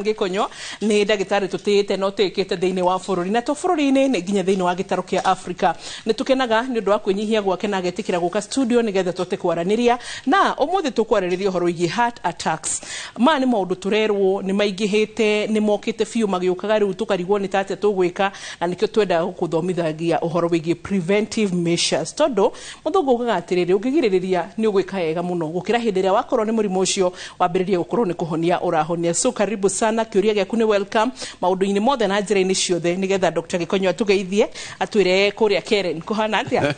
Gikonyo nĩ ndagĩtarĩ tũtĩĩte na ũtĩĩkĩte thĩinĩ wa bũrũri na to bũrũri-inĩ, nĩ nginya thĩinĩ wa gĩtarũ kĩa Afrika. Nĩ tũkenaga nĩ ũndũ wa kwĩnyihia gwake na agetĩkĩra gũka studio nĩgetha tũhote kwaranĩria, na ũmũthĩ tũkwarĩrĩria ũhoro wĩgiĩ heart attacks. Maya nĩ maũndũ tũrerwo nĩ maingĩhĩte, nĩ mokĩte biũ magĩũkaga, rĩu tũkarigwo nĩ ta atĩa tũgwĩka, na nĩkĩo twendaga gũkũthomithagia ũhoro wĩgiĩ preventive measures, tondũ mũthũngũ ugaga atĩrĩrĩ, ũngĩgirĩrĩria nĩ ũgwĩka wega mũno gũkĩra hĩndĩ ĩrĩa wakorwo nĩ mũrimũ ũcio wambĩrĩrie gũkorwo nĩ kũhonia ũrahonia. So karibu sana, kĩũria gĩaku nĩ welcome maũndũ-inĩ mothe na njĩra-inĩ ciothe, nĩgetha Dr. Gikonyo atũgeithie, atwĩre kũrĩa Karen kũhana atĩa.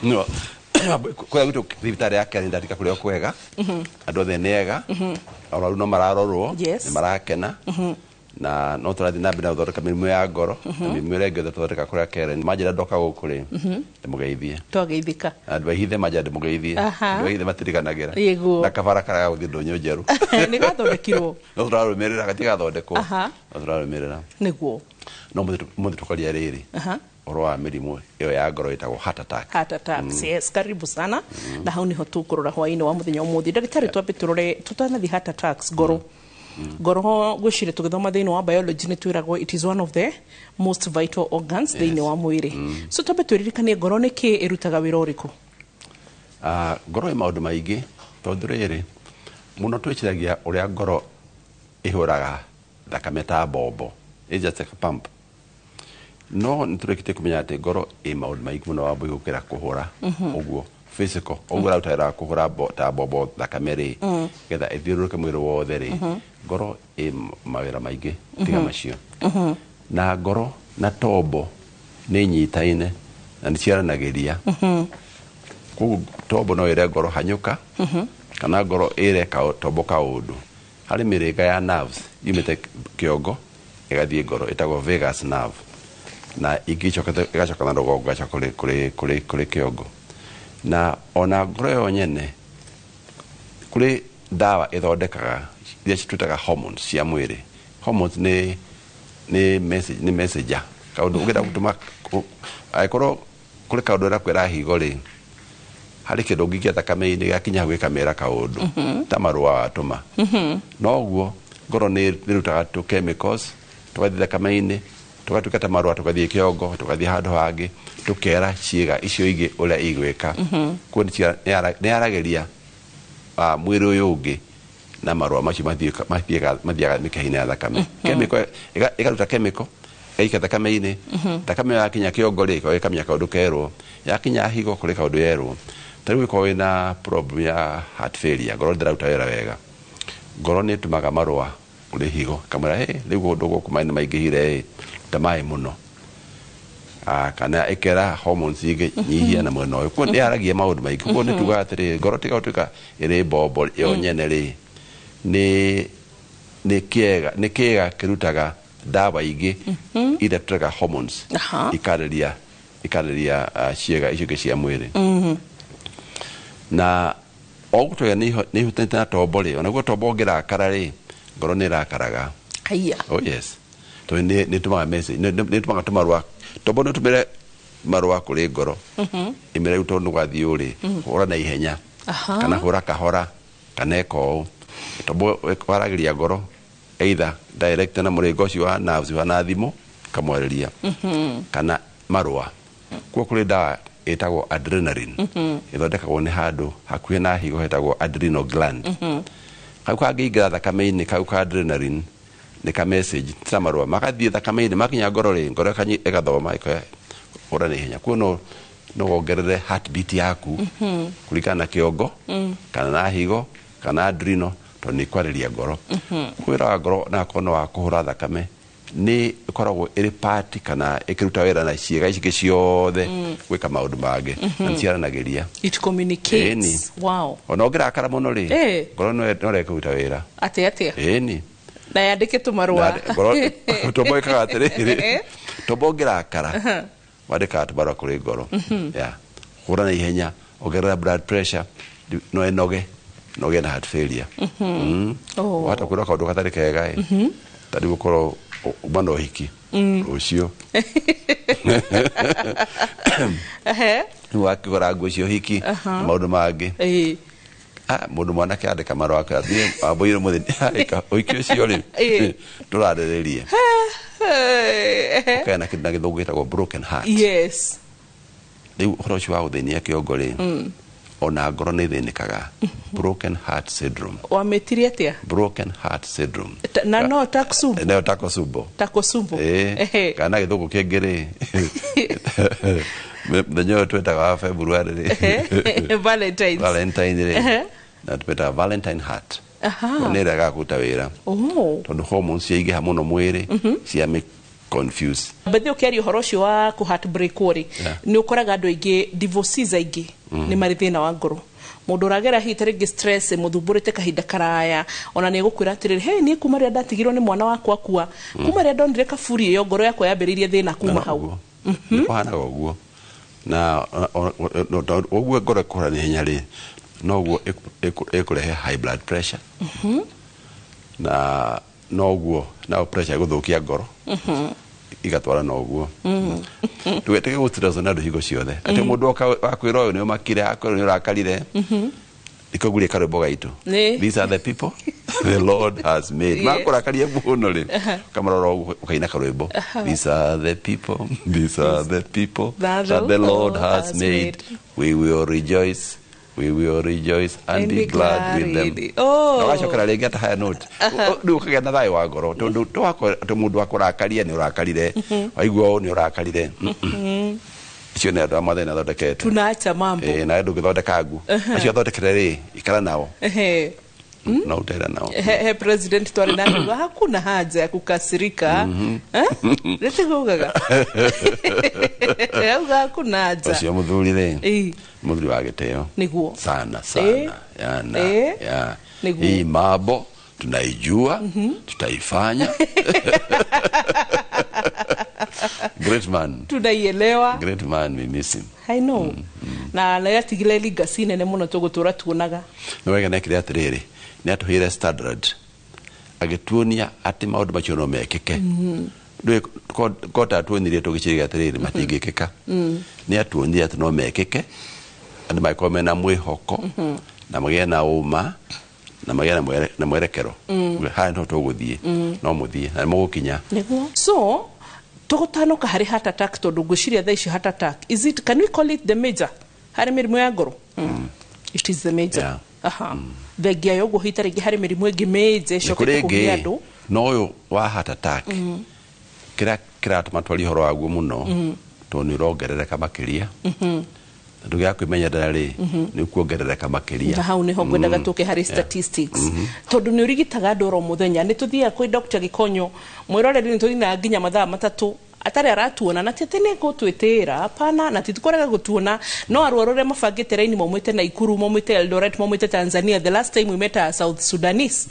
No, kũrĩa gwitũ thibitarĩ ya Karen ndatika kũrĩa kwega, andũ othe nĩ ega, arwaru no mararorwo, nĩ marakena, na no tũrathiĩ na mbere na gũthondeka mĩrimũ ya ngoro na mĩrimũ ĩrĩa ĩngĩ yothe tũthondeka kũrĩa Karen. Manjĩra ndoka gũkũ rĩ, ndĩmũgeithie. Twageithĩka. Andũ a Ihithe manjĩra ndĩmũgeithie. Andũ a Ihithe matiriganagĩra. Na kabara karĩa gagũthiĩ ndũnyũ njerũ. Nĩ gathondekirwo. No tũrarũmĩrĩra, gatigathondekwo. No tũrarũmĩrĩra. No mũthĩ tũkaria rĩrĩ ũhoro wa mĩrimũ ĩyo ya ngoro ĩtagwo heart attack. Heart attacks, yes, karibu sana. Na hau niho tũkũrora hwaĩ-inĩ wa mũthenya ũmũthĩ. Ndagĩtarĩ, twambe tũrore tũtanathiĩ heart attacks, ngoro. Ngoro ngwĩciria tũgĩthoma thĩinĩ wa biology nĩ twĩragwo it is one of the most vital organs thĩinĩ wa mwĩrĩ. So twambe twĩririkanie ngoro nĩ kĩ, ĩrutaga wĩra ũrĩkũ? Ngoro ĩ maũndũ maingĩ, tondũ rĩrĩ mũno twĩciragia ũrĩa ngoro ĩhũraga thakame ta mbombo, it's just like a pump. No nĩ tũrĩkĩtie kũmenya atĩ ngoro ĩ maũndũ maingĩ mũno wa gũkĩra kũhũra ũguo physical, ũguo ũraruta wĩra wa kũhũra ta mbombo thakame rĩ, getha ĩthiũrũrũke mwĩrĩ wothe rĩ, ngoro ĩ mawĩra maingĩ tiga macio. Na ngoro na tombo nĩ inyitaine na nĩ ciaranagĩria. Koguo tombo no ĩre ngoro hanyũka, kana ngoro ĩre tombo kaũndũ. Harĩ mĩrĩnga ya nerves yumĩte kĩongo ĩgathiĩ ngoro, ĩtagwo vagus nerve, na ingĩ icokete ĩgacoka na rũgongo ĩgacoka kũrĩ kĩongo. Na ona ngoro yo nyene kũrĩ ndawa ĩthondekaga iria twĩtaga hormones cia mwĩrĩ. Hormones nĩ message, nĩ messenger kaũndũ ũngĩenda gũtũma, angĩkorwo kũrĩ kaũndũ ũrenda kwĩra higo rĩ, harĩ kĩndũ ũngĩikia thakame-inĩ gĩakinya hau gĩkamĩra kaũndũ ta marũa watũma. Noguo ngoro nĩ ĩrutaga tũ chemicals tũgathiĩ thakame-inĩ, tũgatuĩka ta marũa, tũgathiĩ kĩongo, tũgathiĩ handũ hangĩ, tũkera ciĩga icio ingĩ ũrĩa igwĩka. Koguo nĩ yaragĩria mwĩrĩ ũyũ ũngĩ na marũa macio mathiaga mĩkiha-inĩ ya thakame. Chemical ĩkaruta chemical ĩgaikia thakame-inĩ, thakame ĩyo yakinya kĩongo rĩ, ĩkamenya kaũndũ kerwo, yakinya higo kũrĩ kaũndũ yerwo. Ta rĩu ĩkorwo wĩna problem ya heart failure, ngoro ndĩraruta wĩra wega, ngoro nĩ ĩtũmaga marũa kũrĩ higo ĩkamwĩra, hey, rĩu kũndũ gũkũ maĩ nĩ maingĩhire ĩ, ruta maĩ mũno, kana ĩkera hormones ingĩ nyihia na mwena ũyũ. Koguo nĩ yaragia maũndũ maingĩ. Koguo nĩ tugaga atĩrĩrĩ, ngoro tiga gũtuĩka ĩrĩ mbombo yo nyene rĩ, nĩ kĩega, nĩ kĩga kĩrutaga ndawa ingĩ iria tũtaga hormones, ikarĩria ciĩga icio ingĩ cia mwĩrĩ. Na o gũtuĩka nĩ ihutanĩte na tombo rĩ, onaguo tombo ũngĩrakara rĩ, ngoro nĩ ĩrakaraga. Haiya. Oh yes, tondũ nĩ ĩtũmaga message, nĩ ĩtũmaga tũmarũa, tombo nĩ ũtũmĩre marũa kũrĩ ngoro ĩmĩre rĩu tondũ gwathiĩ ũũ rĩ, hũra na ihenya kana hũra kahora kana ĩka ũũ. Tombo waragĩria ngoro either direct na mũrĩngo ũcio wa nerves wa na thimũ ĩkamwarĩria, kana marũa. Kuo kũrĩ ndawa ĩtagwo adrenaline, ĩthondekagwo nĩ handũ hakuhĩ na higo hetagwo adrenal gland. Kau kangĩingĩra thakame-inĩ, kau ka adrenaline nĩ ka message ta marũa magathiĩ thakame-inĩ, makinya ngoro rĩ, ngoro ĩgathoma ĩkoya hũra na ihenya. Kuo no wongerere heartbeat yaku kũringana na kĩongo kana na higo kana adrenal, tondũ nĩ ĩkwarĩria ngoro. Wĩra wa ngoro na akorwo nĩ wa kũhũra thakame, nĩ ĩkoragwo ĩrĩ part kana ĩkĩruta wĩra na ciĩga ici ingĩ ciothe gwĩka maũndũ mangĩ, na nĩ ciaranagĩria. It communicates. Ĩni. Ona ũngĩrakara mũno rĩ, ngoro no ĩreke kũruta wĩra. Atĩ atĩa? Ĩni. Na yandĩke tũmarũa. Ngoro tombo ĩkaga atĩrĩrĩ, tombo ũngĩrakara wandĩkaga tũmarũa kũrĩ ngoro ya hũra na ihenya, ongerera blood pressure, no ĩnoge no ũgĩe na heart failure. Wahota kwĩrwo kaũndũ gatarĩ kega ĩ, ta rĩu ũkorwo uma na ũhiki rũciũ, rĩu wakĩgũra nguo cia ũhiki na maũndũ mangĩ, Mũndũ mwanake andĩka marũa athiĩ wambũire mũthĩ ũiki ũcio rĩ tũrarĩrĩrie ũkagĩa na kĩndũ na gĩthũngũ gĩtagwo broken heart. Yes. Rĩu ũhoro ũcio wa gũthĩnia kĩongo rĩ, ona ngoro nĩ ĩthĩnĩkaga. Broken heart syndrome. Wamĩtirie atĩa? Broken heart syndrome. Na no taksumbu. Nayo takosumbo. Takosumbo. Kana gĩthũngũ kĩngĩ rĩ, mũthenya ũyũ twĩtaga wa February rĩ, Valentine's. Valentine rĩ, na twĩtaga Valentine heart. Nĩ ĩregaga kũruta wĩra tondũ hormones ciaingĩha mũno mwĩrĩ cia confuse. Bethe ũkĩaria ũhoro ũcio wa kũ heartbreak rĩ, nĩ ũkoraga andũ aingĩ divorces aingĩ nĩ marĩ thĩna wa ngoro. Mũndũ ũragera hihi ta rĩngĩ stress mũthumbũrĩte kahinda karaya, ona nĩ egũkwĩra atĩrĩrĩ, hey, niĩ kuma rĩrĩa ndatigirwo nĩ mwana wakwa akua, kuma rĩrĩa ndonire kaburi ĩyo ngoro yakwa yambĩrĩirie thĩna kuma hau. Nĩ kũhanaga ũguo. Na ũguo ngoro ĩkũhũra na ihenya rĩ, noguo ĩkũrehe high blood pressure. Na noguo nao pressure ĩgũthũkia ngoro. Igatwara noguo. Ndũgetĩke gũstress na andũ hingo ciothe. Atĩ mũndũ oka wakwĩra ũyũ nĩ ũmakire, akwĩra nĩ ũrakarire. Ikogurie karwĩmbo gaitũ. These are the people the Lord has made. Makũrakaria mũno rĩ, ũkamarora ũguo ũkaina karwĩmbo. These are the people, these are the people that the Lord has made. We will rejoice. We will rejoice and be glad with them. Oh. Na ũgacokera rĩngĩ at a higher note. Rĩu ũkagĩa na thayũ wa ngoro tondũ mũndũ wakũrakaria nĩ ũrakarire, waigua ũũ nĩ ũrakarire. Icio nĩ andũ a Mwathani athondekete. Tunaacha mambo. Nawe ndũngĩthondeka ngu. Acio athondekere rĩ, ikara nao. Na utera nao. He president twarĩ na hakuna haja ya kukasirika. Nĩtigugaga. Auga hakuna haja. Ũcio mũthuri rĩ, mũthuri wa gĩtĩo. Nĩguo. Sana sana. Yana. Ya. Hii mambo tunaijua, tutaifanya. Great man. Tunaielewa. Great man, we miss him. I know. Na na yatigire legacy nene mũno tũgũtũra tuonaga. Nĩ wega nekire atĩrĩrĩ, nĩ atũheire standard. Agĩtuonia atĩ maũndũ macio no mekĩke. Ndũĩ kota atuonirie tũgĩciria atĩrĩrĩ matingĩkĩka. Nĩ atuonirie atĩ no mekĩke. Andũ magĩkorwo mena mwĩhoko na magĩe na ũma na magĩe na mwerekero. Haha no tũgũthiĩ, no mũthiĩ na nĩ mũgũkinya. Nĩguo. So tũgũtanoka harĩ heart attack tondũ ngwĩciria thaa ici heart attack, is it, can we call it the major harĩ mĩrimũ ya ngoro? It is the major. Yeah. Thengia ya ũguo hita rĩngĩ harĩ mĩrimũ ĩngĩ major ĩcokete kũgia andũ. No ũyũ wa heart attack kĩrĩa kĩratũma twarie ũhoro waguo mũno tondũ nĩ ũrongerereka makĩria. Na ndũgĩaga kwĩmenyerera rĩ, nĩ ũkuongerereka makĩria. Na hau nĩho ngwendaga tũke harĩ statistics. Tondũ nĩ ũrigitaga andũ oro mũthenya. Nĩ tũthiaga kwĩ Dr. Gĩkonyo, mwĩroreri nĩ tũthinaga nginya mathaa matatũ atarĩ aratuona, na ti atĩ nĩ gũtwĩtĩĩra, hapana, na ti tũkũrega gũtuona, no arwaru arĩa mabangĩte raini maumĩte Naikuru, maumĩte Eldoret, maumĩte Tanzania, the last time we met a South Sudanese,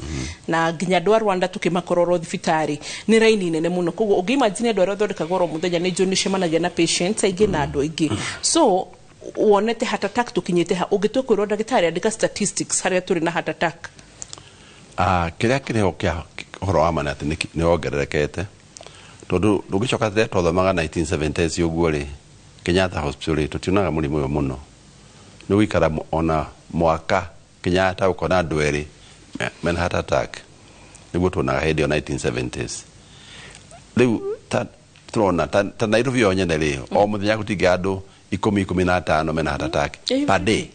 na nginya andũ a Rwanda tũkĩmakororwo thibitarĩ, nĩ raini nene mũno. Koguo ũngĩimagine andũ arĩa ũthondekagwo oro mũthenya, nĩ njũĩ nĩ ũcemanagia na patients aingĩ na andũ aingĩ. So wonete heart attack tũkinyĩte ha, ũngĩtua kwĩrwo ndagĩtarĩ andĩka statistics harĩa tũrĩ na heart attack. Kĩrĩa kĩrĩho kĩa ũhoro wa ma nĩ atĩ nĩ wongererekete. Tondũ ndũngĩcoka rĩrĩa twathomaga 1970s ũguo rĩ, Kenyatta Hospital rĩ, tũtionaga mũrimũ ũyũ mũno. Nĩ gũikara ona mwaka Kenyatta ũkona andũ erĩ mena heart attack. Nĩguo tuonaga hĩndĩ ĩyo 1970s. Rĩu tũrona ta Nairobi yo nyene rĩ, o mũthenya gũtingĩ andũ 10, 15 mena heart attack per day.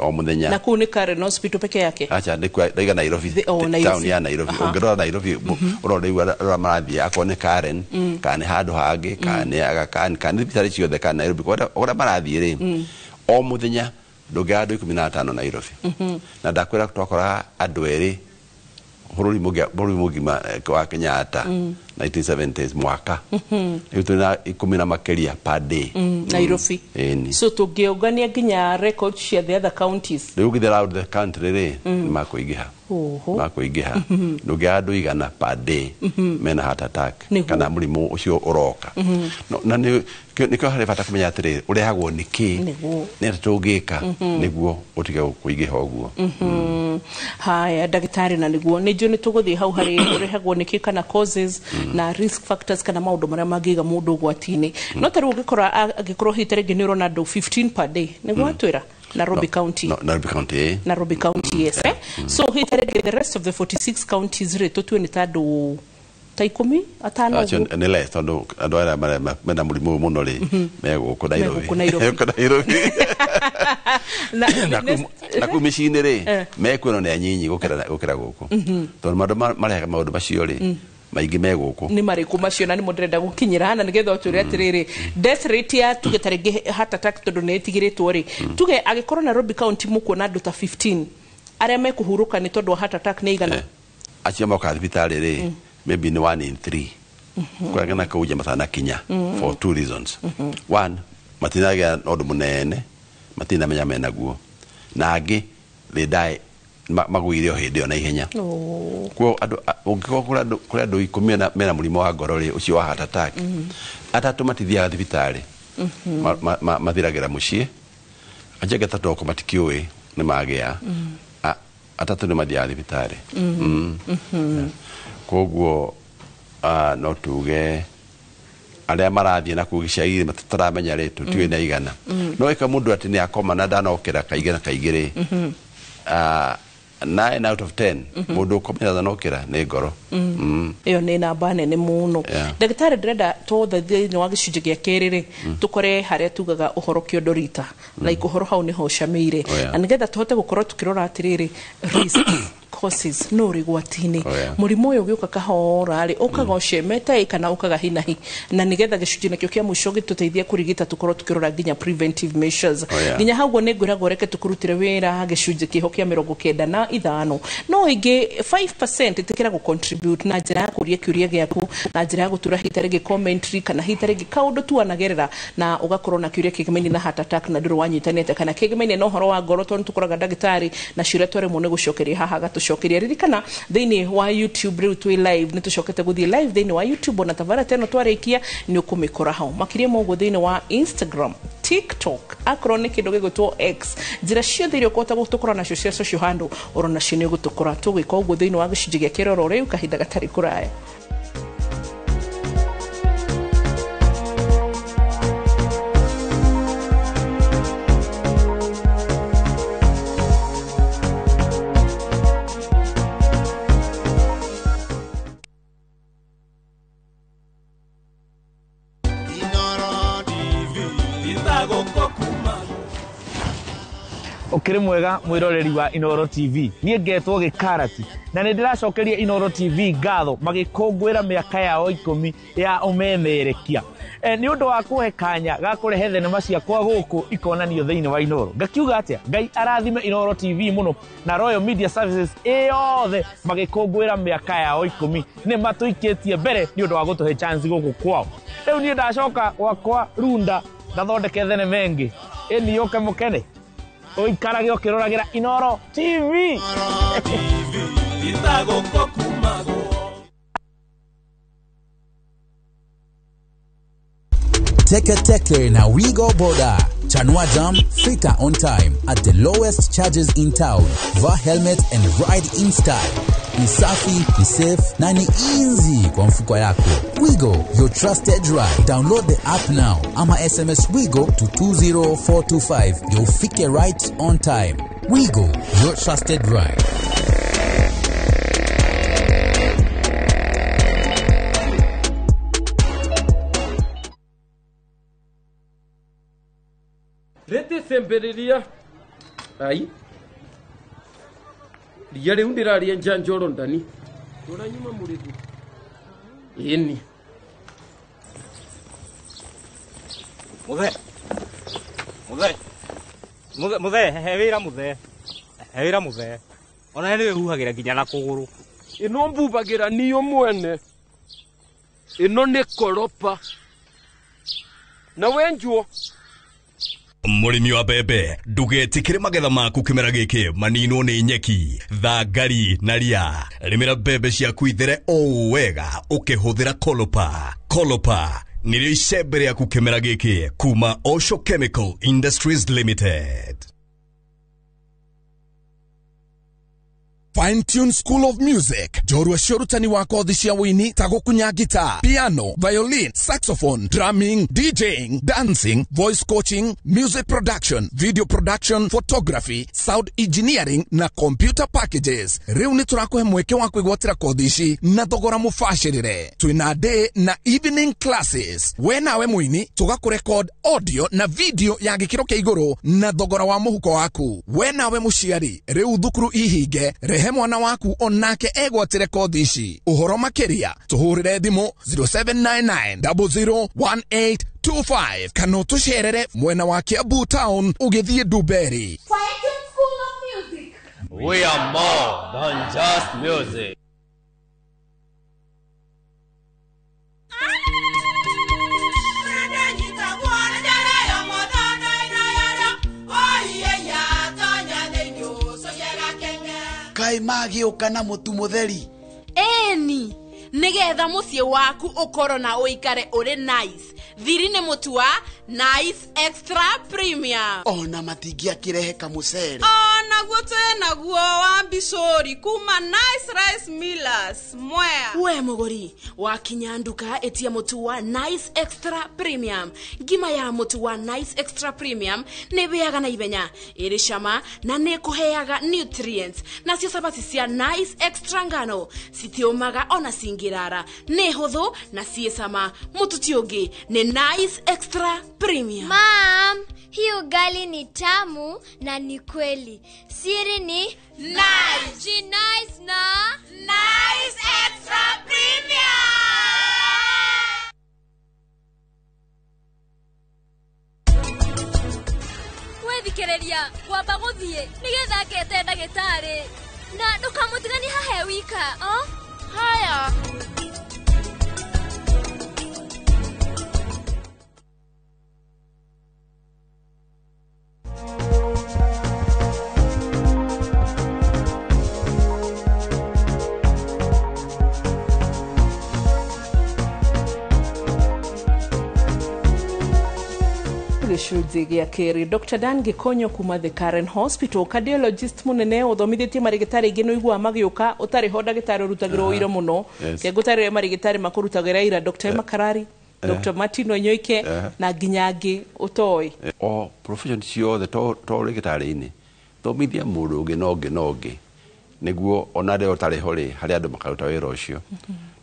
O mũthenya. Na kũu nĩ Karen Hospital peke yake? Acha, nĩ kwa, ndaiga Nairobi, town ya Nairobi. Ũngĩrora Nairobi, ũrora rĩu arĩa marathiĩ, akorwo nĩ Karen, kana nĩ handũ hangĩ, kana nĩ Aga Khan, kana nĩ thibitarĩ ciothe, kana Nairobi, kũrĩa marathiĩ rĩ, o mũthenya ndũngĩaga andũ 15 Nairobi. Na ndakwĩra twakoraga andũ erĩ bũrũri mũgima wa Kenyatta 1970s mwaka. Rĩu tũrĩ na 10 na makĩria per day. Nairobi. So tũngĩũngania nginya records cia the other counties. Rĩu ũngĩthiĩ around the country rĩ, nĩ makũingĩha. Makũingĩha. Ndũngĩaga andũ 100 per day mena heart attack kana mũrimũ ũcio ũroka. Na nĩkĩo harĩ bata kũmenya atĩrĩrĩ, ũrehagwo nĩ kĩ? Nĩ atĩa tũngĩka nĩguo ũtige kũingĩha ũguo? Haya ndagĩtarĩ, na nĩguo nĩ njũĩ nĩ tũgũthiĩ hau harĩ ũrehagwo nĩ kĩ kana causes na risk factors kana maũndũ marĩa mangĩiga mũndũ ũgwati-inĩ. No ta rĩu ũngĩkora angĩkorwo hihi ta rĩngĩ nĩ ũrona andũ 15 per day, nĩguo watwĩra? Nairobi County. No, Nairobi County, eh. Nairobi County, yes, eh? So hitarege the rest of the 46 counties rĩ, tũtue nĩ ta andũ ta ikũmi atano Acio ũguo. nĩ less, tondũ andũ arĩa mena mũrimũ ũyũ mũno rĩ, me gũkũ Nairobi. Gũkũ Nairobi. Gũkũ Nairobi. Na Na kũu mĩciĩ-inĩ rĩ, Eh. mekuo no nĩ anyinyi gũkĩra gũkũ, tondũ maũndũ marehaga maũndũ macio rĩ, maingĩ me gũkũ. Nĩ marĩkũ macio na nĩmo ndĩrenda gũkinyĩra, na nĩgetha ũtwĩre atĩrĩrĩ, death rate ya tuge ta rĩngĩ heart attack, tondũ nĩ ĩtigĩrĩtwo rĩ, tuge angĩkorwo Nairobi County mũkuona andũ ta 15 arĩa mekũhurũka nĩ tondũ wa heart attack, nĩ igana? Eh. Acio mokaga thibitarĩ rĩ, maybe nĩ one in three kũrĩa na kũu nja matanakinya, for two reasons. One, matinagĩa na ũndũ mũnene, matinamenya menaguo, na angĩ they die, magũire o hĩndĩ ĩyo na ihenya. Oh. Kuo andũ ũngĩkorwo kũrĩ andũ 10 mena mũrimũ wa ngoro rĩ, ũcio wa heart attack, atatũ matithiaga thibitarĩ. Mathiragĩra mũciĩ. Acio angĩ atatũ oko matikĩũĩ nĩ magĩa. Atatũ nĩ mathiaga thibitarĩ. Koguo no tuge arĩa marathiĩ na kũu gĩcagi tũtaramenya rĩ, tũtiũĩ na igana. No ĩka mũndũ atĩ nĩ akoma na ndanokĩra kaingĩ na kaingĩ rĩ, 9 out of 10 mũndũ ũkomete ndanokĩra nĩ ngoro. Ĩyo nĩ namba nene mũno. Ndagĩtarĩ, ndĩrenda twothe thĩinĩ wa gĩcunjĩ gĩa kerĩ rĩ, tũkore harĩa tugaga ũhoro kĩondo rita, like ũhoro hau nĩho ũcamĩire. Oh, yeah. Na nĩgetha tũhote gũkorwo tũkĩrora atĩrĩrĩ, risk, causes, no ũrĩ gwati-inĩ. Oh, yeah. Mũrimũ ũyũ ũgĩũka kahora rĩ, ũkaga ũcemete ĩ kana ũkaga hinahi, na nĩgetha gĩcunjĩ nakĩo kĩa mũico gĩtũteithie kũrigita, tũkorwo tũkĩrora nginya preventive measures. Oh, yeah. Nginya hau ũguo nĩ ngwĩragwo reke tũkũrutĩre wĩra gĩcunjĩ kĩho kĩa 95, no ingĩ 5% ĩtĩkĩra gũ contribute na njĩra ya kũria kĩũria gĩaku, na njĩra ya gũtura hita rĩngĩ commentary, kana hita rĩngĩ kaũndũ tu wanagerera na ũgakorwo na kĩũria kĩgemaine na heart attack na ndũrĩ wanyitanĩte, kana kĩgemaine na ũhoro wa ngoro, tondũ tũkoraga ndagĩtarĩ na ciũria twaremwo nĩ gũcokeria haha agatũcokeria. Ririkana thĩinĩ wa YouTube rĩu twĩ live, nĩ tũcokete gũthiĩ live thĩinĩ wa YouTube, ona tabara teno twarĩkia nĩ ũkũmĩkora hau. Makĩria ma ũguo, thĩinĩ wa Instagram, TikTok, akorwo nĩ kĩndũ gĩgwĩtwo X, njĩra ciothe iria ũkũhota gũtũkora nacio cia social handle, oro nacio nĩ ũgũtũkora. Tũgwĩka ũguo thĩinĩ wa gĩcunjĩ gĩa kĩroro rĩu kahinda gatarĩ kũraya. Inoro TV itagũkũ kuma. Ũkĩrĩ mwega mwĩroreri wa Inoro TV, niĩ ngetwo Gĩkarati na nĩ ndĩracokeria Inoro TV ngatho magĩkũngũĩra mĩaka yao 10 ya ũmemerekia, nĩ ũndũ wa kũhe kanya ga kũrehe thenema ciakwa gũkũ ikonanio thĩinĩ wa Inoro. Ngakiuga atĩa, Ngai arathime Inoro TV mũno na Royal Media Services ĩyothe magĩkũngũĩra mĩaka yao 10. Nĩ matũikĩtie mbere nĩ ũndũ wa gũtũhe chance gũkũ kwao. Rĩu niĩ ndacoka gwakwa Runda ndathondeke thenema ĩngĩ ĩni yũke mũkene ũikarage ũkĩroragĩra Inoro TV. Inoro TV itagũkũ kumagwo. Teke Teke na Wigo Boda. Chanua Jam, fika on time at the lowest charges in town. Vaa helmet and ride in style. Ni safi, ni safe na ni easy kwa mfuko yako. Wigo, your trusted ride. Download the app now ama SMS Wigo to 20425 ndio ufike right on time. Wigo, your trusted ride. Rĩtĩcembĩrĩria ai ria rĩu ndĩraria njanjoro ndani tũranyuma mũrĩgu ĩni. Muthe, muthe, muthe, muthe, he wĩra muthe, he wĩra muthe. Ona nĩ wĩhuhagĩra nginya na kũgũrũ. Ĩno mbubagĩra niyo mwene, ĩno nĩ koropa na wenjuo. Mũrĩmi wa mbembe, ndũgetĩkĩre magetha maku kĩmera gĩkĩ maninwo nĩ nyeki, thangari na ria. Rĩmĩra mbembe ciaku ithere o wega ũkĩhũthĩra Kolopa. Kolopa nĩrĩo icembe rĩaku kĩmera gĩkĩ kuma Osho Chemical Industries Limited. Fine Tune School of Music, njorua cia ũrutani wa kothi cia wũini ta gũkunya guitar, piano, violin, saxophone, drumming, DJing, dancing, voice coaching, music production, video production, photography, sound engineering na computer packages. Rĩu nĩ tũrakũhe mweke wa kwĩgwatĩra kothi ici na thogora mũbacĩrĩre. Twĩna day na evening classes. We nawe mũini tũgakũrecord audio na video ya gĩkĩro kĩa igũrũ na thogora wa mũhuko waku. We nawe mũciari, rĩu thukuru ihinge, rehe mwana waku onake egwatĩre kothi ici. Ũhoro makĩria tũhũrĩre thimũ 0799 001825 kana ũtũcerere mwena wa Kiambu Town ũgĩthiĩ Ndumberi. Fine Tune School of Music. We are more than just music. Kaĩ magĩũka na mũtu mũtheri? Ĩni, nĩgetha mũciĩ waku ũkorwo na ũikare ũrĩ nice, thiri nĩ mũtu wa Nice Extra Premium. Ona matingĩakĩrehe kamũcere. Onaguo twĩ naguo wa mbicũri kuma Nice Rice Millers Mwea. We mũgũri, wakinya nduka ĩtia mũtu wa Nice Extra Premium. Ngima ya mũtu wa Nice Extra Premium nĩ ĩhĩaga na ihenya, ĩrĩ cama na nĩ ĩkũheaga nutrients. Nacio cabaci cia Nice Extra ngano citiũmaga ona cingĩrara, nĩ hũthũ na ciĩ cama. Mũtu ti ũngĩ, nĩ Nice Extra Premium. Mom, hii ugali ni tamu na ni kweli. Siri ni Nice. G nice na Nice Extra Premium. Wethikereria kwamba gũthiĩ nĩgetha ngete ndagĩtarĩ na ndũkamũtiganie hahe wika o haya. Gĩcunjĩ gĩa kerĩ, Dr Dan Gĩkonyo kuma The Karen Hospital, cardiologist mũnene ũthomithĩtie marĩgĩtarĩ aingĩ. Nĩ ũiguaga magĩũka ũtarĩ ho, ndagĩtarĩ ũrutagĩrwo ũira mũno. Kengũtarĩre marĩgĩtarĩ makũrutagĩra ira, Dr Emma Karari, Dr Martin Onyoike na nginya angĩ ũtoĩ. O profession ciothe, to rĩgĩtarĩ-inĩ, thomithia mũndũ ũngĩ na ũngĩ na ũngĩ, nĩguo ona rĩrĩa ũtarĩ ho rĩ, harĩ andũ makaruta wĩra ũcio,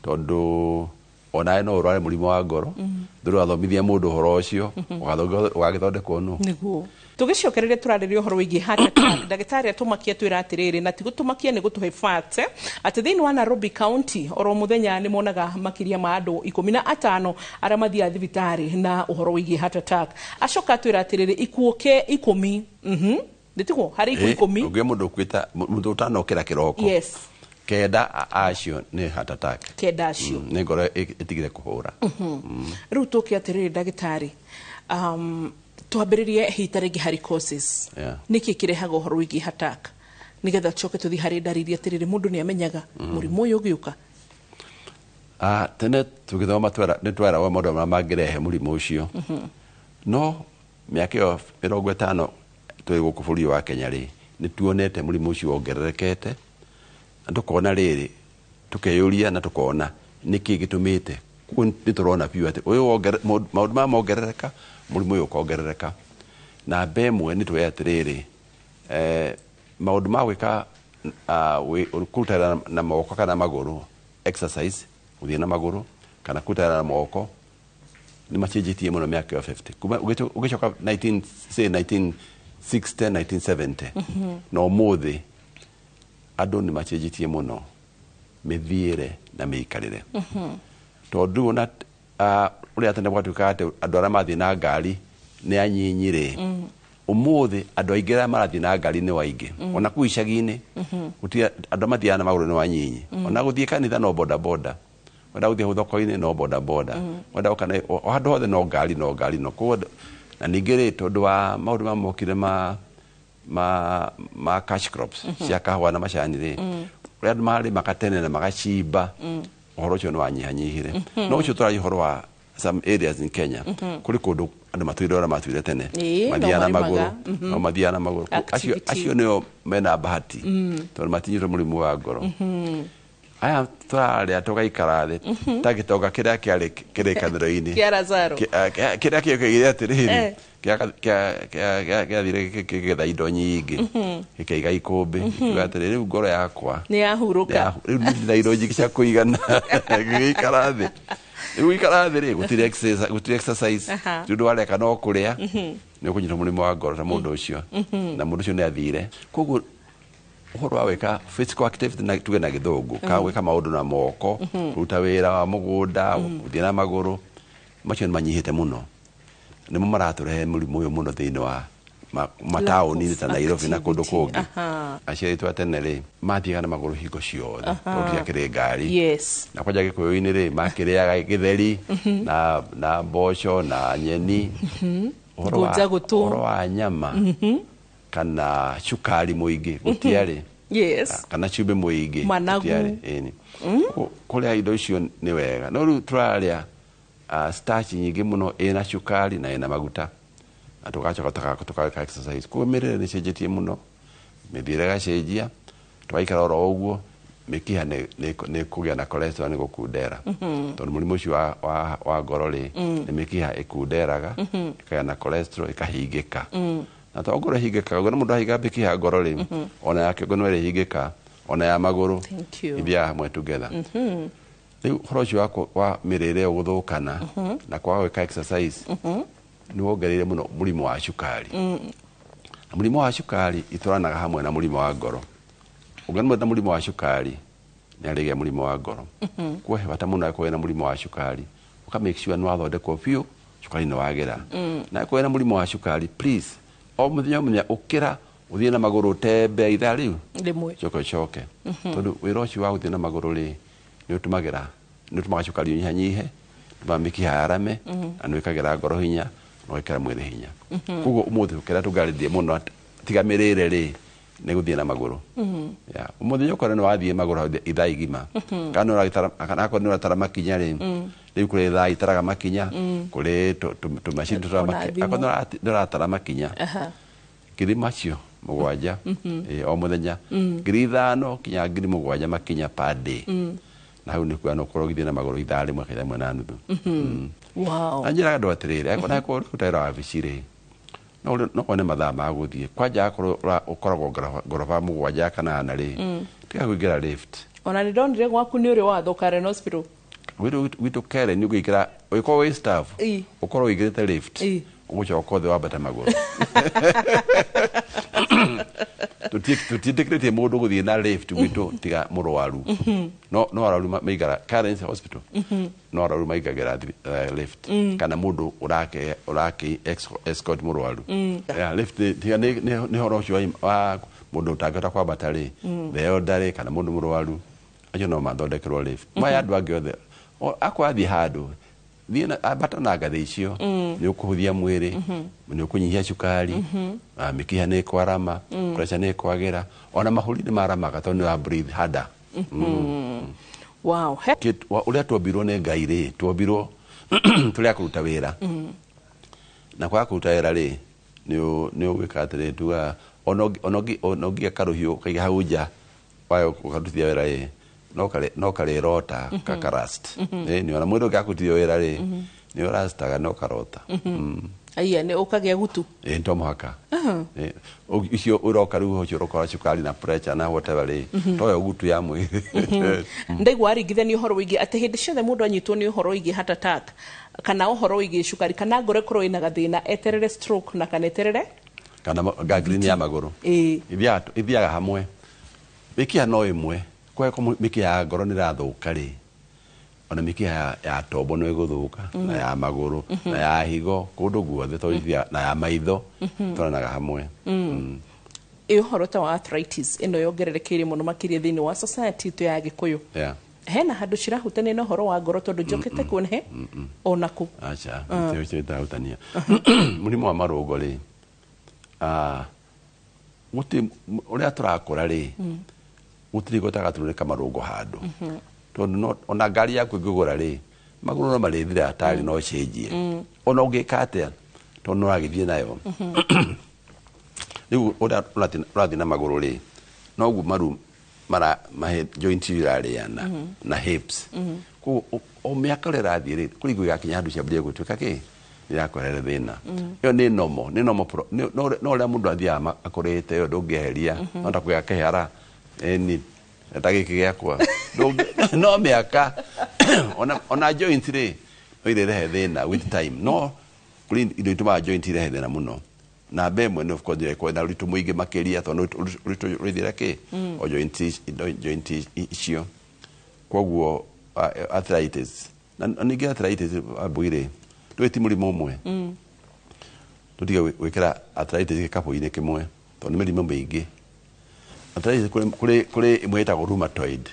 tondũ onawe no ũrware mũrimũ wa ngoro, thutha wathomithia mũndũ ũhoro ũcio, ũgagĩthondekwo nũ. Nĩguo tũgĩcokereria tũrarĩria ũhoro wĩgiĩ heart attack. Ndagĩtarĩ atũmakia twĩra atĩrĩrĩ, na ti gũtũmakia, nĩ gũtũhe fact atĩ thĩinĩ wa Nairobi County oro mũthenya nĩ monaga makĩria ma andũ 15 arĩa mathiaga thibitarĩ na ũhoro wĩgiĩ heart attack. Acoka atwĩra atĩrĩrĩ, ikuũ ke 10, nĩtiguo, harĩ ikuũ 10. Ũngĩ mũndũ ũkuĩta, mũndũ ũtanokĩra kĩroko, 9 acio nĩ heart attack. 9 acio. Nĩ ngoro ĩtigire kũhũra. Rĩu tũke atĩrĩrĩ, ndagĩtarĩ, twambĩrĩrie hita rĩngĩ harĩ causes. Nĩkĩ kĩrehaga ũhoro wĩgiĩ heart attack, nĩgetha tũcoke tũthiĩ harĩ ndariri, atĩrĩrĩ, mũndũ nĩ amenyaga mũrimũ ũyũ ũgĩũka? Ah, tene tũgĩthoma nĩ tweragwo maũndũ marĩa mangĩrehe mũrimũ ũcio, no mĩaka ĩyo 50 twĩ gũkũ bũrũri wa Kenya rĩ, nĩ tuonete mũrimũ ũcio wongererekete, na tũkona rĩrĩ, tũkeyũria na tũkona nĩkĩ gĩtũmĩte. Koguo nĩ tũrona biũ atĩ ũyũ maũndũ maya mongerereka, mũrimũ ũyũ ũkongerereka. Na mbe ĩmwe nĩ tũĩ atĩrĩrĩ, maũndũ ma gwĩka, kũruta wĩra na moko kana magũrũ, exercise, gũthiĩ na magũrũ kana kũruta wĩra na moko, nĩ macenjetie mũno mĩaka ĩyo 50 kuma ũgĩcoka 19, say 1960, 1970 na ũmũthĩ, andũ nĩ macenjetie mũno mĩthiĩre na mĩikarĩre, tondũ ona ũrĩa tene gwatuĩkaga atĩ andũ arĩa mathiĩ na ngari nĩ anyinyi rĩ, ũmũthĩ andũ aingĩ arĩa marathiĩ na ngari nĩ waingĩ. Ona kũu icagi-inĩ gũtirĩ andũ mathiaga na magũrũ, nĩ wanyinyi. Ona gũthiĩ kanitha no boda boda, wenda gũthiĩ hau thoko-inĩ no boda boda, wenda gũka o handũ hothe no ngari, no ngari, no koguo. Na ningĩ rĩ, tondũ wa maũndũ maya mokire ma cash crops cia kahũa na macani rĩ, ũrĩa andũ marĩmaga tene na magacimba, ũhoro ũcio nĩ wanyihanyihire. No ũcio tũraria ũhoro wa some areas in Kenya, kũrĩ kũndũ Andũ matũire ũrĩa matuire tene. Ĩĩ, no Mathiaga na marĩmaga. magũrũ. No mathiaga na magũrũ. Acio Activity. acio nĩo mena bahati tondũ matinyitwo mũrimũ wa ngoro. Aya tũrarĩa tũgaikara thĩ ta gĩtonga kĩrĩa kĩarĩ kĩrĩkanĩro-inĩ. Kĩa Lazaro. Kĩrĩa kĩokĩire atĩrĩrĩ, kĩathire kĩgetha indo nyingĩ, gĩkĩiga ikũmbĩ, gĩkiuga atĩrĩ, rĩu ngoro yakwa Nĩ yahurũka. Rĩu ndĩ na indo nyingĩ cia kũigana. Gĩgĩikara thĩ. Rĩu gũikara thĩ rĩ, gũtirĩ exercise, gũtirĩ exercise. Ti ũndũ wareka no kũrĩa, nĩ ũkũnyitwo mũrimũ wa ngoro ta mũndũ ũcio. Na mũndũ ũcio nĩ athire. Koguo ũhoro wa gwĩka physical activity, na tuge na gĩthũngũ, kana gwĩka maũndũ na moko, kũruta wĩra wa mũgũnda, gũthiĩ na magũrũ, macio nĩ manyihĩte mũno. Nĩmo maratũrehe mũrimũ ũyũ mũno thĩinĩ wa mataũni-inĩ ta Nairobi na kũndũ kũngĩ. Aciari aitũ a tene rĩ, mathiaga na magũrũ hingo ciothe tondũ gũtiakĩrĩ ngari. Na kwanja gĩkũyũ-inĩ rĩ, makĩrĩaga gĩtheri na mboco na nyeni. Ũhoro wa Ngũnja gũtũ. Ũhoro wa nyama kana cukari mũingĩ gũtiarĩ. Kana cumbĩ mũingĩ Managu. gũtiarĩ. Ĩni. Kũrĩa indo icio nĩ wega, no rĩu tũrarĩa starch nyingĩ mũno ĩna cukari na ĩna maguta, na tũgacoka tũgeka exercise. Koguo mĩrĩre nĩ ĩcenjetie mũno, mĩthiĩre ĩgacenjia, tũgaikara oro ũguo, mĩkiha nĩ kũgĩa na cholesterol, nĩ gũkundera, tondũ mũrimũ ũcio wa ngoro rĩ, nĩ mĩkiha ĩkunderaga, ĩkagĩa na cholesterol, ĩkahingĩka. Na to ngoro ĩhingĩkaga ũguo, na mũndũ ahinga mĩkiha ya ngoro rĩ, ona ya kĩongo no ĩrĩhingĩka, ona ya magũrũ. Thank you. Ithiaga hamwe together. Rĩu ũhoro ũcio wa mĩrĩre ĩyo gũthũkana na kwaga gwĩka exercise nĩ wongereire mũno mũrimũ wa cukari. Na mũrimũ wa cukari itwaranaga hamwe na mũrimũ wa ngoro. Ũngĩona na mũrimũ wa cukari, nĩ arĩgĩa mũrimũ wa ngoro. Kuo he bata mũno angĩkorwo wĩna mũrimũ wa cukari, ũka make sure nĩ wathondekwo biũ, cukari nĩ wagĩra. Na angĩkorwo wĩna mũrimũ wa cukari, please, o mũthenya o mũthenya ũkĩra ũthiĩ na magũrũ, ũtembe ithaa rĩu rĩmwe, coke ũcoke, tondũ wĩra ũcio wa gũthiĩ na magũrũ rĩ, nĩ ũtũmagĩra nĩ ũtũmaga cukari ũnyihanyihe, ũtũmaga mĩkiha yarame, na nĩ wĩkagĩra ngoro hinya na ũgekĩra mwĩrĩ hinya. Koguo ũmũthĩ kĩrĩa tũngarĩrie mũno tiga mĩrĩre rĩ, nĩ gũthiĩ na magũrũ. Yeah. Ũmũthĩ ũkore nĩ wathiĩ magũrũ hau ithaa igima, kana nĩ ũragĩtara, kana akorwo nĩ ũratara makinya rĩ, rĩu kũrĩ thaa itaraga makinya, kũrĩ tũmacini tũtaraga Ona makinya. thimũ. Akorwo nĩ ũratara makinya 7,000, o mũthenya, 5,000 kinya 7,000 makinya per day, na hau nĩ kuga no ũkorwo ũgĩthiĩ na magũrũ ithaa rĩmwe kana 1.5. Na njĩraga andũ atĩrĩrĩ, angĩkorwo angĩkorwo ũrutaga wĩra wabici rĩ, no wone mathaa ma gũthiĩ kwanja, akorwo ũkoragwo ngoroba 7 kana 8 rĩ, tiga kũingĩra lift. Ona nĩ ndonire gwaku nĩ ũrĩ watho Karen Hospital. Gwitũ Karen nĩ ũngĩingĩra, ũgĩkorwo wĩ staff, ũkorwo ũingĩrĩte lift, ũgũcoka ũthĩ wambate magũrũ. Tũtiĩtĩkĩrĩtie mũndũ gũthiĩ na lift gwitũ tiga mũrwaru. No arwaru maigara Karen Hospital, no arwaru maingagĩra lift, kana mũndũ ũrake escort mũrwaru. Yeah, lift tiga nĩ ũhoro ũcio wa mũndũ ũtangĩhota kwambata rĩ, the elderly kana mũndũ mũrwaru, acio no mathondekerwo lift. Maya andũ angĩ othe, akorwo athiĩ handũ, thiĩ na ambata na ngathĩ icio, nĩ ũkũhũthia mwĩrĩ, nĩ ũkũnyihia cukari, mĩkiha nĩ ĩkwarama, pressure nĩ ĩkwagĩra, ona mahũri nĩ maramaga tondũ nĩ wa breathe harder. Wow. Ũrĩa twombirwo nĩ Ngai rĩ, twombirwo tũrĩ a kũruta wĩra. Na kwaga kũruta wĩra rĩ, nĩ ũgwĩka atĩrĩ, tuga ona ũngĩiga karũhiũ ũkaiga hau nja wayo ũkarutithia wĩra rĩ, no karĩrota, kakarust. Ĩni, ona mwĩrĩ ũngĩaga kũrutithio wĩra rĩ, nĩ ũrastaga no karota. Aya nĩ ũkagĩa gutu. Ĩ, to mũhaka. Icio ũroka rĩu ũcio ũrokora cukari na pressure na whatever rĩ, toyo gutu ya mwĩrĩ. Ndaigua waringithania ũhoro wĩgiĩ atĩ hĩndĩ ciothe mũndũ anyitwo nĩ ũhoro wĩgiĩ heart attack kana ũhoro wĩgiĩ cukari kana ngoro ĩkorwo ĩna gathĩna, eterere stroke na kana eterere kana gangrene ya magũrũ. Ithiaga hamwe. Mĩkiha no ĩmwe. Kwa mĩkiha ya ngoro nĩ ĩrathũka rĩ, ona mĩkiha ya tombo no ĩgũthũka, na ya magũrũ, na ya higo, kũndũ guothe, tondũ ithiaga, na ya maitho, twaranaga hamwe. Ĩ ũhoro ta wa arthritis ĩno yongererekeire mũno makĩria thĩinĩ wa society itũ ya Gĩkũyũ, hena handũ cirahutania na ũhoro wa ngoro? Tondũ njokete kuona he ona kũ. Aca, ũcio ĩtarahutania. Mũrimũ wa marũngo rĩ, gũtirĩ ũrĩa tũrakũra rĩ, gũtirĩ gũtagaturĩka marũngo handũ, tondũ ona ngari yaku ĩngĩgũra rĩ, magũrũ no marĩthira, tari no cenjie, ona ũngĩka atĩa. Tondũ nĩ ũragĩthiĩ nayo. Rĩu ũrĩa ũrathiĩ na magũrũ rĩ, noguo maru mara mahe joint irarĩana na hips. Koguo o mĩaka ũrĩa ĩrathiĩ rĩ, kũrĩ hingo ĩgakinya handũ ciambĩrĩrie gũtuĩka kĩ nĩrakũrehere thĩna. Ĩyo nĩ normal, nĩ normal no ũrĩa mũndũ athiaga akũrĩte, ĩyo ndũngĩeheria. No ta kũgĩa kĩhara ĩni ta gĩkĩ gĩakwa. No mĩaka ona joint rĩ, no irehe thĩna with time. No kũrĩ indo itũmaga joint irehe thĩna mũno. Namba ĩmwe nĩ, of course, ĩkorwo na ũritũ mũingĩ makĩria, tondũ ũritũ ũrĩthira kĩ o joint joint icio. Koguo arthritis na ningĩ arthritis ambũirĩ ndũĩ ti mũrimũ ũmwe. Tũtige gwĩkĩra arthritis gĩkabũ-inĩ kĩmwe, tondũ nĩ mĩrimũ mĩingĩ. Arthritis kũrĩ ĩmwe ĩtagwo rheumatoid.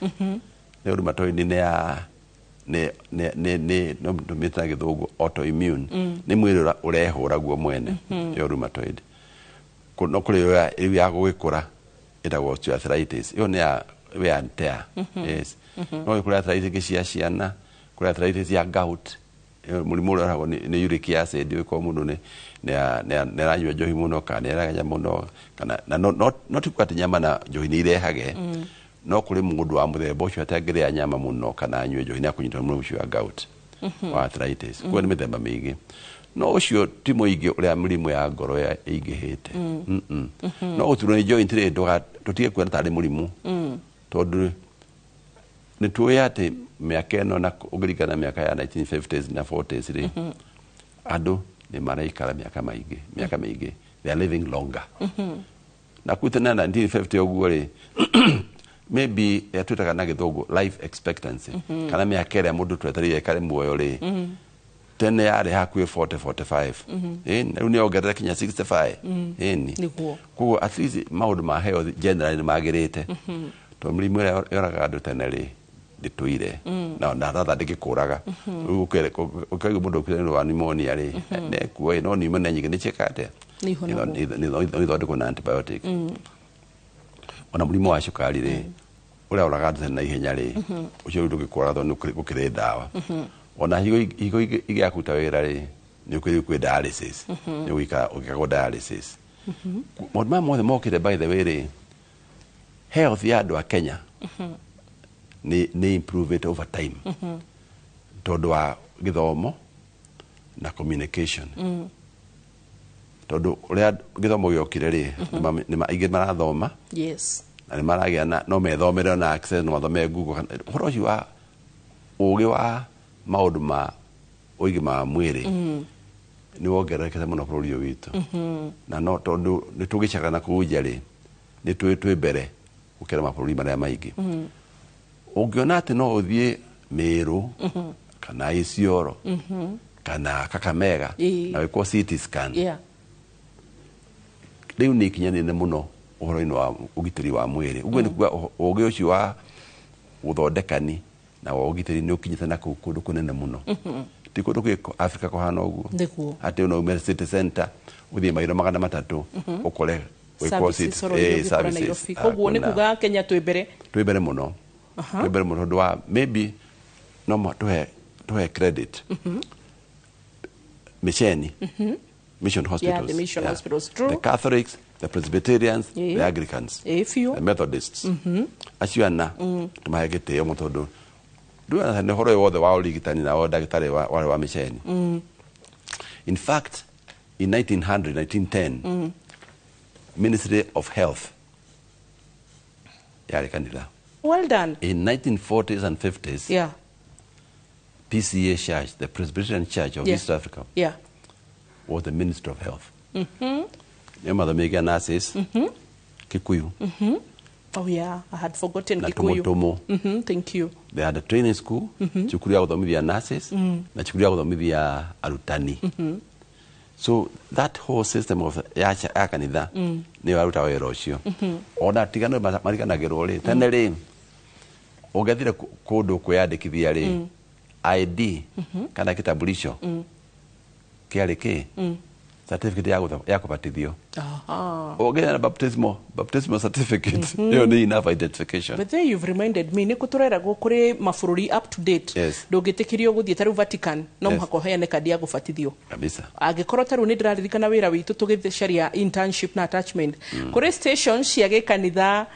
Nĩyo rheumatoid nĩ ya nĩ no tũmĩte na Gĩthũngũ autoimmune. Nĩ mwĩrĩ ũrehũra guo mwene. Ĩyo rheumatoid. No kũrĩ ĩyo rĩu ya gũgĩkũra ĩtagwo osteoarthritis. Ĩyo nĩ ya wear and tear. Yes. No kũrĩ arthritis ingĩ cia ciana, kũrĩ arthritis ya gout. Ĩyo mũrimũ ũrĩa ũrehagwo nĩ uric acid, ũgĩkorwo mũndũ nĩ aranyua njohi mũno kana nĩ ararĩa mũno kana na no ti kuga atĩ nyama na njohi nĩ irehage. No kũrĩ mũndũ wa mũthemba ũcio atangĩrĩa nyama mũno kana anyue njohi, nĩ akũnyitwo nĩ mũrimũ ũcio wa gout, wa arthritis. Koguo nĩ mĩthemba mĩingĩ, no ũcio ti mũingĩ ũrĩa mĩrimũ ya ngoro ya ĩingĩhĩte. No gũturwo nĩ joint rĩ, tũtige kuona tarĩ mũrimũ, tondũ nĩ tũĩ atĩ mĩaka ĩno na ũngĩringana na mĩaka ya 1950s na 40s rĩ, andũ nĩ maraikara mĩaka maingĩ, mĩaka mĩingĩ. They are living longer. Na kuu tene 1950 ũguo rĩ, maybe ĩrĩa twĩtaga na Gĩthũngũ life expectancy, kana mĩaka ĩrĩa mũndũ twetereire aikare muoyo rĩ, tene yarĩ hakuhĩ 40, 45. Ĩni rĩu nĩ yongerera kinya 65. Ĩni. Koguo at least maũndũ ma health generally nĩ magĩrĩte, tondũ mĩrimũ ĩrĩa yoraga andũ tene rĩ, ndĩtũire na ratha ndĩgĩkũraga. Rĩu ũkaigua mũndũ ũkuĩte nĩ ũndũ wa pneumonia rĩ, nekuo ĩ, no pneumonia nyingĩ nĩ ciĩkaga atĩa? Nĩ ihonagwo. Nĩ ithondekwo na antibiotic. Ona mũrimũ wa cukari rĩ, ũrĩa ũraga andũ tene na ihenya rĩ, ũcio rĩu ndũgĩkũraga tondũ nĩ gũkĩrĩ ndawa. Ona higo igĩakuta wĩra rĩ, nĩ ũkĩrĩ kwĩ dialysis, nĩ ũgũikara ũgĩkagwo dialysis. Maũndũ maya mothe mokĩte, by the way rĩ, health ya andũ a Kenya nĩ improve it over time, tondũ wa gĩthomo na communication. Tondũ ũrĩa gĩthomo gĩokire rĩ, aingĩ marathoma na nĩ maragĩa na no methomere na access, no mathome Google ũhoro ũcio wa ũgĩ wa maũndũ ma ũgima wa mwĩrĩ nĩ wongererekete mũno bũrũri ũyũ witũ. Na no tondũ nĩ tũgĩcaga na kũu nja rĩ, nĩ twĩ mbere gũkĩra mabũrũri marĩa maingĩ. Ũngĩona atĩ no ũthiĩ Mĩrũ kana Isiolo kana Kakamega na wĩkwo CT scan, rĩu nĩ ikinya nene mũno ũhoro-inĩ wa ũgitĩri wa mwĩrĩ. Ũguo nĩ kuga ũgĩ ũcio wa gũthondekani na wa ũgitĩri nĩ ũkinyĩte na kũu kũndũ kũnene mũno. Ti kũndũ kwĩ Africa kũhana ũguo atĩ no ume city center ũthiĩ mairo 300 ũkore wĩkwo services oro iria ũngĩkora services. Nairobi. Koguo nĩ Hakuna. kuga Kenya twĩ mbere. Twĩ mbere mũno. Twĩ mbere mũno tondũ wa maybe no tũhe credit misheni, mission hospitals. Yeah, the mission hospitals, true. The Catholics, the Presbyterians, the Anglicans, Ĩĩ biũ. the Methodists, acio ana tũmahe gĩtĩo mũno, tondũ ndũĩ nĩ ũhoro ũyũ wothe wa ũrigitani na wa ndagĩtarĩ warĩ wa misheni. In fact, in 1900, 1910, Ministry of Health yarĩ kanitha. Well done. In 1940s and 50s, PCA Church, the Presbyterian Church of East Africa, was the Minister of Health. Nĩo mathomithagia nurses Kikuyu. Oh yeah, I had forgotten Na Kikuyu. Tumutumu. Thank you. They had a training school, cukuru ya gũthomithia nurses na cukuru ya gũthomithia arutani. So that whole system of ya kanitha nĩyo yarutaga wĩra ũcio. Ona tigano mariganagĩrwo rĩ, tene rĩ, ũngĩathire kũndũ kwĩyandĩkithia rĩ, ID kana kitambulisho kĩarĩ kĩ certificate ya kũbatithio. Aha. Ũngĩgĩa na baptismal certificate, ĩyo nĩ enough identification. But there you've reminded me, nĩ kũtũreragwo kũrĩ mabũrũri up to date, ndũngĩtĩkĩrio gũthiĩ ta rĩu Vatican, no mũhaka ũheane kandi ya gũbatithio. Kabisa. Angĩkorwo ta rĩu nĩ ndĩraririkana wĩra witũ tũgĩcaria internship na attachment kũrĩ station cia gĩkanitha,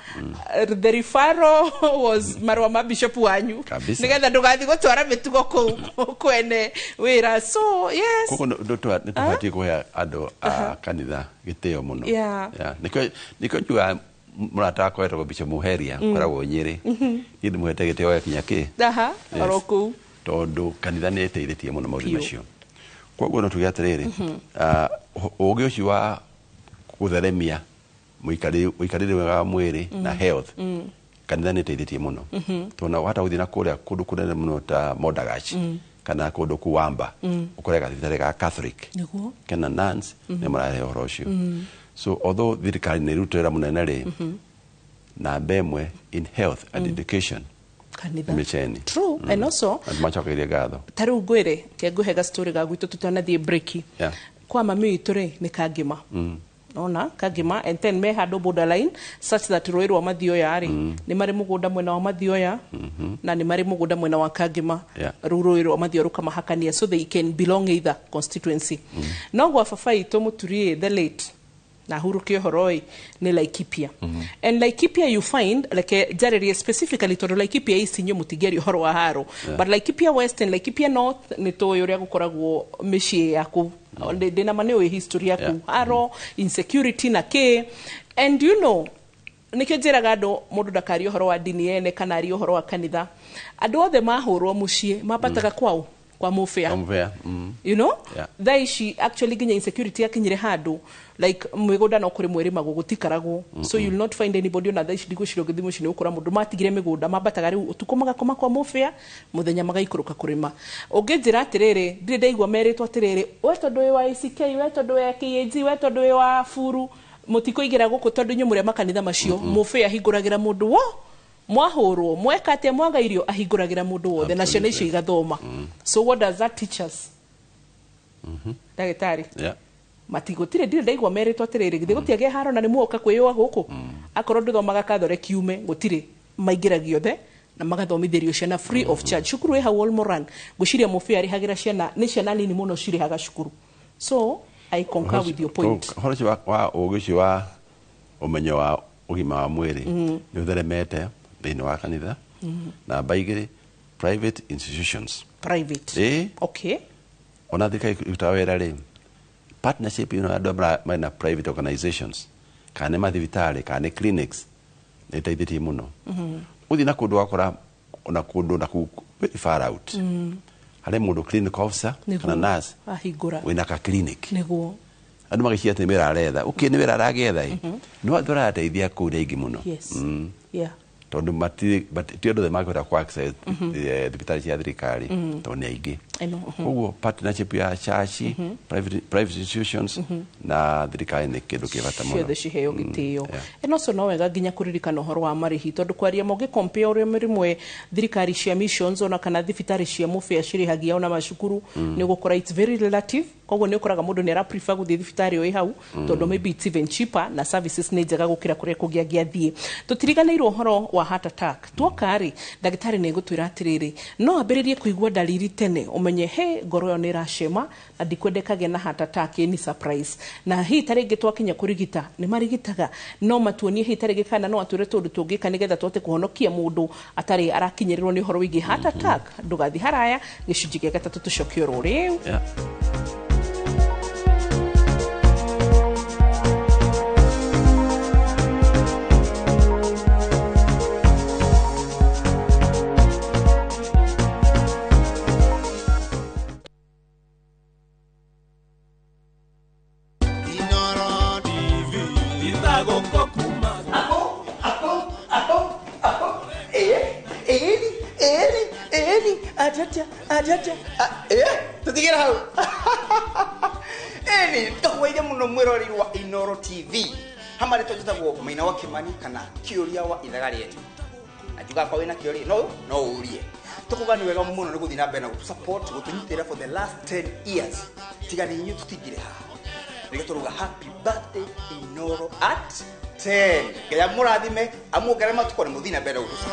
the referral was marũa ma bishop wanyu, nĩgetha ndũgathiĩ gũtwara mĩtugo kũu kwene wĩra. So yes. Koguo nĩ tũbatiĩ kũhe andũ a kanitha gĩtĩo mũno. Yeah. Nĩkĩo njugaga mũrata wakwa wetagwo Bishop Muheria, koragwo Nyĩrĩ, niĩ ndĩmũhete gĩtĩo gĩakinya kĩ. Aha, oro kũu. Tondũ kanitha nĩ ĩteithĩtie mũno maũndũ Biũ. macio. Koguo no tuge atĩrĩrĩ, ũgĩ ũcio wa gũtheremia mũikarĩre wega wa mwĩrĩ na health, kanitha nĩ ĩteithĩtie mũno, tondũ wahota gũthiĩ na kũrĩa kũndũ kũnene mũno ta Mondagachi kana kũndũ Kuwamba, ũkore gathibitarĩ ga Catholic kana nuns nĩ marahe ũhoro ũcio. So although thirikari nĩ ĩrutĩte wĩra mũnene rĩ, namba ĩmwe in health and education kanitha nĩ mĩceni. True. And also andũ macokagĩria ngatho. Ta rĩu ngwĩre, ke ngũhe gastori ga gwitũ tũtanathiĩ break. Kwa mami witũ rĩ, nĩ Kangĩma. Ona Kangĩma, and then me handũ borderline such that rũĩ rwa Mathioya rĩ, nĩ marĩ mũgũnda mwena wa Mathioya na nĩ marĩ mũgũnda mwena wa Kangĩma. Rĩu rũĩ rwa Mathioya rũkamahakania, so they can belong either constituency. No gwa baba itũ mũturi, the late na huruke ũhoro ĩ, nĩ Laikipia. And Laikipia you find, like njarĩrie specifically tondũ Laikipia East inyuĩ mũtingĩaria ũhoro wa haro, but Laikipia West and Laikipia North nĩ tũĩ ũrĩa gũkoragwo mĩciĩ yaku. Ndĩna ma nĩ ũĩ history yaku, haro, insecurity na kĩ. And you know, nĩkĩo njĩraga andũ mũndũ ndakarie ũhoro wa ndini ene kana arie ũhoro wa kanitha. Andũ othe mahũrwo mũciĩ mambataga kwao kwa mũbĩa. Kwa mũbĩa. You know, thaa ici actually nginya insecurity yakinyire handũ like mĩgũnda no kũrĩ mwĩrĩmagwo, gũtikaragwo. So you'll not find anybody. Ona thaa ici ndigwĩciria ũngĩthiĩ mũciĩ nĩ ũgũkora mũndũ matigire mĩgũnda. Mambataga rĩu ũtukũ magakoma kwa mũbĩa, mũthenya magaikũrũka kũrĩma. Ũngĩnjĩra atĩrĩrĩ, ndirĩ ndaigua merĩtwo atĩrĩrĩ, we tondũ wĩ wa ACK, we tondũ wĩ wa KAG, we tondũ wĩ wa buru, mũtikũingĩra gũkũ tondũ inyuĩ mũrĩ a makanitha macio. Mũbĩa ahingũragĩra mũndũ wo mwahũrwo, mweka atĩa, mwaga irio, ahingũragĩra mũndũ wothe na ciana icio igathoma. So what does that teach us, ndagĩtarĩ? Matigũtirĩ, ndirĩ ndaigua merĩtwo atĩrĩrĩ, githĩ gũtiagĩa haro na nĩ muoka kwĩyũa gũkũ, akorwo ndũthomaga kathore kiume, gũtirĩ, maingĩragio othe na magathomithĩrio ciana free of charge. Cukuru ĩ hau Olmoran, ngwĩciria mũbĩa arĩhagĩra ciana, nĩ ciana nini mũno cirĩhaga cukuru. So I concur with your point. Ũhoro ũcio wa ũgĩ ũcio wa ũmenyo wa ũgima wa mwĩrĩ nĩ ũtheremete thĩinĩ wa kanitha. Namba igĩrĩ, private institutions. Private. Ĩ. Ona thirikari ĩrutaga wĩra rĩ, partnership ĩno andũ mena private organizations, kana nĩ mathibitarĩ kana nĩ clinics, nĩ ĩteithĩtie mũno. Ũthiĩ na kũndũ wakora ona kũndũ na kũu very far out, harĩ mũndũ clinic officer kana nurse ahingũra wĩna ka clinic. Andũ magĩciria atĩ nĩ wĩra aretha, ũkĩ nĩ wĩra aragetha ĩ, no andũ arateithia kũu nĩ aingĩ mũno. Tondũ ti andũ othe mangĩhota kũ access thibitarĩ cia thirikari, tondũ nĩ aingĩ. I know. Koguo partnership ya church, private institutions na thirikari nĩ kĩndũ kĩ bata mũno. Ciothe ciheo gĩtĩo. And also no wega nginya kũririkana ũhoro wa marĩhi, tondũ kwaria mũngĩ compare ũrĩa rĩmwe thirikari cia missions ona kana thibitarĩ cia mũbĩa cirĩhagia ona macukuru, nĩ ũgũkora it's very relative. Koguo nĩ ũkoraga mũndũ nĩ ara prefer gũthiĩ thibitarĩ o ĩ hau, tondũ maybe it's even cheaper na services nĩ njega gũkĩra kũrĩa kũngĩ angĩathiĩ. Tũtiriganĩirwo ũhoro wa heart attack. Tuoka rĩ, ndagĩtarĩ nĩ egũtwĩra atĩrĩrĩ, no ambĩrĩrie kũigua ndariri tene ũmenye he ngoro ĩyo nĩ ĩracema na ndikwendekagĩa na heart attack ni surprise. Na hihi ta rĩngĩ twakinya kũrigita, nĩ marigitaga, no matuonie hihi ta rĩngĩ kana no atwĩre tũndũ tũngĩka nĩgetha tũhote kũhonokia mũndũ atarĩ arakinyĩrĩrwo nĩ ũhoro wĩgiĩ heart attack. Ndũgathiĩ haraya, gĩcunjĩ gĩa gatatũ tũcoke oro rĩu. Inoro TV itagũkũ kuma. Ĩni ĩni ĩni, atata atata, tũtigĩre hau. Ĩni ngakũgeithia mũno mwĩroreri wa Inoro TV, hama rĩtwa njĩtagwo Maina wa Kĩmani kana Kĩũria wa ithaga rĩetu, na njugaga kwa wĩna kĩũria no ũrie. Tũkuga nĩ wega mũno nĩ gũthiĩ na mbere na gũtũ support, gũtũnyitĩrĩra for the last 10 years. Tiga nĩ inyuĩ tũtingĩrĩ haha. Nĩkĩo tũruga happy birthday Inoro at 10. Ngai amũrathime, amuongerere matukũ na mũthiĩ na mbere gũtũ.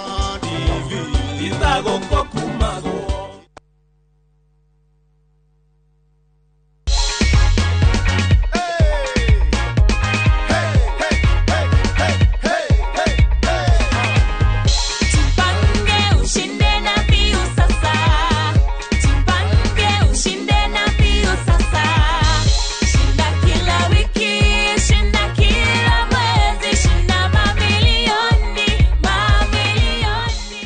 Itagũkũ kumagwo. Jipange ushinde na mbiu sasa. Jipange ushinde na mbiu sasa. Shinda kila wiki, shinda kila mwezi, shinda mamilioni, mamilioni.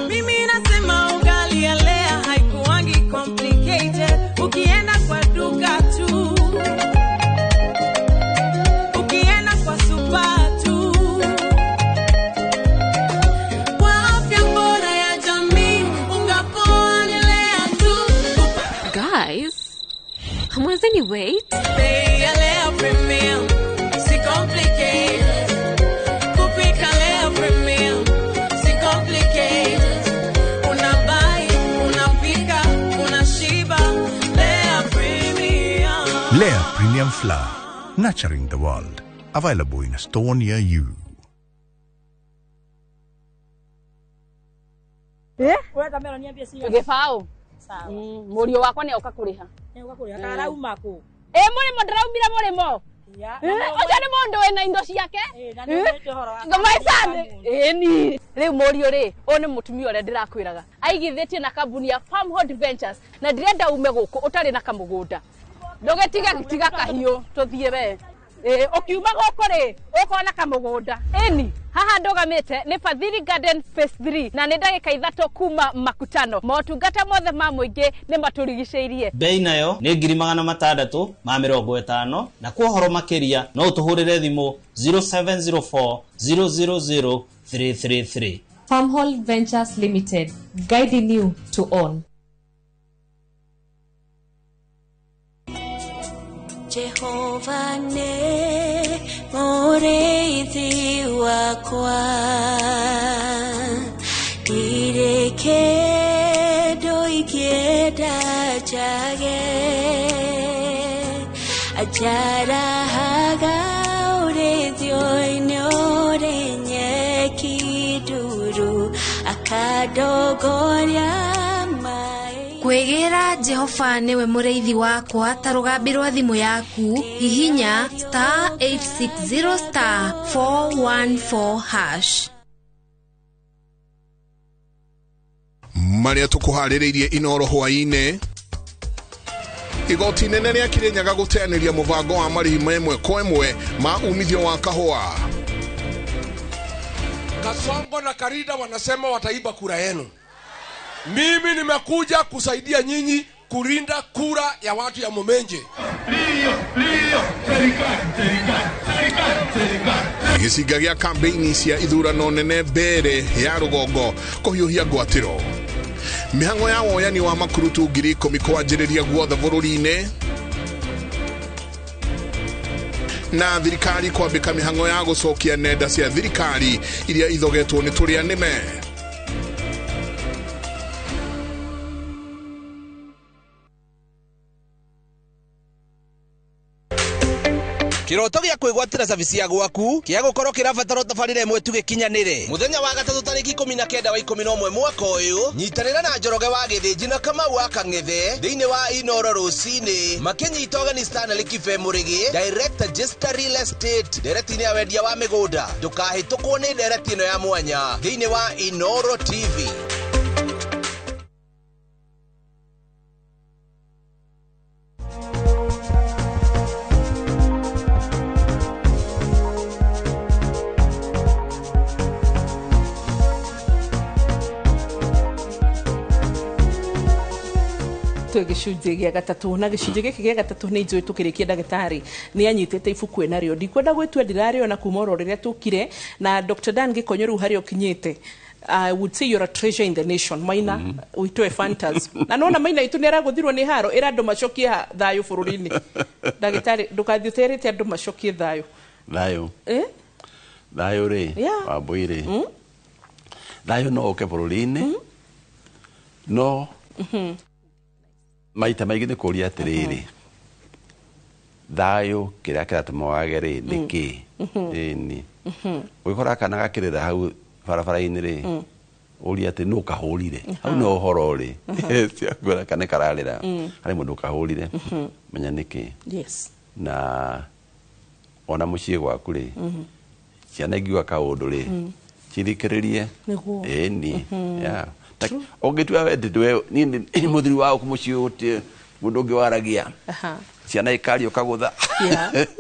Mimi nasema ugali ya Lea haikuangi complicated. Ukienda kwa duka tu, ukienda kwa super tu. Kwa afya bora ya jamii, unga poa ni Lea tu. Guys, hamwezeni wait? Bei ya Lea Premium, si complicated. Kupika Lea Premium, si complicated. Unabuy, unapika, unashiba. Lea Premium. Lea Premium Flour, nurturing the world. Available in a store near you. Gĩbaũ. Mũriũ wakwa nĩ oka kũrĩha. Karauma kũ? Ĩ mũrĩmo ndĩraumire mũrĩmo. Ũcio nĩ mũndũ wĩna indo ciake. Na nĩ ũmĩte ũhoro wa Maicani. Ĩni. Rĩu mũriũ rĩ, ũyũ nĩ mũtumia ũrĩa ndĩrakwĩraga. Aigithĩtie na kambuni ya Farmhold Ventures na ndĩrenda ume gũkũ ũtarĩ na kamũgũnda. Ndũgĩtige tiga kahiũ tũthiĩ we. Ĩ ũkiuma gũkũ rĩ, ũkona kamũgũnda. Ĩni, haha ndũgamĩte nĩ Fadhili Garden Phase 3 na nĩ ndagĩka 3 kuma Makutano. Motungata mothe ma mũingĩ nĩ matũrigicĩirie. Bei nayo nĩ 650,000 na kwa ũhoro makĩria no ũtũhũrĩre thimũ 0704 000 333. Farmhold Ventures Limited, guiding you to own. Jehova nĩ mũrĩithi wakwa, ndirĩ kĩndũ ingĩenda njage. Anjarahaga ũrĩithio-inĩ ũrĩ nyeki nduru, akandongoria maĩ. Kwĩgĩra Jehova nĩwe mũrĩithi wakwa ta rũgambi rwa thimũ yaku, hihinya star 860 star 414 hash. Marĩa tũkũharĩrĩirie Inoro hwaĩ-inĩ. Igoti inene rĩa Kirinyaga gũteanĩria mũbango wa marĩhi ma ĩmwe kwa ĩmwe ma umithio wa kahũa. Kasongo na Karida wanasema wataiba kura yenu. Mimi nimekuja kusaidia nyinyi kulinda kura ya watu ya Mumenje. Gĩcinga gĩa kambeini cia ithurano nene mbere ya rũgongo kũhiũhia ngwatĩro. Mĩhang'o ya woyani wa makurutu 10,000 kwanjĩrĩria guothe bũrũri-inĩ. Na thirikari kwambĩka mĩhang'o ya gũcokia nenda cia thirikari iria ithogetwo nĩ tũrĩa nĩme. Kiroto gĩa kwĩgwatĩra cabici ya gwaku kĩa gũkorwo kĩrabatara tabarĩra ĩmwe tu gĩkinyanĩre. Mũthenya wa gatatũ tarĩki 19 wa 11 mwaka ũyũ, nyitanĩra na Njoroge wa Gĩthĩnji na Kamau wa Kang'ethe thĩinĩ wa Inoro rũcinĩ makĩnyita ũgeni Stanley Kibe Mũrĩgĩ, Director Jester Real Estate, ndereti-inĩ ya wendia wa mĩgũnda. Ndũkahĩtũkwo nĩ ndereti ĩno ya mwanya thĩinĩ wa Inoro TV. Twĩ gĩcunjĩ gĩa gatatũ na gĩcunjĩ gĩkĩ gĩa gatatũ nĩ njũĩ tũkĩrĩkia ndagĩtarĩ nĩ anyitĩte ibuku ĩnarĩo ndikwenda gwĩtua ndirarĩona kuma oro rĩrĩa tũkire na Dr. Dan Gĩkonyo rĩu harĩa ũkinyĩte. I would say you're a treasure in the nation. Maina witũ Fantas. Na nona maina itu nĩ aragũthirwo nĩ haro ĩra andũ macokie thayũ bũrũri-inĩ. Ndagĩtarĩ ndũkathiĩ ũterĩte andũ macokie thayũ. Thayũ. Eh? Thayũ rĩ. Yeah. Wambui rĩ. Thayũ no ũke bũrũri-inĩ, no maita maingĩ nĩ kũũria atĩrĩrĩ, thayũ kĩrĩa kĩratũma wage rĩ nĩ kĩ? Ĩni ũgĩkora kana gakĩrĩra hau barabara-inĩ rĩ, ũria atĩ nũ kahũrire hau, no ũhoro rĩ ciakuona kana kararĩra harĩ mũndũ ũkahũrire, menya nĩkĩ. Na ona mũciĩ gwaku rĩ, ciana ingiuga kaũndũ rĩ, cithikĩrĩrie. Ĩni. Yeah. Ũngĩtua we ndĩ niĩ nĩ mũthuri wa gũkũ mũciĩ, gũtirĩ mũndũ ũngĩ waragia, ciana ikaria ũkagũtha,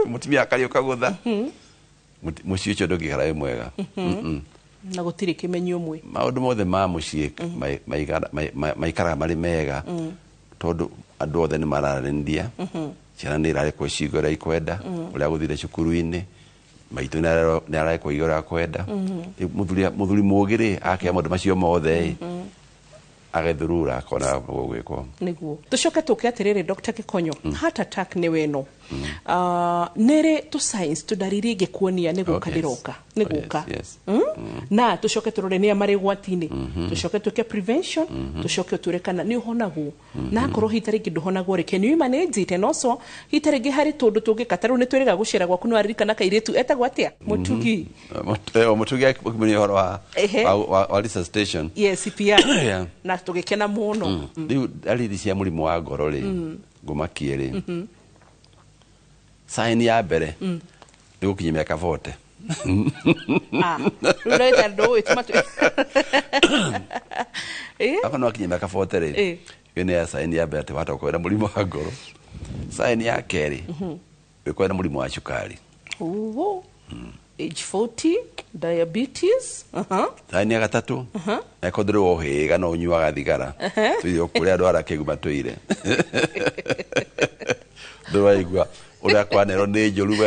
mũtumia akaria ũkagũtha, mũciĩ ũcio ndũngĩikara wĩ mwega. Na gũtirĩ kĩmenyi ũmwe. Maũndũ mothe ma mũciĩ maikaraga marĩ mega tondũ andũ othe nĩ mararanĩria, ciana nĩ irarekwo ciigue ũrĩa ikwenda, ũrĩa gũthire cukuru-inĩ, maitũ nĩ arekwo igue ũrĩa akwenda. Rĩu mũthuri mũũgĩ rĩ, akĩa maũndũ macio mothe ĩ, agethurura akona gũgwĩkwo. Nĩguo tũcoke tũke atĩrĩrĩ, Dr. Gĩkonyo, heart attack nĩ weno. Ah, nĩrĩ tũ signs, tũndariri ingĩkuonia nĩ gũka ndĩroka, nĩ gũka? Na tũcoke tũrore nĩa marĩ ũgwati-inĩ, tũcoke twĩke prevention, tũcoke ũtwĩre kana nĩ ũhonagwo, na akorwo hihi ta rĩngĩ ndũhonagwo rĩ, can you manage it? And also hihi ta rĩngĩ harĩ tũndũ tũngĩka, ta rĩu nĩ twĩrĩga gũcera gwaku, nĩ waririkana kairĩtu etagwo atĩa, Mũtugi? Mũtugi akĩmenya ũhoro wa wa resuscitation. Yes, CPR. Na tũgĩkena mũno. Rĩu ndariri cia mũrimũ wa ngoro rĩ, ngũmakie rĩ, sign ya mbere nĩ gũkinyia mĩaka 40. Ah, rĩu ndagĩtarĩ ndũĩ tuma Akorwo nĩ wakinyia mĩaka 40 rĩ, ĩyo nĩ ya sign ya mbere atĩ wahota gũkorwo na mũrimũ wa ngoro. Sign ya kerĩ, ũkorwo na mũrimũ wa cukari. Uwo. Age 40, diabetes. Sign ya gatatũ, akorwo ndũrĩ wohĩga no ũnyuaga thigara, tũire kũrĩa andũ arĩa akĩgu matũire, ndũraigua ũrĩa kwanerwo nĩ njũru,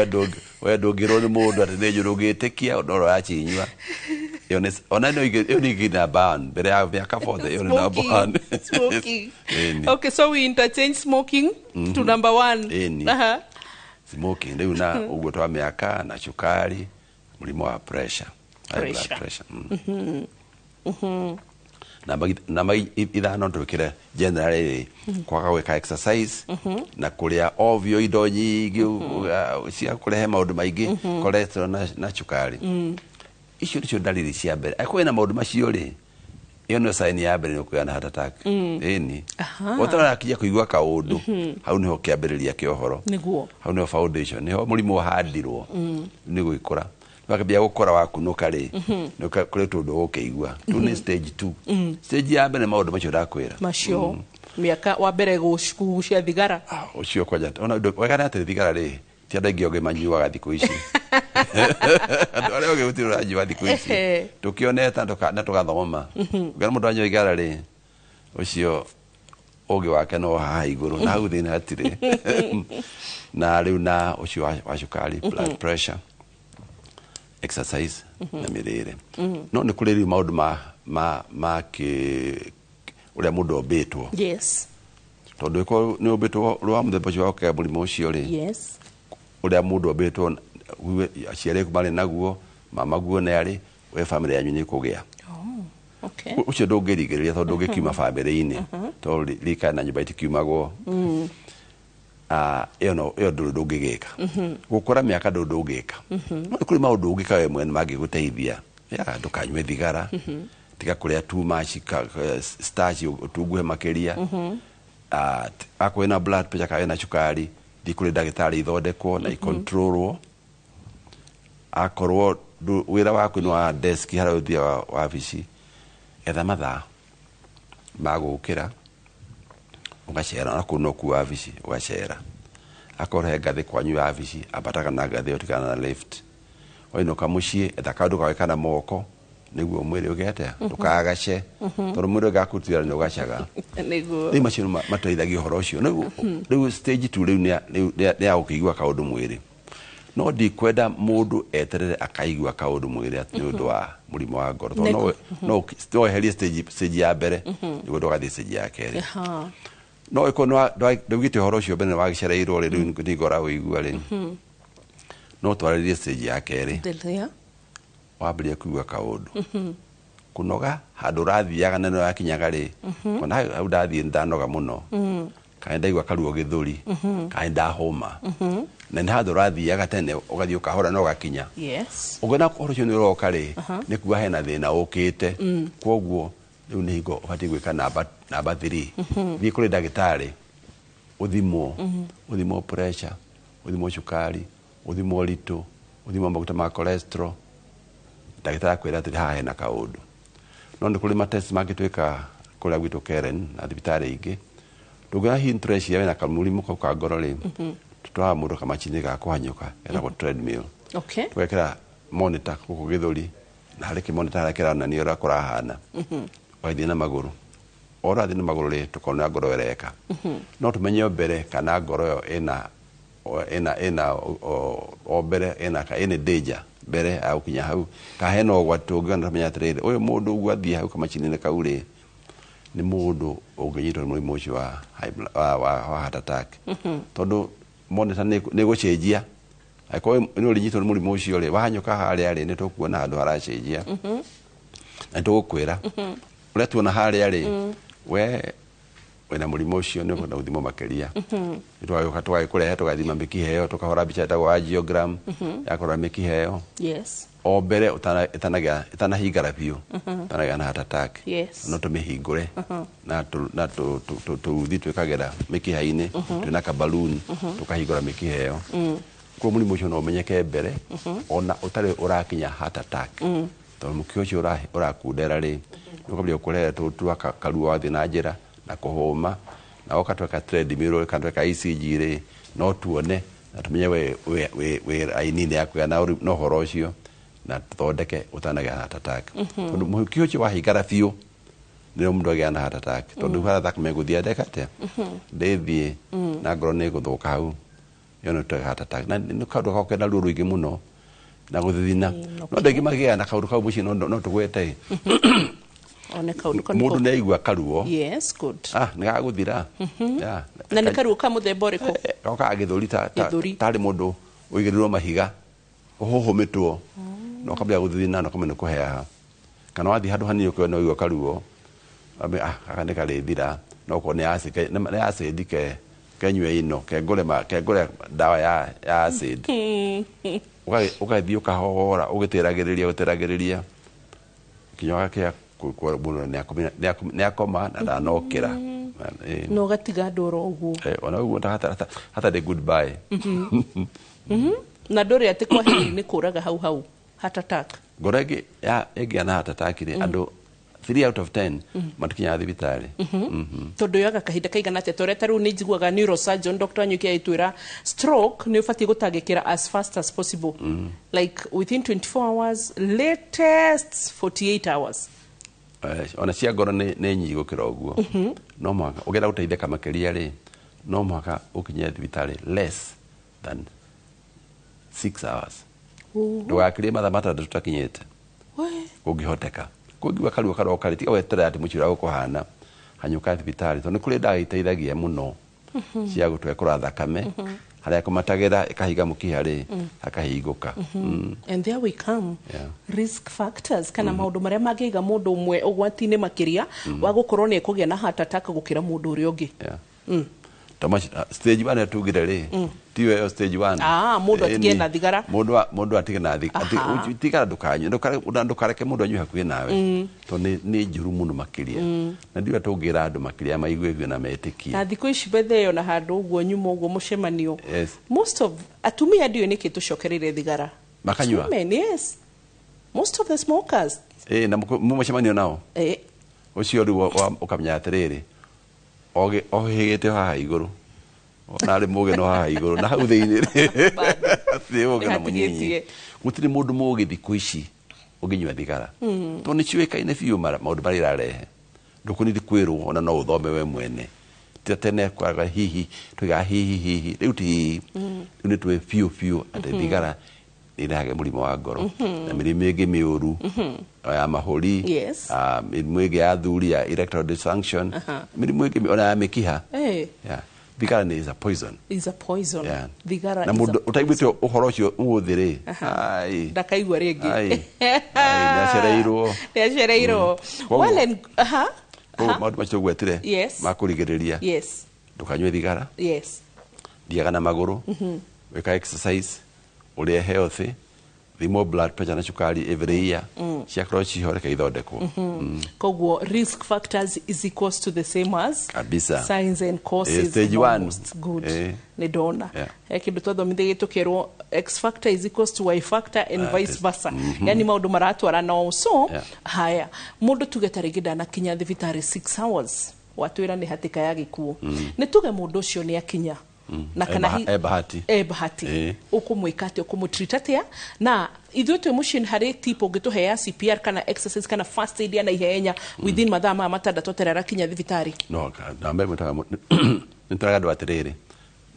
we ndũngĩrwo nĩ mũndũ atĩ nĩ njũru, ũngĩtĩkia no ũracinyua. Ĩyo ona no ĩyo nĩ ĩngĩ number one mbere ya mĩaka 40, ĩyo nĩ number one. Smoking. Ĩni. Okay, so we interchange smoking to number one. Ĩni. Smoking rĩu na ũguo twa mĩaka na cukari, mũrimũ wa pressure, high blood Pressure. pressure. Namba 5 twĩkĩre generally rĩ, kwaga gwĩka exercise na kũrĩa ovyo indo nyingĩ cia kũrehe maũndũ maingĩ, cholesterol na cukari. Icio nĩcio ndariri cia mbere. Angĩkorwo wĩna maũndũ macio rĩ, ĩyo nĩyo sign ya mbere nĩ ũkũgĩa na heart attack. Ĩni. Ũtarakinya kũigua kaũndũ, hau nĩho kĩambĩrĩria kĩa ũhoro. Hau nĩho foundation, nĩho mũrimũ wahandirwo, nĩ gwĩkũra wakambia gũkũra, wakunũka rĩ, nĩ kũrĩ tũndũ ũgũkĩigua. Tũ nĩ stage 2. Stage ya mbere nĩ maũndũ macio ndakwĩra. Macio mĩaka wa mbere kũgucia thigara. Ũcio kwanja ona wega nĩ atĩ thigara rĩ, ti andũ aingĩ ogĩ manyuaga thikũ ici. Andũ arĩa ogĩ gũtirĩ ũranyua thikũ ici. Tũkĩonete na tũgathoma. Ũngĩona mũndũ anyua igara rĩ, ũcio ũgĩ wake no haha igũrũ, na hau thĩinĩ hatirĩ. Na rĩu na ũcio wa cukari, blood pressure, exercise na mĩrĩre. No nĩ kũrĩ rĩu maũndũ ma kĩ ũrĩa mũndũ ombĩtwo, tondũ ĩkorwo nĩ ũmbĩtwo ũrĩ wa mũthemba ũcio wa gũkĩgĩa mũrimũ ũcio rĩ, ũrĩa mũndũ ombĩtwo, aciari aku marĩ naguo, mama guo nĩ arĩ, we family yanyu nĩ ĩkũgĩa. Oh, okay. Ũcio ndũngĩrigĩrĩria tondũ ndũngĩkiuma family-inĩ, tondũ rika na nyũmba itikiumagwo. Ah, ĩyo no ĩyo ndũrĩ ndũngĩgĩka. Gũkũra mĩaka ndũrĩ ndũngĩka. No nĩ kũrĩ maũndũ ũngĩka we mwene mangĩgũteithia. Ya ndũkanyue thigara, tiga kũrĩa too much starch, ũtunguhe makĩria. Ah, akorwo wĩna blood pressure kana wĩna cukari, thiĩ kũrĩ ndagĩtarĩ ithondekwo na icontrolwo. Akorwo wĩra waku nĩ wa desk harĩa ũthiaga wabici, etha mathaa ma gũkĩra ũgacera, ona kũu no kuo wabici ũgacera. Akorwo he ngathĩ kwanyu wabici, ambataga na ngathĩ ĩyo, tigana na lift. Wainũka mũciĩ, etha kaũndũ gawĩka na moko nĩguo mwĩrĩ ũgĩe atĩa, ndũkagace, tondũ mwĩrĩ ũngĩgakũrutĩra nĩ ũgacaga. Rĩu macio nĩ mateithagia ũhoro ũcio. Rĩu stage 2 rĩu nĩ ya gũkĩigua kaũndũ mwĩrĩ. No ndikwenda mũndũ eterere akaigua kaũndũ mwĩrĩ atĩ nĩ ũndũ wa mũrimũ wa ngoro, tondũ no weherie stage ya mbere nĩguo ndũgathiĩ stage ya kerĩ. No ĩkorwo ndwaugĩte ũhoro ũcio mbere, nĩ wagĩcereirwo rĩ, rĩu nĩ ngora ũigua rĩ, no twarĩrie stage ya kerĩ. Wambĩrĩria kũigua kaũndũ, Kunoga handũ ũrathiaga na nĩũrakinyaga rĩ, ona hau ndathiĩ nĩndanoga mũno, kana ndaigua karuo gĩthũri, kana ndahũma, na nĩ handũ ũrathiaga tene ũgathiĩ ũkahora na ũgakinya. Ũngĩona ũhoro ũcio nĩ ũroka rĩ, nĩ kuga hena thĩna ũkĩte. Kwoguo rĩu nĩ hingo ũbatiĩ gwĩka namba 3. Thiĩ kũrĩ ndagĩtarĩ ũthimwo, ũthimwo pressure, ũthimwo cukari, ũthimwo ũritũ, ũthimwo maguta ma cholesterol. Ndagĩtarĩ akwĩra atĩrĩ, haha hena kaũndũ. No nĩ kũrĩ matest mangĩ twĩkaga kũrĩa gwitũ Karen na thibitarĩ ingĩ. Ndũngĩona hihi nĩtũreciria wĩna kamũrimũ kau ka ngoro rĩ, tũtwaraga mũndũ kamacini ga kũhanyũka getagwo treadmill. Tũgekĩra monitor gũkũ gĩthũri, na harĩ kĩmonitor harĩa kĩronania ũrĩa kũrahana. Ũgathiĩ na magũrũ. O ũrathiĩ na magũrũ rĩ, tũkona ngoro ĩreka. No tũmenye o mbere kana ngoro ĩyo ĩna o mbere ĩna ĩna danger mbere ya gũkinya hau, ka hena ũgwati tũngĩona tũmenye atĩrĩrĩ, ũyũ mũndũ ũguo athiĩ hau kamacini-inĩ kau rĩ, nĩ mũndũ ũngĩnyitwo nĩ mũrimũ ũcio wa high blood- wa heart attack. Tondũ monitor nĩ ĩgũcenjia. Angĩkorwo nĩ ũrĩnyitwo nĩ mũrimũ ũcio rĩ, wahanyũka harĩa rĩ, nĩ tũkuona handũ haracenjia, na nĩ tũgũkwĩra ũrĩa tuona harĩa rĩ, we wĩna mũrimũ ũcio, nĩ ũkwenda gũthimwo makĩria. Tũgagĩũka tũgagĩkũrehe, tũgathima mĩkiha ĩyo, tũkahũra mbica ĩtagwo angiogram ya kũrora mĩkiha ĩyo o mbere ĩtanagĩa ĩtanahingara biũ, ĩtanagĩa na heart attack. No tũmĩhingũre na tũruthi twĩkagĩra mĩkiha-inĩ, twĩna kabaluni, tũkahingũra mĩkiha ĩyo. Koguo mũrimũ ũcio no ũmenyeke mbere ona ũtarĩ ũrakinya heart attack, tondũ mũkiha ũcio ũrakundera rĩ, nĩ ũkambia gũkũrehe tũtwa karuo wathiĩ na njĩra na kũhũma, na woka tweka treadmill kana tweka ECG rĩ, no tuone na tũmenye we wĩ raini-inĩ ya kũgĩa na ũhoro ũcio, na tũthondeke ũtanagĩa heart attack. Tondũ mũkiha ũcio wahingara biũ nĩrĩo mũndũ agĩa na heart attack, tondũ harĩa thakame ĩgũthiĩ ndeka atĩa, ndĩthiĩ, na ngoro nĩ ĩgũthũka hau, ĩyo nĩ tũrega heart attack. Na nĩ kaũndũ gakoragwo kena ruo rũingĩ mũno na gũthithina. No andũ aingĩ magĩaga na kaũndũ kau mũciĩ, no tũgwete One kaũndũ kau. Mũndũ nĩ aigua karuo. Yes, good. Ah, nĩ gagũthira. Yeah. Na nĩ karuo ka mũthemba ũrĩkũ? Gokaga gĩthũri Gĩthũri. Tarĩ mũndũ ũigĩrĩirwo mahiga, ũhũhũmĩtwo, na ũkambia gũthithina na ũkamenya nĩ kũheaha. Kana wathiĩ handũ hanini ũkĩona ũigua karuo, wambe, ah, gaka nĩ karĩthira, no okorwo nĩ acid, nĩ acid ke kenyue ino, kengũre ndawa ya acid. Ũgathiĩ ũkahora, ũgĩtĩragĩrĩria, ũgĩtĩragĩrĩria, nginya ũgakĩa mũndũ nĩ akoma na ndanokĩra. Na ũgatiga andũ oro ũguo. Ona ũguo hatarĩ goodbye. Na ndũrĩ atĩ kwa heri nĩ kũraga hau hau heart attack. Ngoro ĩngĩ ĩngĩa na heart attack rĩ, andũ 3 out of 10 matikinyaga thibitarĩ. Tondũ yoyaga kahinda kaigana atĩa? Torĩa ta rĩu nĩ njiguaga neurosurgeon Dr. Nyuki agĩtwĩra stroke nĩ ũbatiĩ gũtangĩkĩra as fast as possible, like within 24 hours, latest 48 hours. Ona cia ngoro nĩ nyingĩ gũkĩra ũguo. No mũhaka ũngĩenda gũteithĩka makĩria rĩ, no mũhaka ũkinye thibitarĩ less than 6 hours. Ndũgakĩrie mathaa 6 tũtakinyĩte. Kũngĩhoteka. Kũngĩigua karuo karoka rĩ, tiga weterera atĩ mũciĩ ũrĩa gũkũhana, hanyũka thibitarĩ, tondũ nĩ kũrĩ ndawa iteithagia mũno cia gũtwekũra thakame, harĩa kũmatagĩra ĩkahinga mũkiha rĩ, hakahingũka. And there we come. Risk factors kana maũndũ marĩa mangĩiga mũndũ ũmwe ũgwati-inĩ makĩria wa gũkorwo nĩ ekũgĩa na heart attack gũkĩra mũndũ ũrĩa ũngĩ. Stage 1 tugire rĩ, tiyo ĩyo stage 1. Ah, mũndũ atige na thigara. Mũndũ atige na thigara, ndũkanyue, ndũkareke mũndũ anyue hakuhĩ nawe, tondũ nĩ njũru mũno makĩria. Na ndiũĩ tũngĩra andũ makĩria maigue ũguo na metĩkie. Na thikũ ici bethe ĩyo na handũ ũguo nyuma ũguo mũcemanio. Most of atumia ndiũĩ nĩkĩ tũcokereire thigara. Makanyua? Women, yes. Most of the smokers. Na mũcemanio nao? Ũcio rĩu ũkamenya atĩrĩrĩ, ohĩgĩte haha igũrũ, ona arĩ mũgĩ no haha igũrũ, na hau thĩinĩ hatirĩ ũgĩ na mũnyinyi. Gũtirĩ mũndũ mũgĩ thikũ ici ũngĩnyua thigara, tondũ nĩ ciũĩkaine biũ maũndũ marĩa irarehe. Ndũkũnithi kwĩrwo, ona no ũthome we mwene. Ti tene kwaga hihi, tuigaga hihi hihi, rĩu ti hihi. Rĩu nĩ tũĩ biũ biũ atĩ thigara nĩ ĩrehaga mũrimũ wa ngoro na mĩrimũ ĩngĩ mĩũru ya mahũri, mĩrimũ ĩngĩ ya athuri ya erectile dysfunction, mĩrimũ ĩngĩ ona ya mĩkiha. Thigara nĩ is a poison. Is a poison. Yeah. Thigara Na is a mũndũ ũtaiguĩte ũhoro ũcio ũmũthĩ rĩ, ai, ndakaigua rĩngĩ. Ai. Ai, nĩacereirwo. Nĩacereirwo. Koguo- Well and aha. Koguo maũndũ macio ũgwetire ma kũrigĩrĩria, ndũkanyue thigara, thiaga na magũrũ, wĩka exercise, ũrĩe healthy, thimwo blood pressure na cukari every year, ciakorwo ciho reke ithondekwo. Koguo risk factors is equals to the same as Kabisa. signs and causes. Stage one. Almost. Good. Nĩ ndona he kĩndũ twathomithĩtie tũkerwo x factor is equals to y factor and Ah, vice versa. Yani maũndũ maratwarana o so. Haya, mũndũ tuge ta rĩngĩ ndanakinya thibitarĩ 6 hours, watwĩra nĩ hatĩka ya gĩkuũ. Nĩ tuge mũndũ ũcio nĩ akinya na kana E bahati. E bahati, ũkũmwĩka atĩa, ũkũmũtreat atĩa? Na ithuĩ twĩ mũciĩ harĩ tip ũngĩtũhe ya CPR kana exercise kana first aid ya na ihenya within mathaa maya 6 atarĩ arakinya thibitarĩ? No namba ĩmwe nĩtwĩraga andũ atĩrĩrĩ,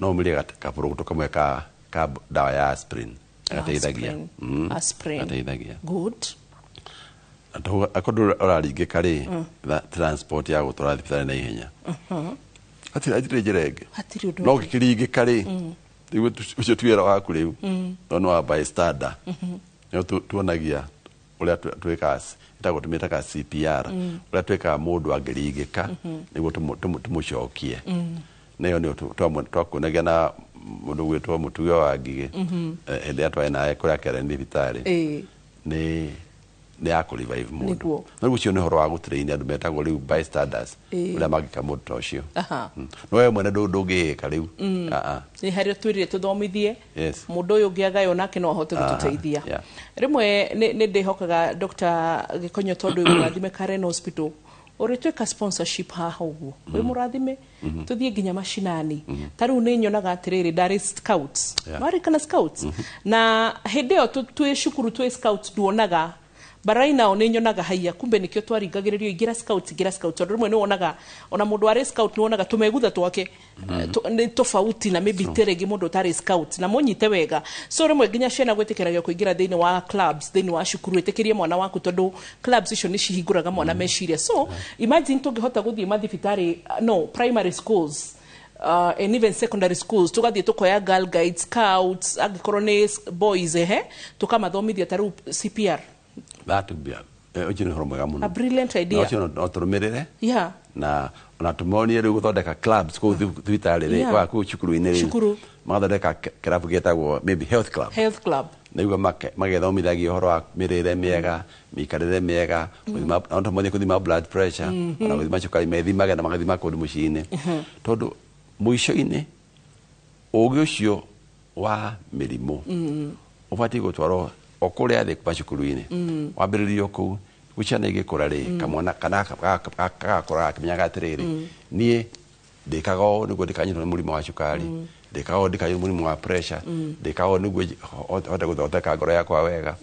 no ũmĩrie kabũrũgũtũ kamwe ka ndawa ya aspirin, gateithagia. Aspirin. Aspirin. Gateithagia. Good. Akorwo ũraringĩka rĩ, transport ya gũtwara thibitarĩ na ihenya. Hatirĩ njĩra ĩngĩ. Hatirĩ ũndũ No ũngĩ. ũngĩkĩringĩka rĩ, rĩu ũcio ti wĩra waku rĩu, tondũ nĩ wa bystander. Nĩo tuonagia ũrĩa twĩkaga, ĩtagwo tũmĩtaga CPR, ũrĩa twĩkaga mũndũ angĩringĩka nĩguo tũmũcokie. Na ĩyo nĩyo twakuonagia na mũndũ gwĩtwo Mũtuge wa Ngigĩ, hĩndĩ ĩrĩa twarĩ nawe kũrĩa Karen thibitarĩ, nĩ ya kũ-revive mũndũ. No rĩu ũcio nĩ ũhoro wa gũtrain andũ metagwo rĩu bystanders, ũrĩa mangĩka mũndũ ta ũcio. No we mwene ndũngĩĩka rĩu. Ah, ah. Nĩ harĩa twĩrire tũthomithie mũndũ ũyũ ũngĩ agaywo nake no ahote gũtũteithia. Rĩmwe nĩ ndĩhokaga Dr. Gĩkonyo, tondũ wĩ mũrathime Karen Hospital, ũrĩtwĩka sponsorship haha ũguo wĩ mũrathime, tũthiĩ nginya macinani. Ta rĩu nĩ nyonaga atĩrĩrĩ, ndarĩ scouts. Warĩ kana scouts, na hĩndĩ ĩyo twĩ cukuru twĩ scouts nduonaga, but right now nĩ nyonaga haiya, kumbe nĩkĩo twaringagĩrĩrio ingĩra scouts, ingĩra scouts, tondũ rĩmwe nĩ wonaga ona mũndũ arĩ scout nĩ wonaga tũmegutha twake nĩ tofauti na maybe te rĩngĩ mũndũ ũtarĩ scout na mũnyite wega. So rĩmwe nginya ciana gwĩtĩkĩragio kũingĩra thĩinĩ wa clubs thĩinĩ wa cukuru, ĩtĩkĩrie mwana waku, tondũ clubs icio nĩ cihingũraga mwana meciria. So imagine tũngĩhota gũthiĩ mathibitarĩ, no primary schools and even secondary schools, tugathiĩ tukoya girl guides, scouts, angĩkorwo nĩ boys, ehe, tukamathomithia ta rĩu CPR. That would be ũcio nĩ ũhoro mwega mũno. A brilliant idea. Na ũcio no tũrũmĩrĩre na ona tũmonie rĩu gũthondeka clubs kũu thibitarĩ rĩ, wa kũu cukuru-inĩ rĩ, Cukuru. magathondeka kĩrabu gĩtagwo maybe health club. Health club. Nĩguo magethomithagio ũhoro wa mĩrĩre mĩega, mĩikarĩre mĩega, na tũmonie gũthima blood pressure, ona gũthima cukari, methimage na magathima kũndũ mũciĩ-inĩ, tondũ mũico-inĩ ũgĩ ũcio wa mĩrimũ ũbatiĩ gũtwarwo o kũrĩa thĩ macukuru-inĩ, wambĩrĩrio kũu nĩguo ciana igĩkũra rĩ, kamwana kana gagakũra gakĩmenyaga atĩrĩrĩ, niĩ ndĩkaga ũũ nĩguo ndikanyitwo nĩ mũrimũ wa cukari, ndĩkaga ũũ ndikanyitwo nĩ mũrimũ wa pressure, ndĩkaga ũũ nĩguo hote gũthondeka ngoro yakwa wega,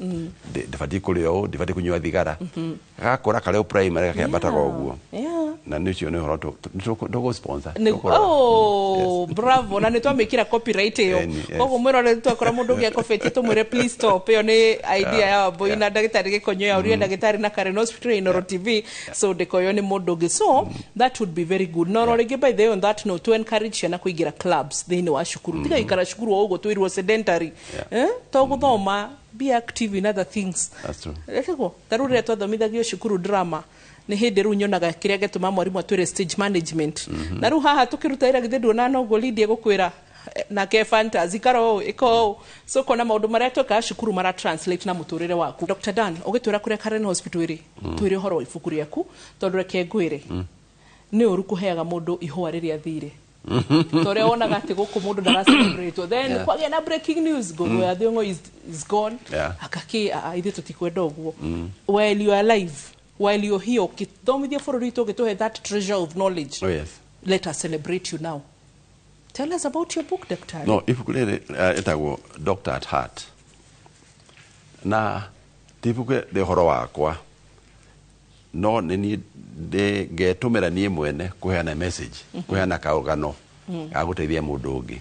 ndibatiĩ kũrĩa ũũ, ndibatiĩ kũnyua thigara. Gagakũra karĩ o primary gakĩambataga ũguo. Na nĩ ũcio nĩ ũhoro tũgũ sponsor. Tũkũrora. Oh, bravo, na nĩ twamĩkĩra copyright ĩyo. Eni, yes. Koguo mwĩrore twakora mũndũ ũngĩ akobetie tũmwĩre please stop, ĩyo nĩ idea ya Wambui na ndagĩtarĩ Gĩkonyo ya ũria ndagĩtarĩ na Karen Hospital Inooro TV, so ndĩkoywo nĩ mũndũ ũngĩ. So that would be very good. No rĩngĩ, by the way, on that note, to encourage ciana kũingĩra clubs thĩinĩ wa cukuru, tiga ikara cukuru o ũguo twĩrwo sedentary, to gũthoma, be active in other things. That's true. Rekego ta rĩu rĩrĩa twathomithagio cukuru drama, nĩ hĩndĩ rĩu nyonaga kĩrĩa gĩtũma mwarimũ atwĩre stage management. Na rĩu haha tũkĩruta wĩra, githĩ nduona noguo Lydia gũkwĩra, nake fantasy ikara ũũ, ĩka ũũ. So kona maũndũ marĩa twekaga cukuru mara translate na mũtũrĩre waku. Dr. Dan, ũgĩtwĩra kũrĩa Karen Hospital ĩrĩ, twĩre ũhoro wa ibuku rĩaku, tondũ reke ngwĩre, nĩ ũru kũheaga mũndũ ihũa rĩrĩa thire, torĩa wonaga atĩ gũkũ mũndũ ndara celebrate, then kwagĩa na breaking news, Gogo ya Thiong'o is gone. Akaki ithuĩ tũtikwenda ũguo. While you are alive, while you're here, ũkĩthomithia bũrũri witũ, ũgĩtũhe that treasure of knowledge, Oh, yes. let us celebrate you now. Tell us about your book, Daktari. No, ibuku rĩrĩ rĩtagwo Doctor at Heart, na ti ibuku rĩ ũhoro wakwa, no nĩ niĩ ngetũmĩra niĩ mwene kũheana message, kũheana kaũgano ga gũteithia mũndũ ũngĩ.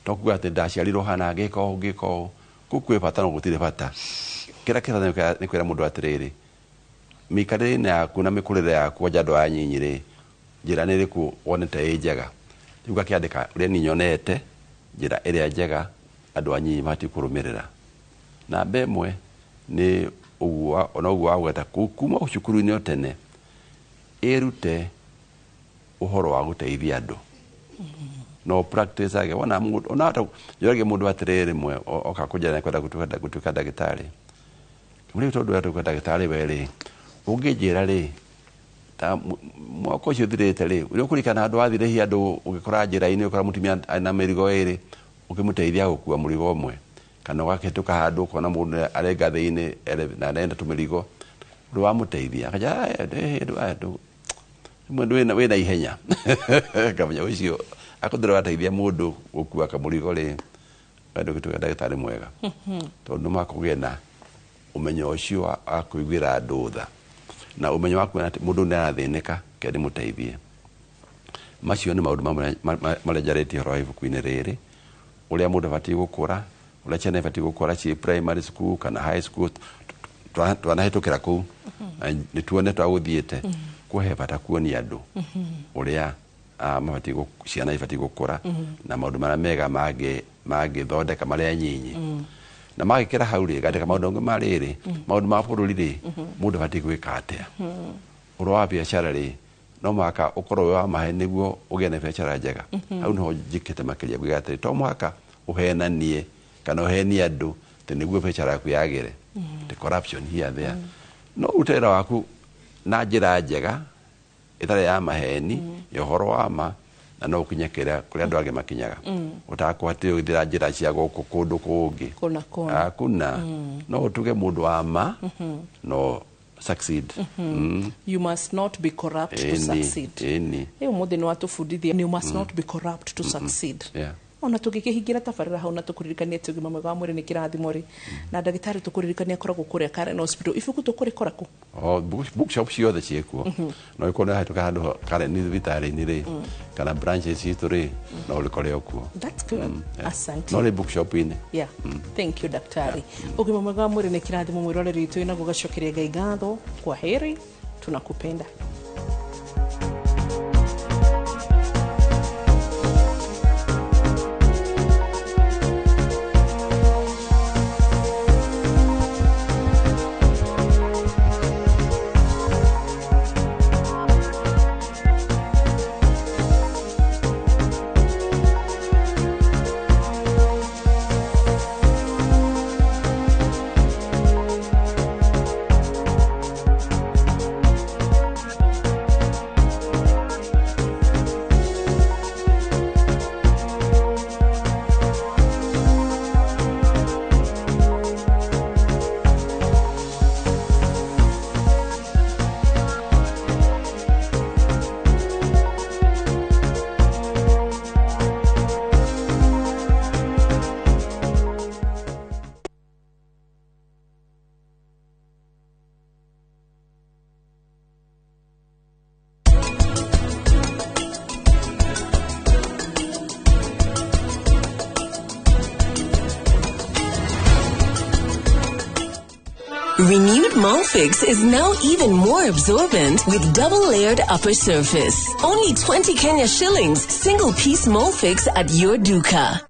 To kuga atĩ ndaciarirwo hana, ngĩka ũũ, ngĩka ũũ, kũu kwĩ bata, no gũtirĩ bata. Kĩrĩa kĩrĩa nĩ kwĩra mũndũ atĩrĩrĩ, mĩikarĩre-inĩ yaku na mĩkũrĩre yaku, wanja andũ aya nyinyi rĩ, njĩra nĩ ĩrĩkũ wonete ĩ njega? Rĩu ngakĩandĩka ũrĩa niĩ nyonete njĩra ĩrĩa njega andũ anyinyi mabatiĩ kũrũmĩrĩra. Namba ĩmwe nĩ ũguo ona ũguo wa gweta kuma cukuru-inĩ o tene ĩrute ũhoro wa gũteithia andũ no practice age wona mũndũ ona hata njũragia mũndũ atĩrĩrĩ rĩmwe oka kũnjĩra nĩkwenda gũtuĩka ndagĩtarĩ. Rĩu tondũ ũratuĩka ndagĩtarĩ we rĩ, ũngĩnjĩra rĩ ta mwaka ũcio ũthirĩte rĩ, ũrĩa ũkũririkana handũ wathire hihi andũ ũgĩkora njĩra-inĩ ũkora mũtumia ena mĩrigo ĩrĩ ũkĩmũteithia gũkua mũrigo ũmwe, kana ũgakĩhĩtũka handũ ũkona mũndũ arĩ ngathĩ-inĩ na arenda tũmĩrigo ũrĩ wamũteithia akanja rĩmwe wĩna ihenya ngamenya ũcio akũthira wateithia mũndũ gũkua kamũrigo rĩ, we ndũgĩtuĩka ndagĩtarĩ mwega tondũ no mũhaka ũgĩe na ũmenyo ũcio wa kũiguĩra andũ tha na ũmenyo wa kuona atĩ mũndũ nĩ arathĩnĩka kĩrĩa ndĩmũteithie. Macio nĩ maũndũ mamwe marĩa njarĩtie ũhoro wa ibuku-inĩ rĩrĩ, ũrĩa mũndũ abatiĩ gũkũra, ũrĩa ciana ibatiĩ gũkũra ciĩ primary school kana high school, twanahĩtũkĩra kũu na nĩ tuone twagũthiĩte. Kũhe bata kuonia andũ ũrĩa mabatiĩ ciana ibatiĩ gũkũra na maũndũ marĩa mega mangĩthondeka marĩa nyinyi. Na magĩkĩra hau rĩ, ngandĩka maũndũ mangĩ ma rĩrĩ, maũndũ ma bũrũri rĩ, mũndũ abatiĩ gwĩka atĩa. Ũhoro wa biacara rĩ, no mũhaka ũkorwo wĩ wa mahe nĩguo ũgĩe na biacara njega. Hau nĩho njĩkĩte makĩria nguga atĩrĩ, to mũhaka ũhenanie kana ũhenie andũ atĩ nĩguo biacara yaku yagĩre. The corruption here there. No ũrute wĩra waku na njĩra njega ĩtarĩ ya maheni, ya ũhoro wa ma, na no ũkinye kĩrĩa kũrĩa andũ angĩ makinyaga. Ũtakũhatĩrĩrio gũthiĩ njĩra cia gũkũ kũndũ kũngĩ. Kũna kũna. Kũna. No ũtuge mũndũ wa ma, no succeed. You must not be corrupt to succeed. Ĩni. Ũmũthĩ nĩ watũbundithia you must not be corrupt to succeed. Ona tũgĩkĩhingĩra tabarĩra hau na tũkũririkania atĩ ũgima mwega wa mwĩrĩ nĩ kĩrathimo rĩ, na ndagĩtarĩ tũkũririkania akoragwo kũrĩa Karen Hospital. Ibuku tũkũrĩkora kũ? O bookshop ciothe ciĩkuo. No ĩkorwo nĩ wahĩtũka handũ Karen thibitarĩ-inĩ rĩ, kana branches citũ rĩ, no ũrĩkore o kuo. That's good. Asante. No rĩ bookshop-inĩ. Yeah. Thank you daktari. Ũgima mwega wa mwĩrĩ nĩ kĩrathimo mwĩroreri witũ, na gũgacokeria Ngai ngatho. Kwa heri, tunakupenda. Renewed Molfix is now even more absorbent with double-layered upper surface. Only 20 Kenya shillings, single-piece Molfix at your duka.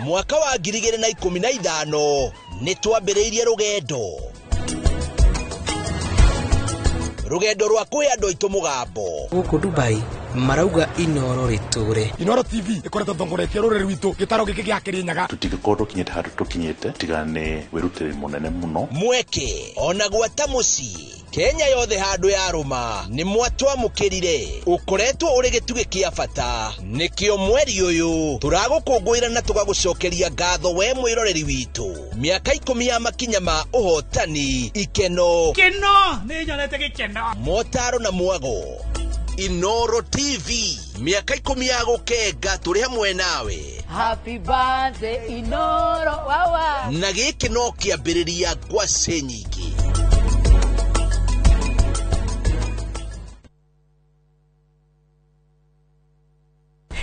Mwaka wa 2015 nĩ twambĩrĩirie rũgendo. Rũgendo rwa kũhe andũ aitũ mũgambo. Gũkũ Dubai marauga Inoro rĩtũre. Inoro TV ĩkoretwo ĩtongoretie rũrĩrĩ rwitũ gĩtaro gĩkĩ gĩa Kĩrĩnyaga. Tũtingĩkorwo tũkinyĩte handũ tũkinyĩte tiga nĩ wĩrutĩri mũnene mũno. Mweke ona gwata mũciĩ Kenya yothe handũ yarũma nĩ mwatwamũkĩrire. Ũkoretwo ũrĩ gĩtugĩ kĩa bata, nĩkĩo mweri ũyũ tũragũkũngũĩra na tũgagũcokeria ngatho we mwĩroreri witũ. Mĩaka 10 ya makinya ma ũhotani, ikeno, keno nĩ nyonete gĩkeno, motaro na mwago. Inoro TV mĩaka 10 ya gũkenga tũrĩ hamwe nawe. Happy birthday Inoro wawa. Na gĩkĩ no kĩambĩrĩria ngwacĩ nyingĩ.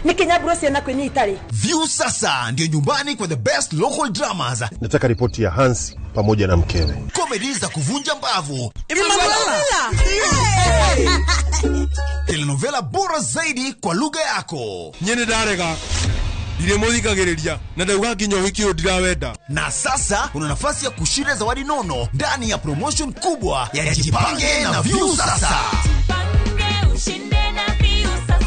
Nĩkĩ nyamburo ciana kwĩnyia itarĩ? View sasa ndio nyumbani kwa the best local dramas. Nataka ripoti ya Hansi pamoja na mkewe. Comedy za kuvunja mbavu. Telenovela bora zaidi kwa lugha yako. Nyene ndarega. Ndiremuthikagiriria na ndauga nginya uhiki uyu ndirawenda. Na sasa una nafasi ya kushinda zawadi nono ndani ya promotion kubwa ya Jipange na View Sasa. Jipange ushinde na View Sasa.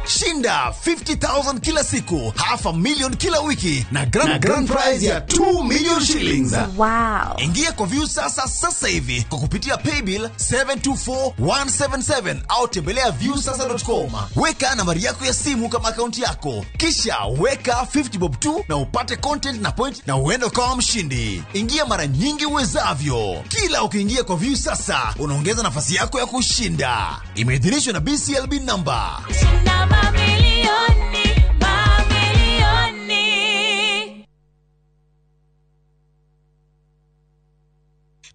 Shinda 50,000 kila siku, 500,000 kila wiki na grand prize ya 2 million shillings. Wow. Ingia kwa View Sasa sasa hivi kwa kupitia paybill 724177 au tembelea viewsasa.com. Weka nambari yako ya simu kama akaunti yako, kisha weka 50 bob tu na upate content na point na uende ukawa mshindi. Ingia mara nyingi uwezavyo. Kila ukiingia kwa View Sasa unaongeza nafasi yako ya kushinda. Imeidhinishwa na BCLB number. Shinda mamilioni, mamilioni.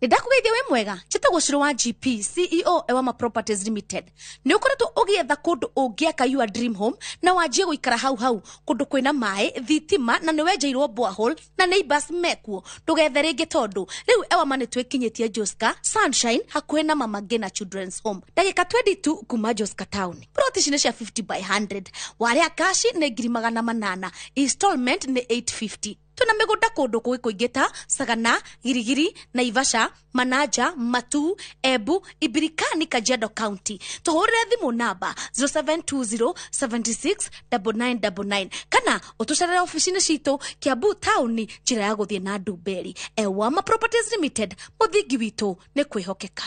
Nĩndakũgeithia wĩ mwega, njĩtagwo Shiro wa GP, CEO Ewama Properties Limited. Nĩ ũkoretwo ũgĩetha kũndũ ũngĩaka your dream home na wanjie gũikara hau hau, kũndũ kwĩna maĩ, thitima na nĩ wenjeirwo borehole na neighbors mekuo. Ndũgethe rĩngĩ tondũ rĩu Ewama nĩ twĩkinyĩtie Joska Sunshine hakuhĩ na Mama Ngina Children's Home, ndagĩka 22 kuma Joska Town. Plot ici nĩ cia 50 by 100. Warĩa kashi nĩ 800,000, installment nĩ 850. Tuna mĩgũnda kũndũ kũngĩ kũingĩ ta Sagana, Girigiri, Naivasha, Manaja, Matu, Embu, Ibirikani, Kajiado County. Tũhũrĩre thimũ namba 0720 76 9999 kana ũtũcerere ofici-inĩ citũ Kiambu Town, njĩra ya gũthiĩ na Ndumberi. Ewama Properties Limited, mũthingi witũ nĩ kwĩhokeka.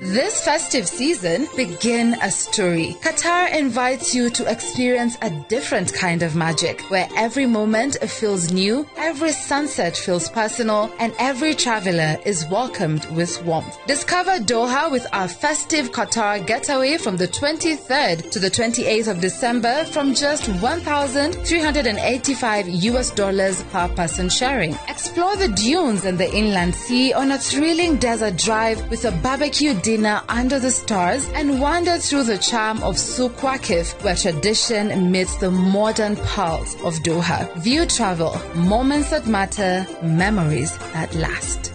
This festive season, begin a story. Qatar invites you to experience a different kind of magic, where every moment feels new, every sunset feels personal, and every traveler is welcomed with warmth. Discover Doha with our festive Qatar getaway from the 23rd to the 28th of December from just $1,385 per person sharing. Explore the dunes and the inland sea on a thrilling desert drive with a barbecue dinner under the stars, and wander through the charm of Souq Waqif, where tradition meets the modern pulse of Doha. View Travel, moments that matter, memories that last.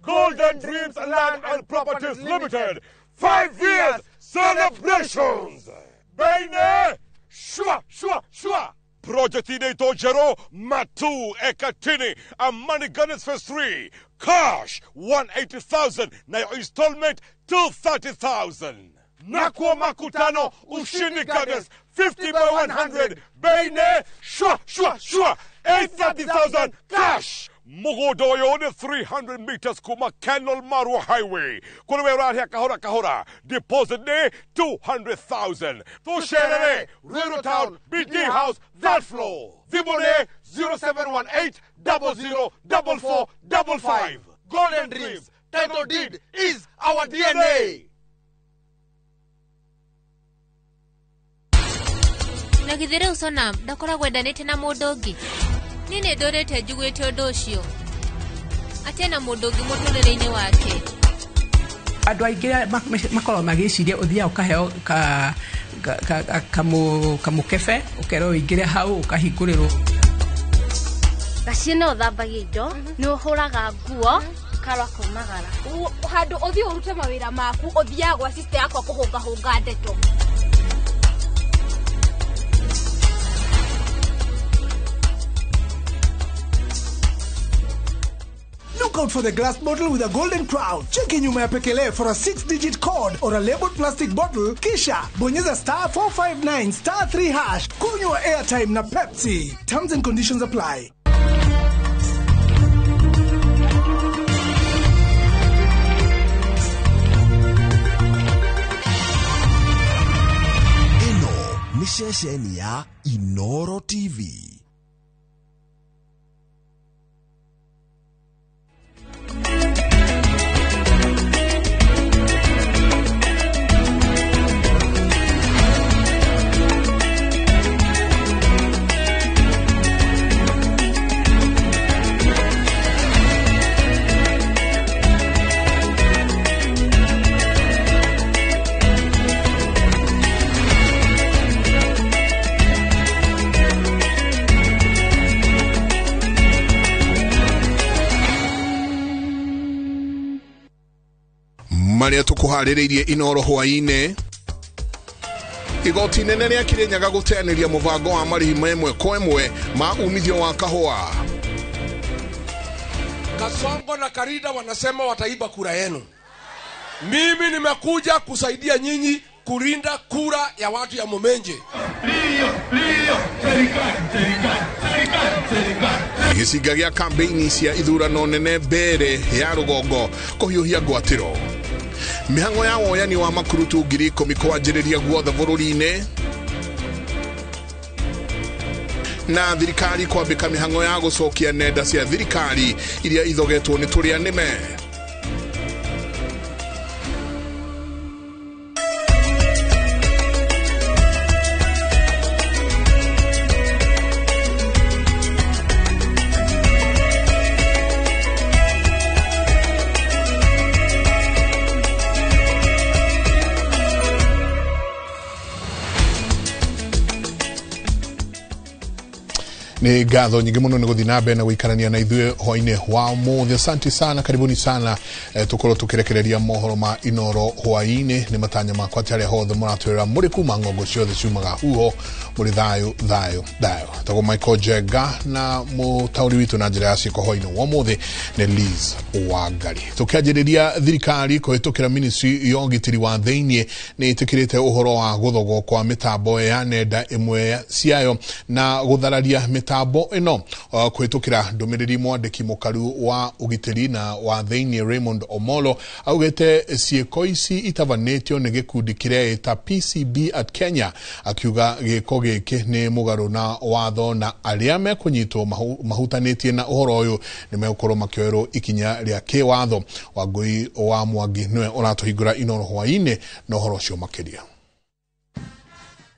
Golden Dreams Land and Properties Limited, 5 years celebrations. Bene, shua, shua, shua. Project inaitwa Jero Matu Ekatini Amani Gardens Phase 3. Cash 180,000 na your installment 230,000. Nakuwa Makutano Ushindi Gardens 50 by 100. Bene shwa shwa shwa 830,000 cash. Mugodoyo ni 300 meters kuma Kenol Marua Highway. Kuliwe rahia kahora kahora. Deposit ni 200,000. Tusherere, Ruiru Town, BD House, that floor. Thimũ 0718 00 44 55. Golden Dreams, title deed is our DNA. Na githĩ rĩu Sonam ndakoragwo endanĩte na mũndũ ũngĩ? Niĩ nĩ ndũrĩte njiguĩte ũndũ ũcio atĩ ena mũndũ ũngĩ mũtũrĩre-inĩ wake. Andũ aingĩ makoragwo magĩciria ũthiaga ũkaheo kamũkebe ũkerwo ũingĩre hau ũkahingũrĩrwo. Gaciĩ nĩ ũthambagia indo, nĩ ũhũraga nguo, karwa kaumagara. Handũ ũthiĩ ũrute mawĩra maku, ũthiaga gwa sister yakwa kũhũngahũnga ndeto. Look out for the glass bottle with a golden crown. Cheki nyuma ya pekele for a 6-digit code or a labeled plastic bottle. Kisha bonyeza star 459 star 3 hash. Kunywa airtime na Pepsi. Terms and conditions apply. Eno ni ceceni ya Inoro TV. Marĩa tũkũharĩrĩirie Inoro hwaĩ-inĩ. Igoti nene rĩa Kirinyaga gũteanĩria mũbango wa marĩhi ma ĩmwe kwa ĩmwe ma umithio wa kahũa. Kasongo na Karida wanasema wataiba kura yenu. Mimi nimekuja kusaidia nyinyi kulinda kura ya watu ya Mumenje. Gĩcinga gĩa kambeini cia ithurano nene mbere ya rũgongo kũhiũhia ngwatĩro. Mĩhang'o ya woyani wa makurutu 10,000 kwanjĩrĩria guothe bũrũri-inĩ. Na thirikari kwambĩka mĩhang'o ya gũcokia nenda cia thirikari iria ithogetwo nĩ tũrĩa nĩme. Nĩ ngatho nyingĩ mũno nĩ gũthiĩ na mbere na gũikarania na ithuĩ hwaĩ-inĩ wa ũmũthĩ. Asante sana, karibuni sana. Tũkorwo tũkĩrekereria mohoro ma Inoro hwaĩ-inĩ. Nĩ matanya makwa atĩ arĩa hothe mũratwĩrora mũrĩ kuma ng'ongo ciothe ciumaga huho mũrĩ thayũ thayũ thayũ. Tagwo Michael Jenga na mũtaũri witũ na njĩra ya ciĩko hwaĩ-inĩ wa ũmũthĩ nĩ Liz Wangari. Tũkĩanjĩrĩria thirikari kũhĩtũkĩra ministry ya ũgitĩri wa thĩiniĩ nĩ ĩtĩkĩrĩte ũhoro wa gũthogwo kwa mĩtambo ya nenda ĩmwe ciayo na gũthararia mĩtambo ĩno kũhĩtũkĩra ndũmĩrĩri mwandĩki mũkaru wa ũgitĩri na wa thĩiniĩ Raymond Omolo augĩte ciĩko ici itabanĩtio nĩ gĩkundi kĩreĩta PCB at Kenya, akiuga gĩko gĩkĩ nĩ mũgarũ na watho na arĩa mekũnyitwo mahutanĩtie na ũhoro ũyũ nĩ megũkorwo makĩoerwo ikinya rĩa kĩwatho. Wangũi wa Mwangi nĩwe ũratũhingũra Inoro hwaĩ-inĩ na ũhoro ũcio makĩria.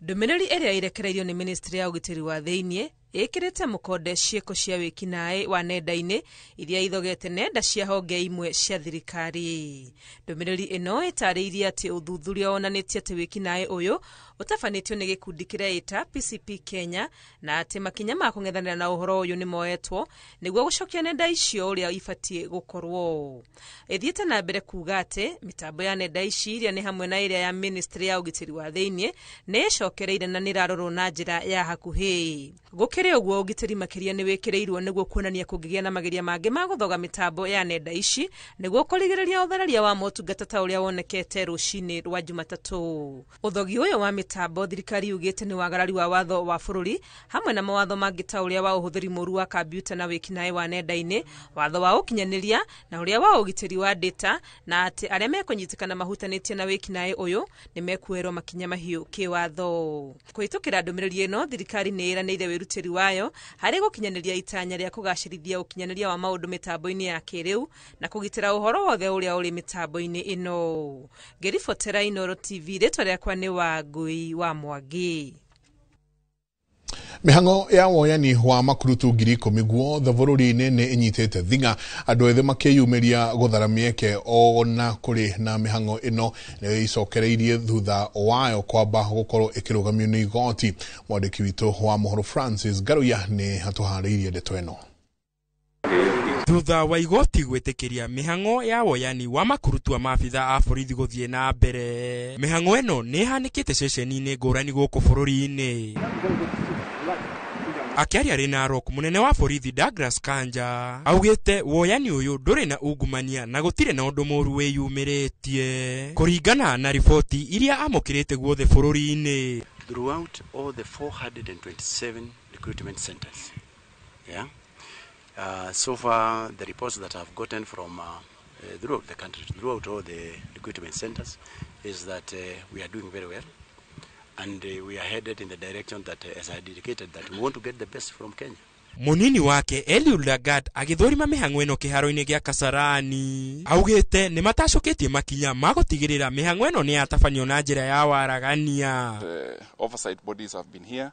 Ndũmĩrĩri ĩrĩa ĩrekereirio nĩ ministry ya ũgitĩri wa thĩiniĩ ĩkĩrĩte mũkonde ciĩko cia wĩkinaĩ wa nenda-inĩ iria ithogete nenda cia honge imwe cia thirikari. Ndũmĩrĩri ĩno ĩtarĩirie atĩ ũthuthuria wonanĩtie atĩ wĩkinaĩ ũyũ ũtabanĩtio nĩ gĩkundi kĩreĩta PCP Kenya na atĩ makinya ma kũng'ethanĩra na ũhoro ũyũ nĩ moetwo nĩguo gũcokia nenda icio ũrĩa ibatiĩ gũkorwo. Ĩthiĩte na mbere kuuga atĩ mĩtambo ya nenda ici iria nĩ hamwe na ĩrĩa ya ministry ya ũgitĩri wa thĩiniĩ nĩ ĩcokereire na nĩrarorwo na njĩra ya hakuhĩ. Gũkĩrĩ ũguo ũgitĩri makĩria nĩ wĩkĩrĩirwo nĩguo kuonania kũngĩgĩa na mageria mangĩ ma gũthoga mĩtambo ya nenda ici nĩguo kũrigĩrĩria ũthararia wa motungata ta ũrĩa wonekete rũcinĩ rwa Jumatatũ. Ũthogi ũyũ wa mĩtambo thirikari yugĩte nĩ wagarari wa watho wa bũrũri hamwe na mawatho mangĩ ta ũrĩa wa ũhũthĩri mũru wa kambiuta na wĩkinaĩ wa nenda-inĩ, watho wa ũkinyanĩria na ũrĩa wa ũgitĩri wa data, na atĩ arĩa mekũnyitĩkana mahutanĩtie na wĩkinaĩ ũyũ nĩ mekuoerwo makinya mahiũ kĩwatho. Kũhĩtũkĩra ndũmĩrĩri ĩno thirikari nĩ ĩranĩire wĩrutĩri wayo harĩ gũkinyanĩria itanya rĩa kũgacĩrithia ũkinyanĩria wa maũndũ mĩtambo-inĩ ya kĩrĩu na kũgitĩra ũhoro wothe ũrĩa ũrĩ mĩtambo-inĩ ĩno. Ngĩribotera Inoro TV, rĩtwa rĩakwa nĩ Wangũi wa Mwangi. Mĩhang'o ya woyani wa makurutu 10,000 guothe bũrũri-inĩ nĩ ĩnyitĩte thing'a andũ ethĩ makĩyumĩria gũthara mĩeke ona kũrĩ na mĩhang'o ĩno nĩ ĩcokereirie thutha wayo kwamba gũkorwo ĩkĩrũgamio nĩ igoti. Mwandĩki witũ wa mohoro Francis Ngaruiya nĩ atũharĩirie ndeto ĩno. Thutha wa igoti gwĩtĩkĩria mĩhang'o ya woyani wa makurutu a maabitha a borithi gũthiĩ na mbere, mĩhang'o ĩno nĩ ĩhanĩkĩte ceceni-inĩ ngũrani gũkũ bũrũri-inĩ. Akĩaria rĩ Narok, mũnene wa borithi Douglas Kanja augĩte woyani ũyũ ndũrĩ na ungumania na gũtirĩ na ũndũ mũru wĩyumĩrĩtie kũringana na riboti iria amũkĩrĩte guothe bũrũri-inĩ. Throughout all the 427 recruitment centers, yeah? So far the reports that I've gotten from throughout the country, throughout all the recruitment centers, is that we are doing very well. And we are headed in the direction that, as I indicated, that we want to get the best from Kenya. Munini wake Eliud Lagat agĩthũrima mĩhang'o ĩno kĩharo-inĩ gĩa Kasarani augĩte nĩ matacũkĩtie makinya ma gũtigĩrĩra mĩhang'o ĩno nĩ yatabanio na njĩra ya waragania. The oversight bodies have been here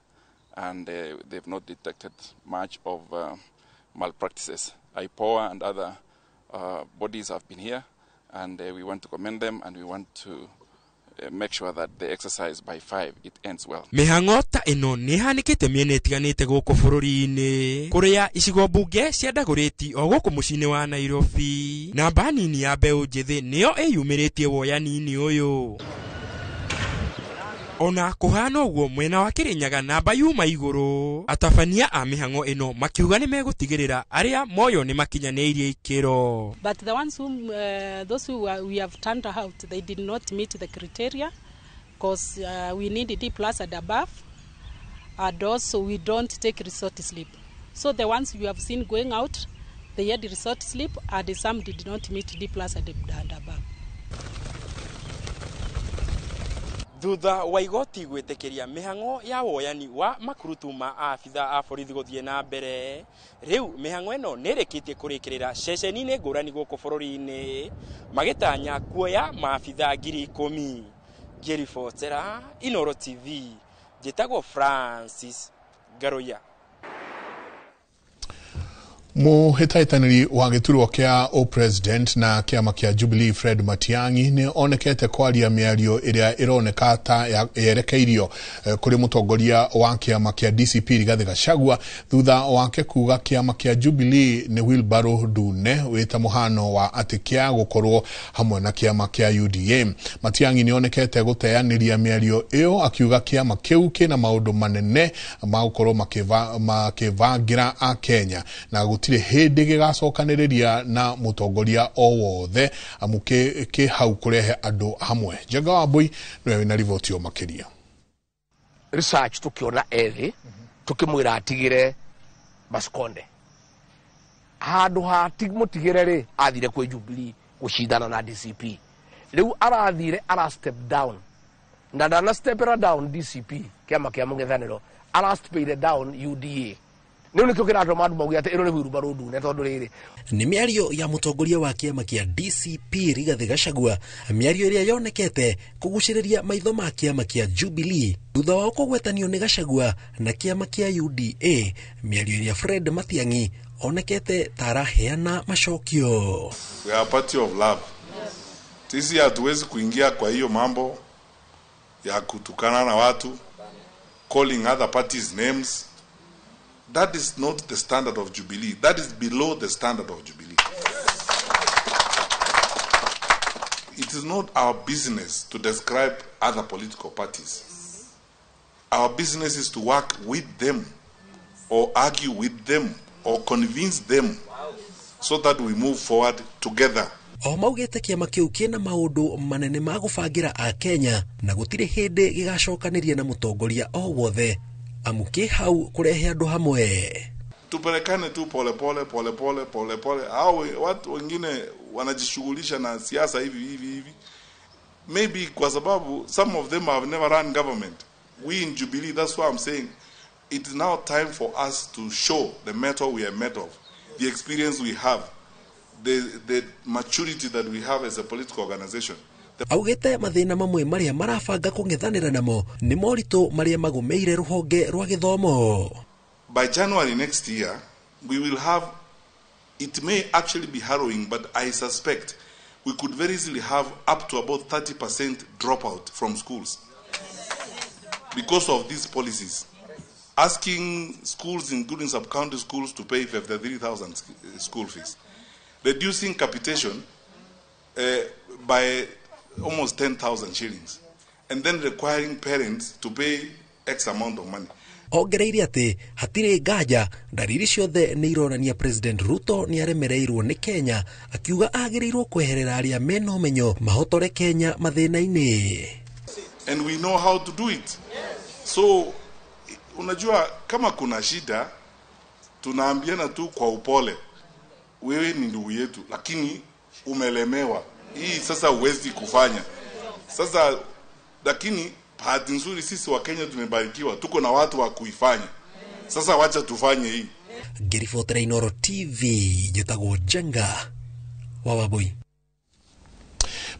and they've not detected much of malpractices. IPOA and other bodies have been here and we want to commend them and we want to make sure that the exercise by 5 it ends well. Mĩhang'o ta ĩno nĩ ĩhanĩkĩte mĩena ĩtiganĩte gũkũ bũrũri-inĩ kũrĩa icigo mbunge cia Dagoretti o gũkũ mũciĩ-inĩ wa Nairobi. Namba nini ya mbeũ njĩthĩ nĩyo ĩyumĩrĩtie woyani-inĩ ũyũ. Ona kũhana ũguo mwena wa Kĩrĩnyaga namba yuma igũrũ. Atabania a mĩhang'o ĩno makiuga nĩ megũtigĩrĩra arĩa moyo nĩ makinyanĩirie ikĩro. But the ones whom, those who we have turned out, they did not meet the criteria because we need D plus and above, and also we don't take resort slip. So the ones you have seen going out, they had resort slip, and some did not meet D plus and above. Thutha wa igoti gwĩtĩkĩria mĩhang'o ya woyani wa makurutu ma abitha a borithi gũthiĩ na mbere, rĩu mĩhang'o ĩno nĩ ĩrĩkĩtie kũrĩkĩrĩra ceceni-inĩ ngũrani gũkũ bũrũri-inĩ, magĩtanya kuoya maabitha 10,000. Ngĩribotera Inooro TV, njĩtagwo Francis Ngaruiya. Muhĩtahĩtanĩri wa gĩturwa kĩa o-president na kĩama kĩa Jubilee Fred Matiang'i nĩ onekete kwaria mĩario ĩrĩa ĩroneka ta yerekeirio kũrĩ mũtongoria wa kĩama kĩa DCP Rigathĩ Gachagua thutha wake kuga kĩama kĩa Jubilee nĩ wheelbarrow ndune wĩta mũhano wa atĩ kĩa gũkorwo hamwe na kĩama kĩa UDA. Matiang'i nĩ onekete gũteanĩria mĩario ĩyo akiuga kĩama kĩu kĩna maũndũ manene ma gũkorwo makĩbangĩra a Kenya na gũtirĩ hĩndĩ gĩgacokanĩrĩria na mũtongoria o wothe amu kĩ hau kũrehe andũ hamwe. Njenga wa Mbui nĩwe wĩna riboti o makĩria. Research tukiona ethĩ tukimwĩra atigĩre Maskonde handũ ha mũtigĩre rĩ athire kwĩ Jubilee gũcindana na DCP. Rĩu arathire ara step down na ndana stepera down DCP kĩama kĩa mũng'ethanĩro, ara stepire down UDA. Nĩu nĩkĩo kĩratũma andũ mauge atĩ ĩno nĩ wheelbarrow ndune tondũ rĩrĩ. Nĩ mĩario ya mũtongoria wa kĩama kĩa DCP Rigathĩ Gachagua, mĩario ĩrĩa yonekete kũgucĩrĩria maitho ma kĩama kĩa Jubilee thutha wao kũgwetanio nĩ Gachagua na kĩama kĩa UDA, mĩario ĩrĩa Fred Matiang'i onekete ta araheana macokio. We are a party of love. Sisi hatuwezi kuingia kwa hiyo mambo ya kutukana na watu, calling other parties names. That is not the standard of Jubilee. That is below the standard of Jubilee. It is not our business to describe other political parties. Our business is to work with them or argue with them or convince them so that we move forward together. O maugĩte kĩama kĩu kĩna maũndũ manene ma gũbangĩra a Kenya na gũtirĩ hĩndĩ gĩgacokanĩria na mũtongoria o wothe amu kĩ hau kũrehe andũ hamwe. Tupelekane tu pole pole pole pole pole pole. Hao watu wengine wanajishughulisha na siasa hivi hivi hivi, maybe kwa sababu some of them have never run government. We in Jubilee, that's why I'm saying it is now time for us to show the metal we are made of, the experience we have, the maturity that we have as a political organization. Augĩte mathĩna mamwe marĩa marabanga kũng'ethanĩra namo nĩ moritũ marĩa magũmĩire rũhonge rwa gĩthomo. By January next year, we will have, it may actually be harrowing, but I suspect we could very easily have up to about 30% dropout from schools because of these policies. Asking schools, including sub-county schools, to pay 53,000 school fees. Reducing capitation by almost 10,000 shillings, and then requiring parents to pay X amount of money. Ongereire atĩ hatirĩ nganja ndariri ciothe nĩ ironania President Ruto nĩ aremereirwo nĩ Kenya, akiuga agĩrĩirwo kweherera arĩa mena ũmenyo mahotore Kenya mathĩna-inĩ. And we know how to do it. So unajua kama kuna shida tunaambiana tu kwa upole, wewe ni ndugu yetu lakini umelemewa hii sasa huwezi kufanya sasa. Lakini bahati nzuri sisi wa Kenya tumebarikiwa, tuko na watu wa kuifanya. Sasa wacha tufanye hii. Ngĩribotera Inooro TV, njĩtagwo Njenga wa Wambui.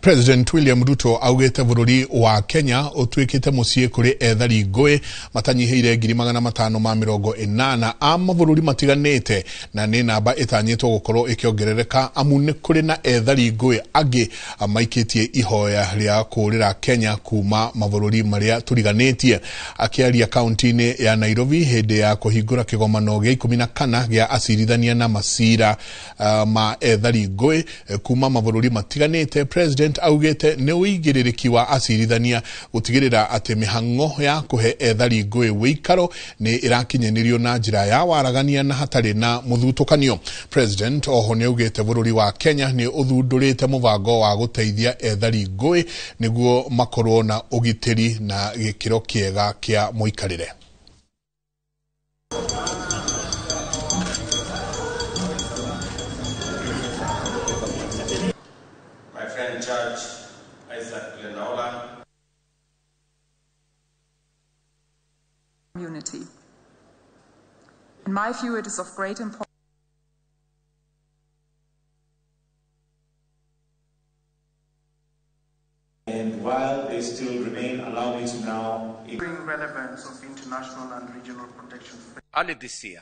President William Ruto augite bururi wa Kenya utuikite mucii kuri ethari ngui matanyihiire 580,000 a mabururi matiganite na ni namba itanyitwo gukorwo ikiongerereka amu ni kuri na ethari ngui angi maikitie ihoya ria kurira Kenya kuma mabururi maria turiganitie. Akiaria kaunti-ini ya Nairobi hindi ya kuhingura kigomano gia 14 gia acirithania na macira ma ethari ngui kuma mabururi matiganite, President augite ni uigirĩrĩki wa acirithania gutigirira ati mihango ya kuhe ethari ngui wikaro ni irakinyanirio na njira ya waragania na hatari na muthutukanio. President oho ni augite bururi wa Kenya ni uthundurite mubango wa guteithia ethari ngui niguo makorwo na ugitiri na gikiro kiega kia muikarire. My friend Judge Isaac Lenaola. Community. In my view, it is of great importance. And while they still remain, allow me to now bring relevance of international and regional protection. Early this year,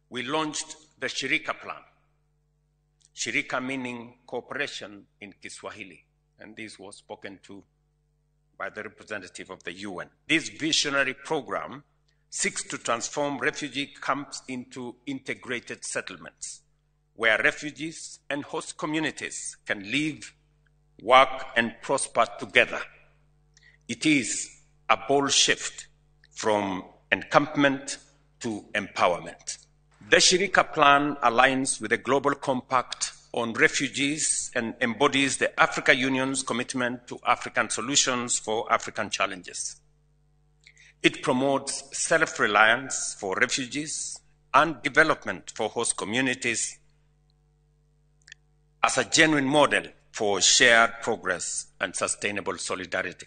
we launched the Shirika Plan. Shirika meaning cooperation in Kiswahili, and this was spoken to by the representative of the UN. This visionary program seeks to transform refugee camps into integrated settlements, where refugees and host communities can live, work, and prosper together. It is a bold shift from encampment to empowerment. The Shirika Plan aligns with the Global Compact on Refugees and embodies the Africa Union's commitment to African solutions for African challenges. It promotes self-reliance for refugees and development for host communities as a genuine model for shared progress and sustainable solidarity.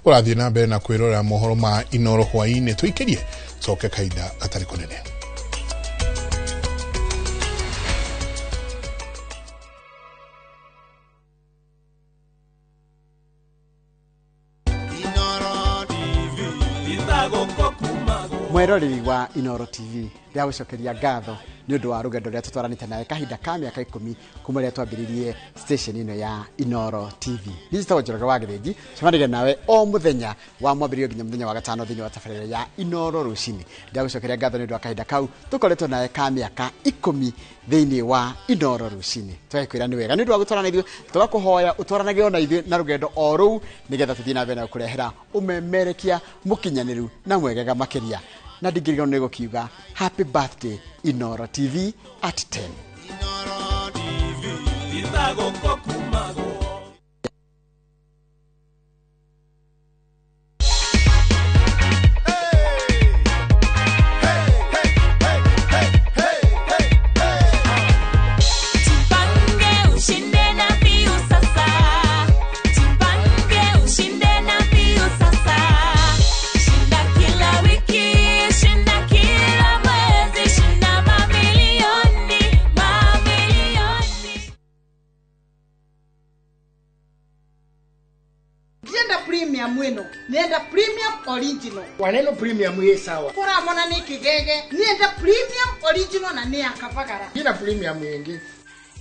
Ũrathiĩ na mbere na kwĩrorera mohoro ma Inoro hwaĩ-inĩ, tũikĩrie coke kahinda gatarĩ kũnene. Mweroreri wa Inoro TV, ndĩragũcokeria ngatho nĩ ũndũ wa rũgendo rũrĩa tũtwaranĩte nawe kahinda ka mĩaka 10 kuma rĩrĩa twambĩrĩirie station ĩno ya Inoro TV. Niĩ njĩtagwo Njoroge wa Gĩthĩnji, cemanagia nawe o mũthenya wa mwambĩrĩrio nginya mũthenya wa gatano thĩinĩ wa tabarĩra ya Inoro rũcinĩ. Ndĩragũcokeria ngatho nĩ ũndũ wa kahinda kau tũkoretwo nawe ka mĩaka 10 thĩinĩ wa Inoro rũcinĩ. Tũgakwĩra nĩ wega nĩ ũndũ wa gũtwarana ithuĩ, tũgakũhoya ũtwaranage ona ithuĩ na rũgendo o rũu nĩgetha tũthiĩ na mbere na gũkũrehera ũmemerekia mũkinyanĩru na mwegega makĩria. Na ndingĩriganĩrwo nĩ gũkiuga happy birthday Inoro TV at 10. Inoro TV, Premium nenda premium original. Waneno premium ye sawa. Kora mona ni kigege. Nenda premium original na ni akavagara. Ina premium yengi.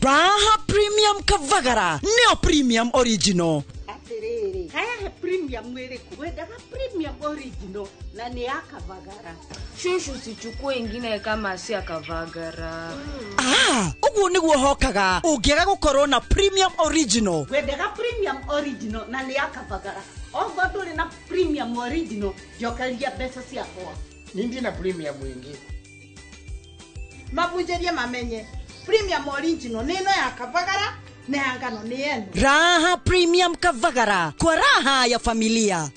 Raha premium kavagara. Neo premium original. Atiriri. Haya he premium mwiriku. Wendaga premium original na ni akavagara. Shushu sichukue ingine kama si akavagara. Ah, uguo niguo hokaga. Ungiaga gukorwo na premium original. Wendaga premium original na ni akavagara. Ogo ndũrĩ na premium original, njokeria mbeca ciakwa. Nindi na premium ingi. Mabunjerie mamenye premium original nĩ ĩno ya Kavagara na ya ngano nĩ ĩno. Raha premium Kavagara kwa raha ya familia.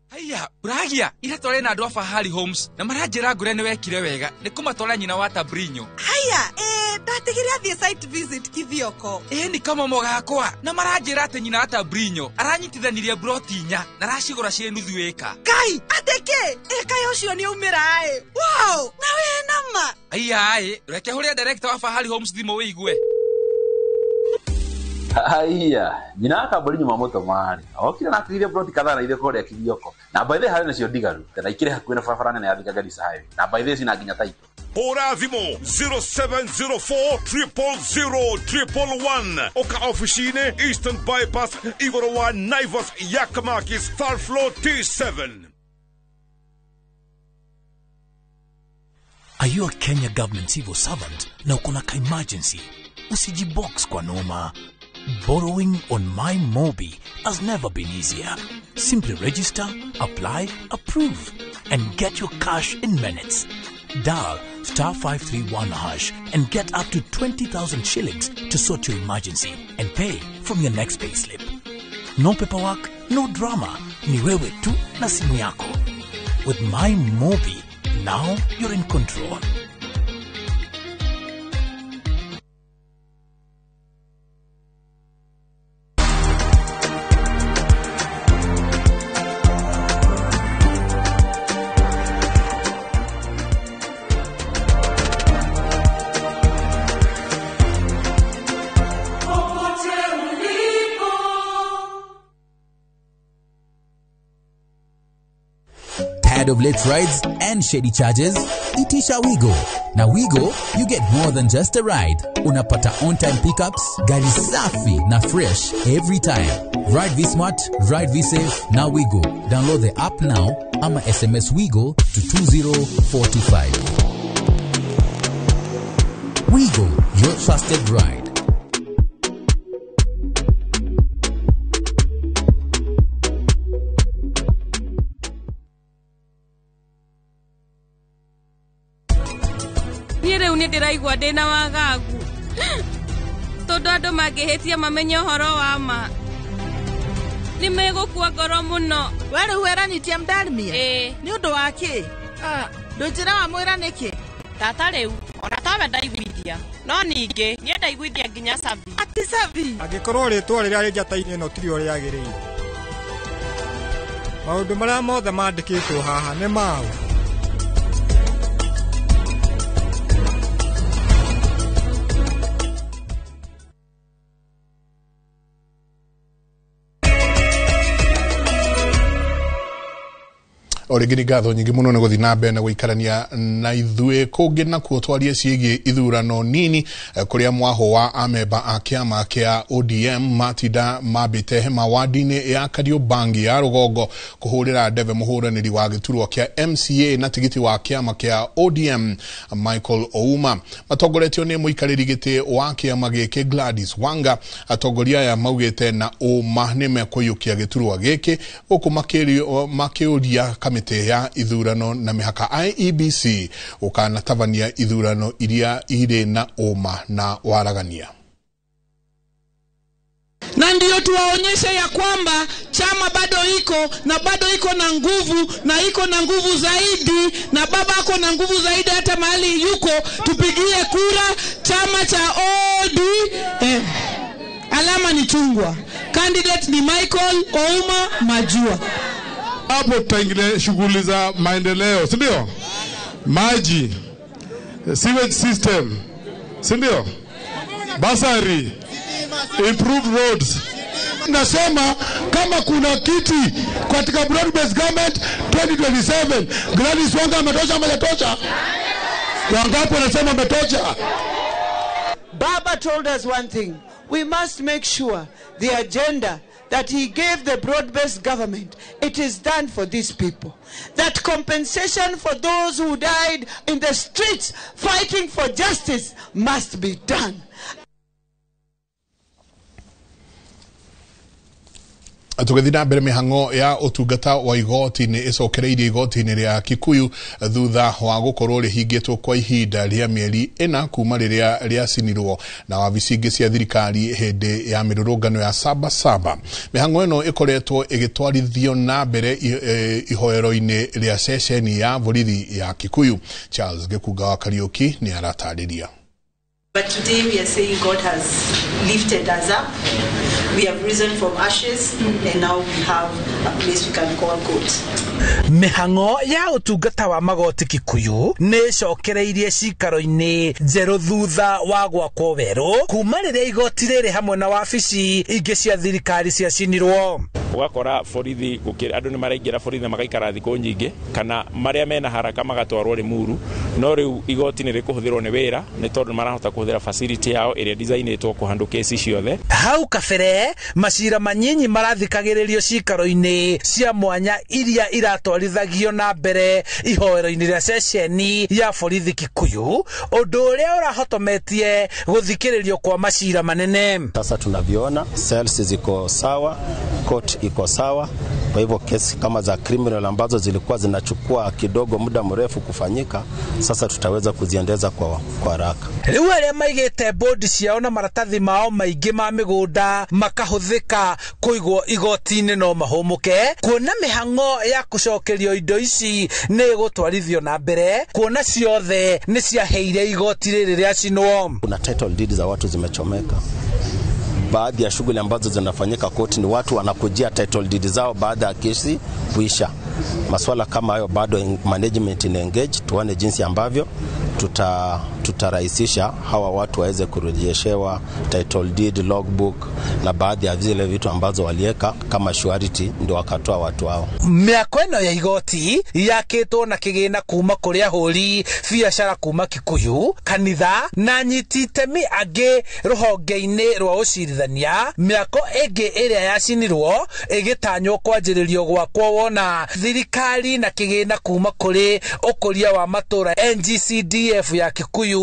Haiya, uragia ira tware na andu a Fahari Homes na maranjira ngure ni wekire wega ni kumatwara nyina wa Tabrinyo. Haiya, ndatigire athie site visit Kithioko. Ni kama mogakwa na maranjira ati nyina wa Tabrinyo aranyitithanirie broti inya na aracigura ciĩ nuthu ĩka. Kai, ateke ĩka ucio ni umira. Wow, na we na Ma. Aiya, reke huria director wa Fahari Homes thimũ wĩigue. Haiya, nyina wa kambũri nyuma mũtoma rĩ, okire na atigire ploti kadhaa na ithe kũrĩa Kirioko. Na by the way harĩ nacio ndigaru, na ikĩrĩ hakuhĩ na barabara nene ya Thika Garissa Highway. Na by the way cina nginya title. Hũra thimũ 0704 000 111 oka ofici-inĩ Eastern Bypass igũrũ wa Naivas Yakamakis third floor T7. Are you a Kenya government civil servant na uko na ka emergency? Usijibox kwa noma. Borrowing on My Mobi has never been easier. Simply register, apply, approve, and get your cash in minutes. Dial star 531 hash and get up to 20,000 shillings to sort your emergency and pay from your next payslip. No paperwork, no drama. Ni wewe tu na simu yako. With My Mobi, now you're in control. Tired of late rides and shady charges? Itisha Wigo. Na Wigo, you get more than just a ride. Unapata on-time pickups, gari safi na fresh every time. Ride V-Smart, ride V-Safe, na Wigo. Download the app now ama SMS Wigo to 20425. Wigo, your trusted ride. Niĩ rĩu nĩ ndĩraigua ndĩna wagagu tondũ andũ mangĩhĩtia mamenye ũhoro wa ma nĩ megũkua ngoro mũno. We rĩu weranyitie mdarmia nĩ ũndũ wa kĩ? Ndũnjĩra wamwĩra nĩkĩ? Tata rĩu ona tawe ndaiguithia no ningĩ niĩ ndaiguithia nginya Savi. Ati Savi? Angĩkorwo rĩtwa rĩrĩa rĩ njata-inĩ ĩno tirio rĩagĩrĩire, maũndũ marĩa mothe mandĩkĩtwo haha nĩ maũ. O rĩngĩ nĩ ngatho nyingĩ mũno nĩ gũthiĩ na mbere na gũikarania na ithuĩ. Kũngĩ nakuo twarie ciĩgiĩ ithurano nini kũrĩa mwaho wa amemba a kĩama kĩa ODM matinda mambĩte hema wadi-inĩ ya Kariobangi ya rũgongo kũhũrĩra ndebe mũhũranĩri wa gĩturwa kĩa MCA na tigiti wa kĩama kĩa ODM Michael Ouma. Matongoretio nĩ mũikarĩri gĩtĩ wa kĩama gĩkĩ Gladys Wanga. Atongoria aya maugĩte na ũma nĩ mekũiyũkia gĩturwa gĩkĩ gũkũ makĩũria kamĩtĩ ya ithurano na mĩhaka IEBC ũkanatabania ithurano iria irĩ na ũma na waragania. Na ndio tuwaonyeshe ya kwamba chama bado iko na bado iko na nguvu na iko na nguvu zaidi, na baba ako na nguvu zaidi hata mahali yuko. Tupigie kura chama cha ODM. Alama ni chungwa. Candidate ni Michael Ouma Majua. Hapo tutaingilia shughuli za maendeleo, si ndio? Maji, sewage system, si ndio? Basari, improved roads. Nasema kama kuna kiti katika broad based government 2027, Gladys Wanga ametosha ama hajatosha? Wangapi wanasema ametosha? Baba told us one thing. We must make sure the agenda that he gave the broad-based government, it is done for these people. That compensation for those who died in the streets fighting for justice must be done. Tũgĩthiĩ na mbere mĩhang'o ya ũtungata wa igoti nĩ ĩcokereirie igoti-inĩ rĩa Kikuyu thutha wa gũkorwo rĩhingĩtwo kwa ihinda rĩa mĩeri 4 kuma rĩrĩa rĩacinirwo na wabici ingĩ cia thirikari hĩndĩ ya mĩrũrũngano ya Sabasaba. Mĩhang'o ĩno ĩkoretwo ĩgĩtwarithio na mbere ihoero-inĩ rĩa ceceni ya borithi ya Kikuyu. Charles Gĩkunga wa Kariũki nĩ aratarĩria. But today we are saying God has lifted us up. We have risen from ashes, and now we have a place we can call court. Mĩhang'o ya ũtungata wa magoti Kikuyu nĩ ĩcokereirie cikaro-inĩ njerũ thutha wa gwakwo werũ kuma rĩrĩa igoti rĩrĩ hamwe na wabici ingĩ cia thirikari ciacinirwo. Ũgakora borithi andũ nĩ maraingĩra borithi na magaikara thikũ nyingĩ, kana marĩa mena haraka magatwarwo Limuru. No rĩu igoti nĩ rĩkũhũthĩrwo nĩ wĩra nĩ tondũ nĩ marahota kũhũthĩra facility yao ĩrĩa designĩtwo kũhandũ kesi ciothe. Hau kabere macira manyinyi marathikagĩrĩrio cikaro-inĩ cia mwanya iria iratwarithagio na mbere ihoero-inĩ rĩa ceceni ya borithi Kikuyu, ũndũ ũrĩa ũrahotometie gũthikĩrĩrio kwa macira manene. Sasa tunavyoona cells ziko sawa, court iko sawa. Kwa hivyo kesi kama za criminal ambazo zilikuwa zinachukua kidogo muda mrefu kufanyika, sasa tutaweza kuziendeza kwa haraka. Rĩu arĩa maigĩte bodi ciao na maratathi mao maingĩ ma mĩgũnda makahũthĩka kũigwo igoti-inĩ no mahũmũke, kuona mĩhang'o ya gũcokerio indo ici nĩ ĩgũtwarithio na mbere, kuona ciothe nĩ ciaheire igoti rĩrĩ rĩacinwo. Kuna title deed za watu zimechomeka. Baadhi ya shughuli ambazo zinafanyika koti ni watu wanakujia title deed zao baada ya kesi kuisha. Maswala kama hayo bado management ina engage, tuone jinsi ambavyo tutarahisisha hawa watu waweze kurejeshewa title deed, logbook na baadhi ya zile vitu ambazo walieka kama surety ndio wakatoa watu hao. Mĩako ĩno ya igoti yakĩtwo na kĩgĩna kuma kũrĩ ahũri biacara kuma Kikuyu, kanitha na nyiti itemi angĩ rũhonge-inĩ rwa ũcirithania. Mĩako ĩngĩ ĩrĩa yacinirwo ĩgĩtanywo kwanjĩrĩrio gwakwo wona thirikari na kĩgĩna kuma kũrĩ ũkũria wa matũra NGCDF ya Kikuyu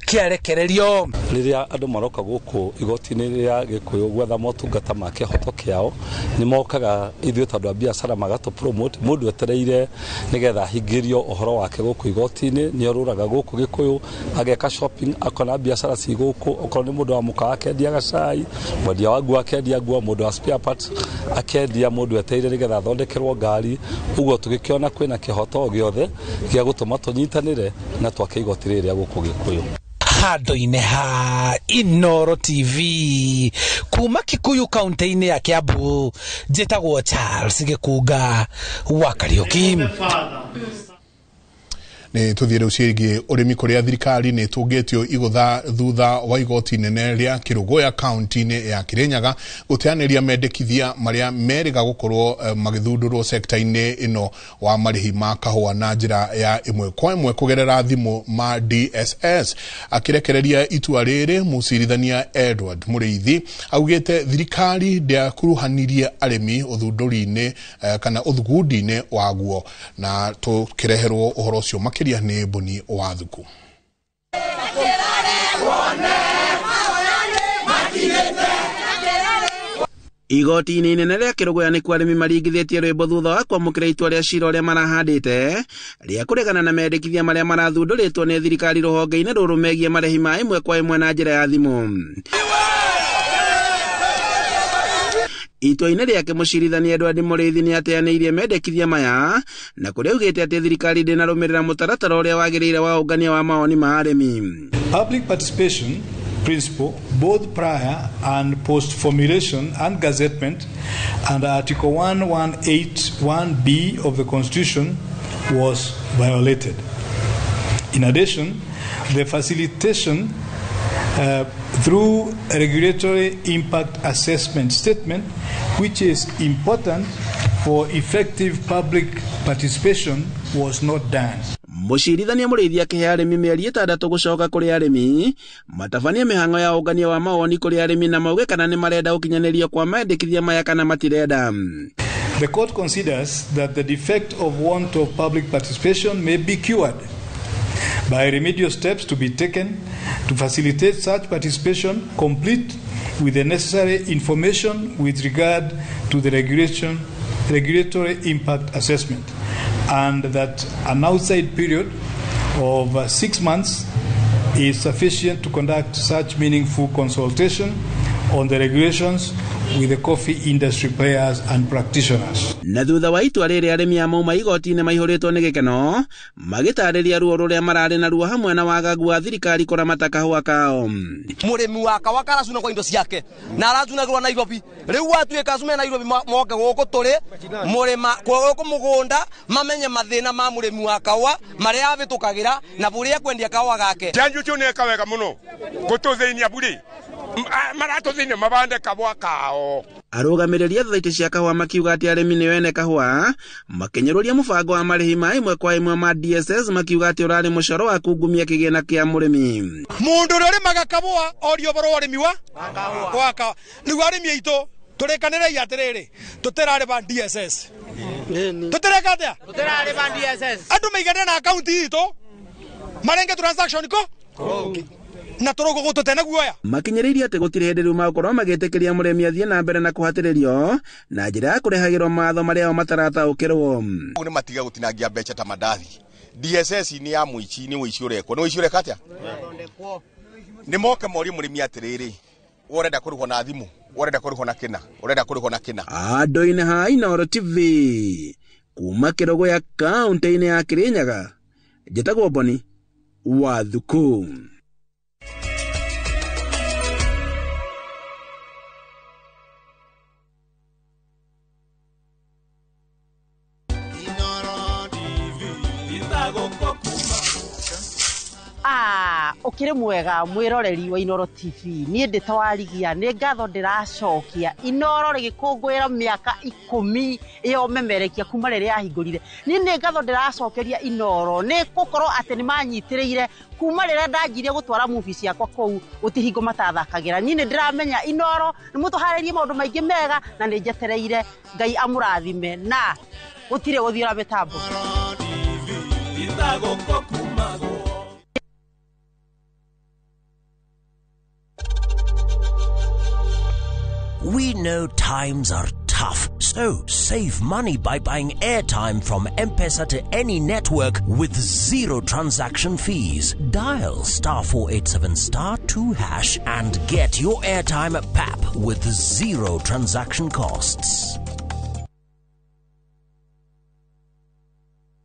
kĩarekererio. Rĩrĩa andũ maroka gũkũ igoti-inĩ rĩa Gĩkũyũ gwetha motungata ma kĩhoto kĩao, nĩ mokaga ithuĩ tondũ a biacara magatũ promote. Mũndũ etereire nĩgetha ahingĩrio ũhoro wake gũkũ igoti-inĩ, nĩ orũraga gũkũ Gĩkũyũ ageka shopping, akona biacara ci gũkũ. Okorwo nĩ mũndũ wa mũkawa akendiaga cai, mwendia wa nguo akendia nguo, mũndũ wa spare parts akendia, mũndũ etereire nĩgetha athondekerwo ngari. Ũguo tũgĩkĩona kwĩna kĩhoto gĩothe gĩa gũtũma tũnyitanĩre na twake igoti rĩrĩ rĩa gũkũ Gĩkũyũ. Handũ-inĩ ha Inooro TV kuma Kikuyu kaunti-inĩ ya Kiambu, njĩtagwo Charles Gĩkunga wa Kariũki. Nĩ tũthiĩ rĩu ciĩgiĩ ũrĩmi kũrĩa thirikari nĩ ĩtũngĩtio igũtha thutha wa igoti inene rĩa Kĩrũgũya kaunti-inĩ ya Kĩrĩnyaga gũteanĩria mendekithia marĩa merĩga gũkorwo magĩthundũrwo sekta-inĩ ĩno wa marĩhi ma kahũa na njĩra ya ĩmwe kwa ĩmwe kũgerera thimũ ma DSS. Akĩrekereria itua rĩrĩ, mũcirithania Edward Mũrĩithi augĩte thirikari ndĩakuruhanirie arĩmi ũthundũri-inĩ kana ũthugundi-inĩ waguo, na tũkĩreherwo ũhoro ũcio makĩria nĩ Boni wa Thuku. Igoti-inĩ inene rĩa Kĩrũgũya nĩkuo arĩmi maringithĩtie rwĩmbo thutha wa kwamũkĩra itua rĩa cira ũrĩa marahandĩte rĩa kũregana na mendekithia marĩa marathundũrĩtwo nĩ thirikari rũhonge-inĩ rũrũ megiĩ marĩhi ma ĩmwe kwa ĩmwe na njĩra ya thimũ. Itua-inĩ rĩake mũcirithania Edward Mũrĩithi nĩ ateanĩirie mendekithia maya na kũrĩa augĩte atĩ thirikari ndĩnarũmĩrĩra mũtaratara ũrĩa wagĩrĩire wa ũngania wa mawoni ma arĩmi. Public participation principle, both prior and post formulation and gazettement under Article 1181B of the Constitution was violated. In addition, the facilitation through a regulatory impact assessment statement, which is important for effective public participation, was not done. Mũcirithania Mũrĩithi akĩhe arĩmi mĩeri 6 gũcoka kũrĩ arĩmi matabanie mĩhang'o ya ũngania wa mawoni kũrĩ arĩmi na mauge kana nĩ marenda gũkinyanĩrio kwa mendekithia maya kana matirenda. The court considers that the defect of want of public participation may be cured by remedial steps to be taken to facilitate such participation, complete with the necessary information with regard to the regulatory impact assessment, and that an outside period of 6 months is sufficient to conduct such meaningful consultation on the regulations with the coffee industry players and practitioners. Na thutha wa itua rĩrĩ arĩmi a mauma igoti-inĩ maihũrĩtwo nĩ gĩkeno magĩtarĩria ruo rũrĩa mararĩ naruo hamwe na wagagu wa thirikari kũramata kahũa kao. Mũrĩmi wa kahũa karacuna kwa indo ciake na aracunagĩrwo Nairobi rĩu watuĩka acu me Nairobi moke gũkũ tũrĩ mũrĩma gũkũ mũgũnda mamenye mathĩna ma mũrĩmi wa kahũa marĩa abĩtũkagĩra na bũrĩa kwendia kahũa gake. Chanjo ũcio nĩeka wega mũno gũtũthĩnia burĩ maratũthĩnia mabande kahũa kao. Arũgamĩrĩri a thothaitĩ cia kahũa makiuga atĩ arĩmi nĩo ene kahũa makĩnyũrũria mũbango wa marĩhi ma ĩmwe kwa ĩmwe ma DSS makiuga atĩ ũrarĩ mũcoro wa kungumia kĩgĩna kĩa mũrĩmi. Mũndũ ũrĩa ũrĩmaga kahũa orio ũhoro wa ũrĩmi wa kahũa. Rĩu arĩmi aitũ tũrĩkanĩrei atĩrĩrĩ tũtirarĩba DSS. Tũtireka atĩa? Tũtirarĩba DSS. Andũ maiganĩre na akaunti itũ marenge transaction ko na tũrũgũ gũtũte guoya. Makinyĩrĩirie atĩ gũtirĩ hĩndĩ rĩu magũkorwo magĩtĩkĩria mũrĩmi athiĩ na mbere na kũhatĩrĩrio na njĩra ya kũrehagĩrwo mawatho marĩa o matarataũkĩrwo. Nĩ matiga gũtinangia mbeca ta mandathi. DSS nĩ ya mũici, nĩ ũici ũrekwo. Nĩ ũici ũreka atĩa? Nĩ moke morie mũrĩmi atĩrĩrĩ, ũrenda kũrĩhwo na thimũ, ũrenda kũrĩhwo na kĩna, ũrenda kũrĩhwo na kĩna. Andũ-inĩ ha Inooro TV kuma Kĩrũgũya kaũntĩ-inĩ ya Kĩrĩnyaga, njĩtagwo Boni wa Thuku. Ukire mwega mwiroreri wa Inooro TV niĩ ndĩ ta warigia nĩ ngatho ndĩracokia Inooro rĩgĩkũngũĩra mĩaka 10 ĩyo memerekia kuma rĩrĩa yahingũrire. Niĩ nĩ ngatho ndĩracokeria Inooro nĩ gũkorwo atĩ nĩ manyitĩrĩire kuma rĩrĩa ndanjirie gũtwara movie ciakwa kũu gũtihingo matathakagĩra. Niĩ nĩ ndĩramenya Inooro nĩ mũtũharĩrie maũndũ maingĩ mega na nĩ njetereire Ngai amũrathime na gũtirĩ gũthiũra mĩtambo. We know times are tough, so save money by buying airtime from M-Pesa to any network with zero transaction fees. Dial *487*2# and get your airtime at PAP with zero transaction costs.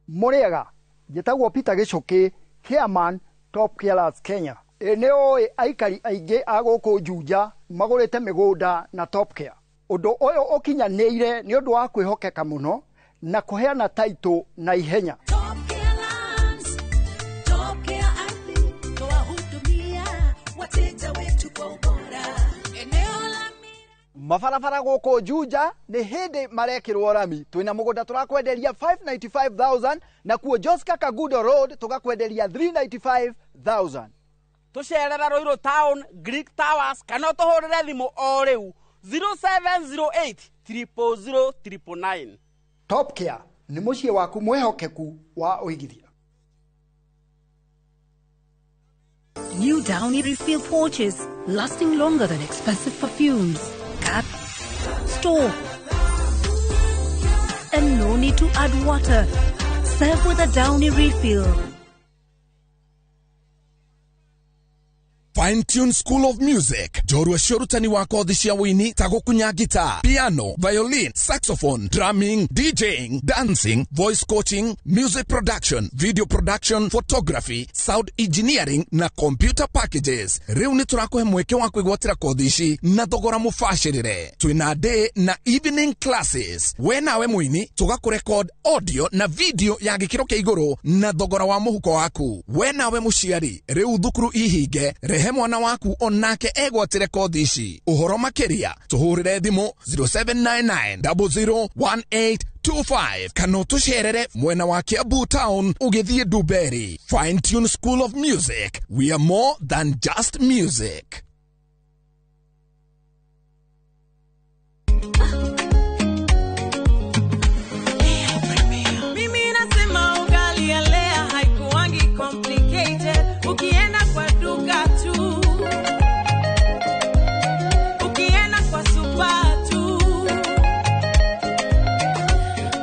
Muriaga, njĩtagwo Peter Gĩcũkĩ, chairman Top Carers Kenya. Nĩ ũĩ aikari aingĩ a gũkũ Juja magũrĩte mĩgũnda na Top Care. Ũndũ ũyũ ũkinyanĩire nĩ ũndũ wa kwĩhokeka mũno na kũheana taitũ na ihenya. Mabarabara gũkũ Juja nĩ hĩndĩ marekĩrwo rami. Twĩna mũgũnda tũrakwenderia 595,000 na kuo Joska Kagudo Road tũgakwenderia 395,000. Tũcerera Ruiru Town, Greek Towers kana ũtũhũrĩre thimũ o rĩu 0708 000 999. Top Care nĩ mũciĩ waku mwĩhokeku wa ũigithia. New Downy refill pouches lasting longer than expensive perfumes. Cap, store, and no need to add water. Serve with a Downy refill. Fine Tune School of Music njorua cia ũrutani wa kothi cia wũini ta gũkunya guitar, piano, violin, saxophone, drumming, DJing, dancing, voice coaching, music production, video production, photography, sound engineering na computer packages. Rĩu nĩ tũrakũhe mweke wa kwĩgwatĩra kothi ici na thogora mũbacĩrĩre. Twĩna day na evening classes. We nawe mũini tũgakũrecord audio na video ya gĩkĩro kĩa igũrũ na thogora wa mũhuko waku. We nawe mũciari rĩu thukuru ihinge, rehe mwana waku onake egwatĩre kothi ici. Ũhoro makĩria tũhũrĩre thimũ 0799 001825 kana ũtũcerere mwena wa Kiambu Town ũgĩthiĩ Dumberi. Fine Tune School of Music, we are more than just music. Mimi nasema ugali ya Lea haikuangi complicated. Ukienda kwa duka tu, ukienda kwa super tu,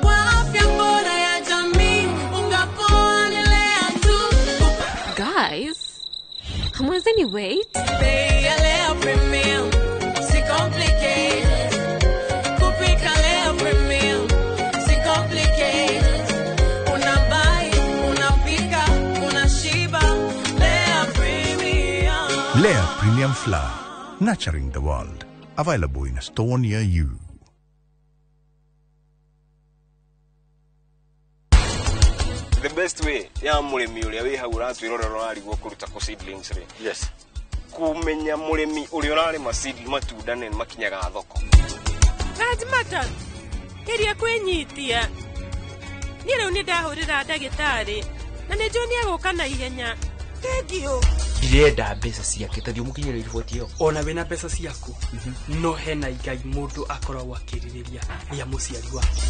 kwa afya bora ya jamii, unga poa ni Lea tu. Guys, hamwezi ni wait? Bei ya Lea Premium, si complicated. Lea Premium Flour, nurturing the world. Available in a store near you. The best way ya mũrĩmi ũrĩa wĩ hau ũratwĩrorera ũrarigwo kũruta kũ seedlings rĩ, yes, kũmenya mũrĩmi ũrĩa ũrarĩma seed matunda nĩ makinyaga thoko. Rajmata, geria kwĩnyitia. Niĩ rĩu nĩ ndahũrĩra ndagĩtarĩ na nĩ njũĩ nĩ egũka na ihenya. Thengiũ. Ndirenda mbeca ciake ta thiĩ ũmũkinyĩre riboti ĩyo. Ona wĩna mbeca ciaku, no hena igai mũndũ akoragwo akĩrirĩria rĩa mũciari wake.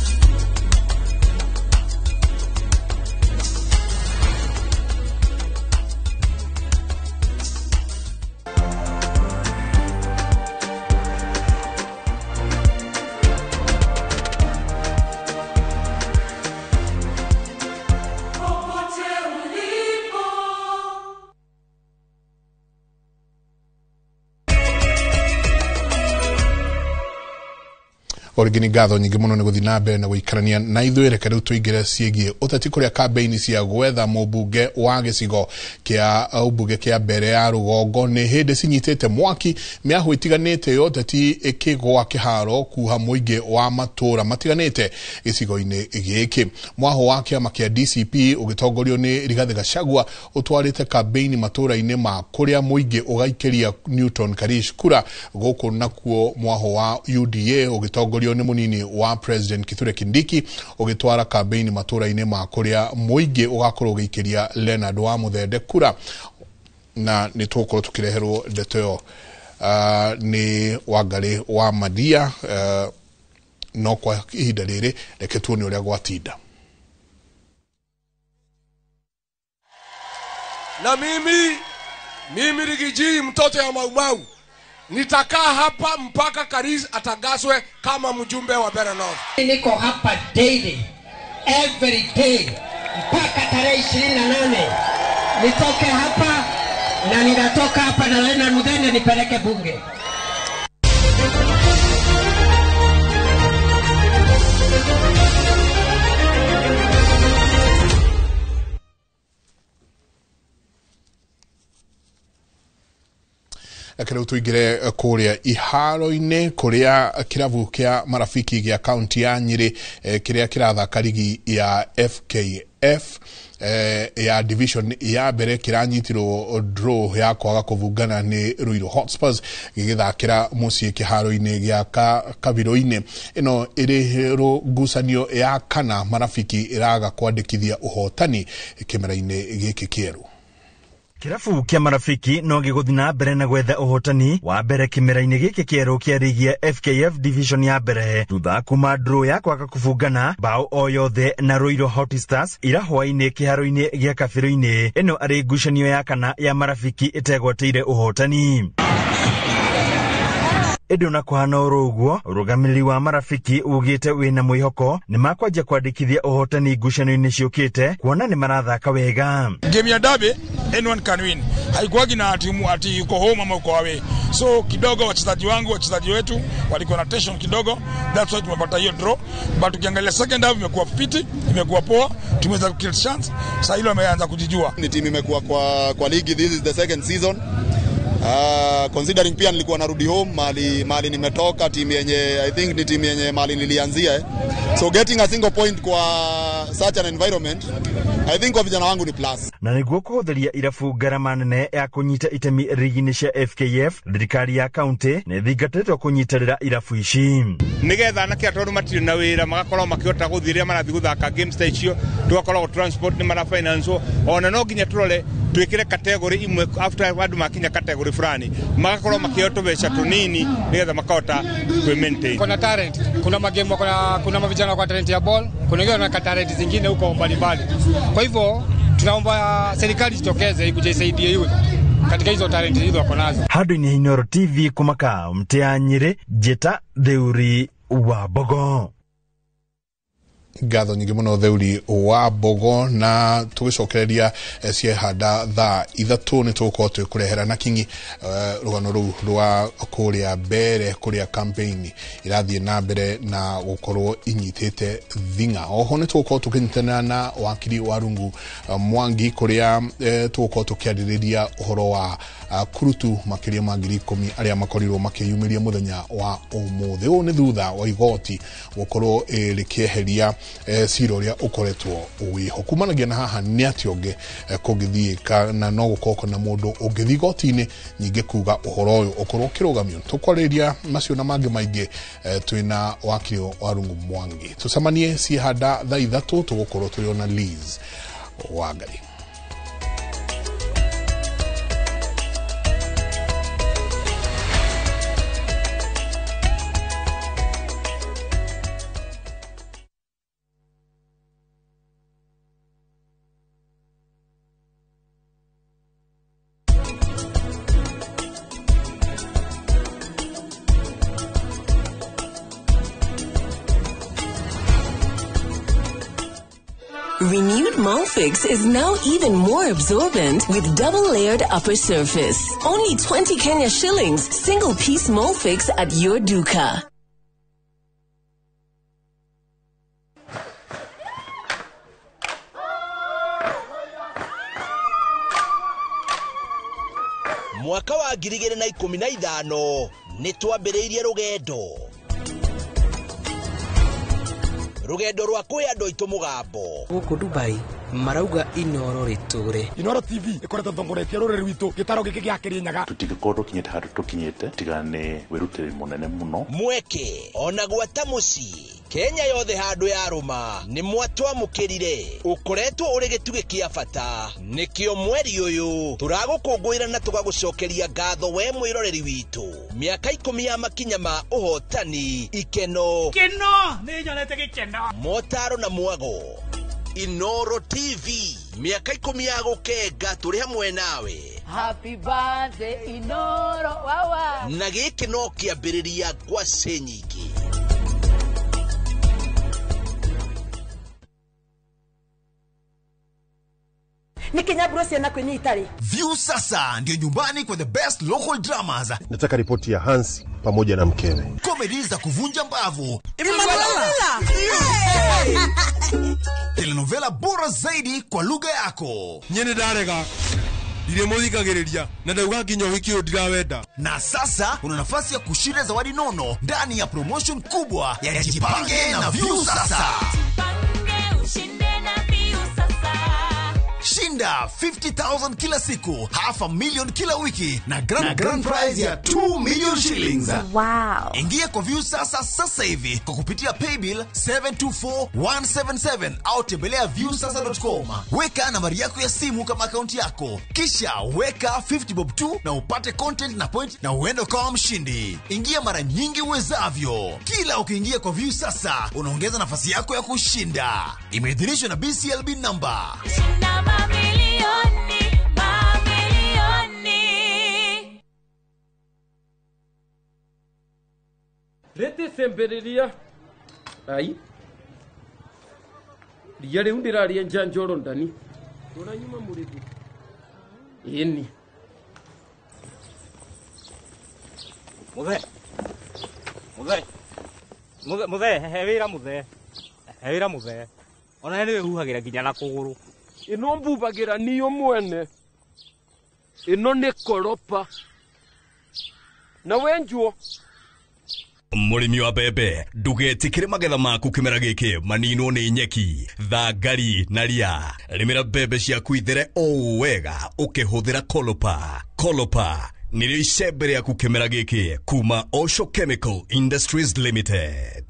Orĩngĩ nĩ ngatho nyingĩ mũno nĩ gũthiĩ na mbere na gũikarania na ithuĩ. Reke rĩu tũingĩre ciĩgiĩ ũteti kũrĩa kambĩini cia gwetha mũmbunge wa gĩcigo kĩa ũmbunge kĩa mbere ya rũgongo nĩ hĩndĩ cinyitĩte mwaki, mĩahũ ĩtiganĩte ya ũteti ĩkĩgwa kĩharo kuha mũingĩ wa matũũra matiganĩte gĩcigo-inĩ gĩkĩ. Mwahũ wa kĩama kĩa DCP ũgĩtongorio nĩ Rigathĩ Gachagua ũtwarĩte kambĩini matũũra-inĩ ma kũrĩa mũingĩ ũgaikĩria Newton Karish kura, gũkũ nakuo mwahũ wa UDA ũgĩtongorio nĩ mũnini wa President Kithure Kindiki ũgĩtwara kambĩini matũũra-inĩ ma kũrĩa mũingĩ ũgakorwo ũgĩikĩria Leonard wa Mũthende kura. Na nĩ tũgũkorwo tũkĩreherwo ndeto ĩyo nĩ Wangarĩ wa Madia, no kwa ihinda rĩrĩ reke tuone ũrĩa gwatinda. Na mimi Rigiji mtoto ya Maumau nitakaa hapa mpaka Karish atagaswe kama mjumbe wa Mbeere North. Niko hapa daily every day mpaka tarehe 28 nitoke hapa, na ninatoka hapa na Leonard Muthende nipeleke bunge. Reke rĩu tũingĩre kũrĩa iharo-inĩ kũrĩa kĩrabu kĩa Marafiki gĩa kaunti ya Nyĩrĩ kĩrĩa kĩrathaka rigi ya FKF ya division ya mbere kĩranyitirwo draw ya kwaga kũbungana nĩ Ruiru Hotspurs gĩgĩthakĩra mũciĩ kĩharo-inĩ gĩa Kabiro-inĩ. Ĩno ĩrĩ ngucanio ya kana Marafiki ĩraga kwandĩkithia ũhotani kĩmera-inĩ gĩkĩ kĩerũ. Kĩrabu kĩa Marafiki no gĩgũthiĩ na mbere na gwetha ũhotani wa mbere kĩmera-inĩ gĩkĩ kĩerũ kĩa rigi ya FKF division ya mbere thutha kuma draw ya kwaga kũbungana bao o yothe na Ruiru Hot Stars ira hwaĩ-inĩ kĩharo-inĩ gĩa Kabiro-inĩ. Ĩno arĩ ngucanio ya kana ya Marafiki ĩtegwatĩire ũhotani. Ĩndĩ ona kũhana oro ũguo, ũrũgamĩrĩri wa Marafiki ugĩte wĩna mwĩhoko nĩ makwanjia kwandĩkithia ũhotani ngucanio-inĩ ciũkĩte kuona nĩ marathaka wega. Game ya derby anyone can win. Haikuwagi na timu ati uko home ama uko away. So kidogo wachezaji wangu, wachezaji wetu walikuwa na tension kidogo. That's why tumepata hiyo draw. But ukiangalia second half imekuwa fiti, imekuwa poa, tumeweza ku create chance. Sasa hilo wameanza kujijua. Ni timu imekuwa kwa ligi, this is the second season. Considering pia nilikuwa narudi home mali nimetoka, timu yenye I think ni timu yenye mali nilianzia. So getting a single point kwa such an environment I think kwa vijana wangu ni plus. Na nĩguo kũhũthĩria irabu ngarama nene ya kũnyita itemi rigi-inĩ cia FKF, thirikari ya kaunti nĩ ĩthingatĩtwo kũnyitĩrĩra irabu ici nĩgetha anake tondũ matirĩ na wĩra magakorwo makĩhota gũthiĩ rĩrĩa marathiĩ gũthaka games ta icio, tũgakorwo transport nĩ marafinancewo. Ona no nginya tũrore twĩkĩre category imwe after andũ makinya category fulani magakorwo makĩheo tũbeca tũnini nĩgetha makahota kwĩ maintain. Kuna talent, kuna magame, kuna mavijana kwa talent ya ball, kuna wengine wana talent zingine huko mbalimbali. Kwa hivyo tunaomba serikali jitokeze ikuje isaidie yule katika hizo talent hizo wako nazo. Handũ-inĩ Inooro TV kumaka mtea Nyĩrĩ, Njĩta Theuri wa Mbogo. Ngatho nyingĩ mũno Theuri wa Mbogo, na tũgĩcokereria ciehanda thaa 3 nĩ tũgũkorwo twĩkũrehera na kingi rũgano rũu rwa kũrĩa mbere kũrĩa campaign irathiĩ na mbere na gũkorwo inyitĩte thing'a. Oho nĩ tũgũkorwo tũkĩnyitanĩra na wakiri wa Rungu Mwangi kũrĩa tũgũkorwo tũkĩarĩrĩria ũhoro wa kurutu makĩria ma 10,000 arĩa makorirwo makĩyumĩria mũthenya wa ũmũthĩ. Ũũ nĩ thutha wa igoti gũkorwo rĩkĩeheria cira ũrĩa ũkoretwo wĩho. Kumanagia na haha nĩ atĩa ũngĩ kũngĩthiĩka na no gũkorwo na mũndũ ũngĩthiĩ igoti-inĩ nyingĩ kuga ũhoro ũyũ ũkorwo ũkĩrũgamio. Tũkwarĩrĩria macio na mangĩ maingĩ twĩna wakiri wa Rungu Mwangi. Tũcemanie ciehanda thaa 3 tũgũkorwo tũrĩ ona Liz Wangari. Renewed Molfix is now even more absorbent with double-layered upper surface. Only 20 Kenya shillings, single-piece Molfix at your duka. Mwaka wa 2015 nĩ twambĩrĩirie rũgendo rwa kwĩ andũ aitũ mũgambo. Gũkũ Dubai marauga Inoro rĩtũre. Inoro TV ĩkoretwo ĩtongoretie rũrĩrĩ rwitũ gĩtaro gĩkĩ gĩa Kĩrĩnyaga. Tũtingĩkorwo tũkinyĩte handũ tũkinyĩte tiga nĩ wĩrutĩri mũnene mũno. Mweke ona gwata mũciĩ Kenya yothe handũ ya rũma nĩ mwatwamũkĩrire. Ũkoretwo ũrĩ gĩtugĩ kĩa bata, nĩkĩo mweri ũyũ tũragũkũngũĩra na tũgagũcokeria ngatho we mwĩroreri witũ. Mĩaka 10 ya makinya ma ũhotani, ikeno, keno nĩ nyonete gĩkeno, motaro na mwago. Inoro TV mĩaka 10 ya gũkenga tũrĩ hamwe nawe. Happy birthday Inoro wawa. Na gĩkĩ no kĩambĩrĩria ngwacĩ nyingĩ. Nikinyaburo ciana kwinyi itari. View sasa ndio nyumbani kwa the best local dramas. Nataka ripoti ya Hansi pamoja na mkewe. Comedy za kuvunja mbavu. Telenovela bora zaidi kwa lugha yako. Nyene ndarega. Ndire muthikagiriria na ndauga nginya wiki uyu ndirawenda. Na sasa una nafasi ya kushinda zawadi nono ndani ya promotion kubwa ya Jipange na View sasa. Jipange ushinde na View sasa. Shinda 50,000 kila siku, 500,000 kila wiki na grand prize ya 2 million shillings. Wow. Ingia kwa View sasa sasa hivi kwa kupitia paybill 724177 au tembelea viewsasa.com. Weka nambari yako ya simu kama akaunti yako, kisha weka 50 bob tu na upate content na point na uende ukawa mshindi. Ingia mara nyingi uwezavyo. Kila ukiingia kwa View sasa unaongeza nafasi yako ya kushinda. Imeidhinishwa na BCLB number. Shinda mamilioni, mamilioni. Rete semberiria. Ai. Ria riu ndiraria njanjoro ndani. Rora nyuma murithi. Ĩni. Muthe. Muthe. Muthe, muthe, he wira muthe. He wira muthe. Ona nĩ wĩhuhagĩra nginya na kũgũrũ. Ĩno mbubagĩra niyo mwene. Ĩno nĩ koropa. Na wenjuo. Mũrĩmi wa mbembe, ndũgetĩkĩre magetha maku kĩmera gĩkĩ maninwo nĩ nyeki, thangari na ria. Rĩmĩra mbembe ciaku ithere o wega ũkĩhũthĩra Kolopa. Kolopa nĩrĩo icembe rĩaku kĩmera gĩkĩ kuma Osho Chemical Industries Limited.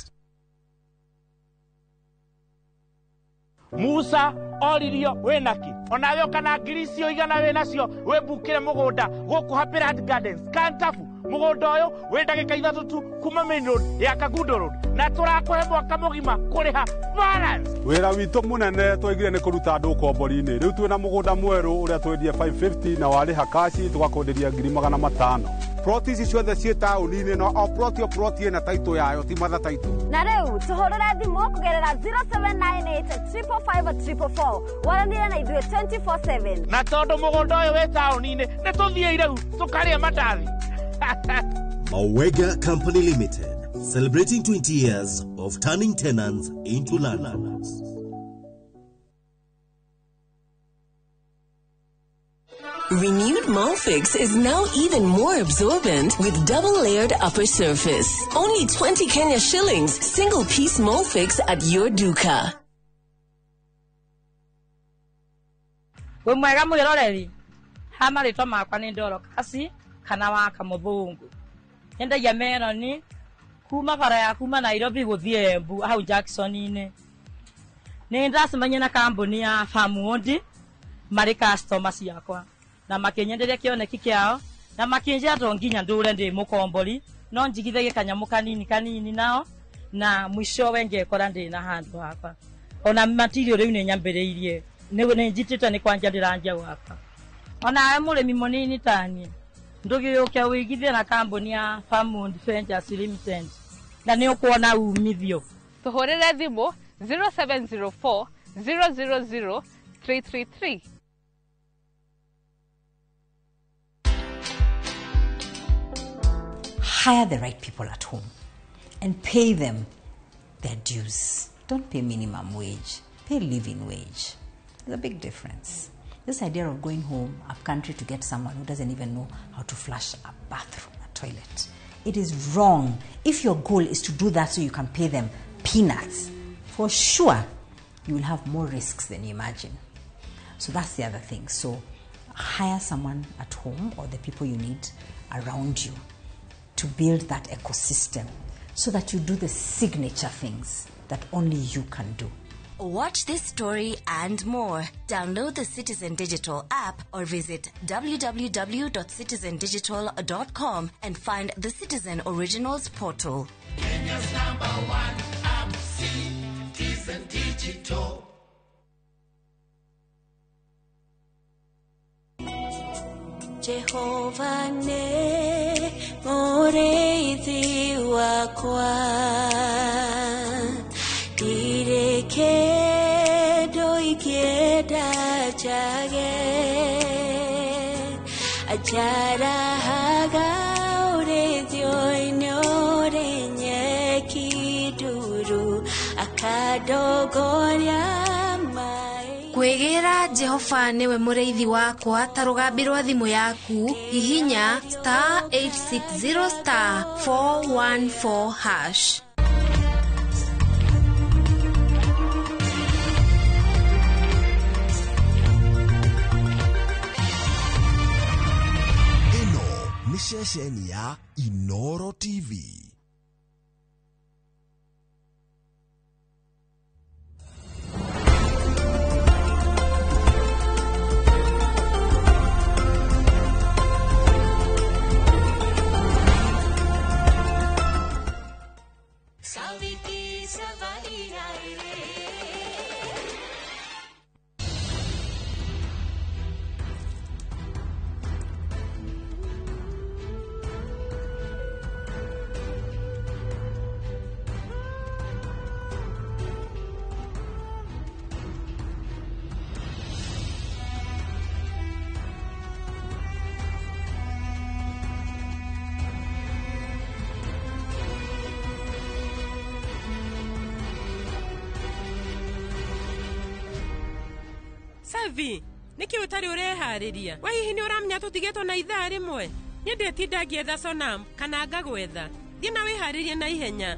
Musa oririo wĩnaki onawe ũkana ngiri icio igana wĩnacio wĩmbukĩre mũgũnda gũkũ Happy Land Gardens Kantafu. Mũgũnda ũyũ wĩ ndagĩka 3 tu kuma main road ya Kangundo Road na tũrakũhe mwaka mũgima kũrĩha balance. Wĩra witũ mũnene twaigire nĩ kũruta andũ ũkombori-inĩ. Rĩu twĩna mũgũnda mwerũ ũrĩa twendie 550 na warĩha kaci tũgakwenderia 500,000. Ploti ici ciothe ciĩ taũni-inĩ na o ploti o ploti ĩna taitũ yayo, ti matha taitũ. Na rĩu tũhũrĩre thimũ kũgerera 0798 555 444 waranire na ithuĩ 24/7. Na tondũ mũgũnda ũyũ wĩ taũni-inĩ, nĩ tũthiĩ rĩu tũkarĩe mandathi. Mawega Company Limited, celebrating 20 years of turning tenants into landlords. Renewed Molfix is now even more absorbent with double layered upper surface. Only 20 Kenya shillings, single piece Molfix at your duka. Wĩ mwega mwĩroreri, ha marĩtwa makwa nĩ Ndoro Kasi kana wa Kamũthũngũ. Nyendagia meroni kuma bara ya kuma Nairobi gũthiĩ Embu hau Jackson-inĩ. Nĩ ndacemania na kambuni ya Farmwood marĩ customer ciakwa na makĩnyenderia kĩoneki kĩao na makĩnjĩra to nginya ndũre ndĩ mũkombori no njigithagie kanyamũ kanini kanini nao na mwishowe ngekora ndĩ na handũ hakwa. Ona material rĩu nĩ nyambĩrĩirie nĩ njitĩte nĩ kwanja ndĩranjia gwaka. Onawe mũrĩmi mũnini taniĩ ndũgĩũke ũigithie na kambuni ya Farmwood Ventures Limited na nĩ ũkuona umithio. Tũhũrĩre thimũ 0704 000 333. Hire the right people at home and pay them their dues. Don't pay minimum wage, pay living wage. There's a big difference. This idea of going home up country to get someone who doesn't even know how to flush a bathroom, a toilet, it is wrong. If your goal is to do that so you can pay them peanuts, for sure you will have more risks than you imagine. So that's the other thing. So hire someone at home or the people you need around you to build that ecosystem so that you do the signature things that only you can do. Watch this story and more. Download the Citizen Digital app or visit www.citizendigital.com and find the Citizen Originals portal. Kenya's number one app, Citizen Digital. Jehova ne mũrĩithi wakwa, ndirĩ kĩndũ ingĩenda njage, anjarahaga ũrĩithio-inĩ ũrĩ nyeki nduru, akandongoria. Kwĩgĩra Jehova nĩwe mũrĩithi wakwa ta rũgambi rwa thimũ yaku, hihinya star 860 star 414 hash. Ĩno nĩ ceceni ya Inoro TV. Savi, nĩkĩ ũtarĩ ũreharĩria? We hihi nĩ ũramenya tũtigĩtwo na ithaa rĩmwe? Niĩ ndĩtinda ngĩetha Sonam kana ngagwetha. Thiĩ na wĩharĩrie na ihenya.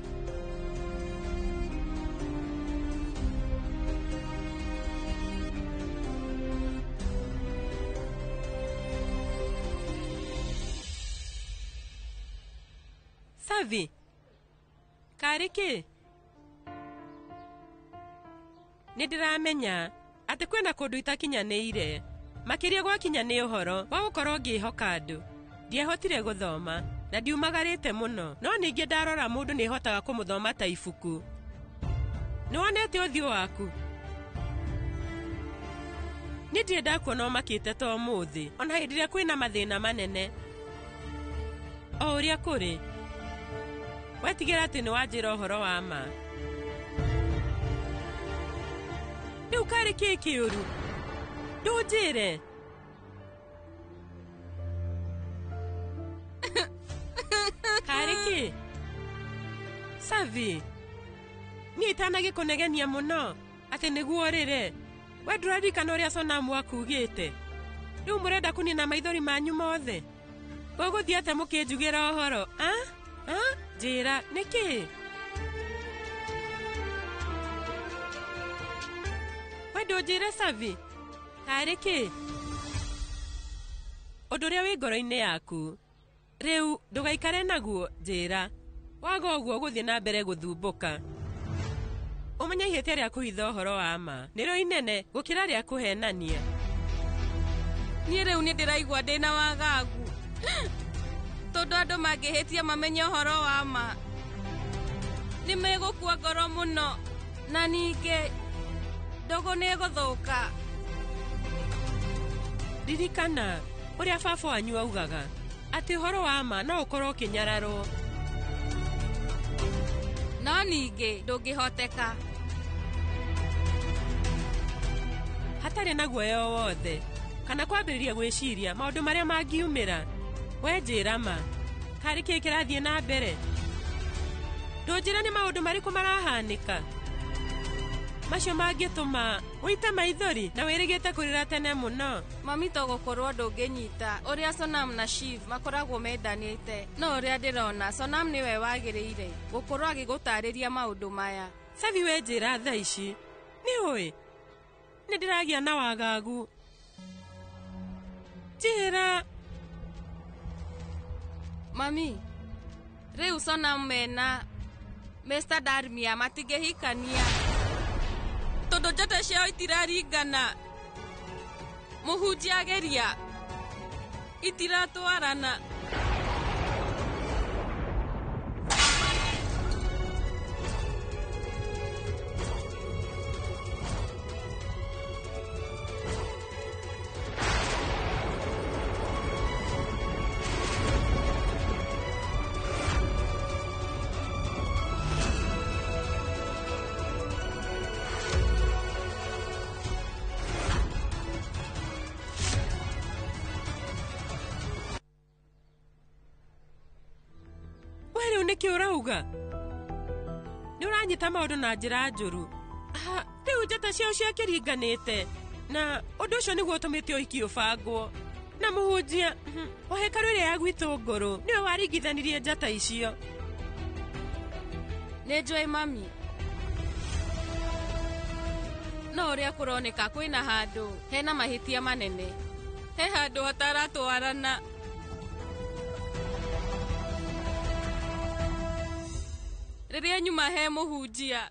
Savi, karĩ kĩ? Nĩ ndĩramenya atĩ kwĩna kũndũ itakinyanĩire, makĩria gwakinya nĩ ũhoro wa gũkorwo ngĩhoka andũ. Ndiahotire gũthoma na ndiumagarĩte mũno, no ningĩ ndarora mũndũ nĩhotaga kũmũthoma ta ibuku. Nĩwonete ũthiũ waku? Niĩ ndirĩ ndakuona ũmakĩte ta ũmũthĩ, ona hĩndĩ ĩrĩa kwĩna mathĩna manene. O ũrĩa kũrĩ, wetigĩra atĩ nĩ wanjĩra ũhoro wa ma. Rĩu karĩ kĩĩ kĩũru? Ndũnjĩre. Karĩ kĩ? Savi, niĩ itanagĩkũnegenia mũno atĩ nĩguo ũrĩre. We ndũraririkana ũrĩa Sonamu akugĩte? Rĩu mũrenda kũnina maithori manyu mothe? Gũgũthiĩ atĩa mũkĩnjugĩra ũhoro? A? A? Njĩra, nĩkĩ? We ndũnjĩre Savi? Karĩ kĩ? Ũndũ ũrĩa wĩ ngoro-inĩ yaku. Rĩu ndũgaikare naguo, njĩra. Waga ũguo ũgũthiĩ na mbere gũthumbũka. Ũmenye ihĩtia rĩa kũhitha ũhoro wa ma nĩrĩo inene gũkĩra rĩa kũhenania. Niĩ rĩu nĩ ndĩraigua ndĩna wagagu tondũ andũ mangĩhĩtia mamenye ũhoro wa ma nĩ megũkua ngoro mũno, na ningĩ ndũgũ nĩ ĩgũthũka. Ririkana ũrĩa baba wanyu augaga atĩ ũhoro wa ma no ũkorwo ũkĩnyararwo. No ningĩ ndũngĩhoteka. Hatarĩ na guoya o wothe kana kwambĩrĩria gwĩciria maũndũ marĩa mangiumĩra. We njĩra ma, karĩ kĩĩ kĩrathiĩ na mbere? Ndũnjĩra nĩ maũndũ marĩkũ marahanĩka macio mangĩtũma ũite maithori na wĩrĩgĩte kũrĩra tene mũno. Mami, to gũkorwo ndũngĩnyita ũrĩa Sonam na Shiv makoragwo mendanĩte, no ũrĩa ndĩrona Sonam nĩwe wagĩrĩire gũkorwo agĩgũtarĩria maũndũ maya. Savi, we njĩra thaa ici nĩ ũĩ nĩ ndĩragĩa na wagagu. Njĩra. Mami, rĩu Sonam mena Mr. Darmia matingĩhikania tondũ njata ciao itiraringana. Mũhunjia ageria itiratwarana. Nĩkĩ ũrauga? Nĩ ũranyita maũndũ na njĩra njũru. Rĩu njata ciao ciakĩringanĩte na ũndũ ũcio nĩguo ũtũmĩte ũhiki ũbangwo. Na mũhunjia wa hekarũ ĩrĩa ya gwitũ ngũrũ nĩwe waringithanirie njata icio. Nĩ njũĩ mami, no ũrĩa kũroneka kwĩna handũ hena mahĩtia manene, he handũ hataratwarana. Rĩrĩa nyuma he mũhunjia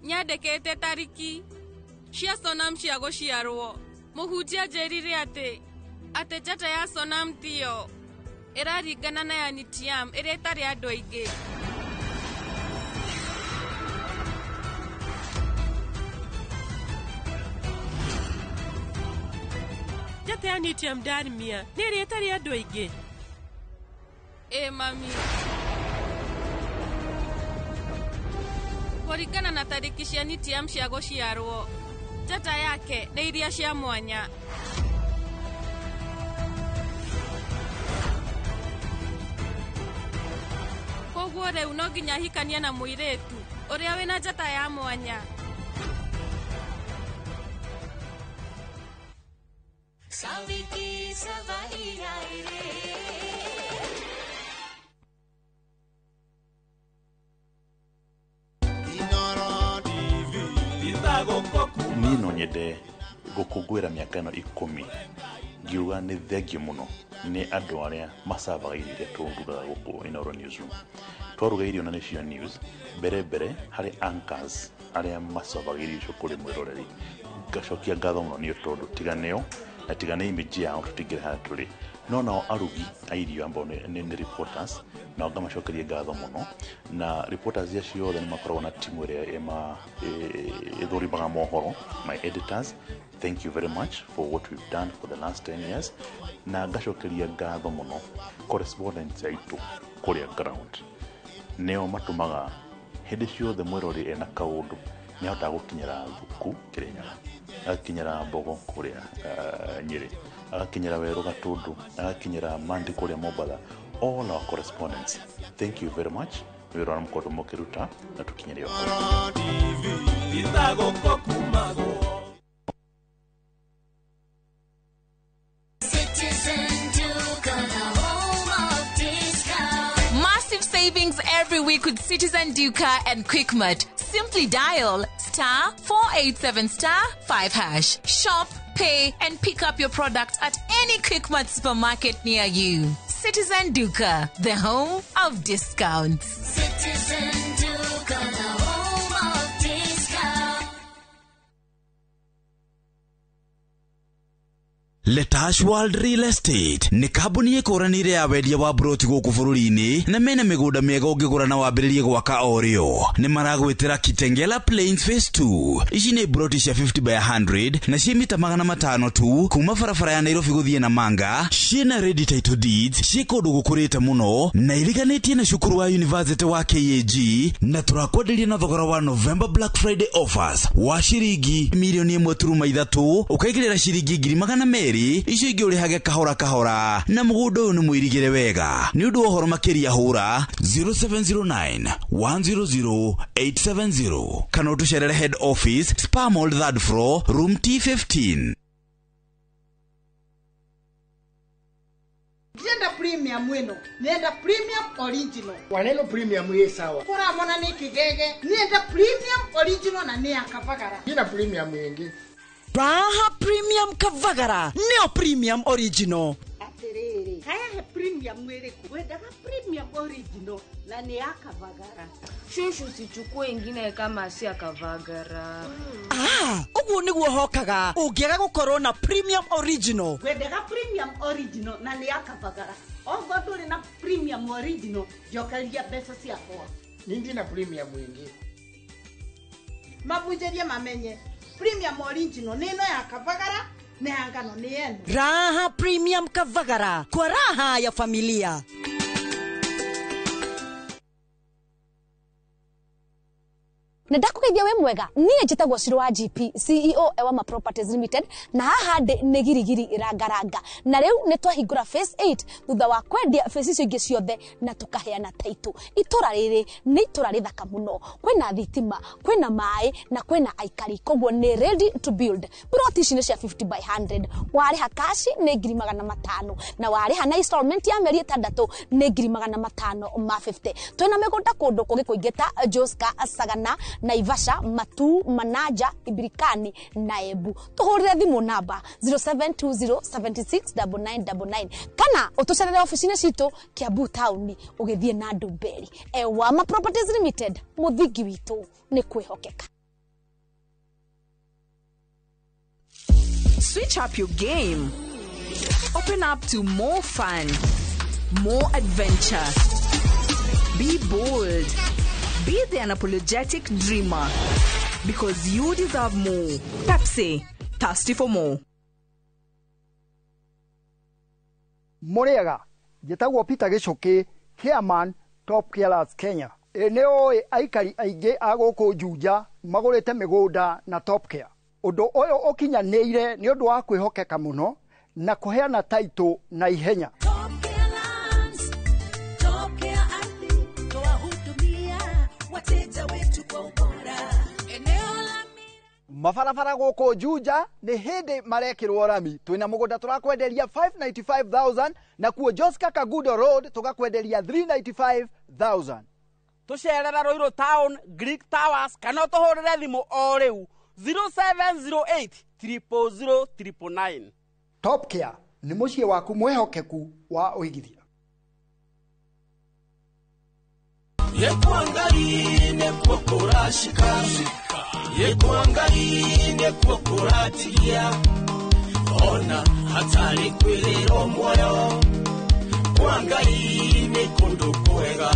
nyandĩkĩte tariki cia Sonam cia gũciarwo, mũhunjia njĩrire atĩ njata ya Sonam tiyo ĩraringana na ya Nitiam ĩrĩa ĩtarĩ andũ aingĩ. Njata ya Nitiam Darmia nĩ ĩrĩa ĩtarĩ andũ aingĩ? Ĩ mami, kũringana na tariki cia Nitiam cia gũciarwo, njata yake nĩ iria cia mwanya. Koguo rĩu no nginya ahikanie na mũirĩtu ũrĩa wĩna njata ya mwanya. Niĩ no nyende gũkũngũĩra mĩaka ĩno 10 ngiuga nĩ thengiũ mũno nĩ andũ arĩa macavaga irio iria tũrugaga gũkũ Inooro Newsroom. Twaruga irio na nĩcio news mbere harĩ anchors arĩa macavaga irio icio kũrĩ mwĩroreri. Ngacokia ngatho mũno nĩ tondũ tiga nĩo na tiga nĩ image yao tũtingĩrĩ harĩa tũrĩ. No nao arugi a irio ambao nĩ reporters, nao ngamacokeria ngatho mũno. Na reporters acio othe nĩ makoragwo na timu ĩrĩa ĩthũrimaga mohoro, my editors. Thank you very much for what we've done for the last 10 years. Na ngacokeria ngatho mũno correspondents aitũ kũrĩa ground, nĩo matũmaga hĩndĩ ciothe mwĩrori ena kaũndũ nĩ ahotaga gũkinyĩra Thuku Kĩrĩnyaga, agakinyĩra Mbogo kũrĩa Nyĩrĩ, agakinyĩra Werũ Gatũndũ, agakinyĩra Mandi kũrĩa Mombatha. All our correspondents, thank you very much nĩ wĩra ũrĩa mũkoretwo mũkĩruta na tũkinyĩre ũhoro. Massive savings every week with Citizen Duka and Quickmart. Simply dial *487*5#. Shop, pay, and pick up your product at any Quickmart supermarket near you. Citizen Duka, the home of discounts. Citizen Duka, the home of discounts. Letash World Real Estate nĩ kambuni ĩkũranĩire ya wendia wa broti gũkũ bũrũri-inĩ na mena mĩgũnda mĩega ũngĩgũra na wambĩrĩrie gwaka o rĩo. Nĩ maragwĩtĩra Kitengela Plains Phase 2. Ici nĩ broti cia 50 by 100 na ciĩ mita 500 tu kuma barabara ya Nairobi gũthiĩ Namanga. Ciĩna ready title deeds, ciĩ kũndũ gũkũrĩte mũno na iriganĩtie na cukuru wa University wa KAG, na tũrakwenderia na thogora wa November Black Friday offers wa ciringi milioni 1.3 ũkaigĩrĩra ciringi 200,000 icio ingĩ ũrĩhage kahora kahora, na mũgũnda ũyũ nĩ mũirigĩre wega. Nĩ ũndũ wa ũhoro makĩria hũra 0709 100 870 kana ũtũcerere head office, Spa Mall 3rd floor, room T15. Ndienda premium ĩno, nenda premium original. Waneno premium ĩ sawa. Kũramona nĩ kĩgege, nenda premium original na nĩ ya Kavagara. Ina premium ĩngĩ. Raha Premium Kavagara, neo premium original. Atiriri, haya he premium ĩrĩkũ? Wendaga premium original na nĩ ya Kavagara. Shushu, usichukue ingine kama si ya Kavagara. Ah, ũguo nĩguo hokaga ũngĩaga gũkorwo na premium original. Wendaga premium original na nĩ ya Kavagara. Ogo ndũrĩ na premium original, njokeria mbeca ciakwa. Ni ndina premium ĩngĩ. Mabunjĩrie mamenye premium original nĩ ĩno ya Kavagara na ya ngano nĩ ĩno. Raha Premium Kavagara, kwa raha ya familia. Na ndakũgeithia wĩ mwega, niĩ njĩtagwo Ciro wa GP, CEO Ewama Properties Limited, na haha ndĩ nĩ girigiri rangaranga. Na rĩu nĩ twahingũra phase 8 thutha wa kwendia phase icio ingĩ ciothe na tũkaheana title. Itũra rĩrĩ nĩ itũra rĩthaka mũno, kwĩna thitima, kwĩna maĩ na kwĩna aikari, koguo nĩ ready to build. Plot ici nĩ cia 50 by 100, warĩha cash nĩ 500,000 na warĩha na installment ya mĩeri 6 nĩ 550,000. Twĩna mĩgũnda kũndũ kũngĩ kũingĩ ta Joska, Sagana, Naivasha, Matu, Manaja, Ibirikani na Embu. Tuhurire thimu namba 0720769999 kana utucerere ofici-inĩ citũ Kiambu town ũgĩthiĩ na Ndumberi. Ewama Properties Limited, mũthingi witũ nĩ kwĩhokeka. Switch up your game. Open up to more fun, more adventure. Be bold. Be the unapologetic dreamer. Because you deserve more. Pepsi, thirsty for more. Mũrĩega, njĩtagwo Peter Gĩcũkĩ, chairman Top Carers Kenya. Ĩ nĩ ũĩ aikari aingĩ a gũkũ Juja magũrĩte mĩgũnda na Top Care. Ũndũ ũyũ ũkinyanĩire nĩ ũndũ wa kwĩhokeka mũno na kũheana title na ihenya. Mabarabara gũkũ Juja nĩ hĩndĩ marekĩrwo rami. Twĩna mũgũnda tũrakwenderia 595,000 na kuo Joska Kagudo Road tũgakwenderia 395,000. Tũcerera Ruiru Town, Greek Towers kana ũtũhũrĩre thimũ o rĩu 0708 000 999. Top Care nĩ mũciĩ waku mwĩhokeku wa ũigithia. Yekwangarine kukurashika, yekwangarine kukuratigia, ona hatari kwiriro moyo, kwangarine kundu kwega.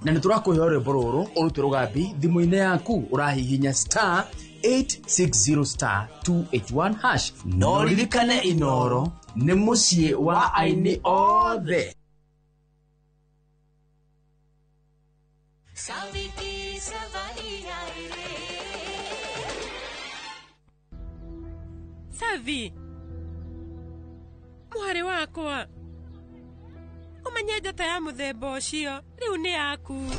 Na nä tå rakå he rwä mbo rå rå å rute rå gambi thimå-inä yaku å rahihinya star 860 star 281 hash. No ririkane Inoro nĩ mũciĩ wa aini othe. Savi, mwarĩ wakwa, ũmenye njata ya mũthemba ũcio rĩu nĩ yaku.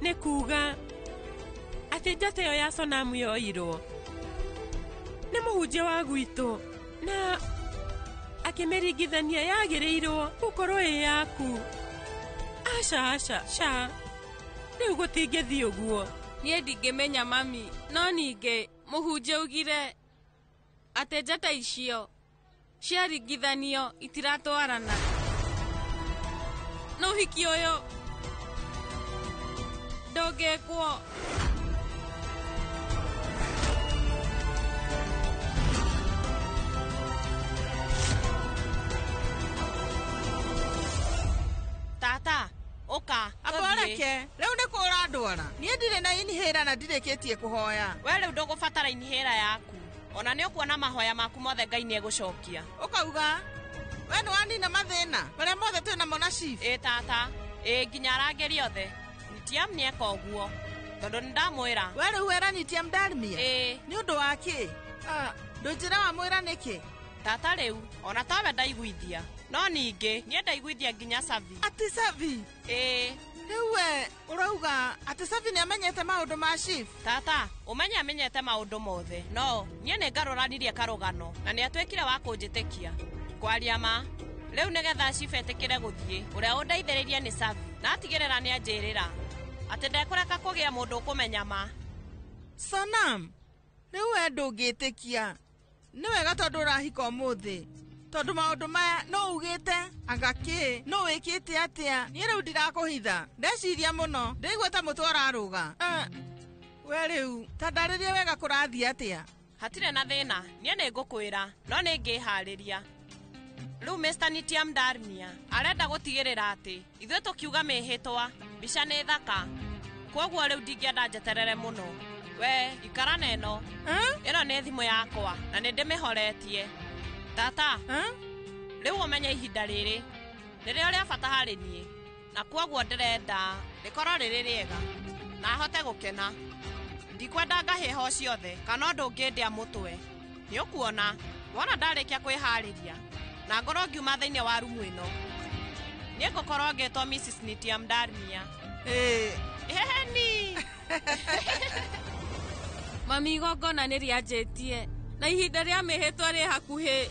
Nĩ kuuga atĩ njata ĩyo ya Sonamu yoirwo nĩ mũhunjia wa gwitũ na akĩmĩringithania yagĩrĩirwo gũkorwo ĩ yaku. Aca aca ca, rĩu gũtingĩthiĩ ũguo. Niĩ ndingĩmenya mami, no ningĩ mũhunjia augire atĩ njata icio ciaringithanio itiratwarana. No ũhiki ũyũ ndũngĩkwo. Tata, ũka. Amboreke, rĩu nĩ kũra ndwara. Niĩ ndirĩ na inihĩra na ndirĩkĩtie kũhoya. We rĩu ndũgũbatara inihĩra yaku. Ona nĩ ũkuona mahoya maku mothe Ngai nĩ egũcokia. Ũkauga, we nĩ wanina mathĩna marĩa mothe twĩ namo na chief. Ĩ tata, ĩ nginya arangĩri othe. Nitiam nĩ eka ũguo tondũ nĩ ndamwĩra. We rĩu wera Nitiam Dalmia? Ĩ. Nĩ ũndũ wa kĩ? Ndũnjĩra wamwĩra nĩkĩ? Tata rĩu ona tawe ndaiguithia, no ningĩ niĩ ndaiguithia nginya Savi. Atĩ Savi? Ĩ. Rĩu we ũrauga atĩ Savi nĩ amenyete maũndũ ma chief? Tata, ũmenye amenyete maũndũ mothe, no niĩ nĩ ngarũranirie karũgano na nĩ atuĩkire wa kũnjĩtĩkia. Kwaria ma, rĩu nĩgetha chief etĩkĩre gũthiĩ, ũrĩa ũndeithĩrĩirie nĩ Savi na atigĩrĩra nĩ anjĩrĩra atĩ ndekũreka kũgĩa mũndũ ũkũmenya ma. Sonam, rĩu we ndũngĩtĩkia. Nĩ wega tondũ ũrahika ũmũthĩ, tondũ maũndũ maya no ugĩte anga kĩ, no wĩkĩte atĩa. Niĩ rĩu ndirakũhitha, ndeciria mũno, ndĩraigua ta mũtwe ũrarũga. We rĩu ta ndarĩrie wega kũrathiĩ atĩa. Hatirĩ na thĩna, niĩ nĩ ngũkwĩra, no nĩ ngĩharĩria. Rĩu Mr. Nitiam Dalmia arenda gũtigĩrĩra atĩ ithuĩ tũkiuga mĩhĩtwa mbica nĩ thaka, kwoguo rĩu ndingĩenda njeterere mũno. We ikara na ĩno. Ĩno nĩ thimũ yakwa na nĩ ndĩmĩhoretie. Tata, rĩu ũmenye ihinda rĩrĩ nĩrĩo rĩa bata harĩ niĩ, na kwoguo ndĩrenda rĩkorwo rĩrĩ rĩega na hote gũkena. Ndikwenda ngahĩha o ciothe kana ũndũ ũngĩndĩa mũtwe. Nĩ ũkuona wona ndarĩkia kwĩharĩria na ngorwo ngiuma thĩinĩ wa rumu ĩno, niĩ ngũkorwo ngĩtwo Mrs. Nitiam Dalmia. Ĩheni. Mami, igongona nĩ rĩanjĩtie na ihinda rĩa mĩhĩtwa rĩ hakuhĩ.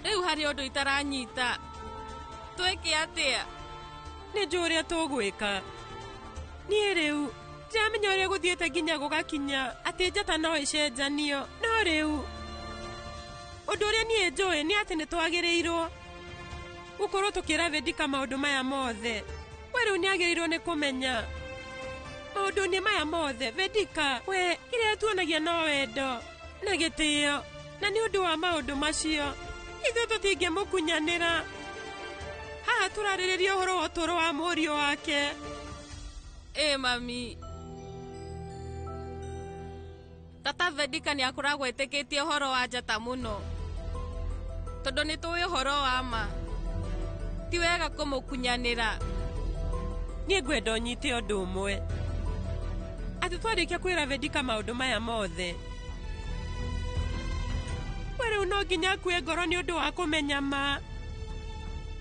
Rĩu harĩ ũndũ itaranyita. Twĩke atĩa? Nĩ njũĩ ũrĩa tũgwĩka. Niĩ rĩu ndiramenya ũrĩa gũthiĩte nginya gũgakinya atĩ njata no ĩcenjanio, no rĩu ũndũ ũrĩa niĩ njũĩ nĩ atĩ nĩ twagĩrĩirwo gũkorwo tũkĩra Vedika maũndũ maya mothe. We rĩu nĩ agĩrĩirwo nĩ kũmenya maũndũ-inĩ maya mothe. Vedika, we kĩrĩa tuonagia no wendo na gĩtĩo, na nĩ ũndũ wa maũndũ macio ithuĩ tũtingĩmũkunyanĩra. Haha tũrarĩrĩria ũhoro wa ũtũũro wa mũriũ wake. Ĩ mami, tata Vedika nĩ akoragwo etĩkĩtie ũhoro wa njata mũno, tondũ nĩ tũĩ ũhoro wa ma. Ti wega kũmũkunyanĩra. Niĩ ngwenda ũnyite ũndũ ũmwe, atĩ twarĩkia kwĩra Vedika maũndũ maya mothe, we rĩu no nginya akue ngoro nĩ ũndũ wa kũmenya ma.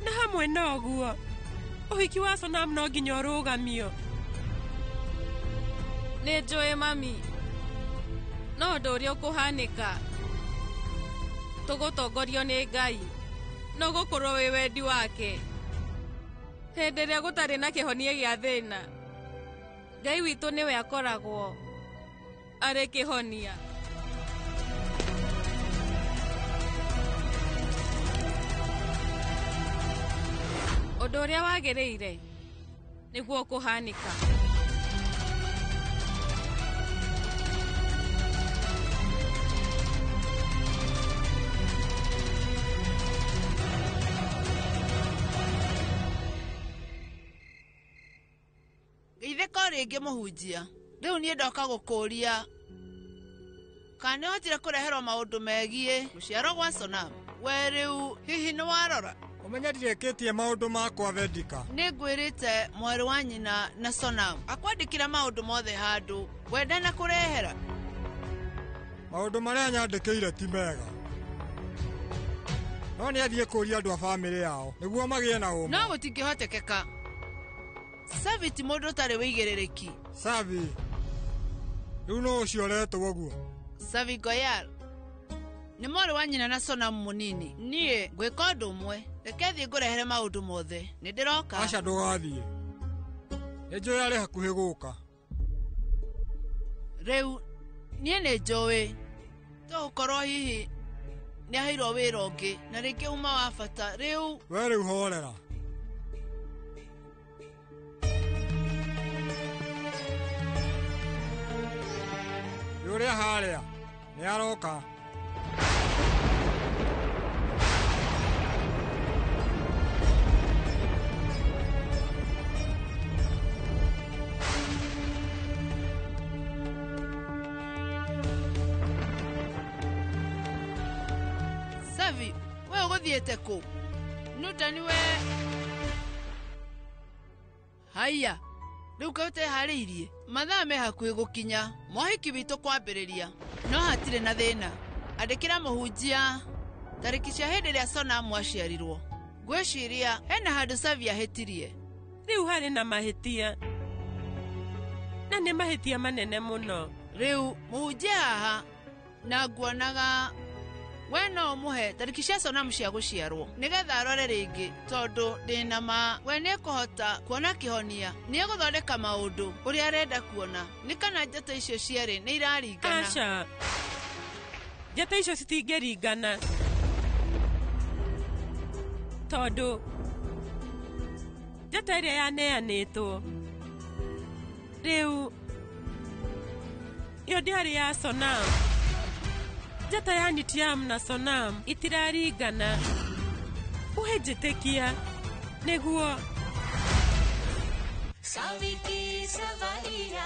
Na hamwe na ũguo, ũhiki wa Sonam no nginya ũrũgamio. Nĩ njũĩ mami, no ũndũ ũrĩa ũkũhanĩka tũgũtongorio nĩ Ngai, no gũkorwo wĩ wendi wake. Hĩndĩ ĩrĩa gũtarĩ na kĩhonia gĩa thĩna, Ngai witũ nĩwe akoragwo arĩ kĩhonia. Ũndũ ũrĩa wagĩrĩire nĩguo ũkũhanĩka. Geithĩka o rĩngĩ mũhunjia. Rĩu niĩ ndoka gũkũria kana nĩhotire kũreherwo maũndũ megiĩ gũciarwo gwa Sonam. We rĩu hihi nĩ warora? Ũmenye ndirĩkĩtie maũndũ makwa Vedika. Nĩ ngwĩrĩte mwarĩ wa nyina na Sonam akwandĩkĩra maũndũ mothe handũ wenda na kũrehera. Maũndũ marĩa nyandĩkĩire ti mega. No nĩ athiĩ kũria andũ a bamĩrĩ yao nĩguo magĩe na ũma. No gũtingĩhotekeka. Savi ti mũndũ ũtarĩ wĩigĩrĩrĩki. Savi rĩu no ũcio ũretwo ũguo? Savi Goyal nĩ mwarĩ wa nyina na Sonam mũnini. Niĩ ngwĩka ũndũ ũmwe, reke thiĩ ngũrehere maũndũ mothe. Nĩ ndĩroka. Aca ndũgathiĩ, nĩ njũĩ arĩ hakuhĩ gũka. Rĩu niĩ nĩ njũĩ tũgũkorwo hihi nĩ aheirwo wĩra ũngĩ na rĩngĩ uma wa bata. Rĩu we rĩu horera. Ũrĩa harĩa nĩ aroka. Savi, we ũgũthiĩte kũ? Nutani we. Haiya, rĩu kaĩ ũteharĩirie? Mathaa me hakuhĩ gũkinya, mohiki witũ kwambĩrĩria. No hatirĩ na thĩna. Andĩkĩra mũhunjia tarĩki cia hĩndĩ ĩrĩa Sonam aciarirwo. Ngwĩciria hena handũ Savi ahĩtirie. Rĩu harĩ na mahĩtia, na nĩ mahĩtia manene mũno. Rĩu mũhunjia haha na nguonaga we no ũmũhe tarĩki cia Sonam cia gũciarwo nĩgetha arore rĩngĩ, tondũ ndĩna ma we nĩekũhota kuona kĩhonia. Nĩegũthondeka maũndũ ũrĩa arenda kuona nĩ kana njata icio cierĩ nĩ iraringana. Aca, njata icio citingĩringana tondũ njata ĩrĩa yaneanĩtwo rĩu ĩyo ndĩarĩ ya Sonam. Njata ya Nitiam na Sonam itiraringana. Uhe njĩtĩkia nĩguo. Saviki savari रे.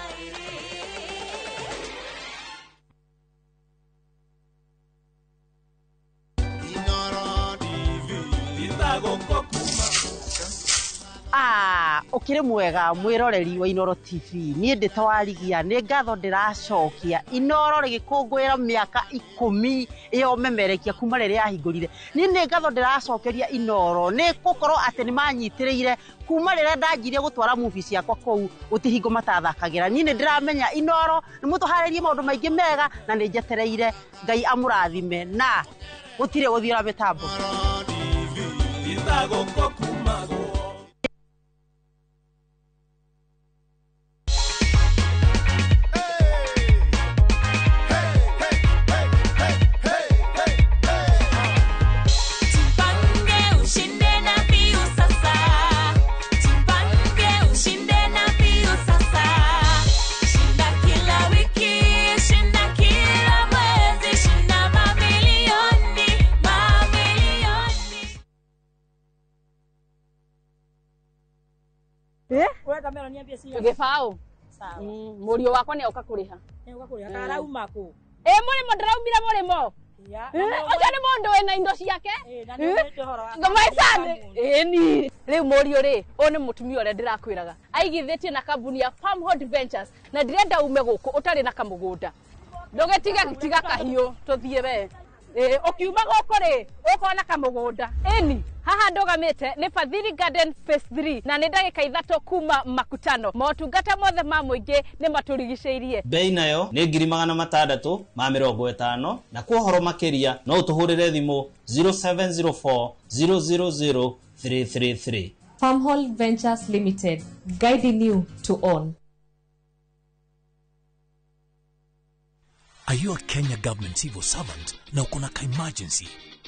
Ũkĩrĩ mwega mwĩroreri wa Inooro TV. Niĩ ndĩ ta warigia nĩ ngatho ndĩracokia Inooro rĩgĩkũngũĩra mĩaka 10 ĩyo memerekia kuma rĩrĩa yahingũrire. Niĩ nĩ ngatho ndĩracokeria Inooro nĩ gũkorwo atĩ nĩ manyitĩrĩire kuma rĩrĩa ndanjirie gũtwara movie ciakwa kũu gũtihingo matathakagĩra. Niĩ nĩ ndĩramenya Inooro nĩ mũtũharĩrie maũndũ maingĩ mega na nĩ njetereire Ngai amũrathime na gũtirĩ gũthiũra mĩtambo. Gĩbaũ mũriũ wakwa nĩ oka kũrĩha. Karauma kũ? Ĩ mũrĩmo ndĩraumire mũrĩmo. Ũcio nĩ mũndũ wĩna indo ciake. Ĩni rĩu mũriũ rĩ, ũyũ nĩ mũtumia ũrĩa ndĩrakwĩraga aigithĩtie na kambuni ya Farmhold Ventures na ndĩrenda ume gũkũ ũtarĩ na kamũgũnda. Ndũgĩtige tiga kahiũ tũthiĩ we. Ũkiuma gũkũ rĩ ũkona kamũgũnda. Ĩni haha ndũgamĩte nĩ Fadhili Garden Phase 3 na nĩ ndagĩka 3 kuma Makutano. Motungata mothe ma mũingĩ nĩ matũrigicĩirie. Bei nayo nĩ 650,000 na kwa ũhoro makĩria no ũtũhũrĩre thimũ 0704 000 333. Farmhold Ventures Limited, guiding you to own. Are you a Kenya government civil servant na uko na ka emergency?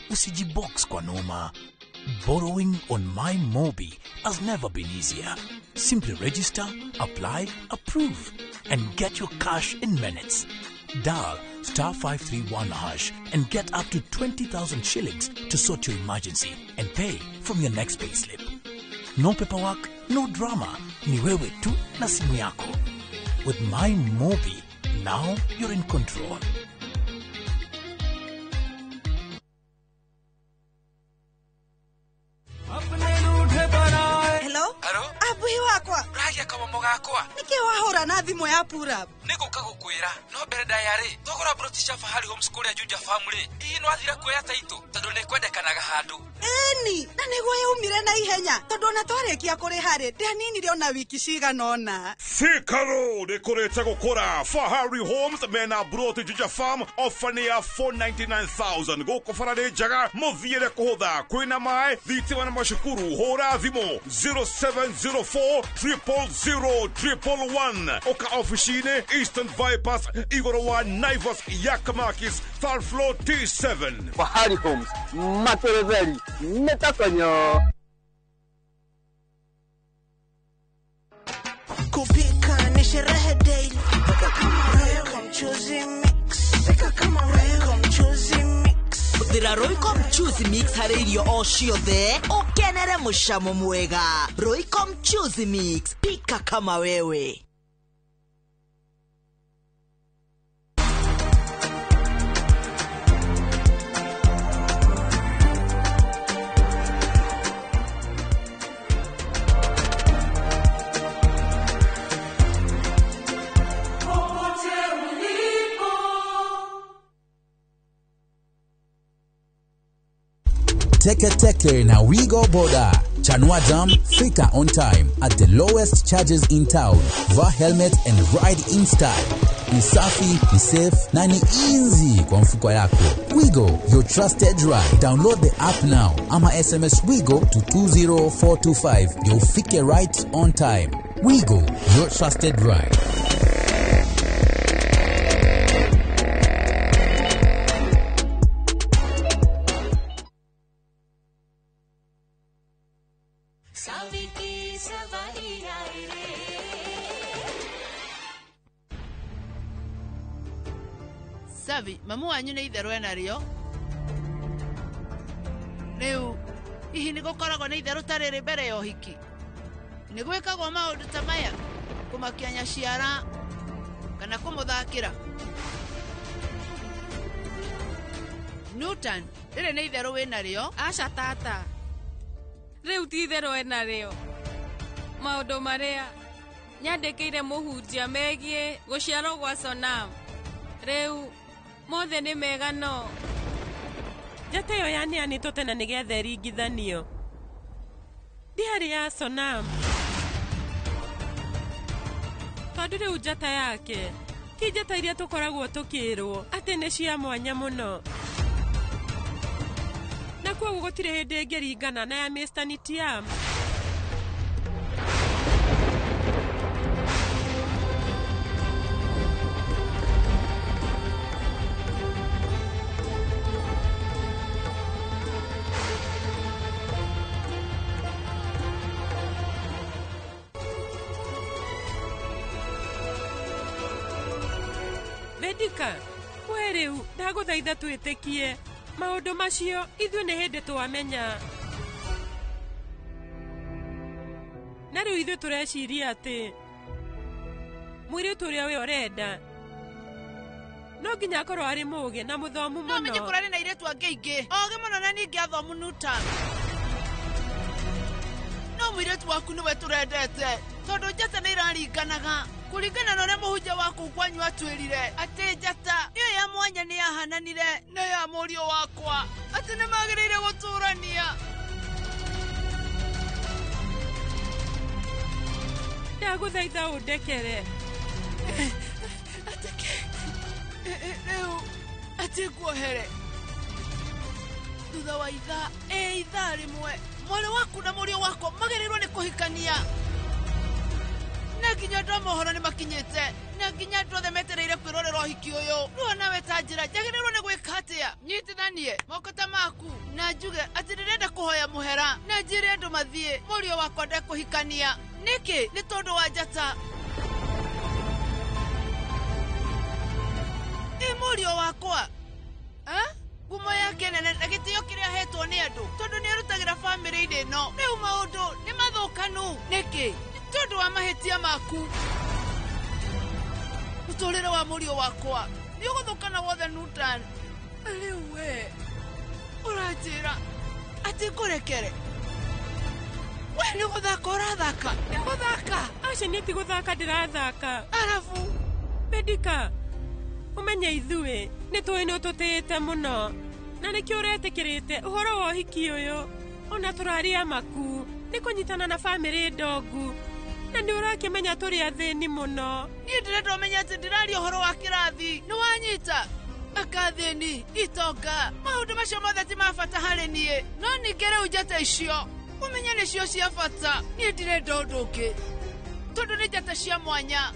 Usijibox kwa noma. Borrowing on My Mobi has never been easier. Simply register, apply, approve, and get your cash in minutes. Dial *531# and get up to 20,000 shillings to sort your emergency and pay from your next payslip. No paperwork, no drama. Ni wewe tu na simu yako. With My Mobi, now you're in control. Hello? Abuhi wakwa. Uragia kamomo gakwa. Niki wahura na thimu ya pura? Nĩngũka gũkwĩra no mbere ndaya rĩ thogora broti cia Fahari Homes kũrĩa Juja Farm rĩ hihi nĩwathira kuoya taitũ tondũ nĩkwendekanaga handũ. Ĩni, na nĩguo yaumire na ihenya tondũ ona twarĩkia kũrĩha rĩ ndianinire ona wiki cigana ũna. Thika Road ĩkũrĩte gũkũra. Fahari Homes mena broti Juja Farm ofa nĩ ya 499,000 gũkũ bara nĩ njega mũthiĩre kũhũtha kwĩna maĩ thitima na macukuru. Hũra thimũ 0704 000 111 ũka ofici-inĩ Eastern Bypass igũrũ wa Naivas Yakamakis third floor T7. Fahari Homes materetheri nĩtakonyo. Kupika ni sherehe daily. Pika kama Royco mchuzi mix. Pika kama Royco mchuzi mix. Hũthĩra Royco mchuzi mix harĩ irio o ciothe ũkenere mũcamo mwega. Royco mchuzi mix, pika kama wewe. Teke Teke na Wigo Boda. Chanua Jam, fika on time at the lowest charges in town. Vaa helmet and ride in style. Ni safi, ni safe na ni easy kwa mfuko yako. Wigo, your trusted ride. Download the app now ama SMS Wigo to 20425. You'll fike right on time. Wigo, your trusted ride. Savi, mamu wanyu nĩ itherũ enarĩo. Rĩu, hihi nĩ gũkoragwo na itherũ ta rĩrĩ mbere ya ũhiki? Nĩ gwĩkagwo maũndũ ta maya, kũmakia nyaciara kana kũmũthakĩra? Newton, rĩrĩ nĩ itherũ wĩnarĩo? Aca tata, rĩu ti itherũ enarĩo. Maũndũ marĩa nyandĩkĩire mũhunjia megiĩ gũciarwo gwa Sonam rĩu mothe nĩ mega no njata ĩyo yaneanĩtwo tene nĩgetha ĩringithanio ndiarĩ ya Sonam tondũ rĩu njata yake ti njata iria tũkoragwo tũkĩrwo atĩ nĩ cia mwanya mũno na kwoguo gũtirĩ hĩndĩ ĩngĩringana na ya Mr. Nitiam. Vedika, we rĩu ndagũthaitha twĩtĩkie maũndũ macio ithuĩ nĩ hĩndĩ twamenya na rĩu ithuĩ tũreciria atĩ mũirĩtu ũrĩa we ũrenda no nginya akorwo arĩ mũũgĩ na mũthomu mũno. No menye kũrarĩ na airĩtu angĩ aingĩ ogĩ mũno na ningĩ athomu Newton. No mũirĩtu waku nĩwe tũrendete tondũ njata nĩ iraringanaga kũringana na ũrĩa mũhunjia waku kwanyu atwĩrire atĩ njata ĩyo ya mwanya nĩ yahananire na ya mũriũ wakwa atĩ nĩ magĩrĩire gũtũrania. Ndagũthaitha ũndekere. Atĩkĩ rĩu atĩ nguohere thutha wa ithaa ithaa rĩmwe mwarĩ waku na mũriũ wakwa magĩrĩirwo nĩ kũhikania na nginya andũ a mohoro nĩ makinyĩte na nginya andũ othe metereire kwĩrorera ũhiki ũyũ. Rĩu nawe ta njĩra njagĩrĩirwo nĩ gwĩka atĩa? Nyitithanie moko ta maku na njuge atĩ ndĩrenda kũhoya mũhera na njĩre andũ mathiĩ mũriũ wakwa ndekũhikania. Nĩkĩ? Nĩ tondũ wa njata. Ĩ mũriũ wakwa ngumo yake nene na gĩtĩo kĩrĩa ahetwo nĩ andũ tondũ nĩ arutagĩra bamĩrĩ-inĩ ĩno. Rĩu maũndũ nĩ mathũkanu. Nĩkĩ? Tondũ wa mahĩtia maku. Mũtũrĩre wa mũriũ wakwa nĩ ũgũthũkana wothe Nutan. Rĩu we ũranjĩra atĩ ngũrekere? We nĩ gũthaka ũrathaka? Nĩ gũthaka? Aca niĩ ti gũthaka ndĩrathaka. Arabu Vedika, ũmenye ithuĩ nĩ tũĩ nĩ ũtũtĩĩte mũno na nĩkĩo ũretĩkĩrĩte ũhoro wa ũhiki ũyũ. Ona tũraria maku nĩ kũnyitana na bamĩrĩ ndongu na nĩ ũrakĩmenya tũrĩ athĩni mũno. Niĩ ndĩrenda ũmenye atĩ ndĩraria ũhoro wa kĩrathi. Nĩ wanyita? Akathĩni, itonga, maũndũ macio mothe ti ma bata harĩ niĩ. No ningĩ rĩu njata icio ũmenye nĩcio cia bata. Niĩ ndirenda ũndũ ũngĩ tondũ nĩ njata cia mwanya.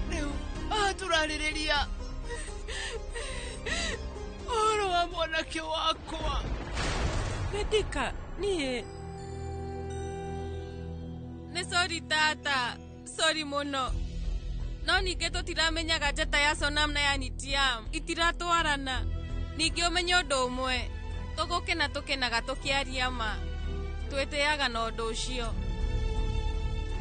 Rĩu haha tũrarĩrĩria ũhoro wa mwanake wakwa. Vedika, niĩ Nĩ sori tata, sori mũno. No ningĩ tũtiramenyaga njata ya Sonam na ya Nitiam itiratwarana. Ningĩ ũmenye ũndũ ũmwe, tũgũkena tũkenaga tũkĩaria ma, twĩtĩaga na ũndũ ũcio.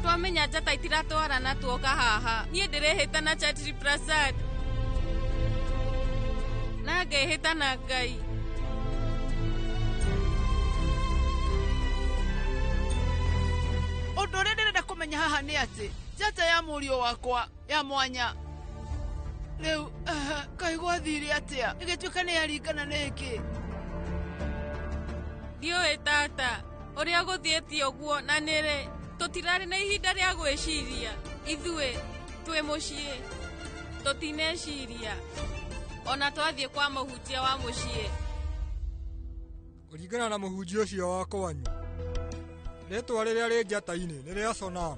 Twamenya njata itiratwarana tuoka haha. Niĩ ndĩrehĩta na Chatri Prasad na ngehĩta na Ngai. Ũndũ ũrĩa ndĩrenda kũmenya haha nĩ atĩ njata ya mũriũ wakwa ya mwanya rĩu kaĩ gwathire atĩa ĩgĩtuĩka nĩ yaringana na ĩngĩ? Ndiũĩ tata ũrĩa gũthiĩte ũguo, na nĩrĩ tũtirarĩ na ihinda rĩa gwĩciria. Ithuĩ twĩ mũciĩ tũtineciria ona twathiĩ kwa mũhunjia wa mũciĩ. Kũringana na mũhunjia ũcio wa kwanyu, rĩtwa rĩrĩa rĩ njata-inĩ nĩ rĩa Sonam,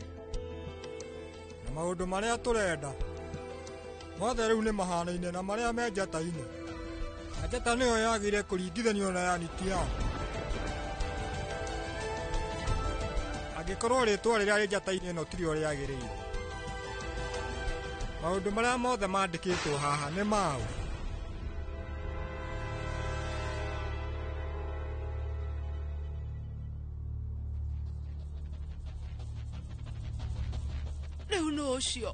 na maũndũ marĩa tũrenda mothe rĩu nĩ mahanaine na marĩa me njata-inĩ, na njata nĩyo yagĩrĩire kũringithanio na ya Nitiam. Angĩkorwo rĩtwa rĩrĩa rĩ njata-inĩ ĩno tirĩo rĩagĩrĩire, maũndũ marĩa mothe mandĩkĩtwo haha nĩ maũ. Rĩu nũ ũcio?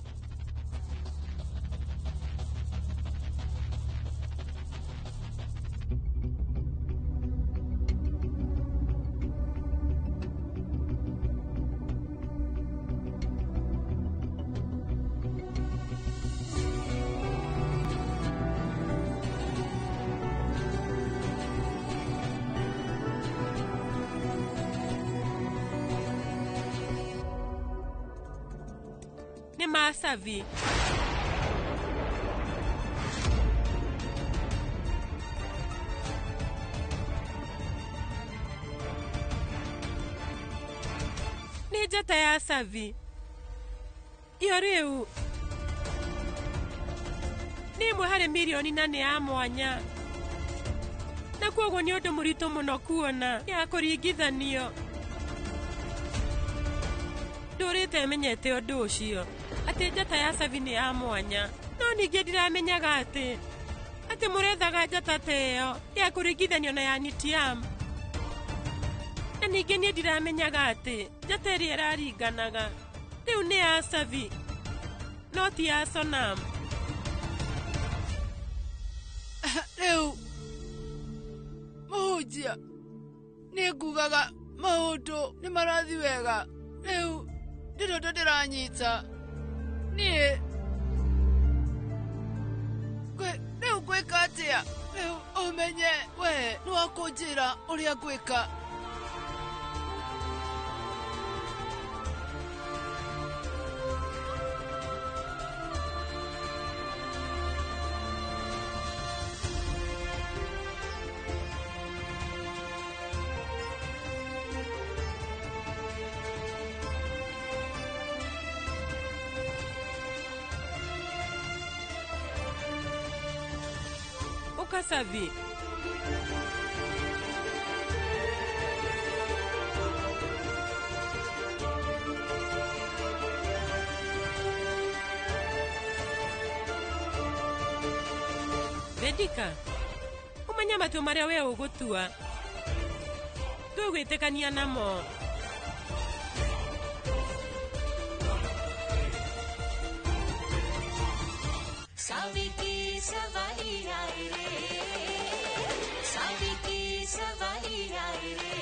Nĩ Masavi. Nĩ njata ya Savi. Iyo rĩu nĩ ĩmwe harĩ mirioni na nĩ ya mwanya, na kwoguo nĩ ũndũ mũritũ mũno kuona ya kũringithanio. Ndũrĩte menyete ũndũ ũcio atĩ njata ya Savi nĩ ya mwanya, no ningĩ ndiramenyaga atĩ mũrethaga njata ta ĩyo ya kũringithanio na ya Nitiam. Na ningĩ niĩ ndiramenyaga atĩ njata ĩrĩa ĩraringanaga rĩu nĩ ya Savi no ti ya Sonam. Rĩu mũhunjia, nĩ ngugaga maũndũ nĩ marathi wega. Rĩu ndirĩ ũndũ ndĩranyita. Niĩ rĩu ngwĩka atĩa? Rĩu ũmenye we nĩ wakũnjĩra ũrĩa ngwĩka. Ũka Savi. Vedika, ũmenye matua marĩa we ũgũtua tũgwĩtĩkania namo. सावी की सवारी आए रे, सावी की सवारी आए रे।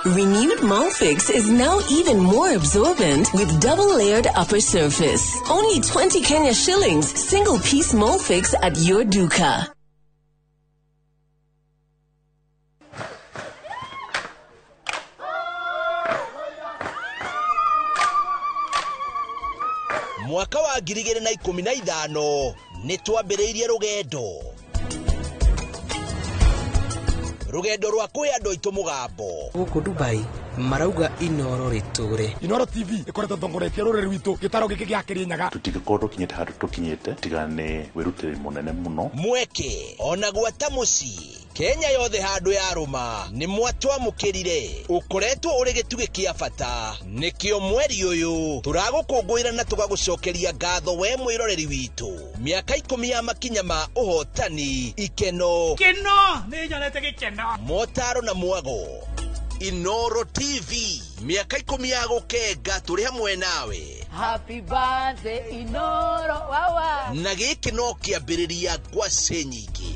Renewed Molfix is now even more absorbent with double-layered upper surface. Only 20 Kenya shillings, single-piece Molfix at your duka. Mwaka wa 2015 nĩ twambĩrĩirie rũgendo rwa kwĩ andũ aitũ mũgambo. Gũkũ Dubai marauga Inoro rĩtũre. Inoro TV ĩkoretwo ĩtongoretie rũrĩrĩ rwitũ gĩtaro gĩkĩ gĩa Kĩrĩnyaga. Tũtingĩkorwo tũkinyĩte handũ tũkinyĩte tiga nĩ wĩrutĩri mũnene mũno. Mweke ona gwata mũciĩ Kenya yothe handũ ya rũma nĩ mwatwamũkĩrire, ũkoretwo ũrĩ gĩtugĩ kĩa bata. Nĩkĩo mweri ũyũ tũragũkũngũĩra na tũgagũcokeria ngatho we mwĩroreri witũ. Mĩaka 10 ya makinya ma ũhotani, ikeno, keno nĩ nyonete gĩkeno, motaro na mwago. Inoro TV mĩaka 10 ya gũkenga tũrĩ hamwe nawe. Happy birthday Inoro wawa. Na gĩkĩ no kĩambĩrĩria ngwacĩ nyingĩ.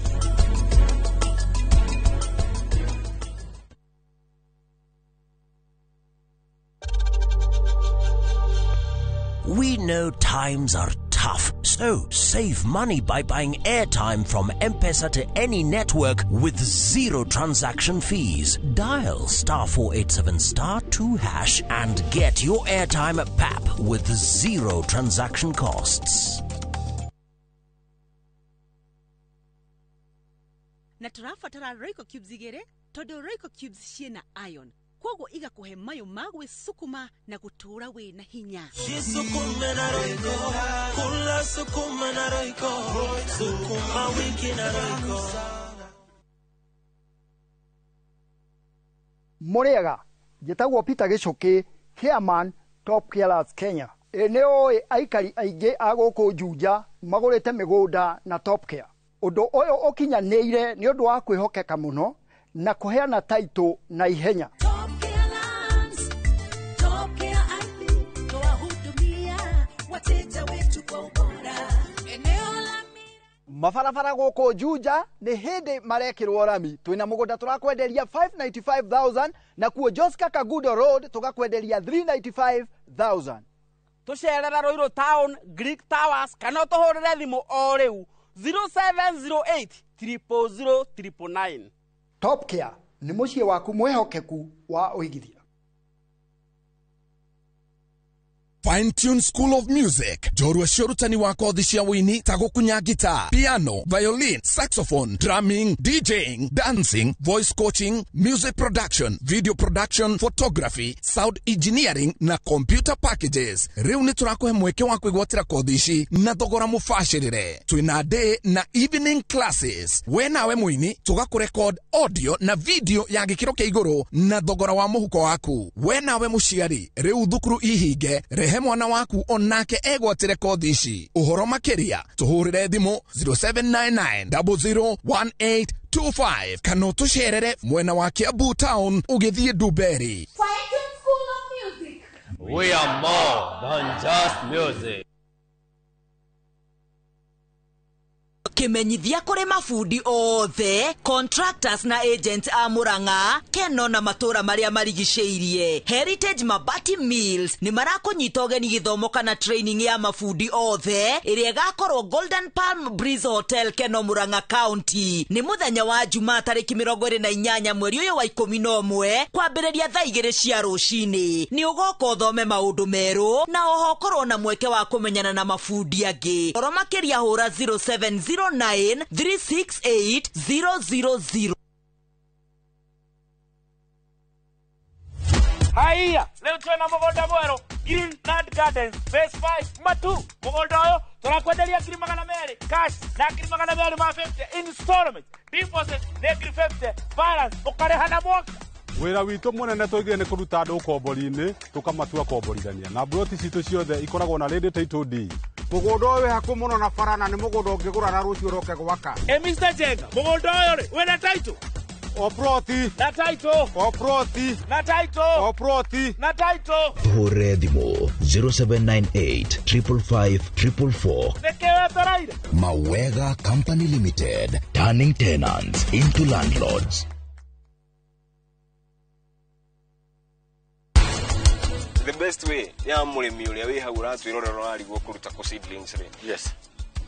We know times are tough, so save money by buying airtime from M-Pesa to any network with zero transaction fees. Dial *487*2# and get your airtime at PAP with zero transaction costs. Na tũrabatara Royco cubes igĩrĩ tondũ Royco cubes ciĩna iron, koguo igakuhe mayo ma gwĩsukuma na gũtũũra wĩna hinya. Jisukume na Royco, kula sukuma na Royco, sukuma wiki na Royco. Mũrĩega, njĩtagwo Peter Gĩcũkĩ, chairman Top Carers Kenya. Ĩ nĩ ũĩ aikari aingĩ a gũkũ Juja magũrĩte mĩgũnda na Top Care. Ũndũ ũyũ ũkinyanĩire nĩ ũndũ wa kwĩhokeka mũno na kũheana taitũ na ihenya. Mabarabara gũkũ Juja nĩ hĩndĩ marekĩrwo rami. Twĩna mũgũnda tũrakwenderia 595,000 na kuo Joska Kagudo Road tũgakwenderia 395,000. Tũcerera Ruiru Town, Greek Towers kana ũtũhũrĩre thimũ o rĩu 0708 000 999. Top Care nĩ mũciĩ waku mwĩhokeku wa ũigithia. Fine Tune School of Music, njorua cia ũrutani wa kothi cia ũini ta gũkunya guitar, piano, violin, saxophone, drumming, DJing, dancing, voice coaching, music production, video production, photography, sound engineering na computer packages. Rĩu nĩ tũrakũhe mweke wa kwĩgwatĩra kothi ici na thogora mũbacĩrĩre. Twĩna day na evening classes. We nawe mũini tũgakũrekod audio na video ya gĩkĩro kĩa igũrũ na thogora wa mũhuko waku. We nawe mũciari, rĩu thukuru ihinge, rehe mwana waku onake egwatĩre kothi ici. Ũhoro makĩria tũhũrĩre thimũ 0799 001825 kana ũtũcerere mwena wa Kiambu Town ũgĩthiĩ Ndumberi. We are more than just music. Kimenyithia kũrĩ mabundi othe, contractors na agents a Murang'a, Keno na matũra marĩa marigicĩirie. Heritage Mabati Mills nĩ marakũnyita ũgeni gĩthomo kana training ya mabundi othe ĩrĩa ĩgakorwo Golden Palm Breeze Hotel, Keno, Murang'a County. Nĩ mũthenya wa Jumaa tarĩki 28 mweri ũyũ wa 11 kwambĩrĩria thaa 2 cia rũcinĩ. Nĩ ũgoka ũthome maũndũ merũ na oho ũkorwo na mweke wa kũmenyana na mabundi angĩ. Oro makĩria hũra 0709 368 000. Haiya, leo twena mũgũnda mwerũ Green Land Gardens Phase 5 Matu. Mũgũnda ũyũ tũrakwenderia 200,000 cash na 250,000 installment. Deposit nĩ 50,000, balance ũkarĩha na mwaka. Wĩra witũ mũnene tũigire nĩ kũruta andũ ũkombori-inĩ tũkamatua komborithania na mburoti citũ ciothe ikoragwo na ready title deed. Mũgũnda ũyũ wĩ hakuhĩ mũno na bara na nĩ mũgũnda ũngĩgũra na rũciũ ũroke gwaka. Ĩ Mr. Jenga, mũgũnda ũyũ rĩ, wĩna title? O ploti. Na title. O ploti. Na title. O ploti. Na title. Hũre thimũ 0798 555 444. Nĩkĩ wetereire? Mawega Company Limited, turning tenants into landlords. The best way ya mũrĩmi ũrĩa wĩ hau ũratwĩrorera ũrarigwo kũruta kũ seedlings rĩ, yes,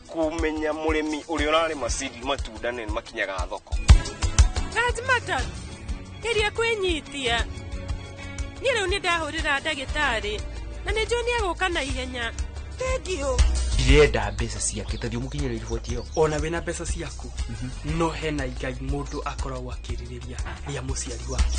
kũmenya mũrĩmi ũrĩa ũrarĩma seed matunda nĩ makinyaga thoko. Rajmata, geria kwĩnyitia. Niĩ rĩu nĩ ndahũrĩra ndagĩtarĩ na nĩ njũĩ nĩ egũka na ihenya. Thengiũ. Ndirenda mbeca ciake ta thiĩ ũmũkinyĩre riboti ĩyo. Ona wĩna mbeca ciaku no hena igai mũndũ akoragwo akĩrirĩria rĩa mũciari wake.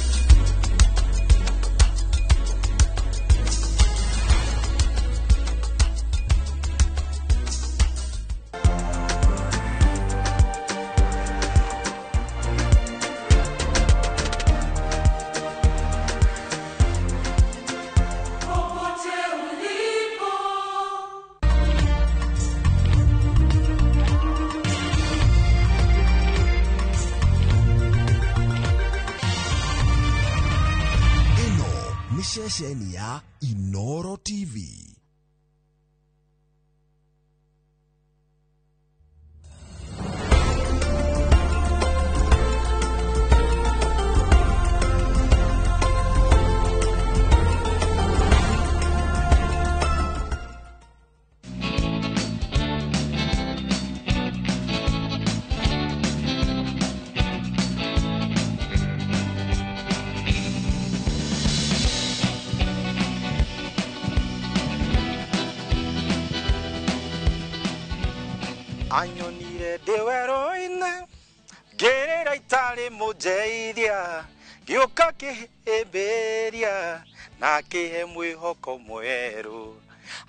Ceceni ya Inoro TV. Anyonire ndĩ werũ-inĩ ngĩrĩra itarĩ mũnjeithia ngĩũka kĩhĩmbĩria na kĩhe mwĩhoko mwerũ.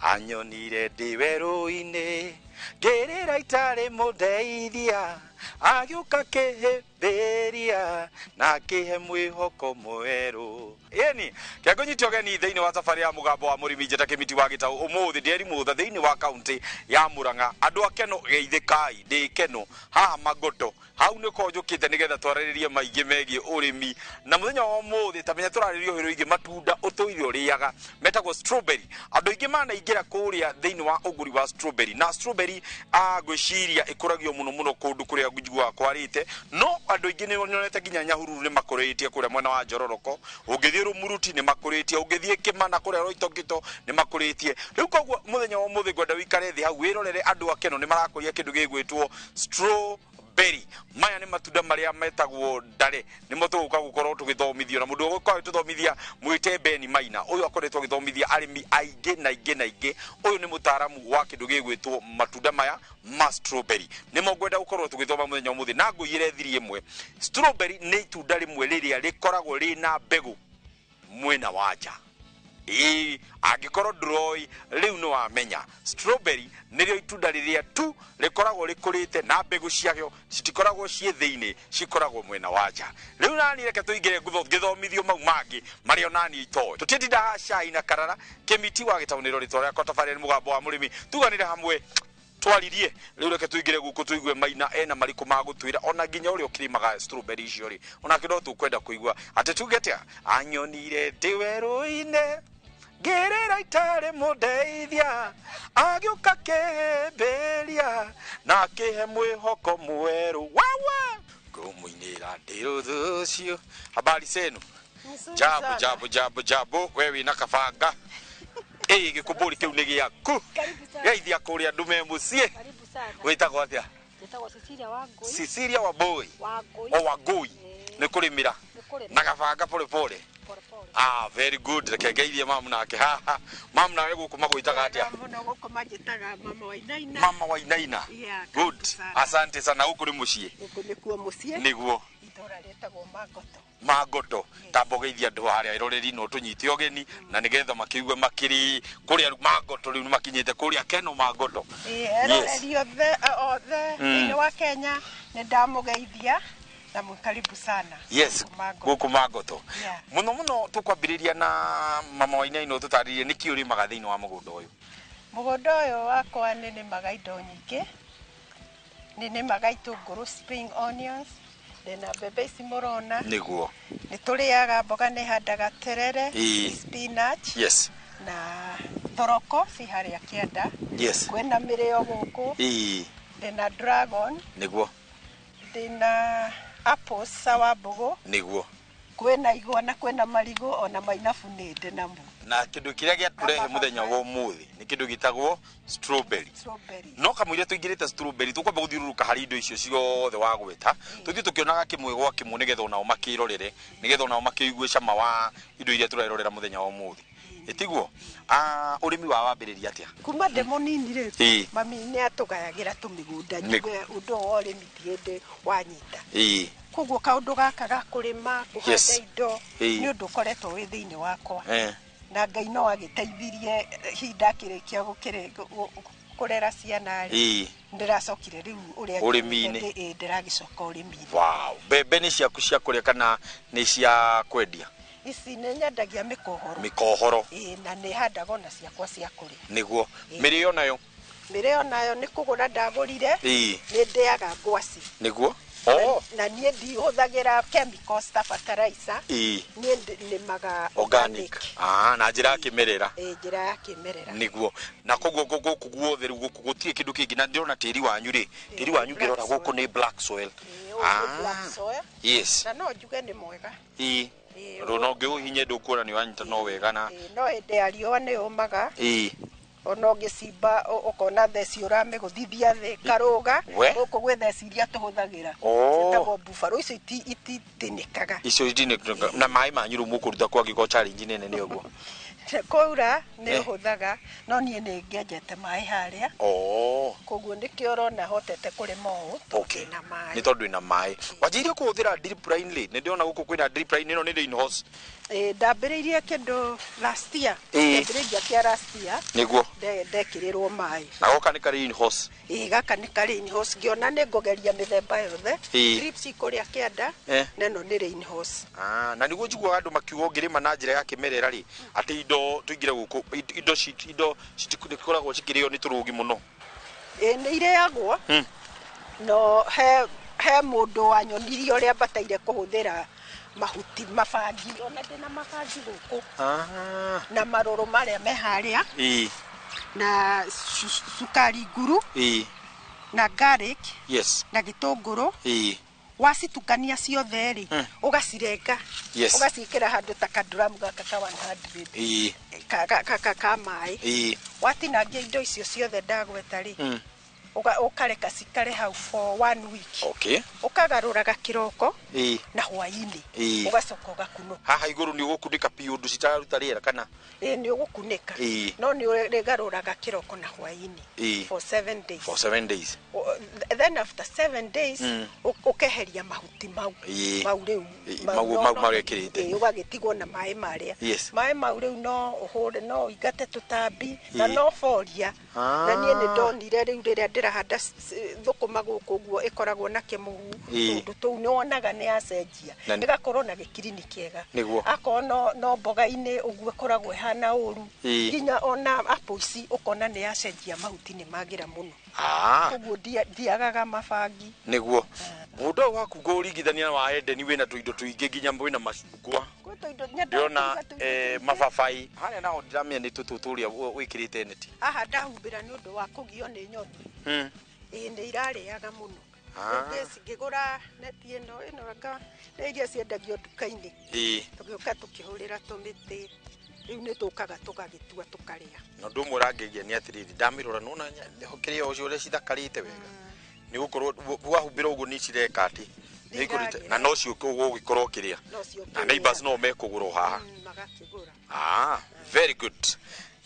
Anyonire ndĩ werũ-inĩ ngĩrĩra itarĩ mũndeithia agĩũka kĩhĩmbĩria na kĩhe mwĩhoko mwerũ. Ĩni kĩangũnyite ũgeni thĩinĩ wa thabarĩ ya mũgambo wa mũrĩmi njĩta Kĩmiti wa Gĩtaũ ũmũthĩ ndĩeri mũtha thĩinĩ wa kaunti ya Murang'a. Andũ a Keno geithĩkai, ndĩ Keno haha Magoto hau nĩko njũkĩte nĩgetha twarĩrĩrie maingĩ megiĩ ũrĩmi. Na mũthenya wa ũmũthĩ ta menya tũrarĩrĩria ũhoro wĩgiĩ matunda ũtũire ũrĩaga metagwo strawberry. Andũ aingĩ manaingĩra kũrĩa thĩinĩ wa ũgũri wa strawberry, na strawberry ngwĩciria ĩkũragio mũno mũno kũndũ kũrĩa njiguaga kwarĩte, no andũ aingĩ nĩ nyonete nginya Nyahururu nĩ makũrĩtie kũrĩa mwena wa Njororoko, ũngĩthiĩ Rumuruti nĩ makũrĩtie, ũngĩthiĩ Kĩmana kũrĩa Roitokito nĩ makũrĩtie. Rĩu koguo mũthenya wa ũmũthĩ ngwenda wĩikare thĩ hau wĩrorere andũ a Keno nĩ marakũria kĩndũ gĩgwĩtwo strawberry. Maya nĩ matunda marĩa metagwo ndare, nĩmo tũgũka gũkorwo tũgĩthomithio na mũndũ ũgũka agĩtũthomithia mwĩte Ben Maina. Ũyũ akoretwo agĩthomithia arĩmi aingĩ na aingĩ na aingĩ. Ũyũ nĩ mũtaaramu wa kĩndũ gĩgwĩtwo matunda maya ma strawberry. Nĩmo ngwenda gũkorwo tũgĩthoma mũthenya ũmũthĩ na ngũiyĩre thiri ĩmwe. Strawberry nĩ itunda rĩmwe rĩrĩa rĩkoragwo rĩna mbegũ mwena wa nja. Ĩĩ, angĩkorwo ndũroĩ rĩu nĩ wamenya strawberry nĩrĩo itunda rĩrĩa tu rĩkoragwo rĩkũrĩte na mbegũ ciayo citikoragwo ciĩ thĩinĩ, cikoragwo mwena wa nja. Rĩu nani reke tũingĩre ngĩthomithio mau mangĩ marĩa onani itoĩ. Tũtitinda cai na karara. Kĩmiti wa Gĩtaũ nĩrĩo rĩtwa rĩakwa, tabarĩra nĩ mũgambo wa mũrĩmi. Tuganĩre hamwe twaririe. Rĩu reke tũingĩre gũkũ tũigue Maina ena marĩkũ ma gũtwĩra ona nginya ũrĩa ũkĩrĩmaga strawberry icio rĩ, onake no tũkwenda kũigua atĩ tuge atĩa. Anyonire ndĩ werũ-inĩ ngĩrĩra itarĩ mũndeithia agĩũka kĩhĩmbĩria na akĩhe mwĩhoko mwerũ. Wawa ngũmũinĩra ndĩ rũthũcio. Habari zenu? Jambo jambo jambo jambo. We wĩna kabanga ĩĩ gĩkũmbũri kĩu nĩ gĩaku. Geithia kũrĩa andũ me mũciĩ. Wĩtagwo atĩa? Njĩtagwo Cecilia Wangũi. Cecilia Wambũi. Wangũi. O Wangũi. Nĩ kũrĩmĩra na kabanga pole pole. Ah, very good. Reke ngeithie mamu nake haha. Mamu nawe gũkũ magwĩtaga atĩa? Mũno gũkũ manjĩtaga mama Wainaina. Mama Wainaina. Yeah, good. Asante sana. Gũkũ nĩ mũciĩ? Gũkũ nĩkuo mũciĩ. Nĩguo. Itũra rĩtagwo Mangoto. Mangoto. Tamba ũgeithie andũ harĩa eroreri no tũnyite ũgeni na nĩgetha makĩigue makĩrĩ kũrĩa Mangoto rĩu nĩmakinyĩte kũrĩa Keno Mangoto. Ĩĩ, eroreri othe othe thĩinĩ wa Kenya nĩ ndamũgeithia. Na mwĩ karibu sana. Yes, gũkũ Mangoto. Yeah. Mũno mũno tũkwambĩrĩria na mama Wainaina, ũtũtarĩrie nĩkĩ ũrĩmaga thĩinĩ wa mũgũnda ũyũ. Mũgũnda ũyũ wakwa nĩ nĩmaga indo nyingĩ. Nĩ nĩmaga itũngũrũ, spring onions, ndĩna mbembe ici mũrona. Nĩguo. Nĩ tũrĩaga mboga, nĩ handaga terere, spinach, na thoroko ci harĩa kĩanda. Kwĩna mĩrĩo gũkũ. Ndĩna dragon. Ndĩna apples, sawa mbũgũ. Kwĩna igwa na kwĩna marigũ, ona mainabu nĩ ndĩ namo. Na kĩndũ kĩrĩa gĩatũrehe mũthenya wa ũmũthĩ nĩ kĩndũ gĩtagwo strawberry. Strawberry. No kamũira tũingĩrĩte strawberry, tũkwamba gũthiũrũrũka harĩ indo icio ciothe wagweta, tũthiĩ tũkĩonaga kĩmwe gwa kĩmwe, nĩgetha onao makĩrorere, nĩgetha onao makĩigue cama wa indo iria tũrerorera mũthenya wa ũmũthĩ. Ĩtiguo? Ũrĩmi wa wambĩrĩria atĩa? Kuma ndĩ mũnini rĩ, mami nĩ atũgayagĩra tũmĩgũnda, njuge ũndũ ũyũ wa ũrĩmi ti hĩndĩ wanyita. Koguo kaũndũ gaka ga kũrĩma, kũhanda indo, nĩ ũndũ ũkoretwo wĩ thĩinĩ wakwa. Na Ngai no agĩteithirie hihi ndakĩrĩkia kũrera ciana rĩ, ndĩracokire rĩu ũrĩa Ũrĩmi-inĩ. Ndĩragĩcoka ũrĩmi-inĩ. Wow. Mbembe nĩ ciaku cia kũrĩa kana nĩ cia kwendia? Ici nĩ nyendagia mĩkohoro. Mĩkohoro. Ĩĩ, na nĩ handaga ona ciakwa cia kũrĩa. Nĩguo. Mĩrĩo nayo? Mĩrĩo nayo nĩ kũgũra ndagũrire. Nĩ ndĩaga ngwaci. Nĩguo. Na niĩ ndihũthagĩra chemicals ta fertilizer. Niĩ nĩmaga Organic. Na njĩra ya kĩmerera. Ĩĩ, njĩra ya kĩmerera. Nĩguo. Na koguo gũkũ guothe rĩu gũkũ gũtirĩ kĩndũ kĩngĩ, na ndĩrona tĩri wanyu rĩ, tĩri wanyu ngĩrora gũkũ nĩ black soil. Ũyũ nĩ black soil. Na no njuge nĩ mwega. Rũ no ngĩũhinye ndũkuona nĩ wanyita no wega na No hĩndĩ ya riũa nĩ ũmaga. Ona ũngĩcimba ũkona theci ũramĩgũthithia thĩ karũga. Gũkũ gwĩ theci iria tũhũthagĩra. Ciĩtagwo buffalo, icio ititinĩkaga. Icio itinĩkaga. Na maĩ manyu rĩu mũkũruta kwa angĩkorwo challenge nene nĩ ũguo? Kwaura nĩ ũhũthaga, no niĩ nĩ ngĩenjete maĩ harĩa. Koguo nĩkĩo ũrona hotete kũrĩma ũũ, tondũ kwĩna maĩ. Nĩ tondũ ĩna maĩ. Wanjĩrĩirie kũhũthĩra drip line rĩ? Nĩ ndĩrona gũkũ kwĩna drip line, ĩno nĩ rain hose. Ndambĩrĩirie kĩndũ last year. Ndambĩrĩirie kĩa last year. Ndekĩrĩrwo maĩ. Na goka nĩ ka rain hose. Ĩĩ, gaka nĩ ka rain hose. Ngĩona nĩ ngũgeria mĩthemba yothe. Drips ikũrĩa kĩanda, na ĩno nĩ rain hose. Na nĩguo njiguaga andũ makiuga ũngĩrĩma na njĩra ya kĩmerera rĩ, atĩ indo tũingĩre gũkũ, indo indo citikoragwo cikĩrĩo nĩ tũrũgi mũno. Ĩĩ, nĩ irĩagwo. No he mũndũ wanyonirie ũrĩa bataire kũhũthĩra mahuti mabangi, ona ndĩna mabangi gũkũ. Na marũrũ marĩa me harĩa. Na cukari nguru. Na garlic. Na gĩtũngũrũ. Wacitukania ciothe rĩ, ũgacirenga. Ũgaciĩkĩra handũ ta kaduramu gaka ka 100. Ka maĩ. Watinangia indo icio ciothe ndagweta rĩ, ũkareka cikare hau for 1 week. Ũkagarũraga kĩroko na hwaĩ-inĩ. Ũgacoka ũgakunũka. Haha igũrũ nĩ ũgũkunĩka biũ ũndũ citararuta rĩera kana? Ĩĩ, nĩ ũgũkunĩka. No nĩ ũrĩgarũraga kĩroko na hwaĩ-inĩ. For 7 days. For 7 days. Then after 7 days, ũkeheria mahuti mau. Mau rĩu, mau mau marekĩrĩte. Ĩĩ, ũgagĩtigwo na maĩ marĩa. Maĩ mau rĩu no ũhũre, no ũingate tũtambi, na no boria. Na niĩ nĩ ndonire rĩu rĩrĩa ndĩrahanda thũkũma gũkũ ũguo ĩkoragwo na kĩmũhu, tũndũ tũu nĩ wonaga nĩ yacenjia. Ĩgakorwo na gĩkirini kĩega. Akorwo no mboga-inĩ ũguo ĩkoragwo ĩhana ũru. Nginya ona apple ici ũkona nĩ yacenjia, mahuti nĩ magĩra mũno. Koguo ndiagaga mabangi. Nĩguo. Mũgũnda ũyũ waku ngũũringithania na wa Edeni, wĩna tũindo tũingĩ, nginya wĩna macungwa. Kwĩ tũindo, nyendete Ndĩrona, kũruga tũindo tũingĩ. Mababai. Harĩa naho ndiramenya nĩ tũtũ tũrĩa wĩkĩrĩte neti. Haha ndahumbĩra nĩ ũndũ wa kũgio nĩ nyoni. Ĩĩ, nĩ irarĩaga mũno. Rĩu ngĩgũra neti ĩno anga nĩ iria ciendagio nduka-inĩ. Tũgĩũka tũkĩhũrĩra tũmĩtĩ. Rĩu nĩ tũkaga tũgagĩtua tũkarĩa. Na ũndũ ũmwe ũrangegia nĩ atĩrĩrĩ, ndamĩrora nona kĩrĩa ũcio ũrĩa cithakarĩte wega. Nĩ gũkorwo wahumbĩra ũguo nĩ cireka atĩ. Nĩ ikũrĩte, na no ciũke ũguo ũgĩkorwo ũkĩrĩa. No ciũke Na neighbors no mekũgũra o haha. Magakĩgũra. Very good.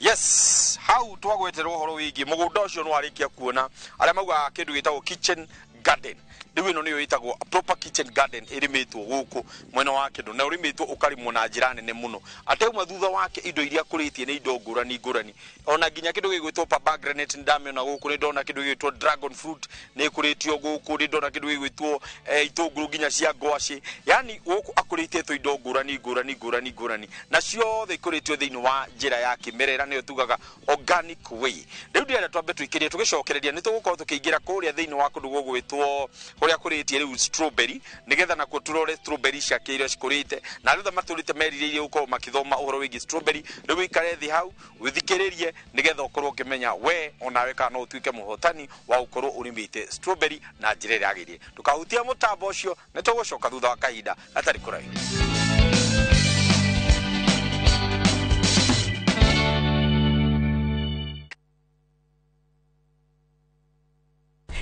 Yes, hau twagweterwo ũhoro wĩgiĩ mũgũnda ũcio, nĩ warĩkia kuona arĩa maugaga kĩndũ gĩtagwo kitchen garden. Rĩu ĩno nĩyo ĩtagwo a proper kitchen garden ĩrĩmĩtwo gũkũ mwena wa kĩndũ na ũrĩmĩtwo ũkarĩmwo na njĩra nene mũno. Ateuma thutha wake indo iria akũrĩtie nĩ indo ngũrani ngũrani, ona nginya kĩndũ gĩgwĩtwo pomegranate nĩndamĩona gũkũ, nĩndona kĩndũ gĩgwĩtwo dragon fruit nĩ ĩkũrĩtio gũkũ, nĩndona kĩndũ gĩgwĩtwo itũngũrũ nginya cia ngwacĩ. Yani gũkũ akũrĩtie indo ngũrani ngũrani ngũrani ngũrani, na ciothe ikũrĩtio thĩinĩ wa njĩra ya kĩmerera, nĩyo tugaga organic way. Rĩu ndĩrenda twambe tũikĩrie, tũgĩcokereria nĩ tũgũkorwo tũkĩingĩra kũrĩa thĩinĩ wa kũndũ gũgwĩtwo kũrĩa kũrĩtie rĩu strawberry, nĩgetha nakuo tũrore strawberry ciake iria cikũrĩte, na arĩa othe matũrĩte merirĩirie gũkorwo makĩthoma ũhoro wĩgiĩ strawberry. Rĩu wĩikare thĩ hau wĩthikĩrĩrie nĩgetha ũkorwo ũkĩmenya we onawe kana no ũtuĩke mũhotani wa gũkorwo ũrĩmĩte strawberry na njĩra ĩrĩa yagĩrĩire. Ndũkahutie mũtambo ũcio, nĩ tũgũcoka thutha wa kahinda gatarĩ kũraihu.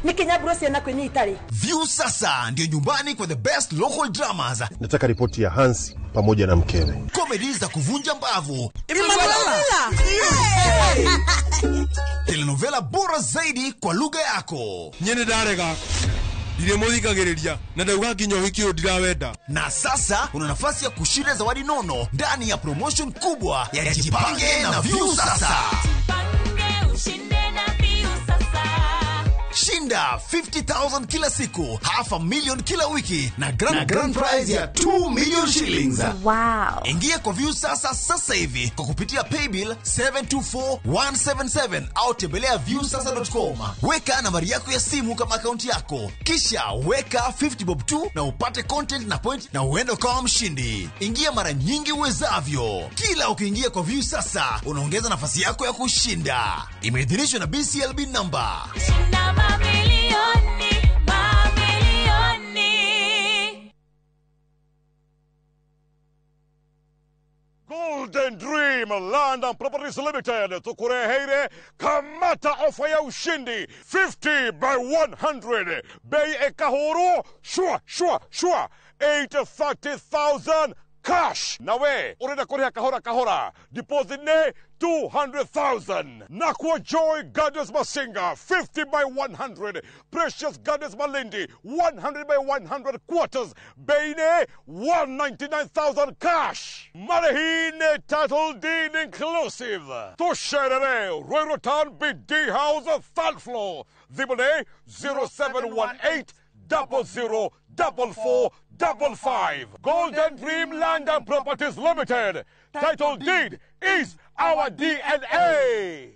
Nĩkĩ ciana kwĩnyita rĩ? View sasa ndio nyumbani kwa the best local dramas. Nataka ripoti ya Hansi pamoja na mkewe. Comedy za kuvunja mbavu, telenovela bora zaidi kwa lugha yako. Nyene ndarega ndirĩmũthikagĩrĩria na ndauga nginya ũhiki ũyũ ndirawenda. Na sasa una nafasi ya kushinda zawadi nono ndani ya promotion kubwa ya Jipange na View Sasa. Shinda 50,000 kila siku, 500,000 kila wiki na grand prize ya 2 million shillings. Wow. Ingia kwa View Sasa sasa hivi kwa kupitia paybill 724177 au tembelea viewsasa.com. Weka nambari yako ya simu kama akaunti yako, kisha weka 50 bob tu na upate content na point na uende ukawa mshindi. Ingia mara nyingi uwezavyo. Kila ukiingia kwa View Sasa unaongeza nafasi yako ya kushinda. Imeidhinishwa na BCLB number. Mamilioni, mamilioni. Golden Dream Land and Properties Limited tukureheire kamata ofa ya ushindi 50 by 100 bei ekahuru shwa shwa shwa 830,000 cash. Nawe urenda kuriha kahora kahora, deposit ne 200,000. Nakwa Joy Gardens Masinga 50 by 100, Precious Gardens Malindi 100 by 100 quarters, bei ne 199,000 cash. Marehine title deed inclusive. Tusherere Ruiru Town BD House third floor. Thimũ 0718 00 44 55. Golden Dream Land and Properties Limited. Title deed is our DNA.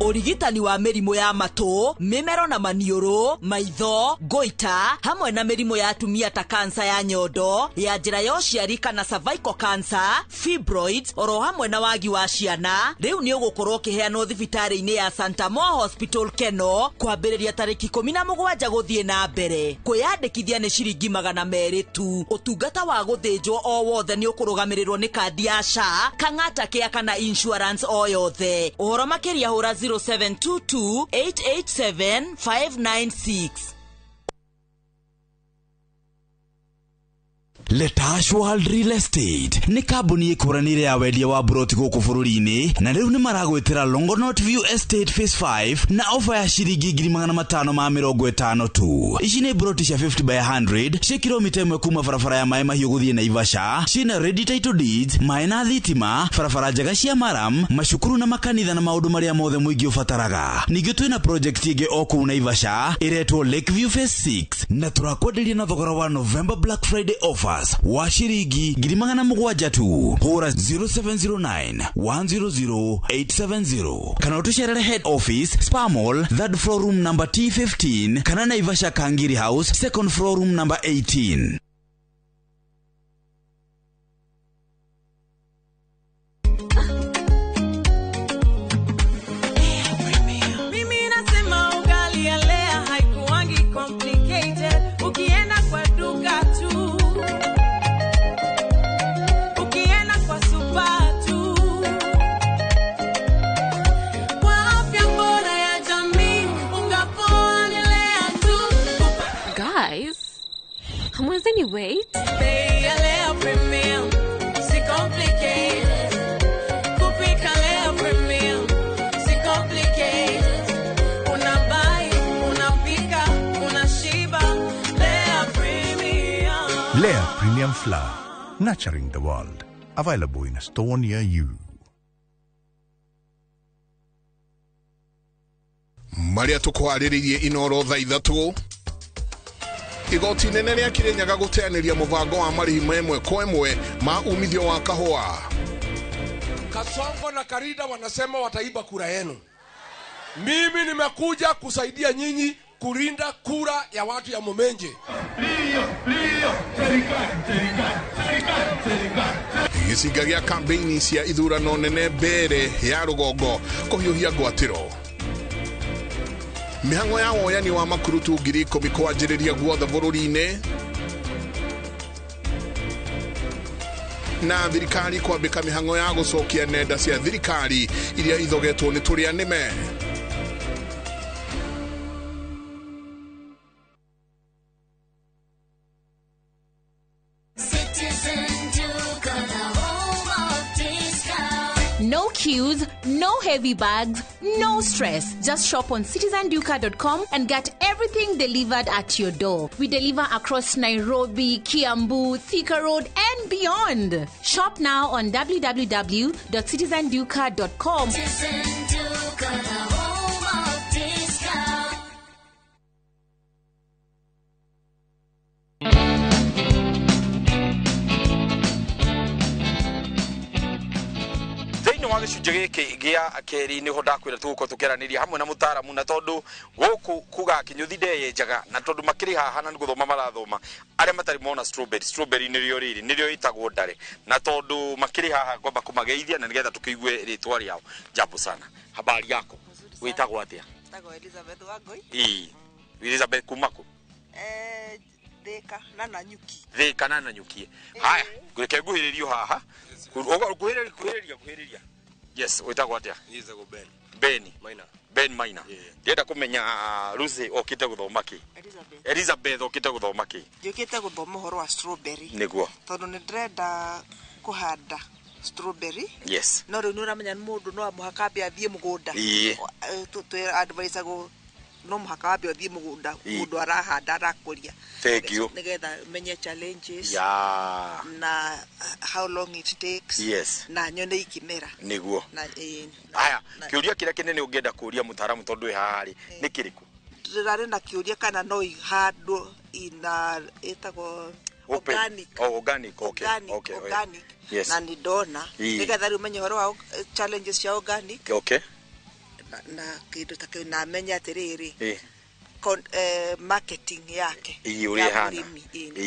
Ũrigitani wa mĩrimũ ya matũ, mĩmero na maniũrũ, maitho, goita, hamwe na mĩrimũ ya atumia ta kansa ya nyondo, ya njĩra ya ũciari kana cervical cancer, fibroids, oro hamwe na wagi wa ciana, rĩu nĩ ũgũkorwo ũkĩheanwo thibitarĩ-inĩ ya Santa Mo Hospital Keno kwambĩrĩria tarĩki 17 gũthiĩ na mbere. Kwĩyandĩkithia nĩ ciringi 200 tu. Ũtungata wa gũthĩnjwo o wothe nĩ ũkũrũgamĩrĩrwo nĩ kandi ya SHA, Kang'ata Care kana insurance o yothe. Ũhoro makĩria hũra 0722 887 596. Letash World Real Estate nĩ kambuni ĩkũranĩire ya wendia wa buroti gũkũ bũrũri-inĩ, na rĩu nĩ maragwĩtĩra Longonot View Estate Phase 5 na ofa ya ciringi 550 tu. Ici nĩ buroti cia 50 by 100 cia kilomita 1 kuma barabara ya Maĩ Mahiũ gũthiĩ Naivasha, ciĩna ready title deeds, maĩ na thitima, barabara njega cia maram, macukuru na makanitha na maũndũ marĩa mothe mũingĩ ũbataraga. Ningĩ twĩna project ĩngĩ o kũu Naivasha ĩretwo Lakeview Phase 6 na tũrakwenderia na thogora wa November Black Friday offer wa ciringi 700,000 tu. Hũra 0709 100 870 kana ũtũcerere head office Spa Mall third floor room number T15 kana Naivasha Kangiri House second floor room number 18. Mimi nasema ugali ya Lea haikuangi complicated. Ukienda kwa duka tu, ukienda kwa super tu, kwa afya bora ya jamii, unga poa ni Lea tu. Guys, hamwezi ni Premium Flour, nurturing the world. Available in a store near you. Marĩa tũkwarĩrĩirie Inoro thaa 3. Igoti inene rĩa Kirinyaga gũteanĩria mũbango wa marĩhi ma ĩmwe kwa ĩmwe ma umithio wa kahũa. Kasongo na Karida wanasema wataiba kura yenu. Mimi nimekuja kusaidia nyinyi kulinda kura ya watu ya Mumenje. Gĩcinga gĩa kambeini cia ithurano nene mbere ya rũgongo kũhiũhia ngwatĩro. Mĩhang'o ya woyani wa makurutu 10,000 kwanjĩrĩria guothe bũrũri-inĩ. Na thirikari kwambĩka mĩhang'o ya gũcokia nenda cia thirikari iria ithogetwo nĩ tũrĩa nĩme. No queues, no heavy bags, no stress. Just shop on citizenduka.com and get everything delivered at your door. We deliver across Nairobi, Kiambu, Thika Road, and beyond. Shop now on www.citizenduka.com. Citizen Duka, the home of discount. Thĩinĩ wa gĩcunjĩ gĩkĩ gĩa kerĩ nĩho ndakwĩra tũgũkorwo tũkĩaranĩria hamwe na mũtaaramu, na tondũ gũkũ kuga kĩnyũthi ndeyenjaga, na tondũ makĩrĩ haha na nĩ gũthoma marathoma, arĩa matarĩ mona strawberry, strawberry nĩrĩo rĩrĩ, nĩrĩo ĩtagwo ndare, na tondũ makĩrĩ haha ngwamba kũmageithia na nĩgetha tũkĩigue rĩtwa rĩao. Jambo sana, habari yako? Wĩtagwo atĩa? Njĩtagwo Elizabeth Wangui. Ĩĩ, Elizabeth kuma kũ? Thika na Nanyuki. Thika na Nanyuki. Haya, reke nguhĩrĩrio haha. Nguhĩrĩria, nguhĩrĩria, nguhĩrĩria. Yes, wĩtagwo atĩa? Njĩtagwo Ben. Ben. Maina. Ben Maina. Ndĩrenda kũmenya Lucy okĩte gũthoma kĩ? Elizabeth. Elizabeth okĩte gũthoma kĩ? Njũkĩte gũthoma ũhoro wa strawberry. Nĩguo. Tondũ nĩ ndĩrenda kũhanda strawberry. Yes. No rĩu nĩ ũramenya mũndũ no mũhaka ambe athiĩ mũgũnda. Ĩĩ. Twĩ advisagwo no mũhaka wambe ũthiĩ mũgũnda mũndũ arahanda arakũria. Thank you. Nĩgetha menye challenges. Yeah. Na how long it takes. Yes. Na nyone ikĩmera. Nĩguo. Na Haya, kĩũria kĩrĩa kĩnene ũngĩenda kũũria mũtaaramu tondũ wĩ haha rĩ, nĩ kĩrĩkũ? Ndĩrarĩ na kĩũria kana no ihandwo ina ĩtagwo organic. Oh, organic, okay. Organic, okay, organic. Yes. Na nĩ ndona. Nĩgetha rĩu menye ũhoro wa challenges cia organic. Okay. Na kĩndũ ta kĩu na menye atĩrĩrĩ marketing yake ũrĩa ĩhana.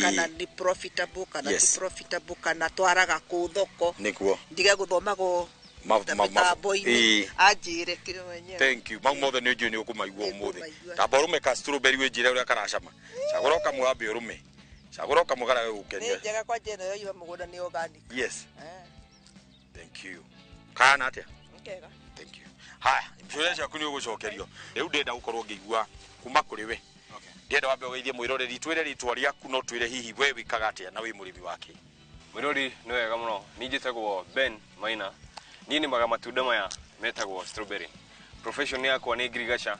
Kana nĩ profitable kana ti profitable, kana twaraga kũ thoko. Nĩguo. Ndige gũthomagwo mĩtambo-inĩ, anjĩre kĩrĩa mwenyewe. Thank you. Mau mothe nĩ njũĩ nĩ ũkũmaigua ũmũthĩ. Tamba ũrũme ka strawberry wĩnjĩre ũrĩa karacama. Cagũra ũkamwe wambe ũrũme. Cagũra ũkamwe karĩa gagũkenia. Nĩ njega kwanja ĩno yoima mũgũnda nĩ organic. Yes. Thank you. Kahana atĩa? Kega. Thank you. Haya, ciũria ciaku nĩ ũgũcokerio. Rĩu ndĩrenda gũkorwo ngĩigua kuma kũrĩ we. Ndĩrenda wambe ũgeithie mwĩroreri, twĩre rĩtwa rĩaku, no twĩre hihi we wĩkaga atĩa na wĩ mũrĩmi wa kĩ. Mwĩrori nĩ wega mũno. Niĩ njĩtagwo Ben Maina. Niĩ nĩmaga matunda maya metagwo strawberry. Profession yakwa nĩ ngirigaca,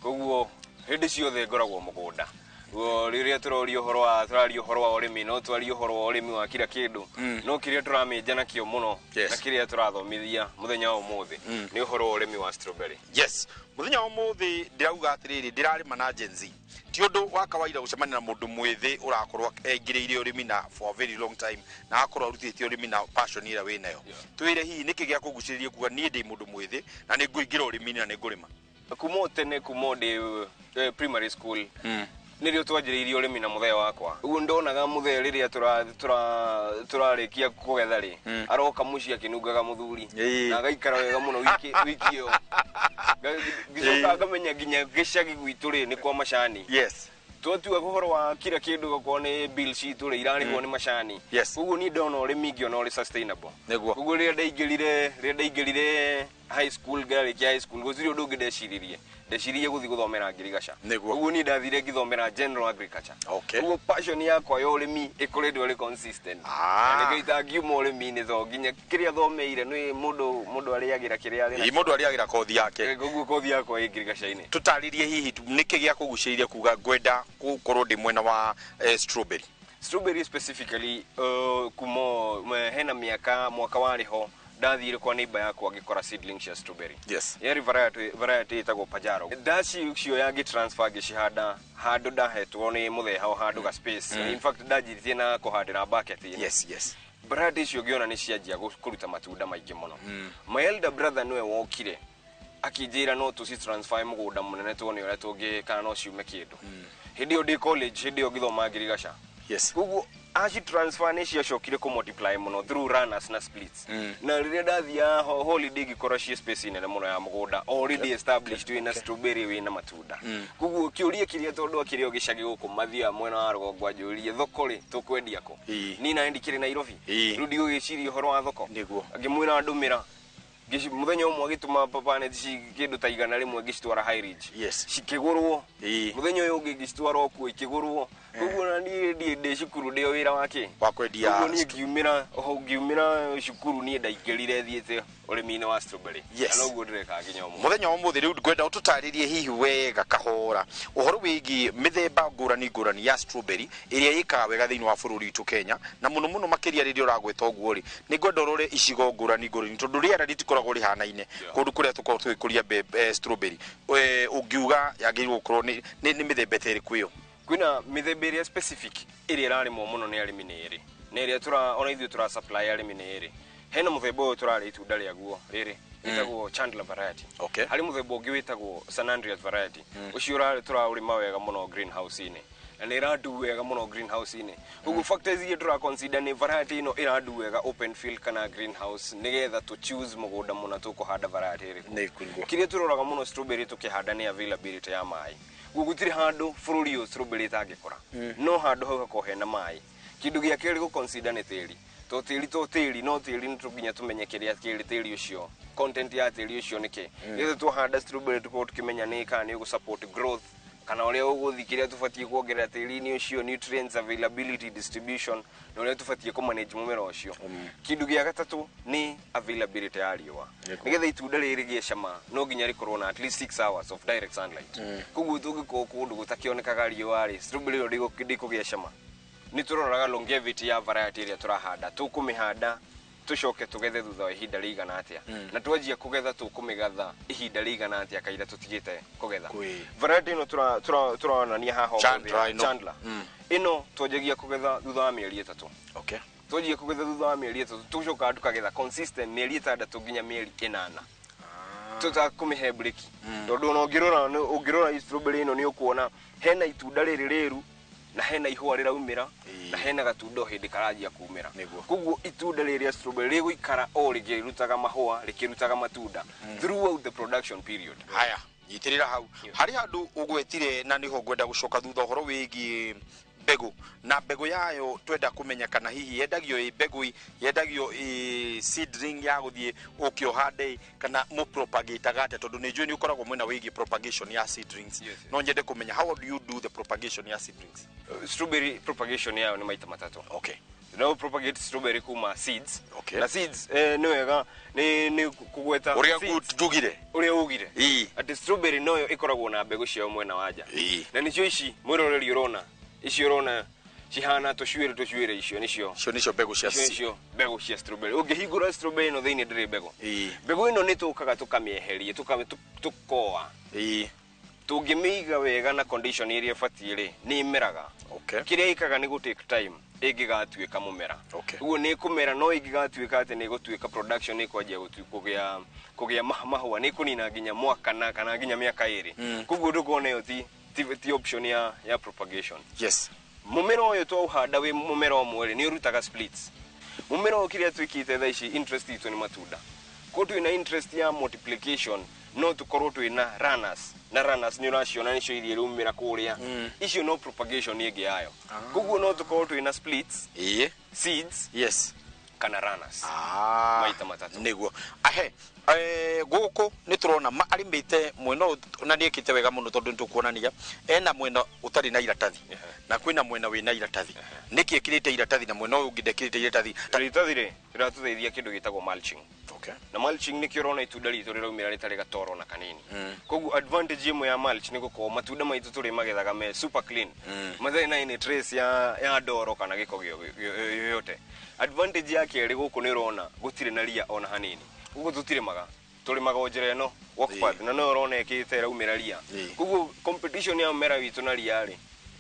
koguo hĩndĩ ciothe ngoragwo mũgũnda. Rĩrĩa tũroria ũhoro wa tũraria ũhoro wa ũrĩmi, no twarie ũhoro wa ũrĩmi wa kila kĩndũ, no kĩrĩa tũramĩnja nakĩo mũno na kĩrĩa tũrathomithia mũthenya wa ũmũthĩ nĩ ũhoro wa ũrĩmi wa strawberry. Yes, mũthenya wa ũmũthĩ ndĩrauga atĩrĩrĩ, ndĩrarĩma na Gen Z. Ti ũndũ wa kawaida gũcemania na mũndũ mwĩthĩ ũrakorwo aingĩrĩire ũrĩmi na for a very long time, na akorwo arutĩte ũrĩmi na passion ĩrĩa wĩnayo. Twĩre hihi nĩkĩ gĩa kũgucĩrĩria kuga niĩ ndĩ mũndũ mwĩthĩ na nĩ ngũingĩra ũrĩmi-inĩ na nĩ ngũrĩma? Kuma tene, kuma ndĩ primary school nĩrĩo twanjĩrĩirie ũrĩmi na mũthee wakwa. Ũguo ndonaga mũthee rĩrĩa tũrarĩkia kũgetha rĩ, aroka mũciĩ akĩnungaga mũthuri na agaikara wega mũno wiki ĩyo. Ngĩcoka ngamenya nginya gĩcagi gwitũ rĩ nĩ kwa macani. Yes. Twatua ũhoro wa kila kĩndũ gũkorwo nĩ bill citũ rĩ irarĩhwo nĩ macani. Koguo niĩ ndona ũrĩmi ngĩona ũrĩ sustainable. Nĩguo. Koguo rĩrĩa ndaingĩrire high school, ngarĩkia high school, gũtirĩ ũndũ ũngĩ ndeciririe. Ndeciririe gũthiĩ gũthomera ngirigaca. Nĩguo. Koguo niĩ ndathire ngĩthomera general agriculture. Okay. Koguo passion yakwa ya ũrĩmi ĩkoretwo ĩrĩ consistent. Na nĩkĩo itangiuma ũrĩmi-inĩ to nginya kĩrĩa thomeire nĩ mũndũ arĩagĩra kĩrĩa arĩ nakĩo. Mũndũ arĩagĩra kothi yake. Koguo kothi yakwa ĩ ngirigaca-inĩ. Tũtarĩrie hihi nĩkĩ gĩa kũgucĩrĩria kuga ngwenda gũkorwo ndĩ mwena wa strawberry? Strawberry specifically, kumo hena miaka mwaka warĩ ho ndathire kwa neighbor yakwa ngĩkora seedling cia strawberry. Yarĩ variety ĩtagwo Pajaro. Ndaci cioya ngĩ transfer ngĩcihanda handũ ndahetwo nĩ mũthee hao, handũ ga space. In fact, ndanjiritie na kũhandĩra bucket-inĩ. Variety icio ngĩona nĩ cianjia kũruta matunda maingĩ mũno. My elder brother nĩwe wokire akĩnjĩra no tũci transfer mũgũnda mũnene tuone ũrĩa tũngĩ kana no ciume kĩndũ. Hĩndĩ ĩyo ndĩ college, hĩndĩ ĩyo ngĩthoma ngirigaca. Koguo aci transfer nĩ ciacokire kũ multiply mũno through runners na splits. Na rĩrĩa ndathiaga holiday ngĩkora ciĩ space nene mũno ya mũgũnda already established, wĩna strawberry, wĩna matunda. Koguo kĩũria kĩrĩa tondũ akĩrĩ o gĩcagi gũkũ mathiaga mwena wa rũgongo anjũrie, thoko rĩ, tũkwendia kũ? Niĩ nawe ndikĩrĩ Nairobi, rĩu ndigũgĩciria ũhoro wa thoko. Ngĩmwĩra ndũmĩra. Mũthenya ũmwe agĩtũma papanet kĩndũ ta 100 ngĩcitwara High Ridge. Cikĩgũrwo. Mũthenya ũyũ ũngĩ ngĩcitwara o kuo, ikĩgũrwo. Koguo na niĩ ndĩ cukuru, ndĩ o wĩra wake wa kwendia. Koguo niĩ ngiumĩra oho, ngiumĩra cukuru, niĩ ndaingĩrire thiĩte ũrĩmi-inĩ wa strawberry. Na noguo ndĩreka nginya ũmũthĩ. Mũthenya wa ũmũthĩ rĩu ngwenda ũtũtarĩrie hihi wega kahora ũhoro wĩgiĩ mĩthemba ngũrani ngũrani ya strawberry ĩrĩa ĩkaga wega thĩinĩ wa bũrũri witũ Kenya, na mũno mũno makĩria rĩrĩa ũragwĩta ũguo rĩ, nĩ ngwenda ũrore icigo ngũrani ngũrani, tondũ rĩera rĩtikoragwo rĩhanaine kũndũ kũrĩa tũkoragwo tũgĩkũria strawberry. Ũngiuga yagĩrĩirwo gũkorwo nĩ mĩthemba ta ĩrĩkũ ĩyo? Kwĩna mĩthemba ĩrĩa specific ĩrĩa ĩrarĩmwo mũno nĩ arĩmi nĩ ĩrĩ, na ĩrĩa tũra ona ithuĩ tũra supply arĩmi nĩ ĩrĩ. Hena mũthemba ũyũ tũrarĩa itunda rĩaguo rĩrĩ ĩtagwo Chandler variety. Harĩ mũthemba ũngĩ wĩtagwo San Andreas variety. Ũcio tũraũrĩma wega mũno greenhouse-inĩ, na nĩ ĩrandu wega mũno greenhouse-inĩ. Koguo factors iria tũra consider nĩ variety ĩno ĩrandu wega open field kana greenhouse, nĩgetha tũ choose mũgũnda mũna tũkũhanda variety ĩrĩkũ. Kĩrĩa tũroraga mũno strawberry tũkĩhanda nĩ availability ya maĩ. Guo gũtirĩ handũ bũrũri ũyũ strawberry ĩtangĩkũra, no handũ hau hakorwo hena maĩ. Kĩndũ gĩa kerĩ gũ consider nĩ tĩri, to tĩri to tĩri no tĩri nĩ tũnginya tũmenye kĩrĩa kĩrĩ tĩri ũcio, content ya tĩri ũcio nĩkĩ, nĩgetha twahanda strawberry tũkorwo tũkĩmenya nĩ kana nĩ ũgũ support growth kana ũrĩa ũgũthiĩ, kĩrĩa tũbatiĩ kuongerera tĩri-inĩ ũcio, nutrients availability, distribution, na ũrĩa tũbatiĩ kũ manage mũmera ũcio. Kĩndũ gĩa gatatũ nĩ availability ya riũa. Nĩgetha itunda rĩrĩ rĩgĩe cama, no nginya rĩkorwo na at least 6 hours of direct sunlight. Koguo tũngĩkorwo kũndũ gũtakĩonekaga riũa rĩ, strawberry ĩyo ndĩkũgĩa cama. Nĩ tũroraga longevity ya variety ĩrĩa tũrahanda, tũkũmĩhanda tũcoke tũgethe thutha wa ihinda rĩigana atĩa, na twanjia kũgetha tũkũmĩgatha ihinda rĩigana atĩa kaira tũtigĩte kũgetha. Variety ĩno tũronania haha ũmũthĩ, Chandler ĩno. Chandler. Ĩno twanjagia kũgetha thutha wa mĩeri 3. Twanjia kũgetha thutha wa mĩeri 3, tũcokaga tũkagetha consistent mĩeri 6 nginya mĩeri 8 tũtakũmĩhe break, tondũ ona ũngĩrora strawberry ĩno nĩ ũkuona hena itunda rĩrĩ rĩru na hena ihũa rĩraumĩra na hena gatunda o hĩndĩ karanjia kumĩra. Koguo itunda rĩrĩ rĩa strawberry rĩgũikara o rĩkĩrutaga mahũa, rĩkĩrutaga matunda throughout the production period. Haya, nyitĩrĩra hau harĩ handũ ũgwetire na nĩho ngwenda gũcoka thutha, ũhoro wĩgiĩ mbegũ na mbegũ yayo. Twenda kũmenya kana hihi yendagio ĩ mbegũ, yendagio ĩ seedling ya gũthiĩ ũke ũhande, kana mũpropagataga atĩa, tondũ nĩ njũĩ nĩ ũkoragwo mwena wĩgiĩ propagation ya seedlings. No nyende kũmenya, how do you do the propagation ya seedlings? Strawberry propagation yayo nĩ maita matatũ. No propagate strawberry kuma seeds. Na seeds, nĩ wega nĩ kũgweta Ũrĩa seeds. Njugire. Ũrĩa ugire atĩ strawberry noyo ĩkoragwo na mbegũ ciayo mwena wa nja, na nĩcio ici mwĩroreri ũrona, ici ũrona cihana tũcuĩrĩ tũcuĩrĩ, icio nĩcio. Icio nĩcio mbegũ cia Icio nĩcio mbegũ cia strawberry. Ũngĩhingũra strawberry ĩno thĩinĩ ndĩrĩ mbegũ. Mbegũ ĩno nĩ tũkaga tũkamĩeheria, tũkoa. Tũngĩmĩiga wega na condition ĩrĩa ĩbatiĩ rĩ, nĩ ĩmeraga. Kĩrĩa ĩkaga nĩ gũ take time ĩngĩgatuĩka mũmera. Ũguo nĩ ĩkũmera, no ĩngĩgatuĩka atĩ nĩ ĩgũtuĩka production, nĩ ĩkwanjia kũgĩa mahũa, nĩ ĩkũnina nginya mwaka na kana nginya mĩaka 2. Koguo ndũkona ĩyo ti option ya propagation. Mũmera ũyũ twaũhanda wĩ mũmera ũmwe rĩ, nĩ ũrutaga splits. Mũmera ũyũ kĩrĩa twĩkĩte thaa ici, interest itũ nĩ matunda. Koguo twĩna interest ya multiplication, no tũkorwo twĩna runners, na runners nĩ ũraciona nĩcio iria iraumĩra kũrĩa. Icio no propagation ĩngĩ yayo. Koguo no tũkorwo twĩna splits, seeds, kana runners. Maita matatũ. Nĩguo ahe gũkũ nĩ tũrona arĩmĩte mwena ũyũ na nĩ ekĩte wega mũno, tondũ nĩ tũkuonania ena mwena ũtarĩ na iratathi na kwĩna mwena wĩna iratathi. Nĩkĩ ekĩrĩte iratathi na mwena ũyũ ũngĩ ndekĩrĩte iratathi? Iratathi rĩ, rĩratũteithia kĩndũ gĩtagwo mulching. Okay. Na mulching nĩkĩo ũrona itunda ritũ rĩraumĩra rĩtarĩ gatoro na kanini. Koguo advantage ĩmwe ya mulch nĩ gũkorwo matunda maitũ tũrĩ magethaga me super clean, matarĩ na any trace ya ndoro kana gĩko yoyote. Advantage ya kerĩ, gũkũ nĩ ũrona gũtirĩ na ria ona hanini. Gũkũ tũtirĩmaga, tũrĩmaga o njĩra ĩno walk path, na no ũrona ĩkĩte ĩraumĩra ria. Koguo competition ya mũmera witũ na ria rĩ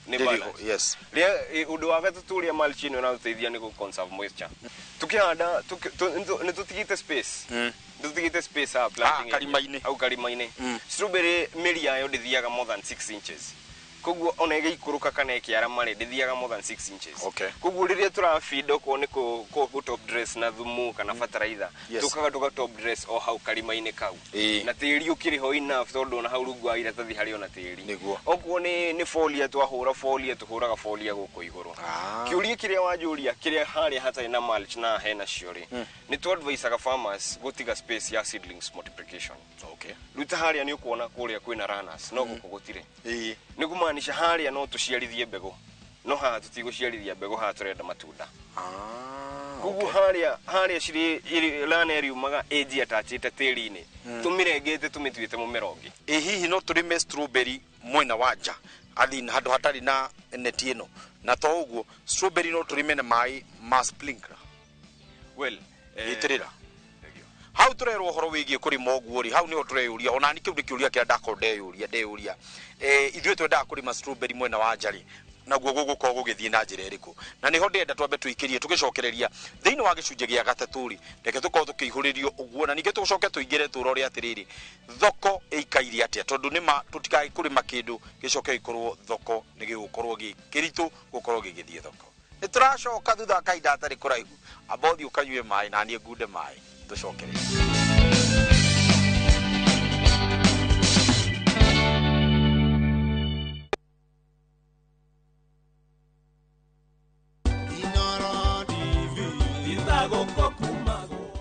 nĩ Ndĩrĩ ho, balance. Yes. Ria ũndũ wa gatatũ ũrĩa mulch ĩno ĩratũteithia nĩ gũ conserve moisture. Tukĩhanda nĩ tũtigĩte space, nĩ tũtigĩte space haha planting Ah, karima-inĩ. Hau karima-inĩ. Strawberry mĩri yayo ndĩthiaga more than 6 inches, koguo ona ĩgĩikũrũka kana ĩkĩarama rĩ, ndĩthiaga more than 6 inches. Koguo rĩrĩa tũrabinda, okorwo nĩ kũ top dress na thumu kana fertilizer, tũkaga tũka top dress o hau karima-inĩ kau, na tĩri ũkĩrĩ ho enough, tondũ ona hau rungu wa iratathi harĩ ona tĩri. Okorwo nĩ foliar, twahũra foliar, tũhũraga foliar gũkũ igũrũ. Kĩũria kĩrĩa wanjũria, kĩrĩa harĩa hatarĩ na mulch na hena cio rĩ, nĩ tũ advisaga farmers gũtiga space ya seedlings multiplication. Rĩu ta harĩa nĩ ũkuona kũrĩa kwĩna runners, no gũkũ gũtirĩ. Nĩ kũmaanisha harĩa no tũciarithie mbegũ, no haha tũtigũciarithia mbegũ, haha tũrenda matunda. Koguo harĩa cirĩ runner ĩriumaga ĩnji atachĩte tĩri-inĩ, tũmĩrengete tũmĩtuĩte mũmera ũngĩ. Ĩ hihi no tũrĩme strawberry mwena wa nja athin handũ hatarĩ na neti ĩno? Na to ũguo, strawberry no tũrĩme na maĩ ma sprinkler? Well, Gĩtĩrĩra hau tũrerwo ũhoro wĩgiĩ kũrĩma ũguo rĩ, hau nĩho tũreyũria, ona ni kĩu nĩ kĩũria kĩrĩa ndakorwo ndeyũria. Ithuĩ twendaga kũrĩma strawberry mwena wa nja rĩ, naguo gũgũkorwo gũgĩthiĩ na njĩra ĩrĩkũ? Na nĩho ndĩrenda twambe tũikĩrie tũgĩcokereria thĩinĩ wa gĩcunjĩ gĩa gatatũ rĩ, reke tũkorwo tũkĩihũrĩrio ũguo, na ningĩ tũcoke tũingĩre tũrore atĩrĩrĩ, thoko ĩikaire atĩa, tondũ nĩma tũtikae kũrĩma kĩndũ gĩcoke gĩkorwo thoko nĩ gĩgũkorwo gĩ kĩritũ gũkorwo gĩgĩthiĩ thoko. Nĩ tũracoka thutha wa kahinda hatarĩ kũraihu. Amba ũthiĩ ũkanyue maĩ na niĩ ngunde maĩ, tũcokererie.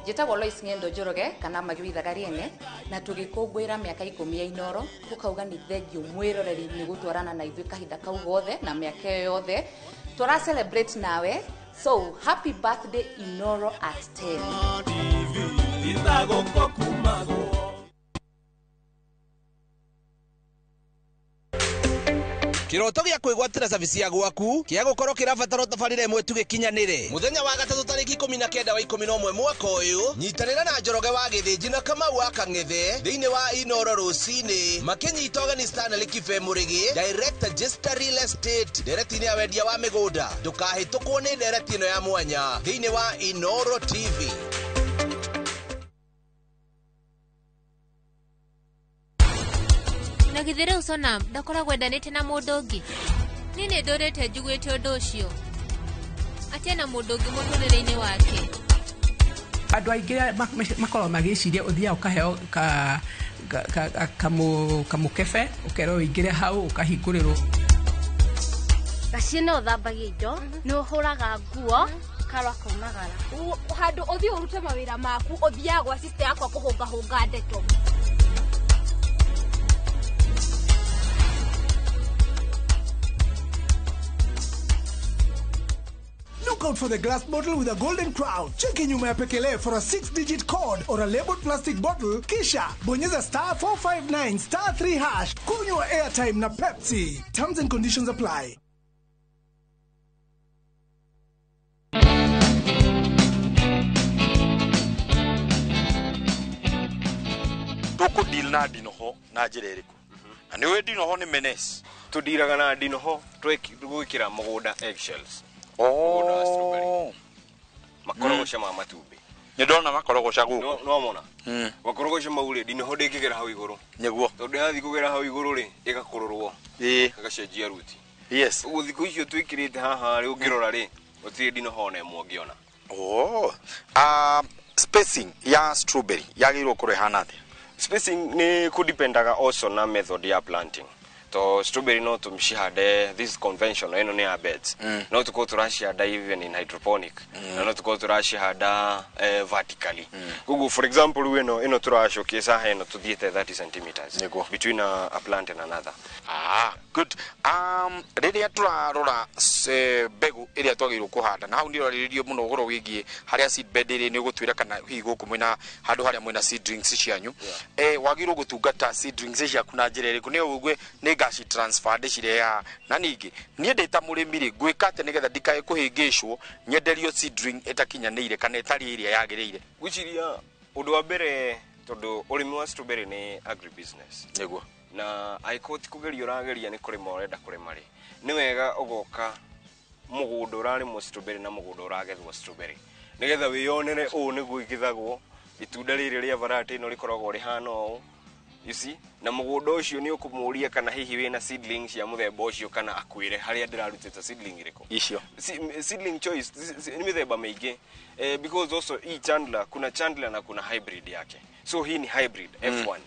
Njĩtagwo Lois Ng'endo Njoroge kana Magĩrithaga Rĩene, na tũgĩkũngũĩra mĩaka 10 ya Inoro, tũkauga nĩ thengio mwĩroreri nĩ gũtwarana na ithuĩ kahinda kau gothe na mĩaka ĩyo yothe tũra celebrate nawe. So happy birthday, Inoro at 10. Kiroto gĩa kwĩgwatĩra cabici ya gwaku kĩa gũkorwo kĩrabatara tabarĩra ĩmwe tu gĩkinyanĩre. Mũthenya wa gatatũ tarĩki 19 wa 11 mwaka ũyũ, nyitanĩra na Njoroge wa Gĩthĩnji na Kamau wa Kang'ethe thĩinĩ wa Inoro rũcinĩ makĩnyita ũgeni Stanley Kibe Mũrĩgĩ, Director Jester Real Estate, ndereti-inĩ ya wendia wa mĩgũnda. Ndũkahĩtũkwo nĩ ndereti ĩno ya mwanya thĩinĩ wa Inoro TV. Na githĩ rĩu Sonam ndakoragwo endanĩte na mũndũ ũngĩ? Niĩ nĩ ndũrĩte njiguĩte ũndũ ũcio, atĩ ena mũndũ ũngĩ mũtũrĩre-inĩ wake. Andũ aingĩ makoragwo magĩciria ũthiaga ũkaheo kamũkebe, ũkerwo ũingĩre hau ũkahingũrĩrwo. Gaciĩ nĩ ũthambagia indo, nĩ ũhũraga nguo, karwa kaumagara. Handũ ũthiĩ ũrute mawĩra maku, ũthiaga gwa sister yakwa kũhũngahũnga ndeto. Look out for the glass bottle with a golden crown. Cheki nyuma ya pekele for a 6-digit code or a labeled plastic bottle. Kisha bonyeza star 459 star 3 hash. Kunywa airtime na Pepsi. Terms and conditions apply. Tũkũ deal na ndinoho na njĩra ĩrĩkũ? Na nĩ ũĩ ndinoho nĩ menace. Tũndiraga na ndinoho twĩkĩra mũgũnda eggshells. Mũgũnda wa strawberry. Makorogoca ma matumbĩ. Nĩ ndona makorogoca gũkũ. No mona. Makorogoca mau rĩ, ndinoho ndĩngĩgera hau igũrũ. Nĩguo. Tondũ yathiĩ kũgera hau igũrũ rĩ, ĩgakũrũrwo. Ĩgacenjia ruti. Yes. Ũguo thikũ icio twĩkĩrĩte haha rĩ, ũngĩrora rĩ, gũtirĩ ndinoho ona ĩmwe ũngĩona. Oh. Spacing ya strawberry yagĩrĩirwo kũrwo ĩhana atĩa? Spacing nĩ kũdipendaga also na method ya planting. To strawberry no tũmĩcihande, this is conventional, ĩno nĩ ya beds. No tũkorwo tũracihanda even in hydroponic, na no tũkorwo tũracihanda vertically. Koguo for example rĩu ĩno tũracokia saha ĩno tũthiĩte 30 centimeters between a plant and another. Ah, good. Rĩrĩa tũrarora mbegũ ĩrĩa twagĩrĩirwo kũhanda, na hau nĩ ũrarĩrĩrio mũno ũhoro wĩgiĩ harĩa seed bed ĩrĩ, nĩ ũgũtwĩra kana hihi gũkũ mwĩna handũ harĩa mwĩna seedlings cianyu. Wagĩrĩirwo gũtungata seedlings ciaku na njĩra ĩrĩkũ nĩ ũguo nĩ ngaci transfer ndĩcirehe haha? Na ningĩ niĩ ndĩ ta mũrĩmi rĩ, ngwĩka atĩa nĩgetha ndikae kũhĩngĩcwo nyenderio seedling ĩtakinyanĩire kana ĩtarĩ ĩrĩa yagĩrĩire? Gwĩciria ũndũ wa mbere, tondũ ũrĩmi wa strawberry nĩ agribusiness, nĩguo, na angĩkorwo ti kũgeria ũrageria nĩ kũrĩma ũrenda kũrĩma rĩ, nĩ wega ũgoka mũgũnda ũrarĩmwo strawberry na mũgũnda ũragethwo strawberry, nĩgetha wĩyonere ũũ nĩguo igethagwo, itunda rĩrĩ rĩa variety ĩno rĩkoragwo rĩhana ũũ, you see. Na mũgũnda ũcio nĩ ũkũmũria kana hihi wĩna seedling cia mũthemba ũcio, kana akwĩre harĩa ndĩrarutĩte seedling ĩrĩkũ. Icio Seedling choice ni mĩthemba mĩingĩ, because also hii Chandler, kuna Chandler na kuna hybrid yake, so hii ni hybrid F1.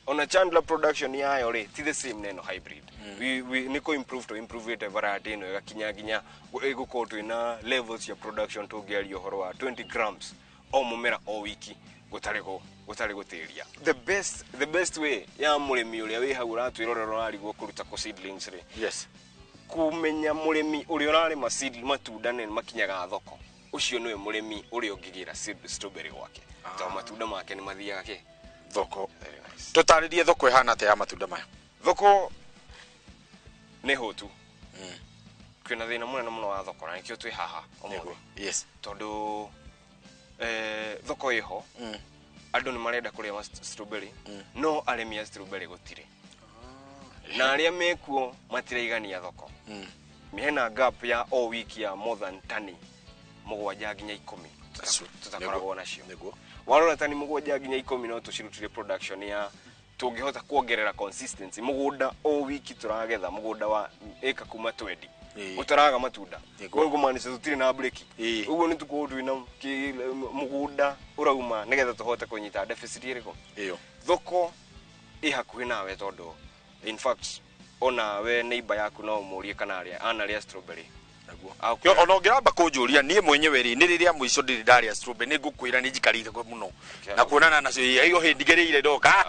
Ona Chandler production yayo rĩ ti the same neno hybrid. We niko improve to improve it variety ĩno ĩgakinya nginya ĩgũkorwo twĩna levels ya production tũngĩaria ũhoro wa 20 grams o mũmera o wiki, gũtarĩ gũtĩria. The best way ya mũrĩmi ũrĩa wĩ hau ũratwĩrorera ũrarigwo kũruta kũ seedlings rĩ, kumenya mũrĩmi ũrĩa ũrarĩma seed matunda nĩ makinyaga thoko, ũcio nĩwe mũrĩmi ũrĩa ũngĩgĩra seed strawberry gwake, tondũ matunda make nĩ mathiaga kĩ thoko. Tũtarĩrie thoko ĩhana atĩa ya matunda maya? Thoko nĩ hũtu. Kwĩna thĩna mũnene mũno wa thoko, na nĩkĩo twĩ haha ũmũthĩ, tondũ thoko ĩho, andũ nĩ marenda kũrĩa strawberry, no arĩmi a strawberry gũtirĩ, na arĩa mekuo matiraigania thoko. Hena gap ya o wiki ya more than tani 7 nginya 10 tutakoragwo nacio. Warora tani 7 nginya 10, no tũcirutire production ya tũngĩhota kuongerera consistency mũgũnda o wiki tũragetha mũgũnda wa ĩka kuma 20 ũtaraga matunda. Koguo kumaanisha tũtirĩ na break. Ũguo nĩ tũkorwo twĩna mũgũnda ũrauma nĩgetha tũhote kũnyita deficit ĩrĩkũ. Ĩyo. Thoko ĩ hakuhĩ nawe, tondũ in fact onawe neighbor yaku no ũmũrie kana arĩa anarĩa strawberry. Yo, ona ũngĩramba kũnjũria niĩ mwenyewe rĩ, nĩ rĩrĩa mũico ndĩrĩ ndarĩa strawberry, nĩ ngũkwĩra nĩ njikarĩte kwa mũno na kuonana nacio ĩyo hĩndĩ ngereire ndoka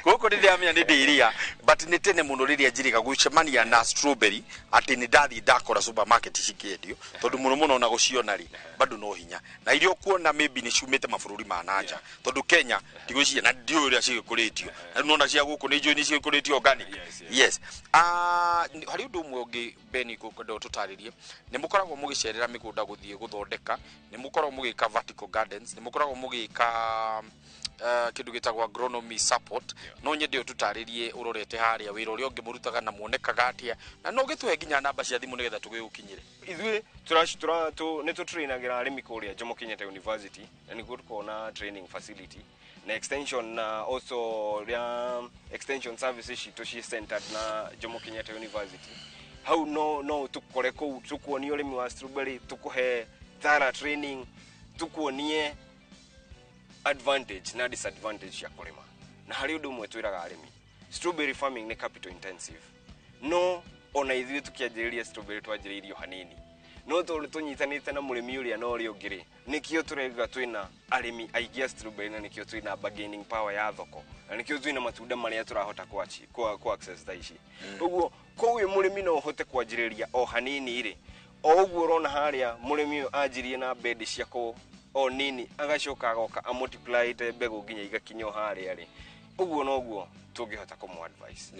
gũkũ nĩ ndĩramenya nĩ ndĩrĩa, but nĩ tene mũno rĩrĩa njirĩga gũcemania na strawberry atĩ nĩ ndathiĩ ndakora supermarket cikĩendio, tondũ mũno mũno ona gũciona rĩ bado no hinya, na iria ũkuona maybe nĩ ciumĩte mabũrũri ma nanja, tondũ Kenya ndigwĩciria na ndiũĩ ũrĩa cigĩkũrĩtio, na rĩu nona cia gũkũ nĩ njũĩ nĩ cigĩkũrĩtio organic. Yes. Ah, harĩ ũndũ ũmwe ũngĩ Beni ngũkwenda ũtũtarĩrie. Nĩ mũkoragwo mũgĩcerera mĩgũnda gũthiĩ gũthondeka, nĩ mũkoragwo mũgĩka vertical gardens, nĩ mũkoragwo mũgĩka kĩndũ gĩtagwo agronomy support. No nyende ũtũtarĩrie ũrorete harĩa wĩra ũrĩa ũngĩ mũrutaga na muonekaga atĩa, na no ũgĩtũhe nginya namba cia thimũ nĩgetha tũgĩgũkinyĩre. Ithuĩ tũra tũ nĩ tũtrainagĩra arĩmi kũrĩa Jomo Kenyatta University, na nĩkuo tũkoragwo na training facility na extension, na also rĩa extension services citũ ci centered na Jomo Kenyatta University. Hau no tũkore kũu, tũkuonie ũrĩmi wa strawberry, tũkũhe thorough training, tũkuonie advantage na disadvantage cia kũrĩma. Na harĩ ũndũ ũmwe twĩraga arĩmi, strawberry farming nĩ capital intensive, no ona ithuĩ tũkĩanjĩrĩria strawberry twanjĩrĩirie o hanini, no tondũ tũnyitanĩte na mũrĩmi ũrĩa na ũrĩa ũngĩ rĩ, nĩkĩo tũrauga twĩna arĩmi aingĩ a strawberry, na nĩkĩo twĩna bargaining power ya thoko, na nĩkĩo twĩna matunda marĩa tũrahota ku access thaa ici. Ũguo koguo mũrĩmi no ũhote kwanjĩrĩria o hanini rĩ, o ũguo ũrona harĩa mũrĩmi ũyũ anjirie na bedi cia kũ o nini, agacoka agoka amultiplyte mbegũ nginya igakinya o harĩa rĩ, ũguo noguo tũngĩhota kũmũ advice.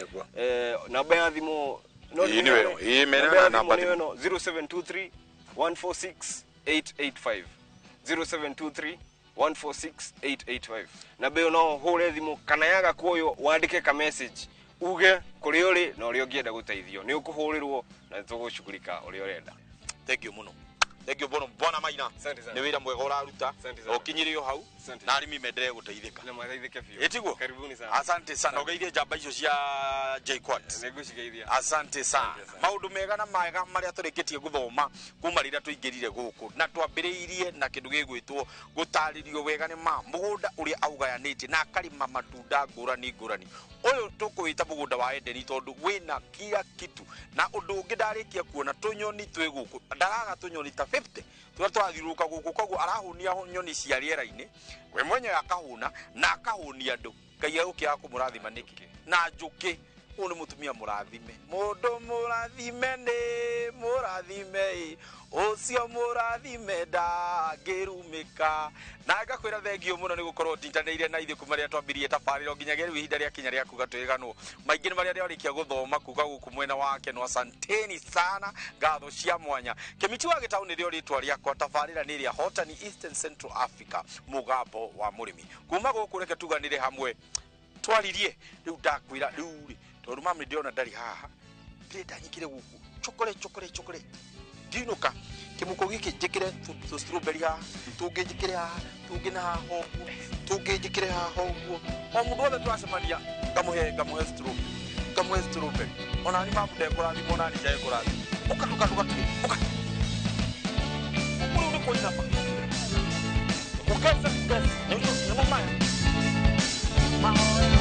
Namba ya thimũ no Ĩĩ, nĩ wega. Ĩĩ, mena namba ya namba thimũ nĩ thimũ. ĩno, 0723 146 885, 0723 146 885. Namba ĩyo no ũhũre thimũ, kana yaga kuoywo wandĩke ka message uge kũrĩa ũrĩ na ũrĩa ũngĩenda gũteithio, nĩ ũkũhũrĩrwo na tũgũcugurika ũrĩa ũrenda. Thank you mũno, thank you mũno, bwana Maina. Asante sana. Nĩ wĩra mwega ũraruta. Asante sana. Ũkinyire o hau. Na arĩmi mendelee gũteithĩka. Na mateithĩke biũ. Ĩtiguo? Karibuni sana. Asante sana. Ũgeithie njamba icio cia JKUAT. Nĩngũcigeithia. Asante sana. Maũndũ mega na mega marĩa tũrĩkĩtie gũthoma kuma rĩrĩa tũingĩrire gũkũ na twambĩrĩirie na kĩndũ gĩgwĩtwo gũtarĩrio wega nĩ ma mũgũnda ũrĩa augayanĩtie na akarĩma matunda ngũrani ngũrani. Ũyũ tũkũwĩta mũgũnda wa Edeni tondũ wĩna kila kitu. Na ũndũ ũngĩ ndarĩkia kuona tũnyoni twĩ gũkũ, ndaraga tũnyoni ta 50 tũrĩa tũrathiũrũrũka gũkũ, koguo arahũnia nyoni cia rĩera-inĩ, we mwenyewe akahũna na akahũnia andũ. Ngai egũkĩaga kũmũrathima nĩkĩ? Na njũkĩ, ũyũ nĩ mũtumia mũrathime, mũndũ mũrathime nĩ mũrathime ĩ, ũcio mũrathime ndangĩrumĩka. Na ngakwĩra thengio mũno nĩ gũkorwo ũnyitanĩire na ithuĩ kuma rĩrĩa twambirie tabarĩra nginyagia rĩu ihinda rĩakinya rĩa kuga twĩganwo. Maingĩ nĩ marĩa ndĩrarĩkia gũthoma kuga gũkũ mwena wa Kenwa. Asanteni sana, ngatho cia mwanya. Kĩmiti wa Gĩtaũ nĩrĩo rĩtwa rĩakwa, tabarĩra nĩ ĩrĩa Hotani Eastern Central Africa, mũgambo wa mũrĩmi. Kuma gũkũ reke tuganĩre hamwe twaririe. Rĩu ndakwĩra rĩu rĩ, tondũ mami ndĩrona ndarĩ haha, ndĩrenda nyingĩre gũkũ chokore chokore chokore ndinũka kĩmũko gĩkĩ njĩkĩre tũ strawberry haha, tũngĩ njĩkĩre haha, tũngĩ na haha ũguo, tũngĩ njĩkĩre haha ũguo. O mũndũ wothe tũracemania ngamũhe strawberry, ngamũhe strawberry. Ona ni mamu ndekũrathima, ona ni ndekũrathima. Ũka ũka ũka ũka. Rĩu nĩ kũinama. Ũkesa ũkesa. Nĩmo maya. Mahoya.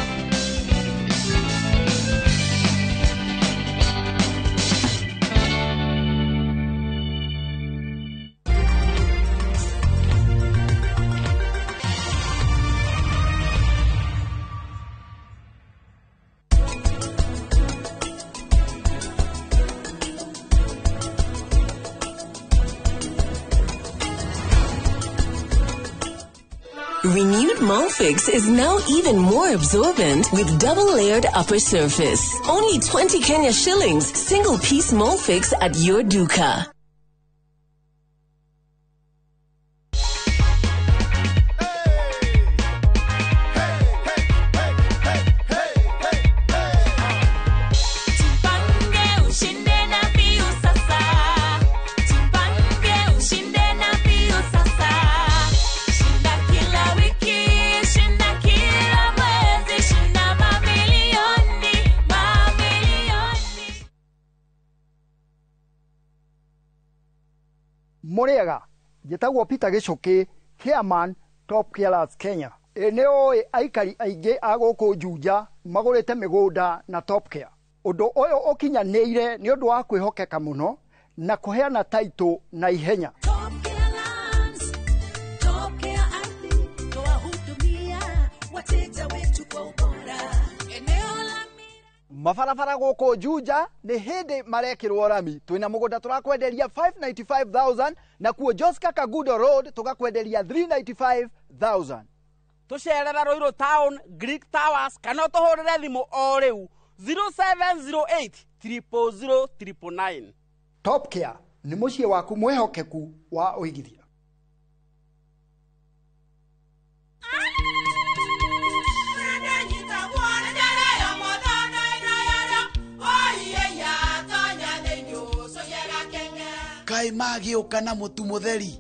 Renewed Molfix is now even more absorbent with double-layered upper surface. Only 20 Kenya shillings, single-piece Molfix at your duka. Muriaga njĩtagwo Peter Gĩcũkĩ, chairman Top Carers Kenya. Ĩ nĩ ũĩ aikari aingĩ a gũkũ Juja magũrĩte mĩgũnda na Top Care. Ũndũ ũyũ ũkinyanĩire nĩ ũndũ wa kwĩhokeka mũno na kũheana taitũ na ihenya. Mabarabara gũkũ Juja nĩ hĩndĩ marekĩrwo rami. Twĩna mũgũnda tũrakwenderia 595,000 na kuo Joska Kagudo Road tũgakwenderia 395,000. Tũcerera Ruiru Town, Greek Towers kana ũtũhũrĩre thimũ o rĩu 0708 000 999. Top Care nĩ mũciĩ waku mwĩhokeku wa ũigithia. Kaĩ magĩũka na mũtu mũtheri.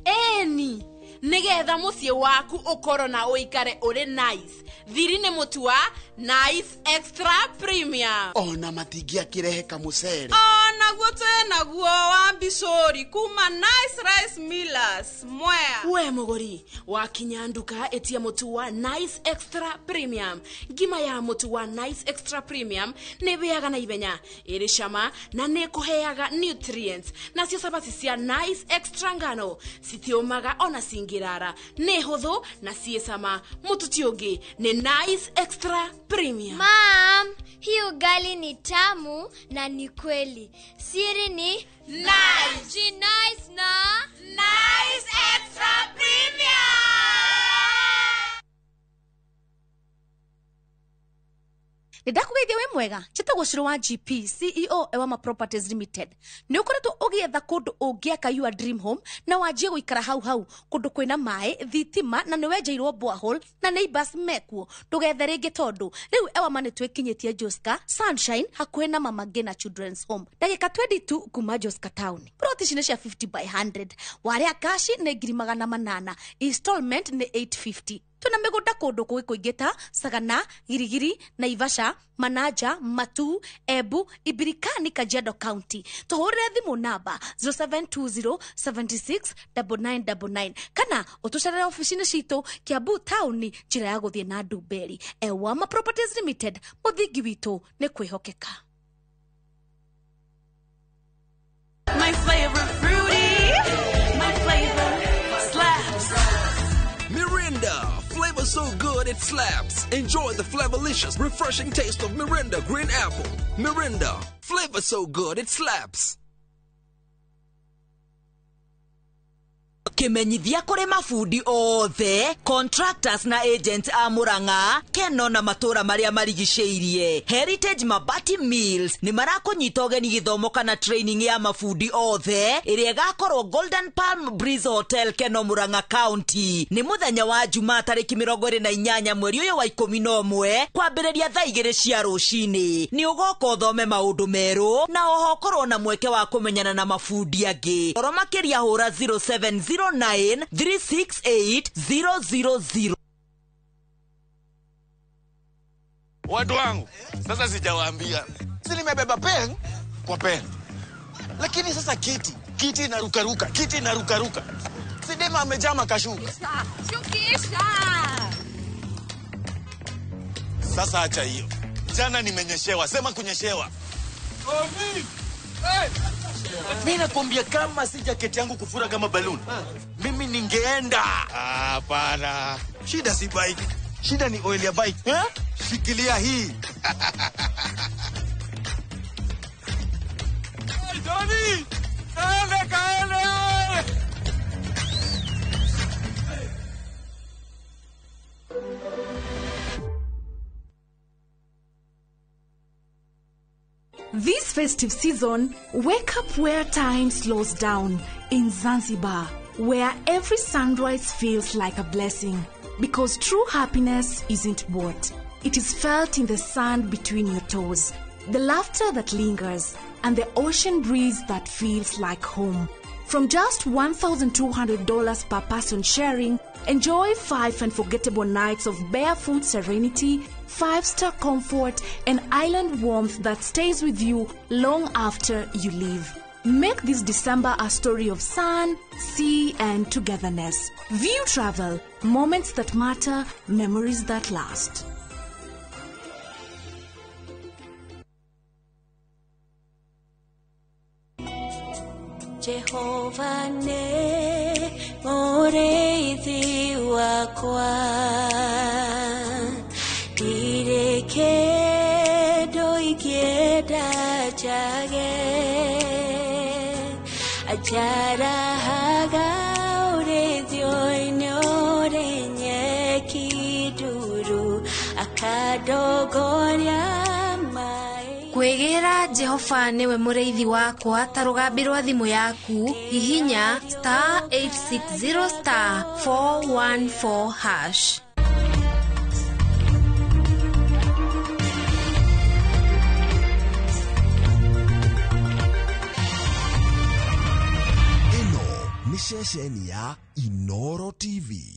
Eni, nĩgetha mũciĩ waku ũkorwo na ũikare ũrĩ nice. Thiri nĩ mũtu wa Nice Extra Premium. Ona matingĩakĩrehe kamũcere. Onaguo twĩnaguo wa mbicũri kuma Nice Rice Millers Mwea. We mũgũri, wakinya nduka ĩtia mũtu wa Nice Extra Premium. Ngima ya mũtu wa Nice Extra Premium nĩ ĩhĩaga na ihenya, ĩrĩ cama na nĩ ĩkũheaga nutrients. Nacio cabaci cia Nice Extra ngano citiũmaga ona cingĩrara, nĩ hũthũ na ciĩ cama. Mũtu ti ũngĩ nĩ Nice Extra Premium. Mom, hii ugali ni tamu na ni kweli. Siri ni Nice. Nice na Nice Extra Premium. Nĩ ndakũgeithia wĩ mwega, njĩtagwo Shiro wa GP, CEO Ewama Properties Limited. Nĩ ũkoretwo ũgĩetha kũndũ ũngĩaka your dream home na wanjie gũikara hau hau, kũndũ kwĩna maĩ, thitima na nĩ wenjeirwo borehole na neighbors mekuo. Ndũgethe rĩngĩ tondũ rĩu Ewama nĩ twĩkinyĩtie Joska Sunshine hakuhĩ na Mama Ngina Children's Home, ndagĩka 22 kuma Joska Town. Plot ici nĩ cia 50 by 100, warĩa kashi nĩ 800,000, installment nĩ 850. Twĩna mĩgũnda kũndũ kũngĩ kũingĩ ta Sagana, Girigiri, Naivasha, Manaja, Matu, Embu, Ibirikani, Kajiado County. Tũhũrĩre thimũ namba 0720 76 9999 kana ũtũcerere ofici-inĩ citũ Kiambu taũni, njĩra ya gũthiĩ na Ndumberi. Ewama Properties Limited, mũthingi witũ nĩ kwĩhokeka. My flavor fruity, my flavor slaps. Mirinda, flavor so good it slaps. Enjoy the flavorlicious, refreshing taste of Mirinda Green Apple. Mirinda, flavor so good it slaps. Kimenyithia kuri mabundi othe, contractors na agents a Murang'a, Keno na matura maria marigicĩirie. Heritage Mabati Mills ni marakunyita ũgeni gĩthomo kana training ya mabundi othe ĩrĩa ĩgakorwo Golden Palm Breeze Hotel, Keno, Murang'a County. Nĩ mũthenya wa Jumaa tarĩki 28 mweri ũyũ wa 11 kwambĩrĩria thaa 2 cia rũcinĩ. Nĩ ũgoka ũthome maũndũ merũ na oho ũkorwo na mweke wa kũmenyana na mabundi angĩ. Oro makĩria hũra 07 09 368 000. Watu wangu, sasa sijawaambia. Si nimebeba pen kwa pen. Lakini sasa kiti inarukaruka, kiti inarukaruka. Si dema amejama kashuka. Shukisha. Sasa acha hiyo. Jana nimenyeshewa, sema kunyeshewa. Omi. Hey. Mimi nakwambia kama si jacket yangu kufura kama balloon, mimi ningeenda. Hapana. Shida si bike. Shida ni oil ya bike. Eh? Shikilia hii. Hey, Johnny! Kaende, kaende! This festive season, wake up where time slows down in Zanzibar, where every sunrise feels like a blessing. Because true happiness isn't bought. It is felt in the sand between your toes, the laughter that lingers, and the ocean breeze that feels like home. From just $1,200 per person sharing, enjoy 5 unforgettable nights of barefoot serenity, 5-star comfort, and island warmth that stays with you long after you leave. Make this December a story of sun, sea, and togetherness. View Travel, moments that matter, memories that last. Jehova ne mũrĩithi wakwa, ndirĩ kĩndũ ingĩenda njage, anjarahaga ũrĩithio-inĩ ũrĩ nyeki nduru, akandongoria. Kwĩgĩra Jehova nĩwe mũrĩithi wakwa ta rũgambi rwa thimũ yaku, hihinya star 860 star 414 hash. Ĩno nĩ ceceni ya Inoro TV.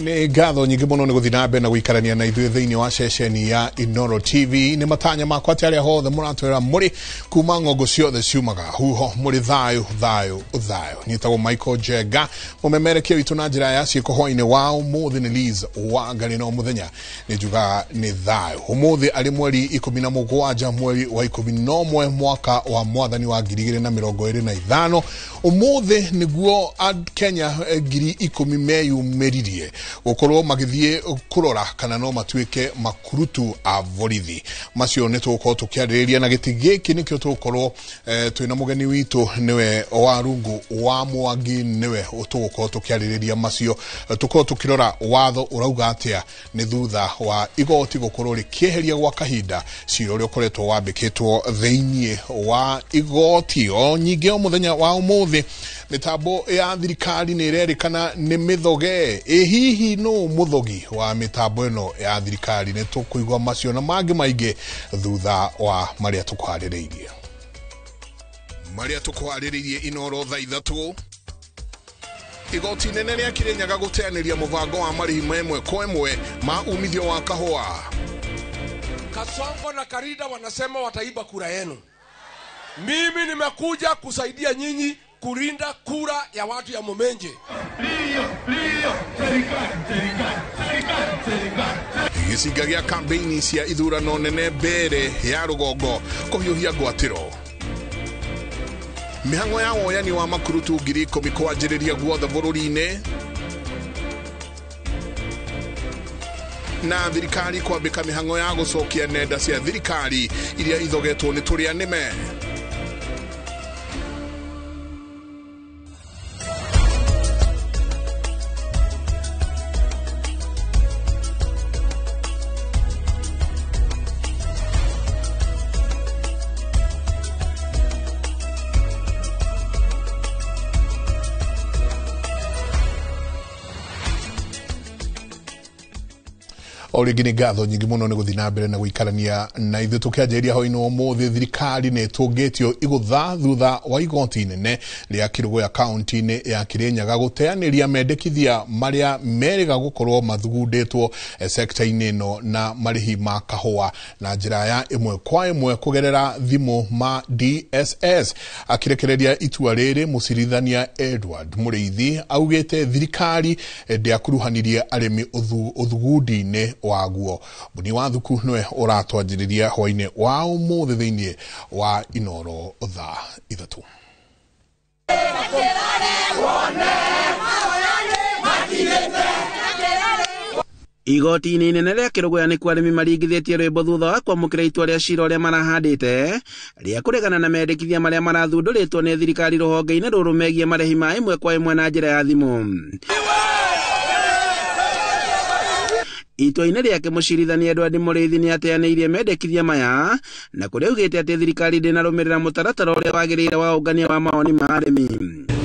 Nĩ ngatho nyingĩ mũno nĩ gũthiĩ na mbere na gũikarania na ithuĩ thĩinĩ wa ceceni ya Inoro TV. Nĩ matanya makwa atĩ arĩa hothe mũratwĩra mũrĩ kuma ng'ongo ciothe ciumaga huho mũrĩ thayũ thayũ thayũ. Nĩtagwo Michael Jenga, mũmemerekia witũ na njĩra ya ciĩko hwainĩ wa ũmũthĩ nĩ Liz Wangari, no mũthenya nĩ njugaga nĩ thayũ. Ũmũthĩ arĩ mweri 17 mweri wa 11 mwaka wa mwathani wa 2025. Ũmũthĩ nĩguo Kenya 10,000 meyumĩririe gũkorwo magĩthiĩ kũrora kana no matuĩke makurutu a borithi. Macio nĩ tũgũkorwo tũkĩarĩrĩria na gĩtĩ gĩkĩ nĩkĩo tũgũkorwo twĩna mũgeni witũ nĩwe Warungu wa Mwangi, nĩwe tũgũkorwo tũkĩarĩrĩria macio, tũkorwo tũkĩrora watho ũrauga atĩa nĩ thutha wa igoti gũkorwo rĩkĩeheria gwa kahinda cira ũrĩa ũkoretwo wambĩkĩtwo thĩinĩ wa igoti. O nyingĩ o mũthenya wa ũmũthĩ mĩtambo ya thirikari nĩ ĩrerĩkana nĩ mĩthoge. Ĩ hihi no mũthogi wa mĩtambo ĩno ya thirikari? Nĩ tũkũigua macio na mangĩ maingĩ thutha wa marĩa tũkwarĩrĩirie. Marĩa tũkwarĩrĩirie Inoro thaa 3. Igoti inene rĩa Kirinyaga gũteanĩria mũbango wa marĩhi ma ĩmwe kwa ĩmwe ma umithio wa kahũa. Kasongo na Karida wanasema wataiba kura yenu. Mimi nimekuja kusaidia nyinyi kulinda kura ya watu ya Mumenje. Gĩcinga gĩa kambeini cia ithurano nene mbere ya rũgongo kũhiũhia ngwatĩro. Mĩhang'o ya woyani wa makurutu 10,000 kwanjĩrĩria guothe bũrũri-inĩ. Na thirikari kwambĩka mĩhang'o ya gũcokia nenda cia thirikari iria ithogetwo nĩ tũrĩa nĩme. O rĩngĩ nĩ ngatho nyingĩ mũno nĩ gũthiĩ na mbere na gũikarania na ithuĩ. Tũkĩanjĩrĩria hwainĩ wa ũmũthĩ, thirikari nĩ ĩtũngĩtio igũtha thutha wa igoti inene rĩa Kĩrũgũya kaunti-inĩ ya Kirinyaga gũteanĩria mendekithia marĩa merĩga gũkorwo mathugundĩtwo sekta-inĩ ĩno na marĩhi ma kahũa na njĩra ya ĩmwe kwa ĩmwe kũgerera thimũ ma DSS. Akĩrekereria itua rĩrĩ, mũcirithania Edward Mũrĩithi augĩte thirikari ndĩakuruhanirie arĩmi ũthugundi-inĩ waguo. Buni wa Thuku nĩwe ũratwanjĩrĩria hwainĩ wa ũmũthĩ thĩinĩ wa Inoro thaa 3. Igoti-inĩ inene rĩa Kĩrũgũya nĩkuo arĩmi maringithĩtie rwĩmbo thutha wa kwamũkĩra itua rĩa cira ũrĩa marahandĩte rĩa kũregana na mendekithia marĩa marathundũrĩtwo nĩ thirikari rũhonge-inĩ rũrũ megiĩ marĩhi ma ĩmwe kwa ĩmwe na njĩra ya thimũ. Itua-inĩ rĩake mũcirithania Edward Mũrĩithi nĩ ateanĩirie mendekithia maya na kũrĩa augĩte atĩ thirikari ndĩnarũmĩrĩra mũtaratara ũrĩa wagĩrĩire wa ũngania wa mawoni ma arĩmi.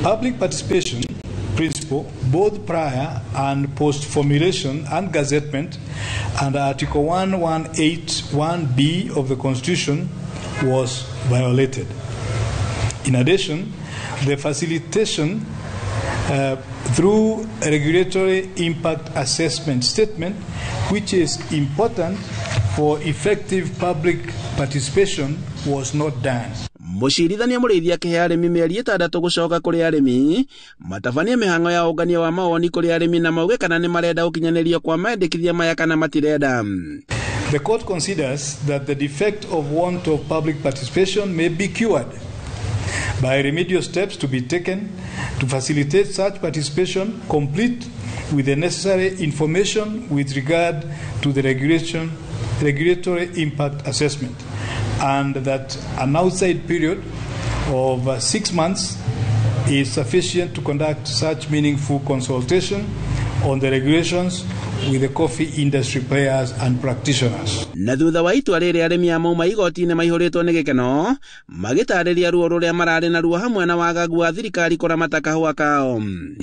Public participation principle, both prior and post formulation and gazettement under Article 1181B of the Constitution was violated. In addition, the facilitation through a regulatory impact assessment statement, which is important for effective public participation, was not done. Mũcirithania Mũrĩithi akĩhe arĩmi mĩeri 6 gũcoka kũrĩ arĩmi matabanie mĩhang'o ya ũngania wa mawoni kũrĩ arĩmi na mauge kana nĩ marenda gũkinyanĩrio kwa mendekithia maya kana matirenda. The court considers that the defect of want of public participation may be cured by remedial steps to be taken to facilitate such participation, complete with the necessary information with regard to the regulatory impact assessment, and that an outside period of 6 months is sufficient to conduct such meaningful consultation on the regulations with the coffee industry players and practitioners. Na thutha wa itua rĩrĩ arĩmi a mauma igoti-inĩ maihũrĩtwo nĩ gĩkeno magĩtarĩria ruo rũrĩa mararĩ naruo hamwe na wagagu wa thirikari kũramata kahũa kao.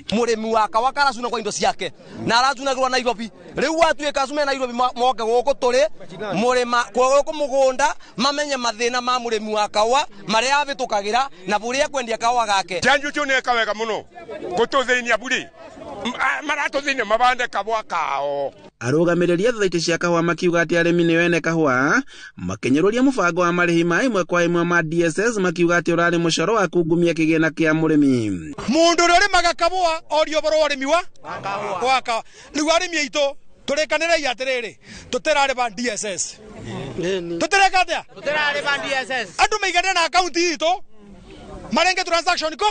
Mũrĩmi wa kawa karacuna kwa indo ciake na aracunagĩrwo Nairobi, rĩu atuĩka acu me Nairobi moke gũkũ tũrĩ mũrĩma gũkũ mũgũnda mamenye mathĩna ma mũrĩmi wa kawa marĩa avĩtũkagĩra na bũrĩa ekwendia kawa gake. Janju nĩeka wega mũno gũtũthĩnia buri Maratũthine mabande kabwa kao. Arũgamĩrĩri a thothaitĩ cia kahũa makiuga atĩ arĩmi nĩo ene kahũa makĩnyũrũria mũbango wa marĩhi ma ĩmwe kwa ĩmwe ma DSS makiuga atĩ ũrarĩ mũcoro wa kungumia kĩgĩna kĩa mũrĩmi. Mũndũ ũrĩa ũrĩmaga kahũa orio ũhoro wa ũrĩmi wa kahũa. Rĩu arĩmi aitũ tũrĩkanĩrei atĩrĩrĩ, tũtirarĩba DSS. Tũtireka atĩa? Tũtirarĩba DSS. Andũ maigane na akaunti itũ marenge transaction ko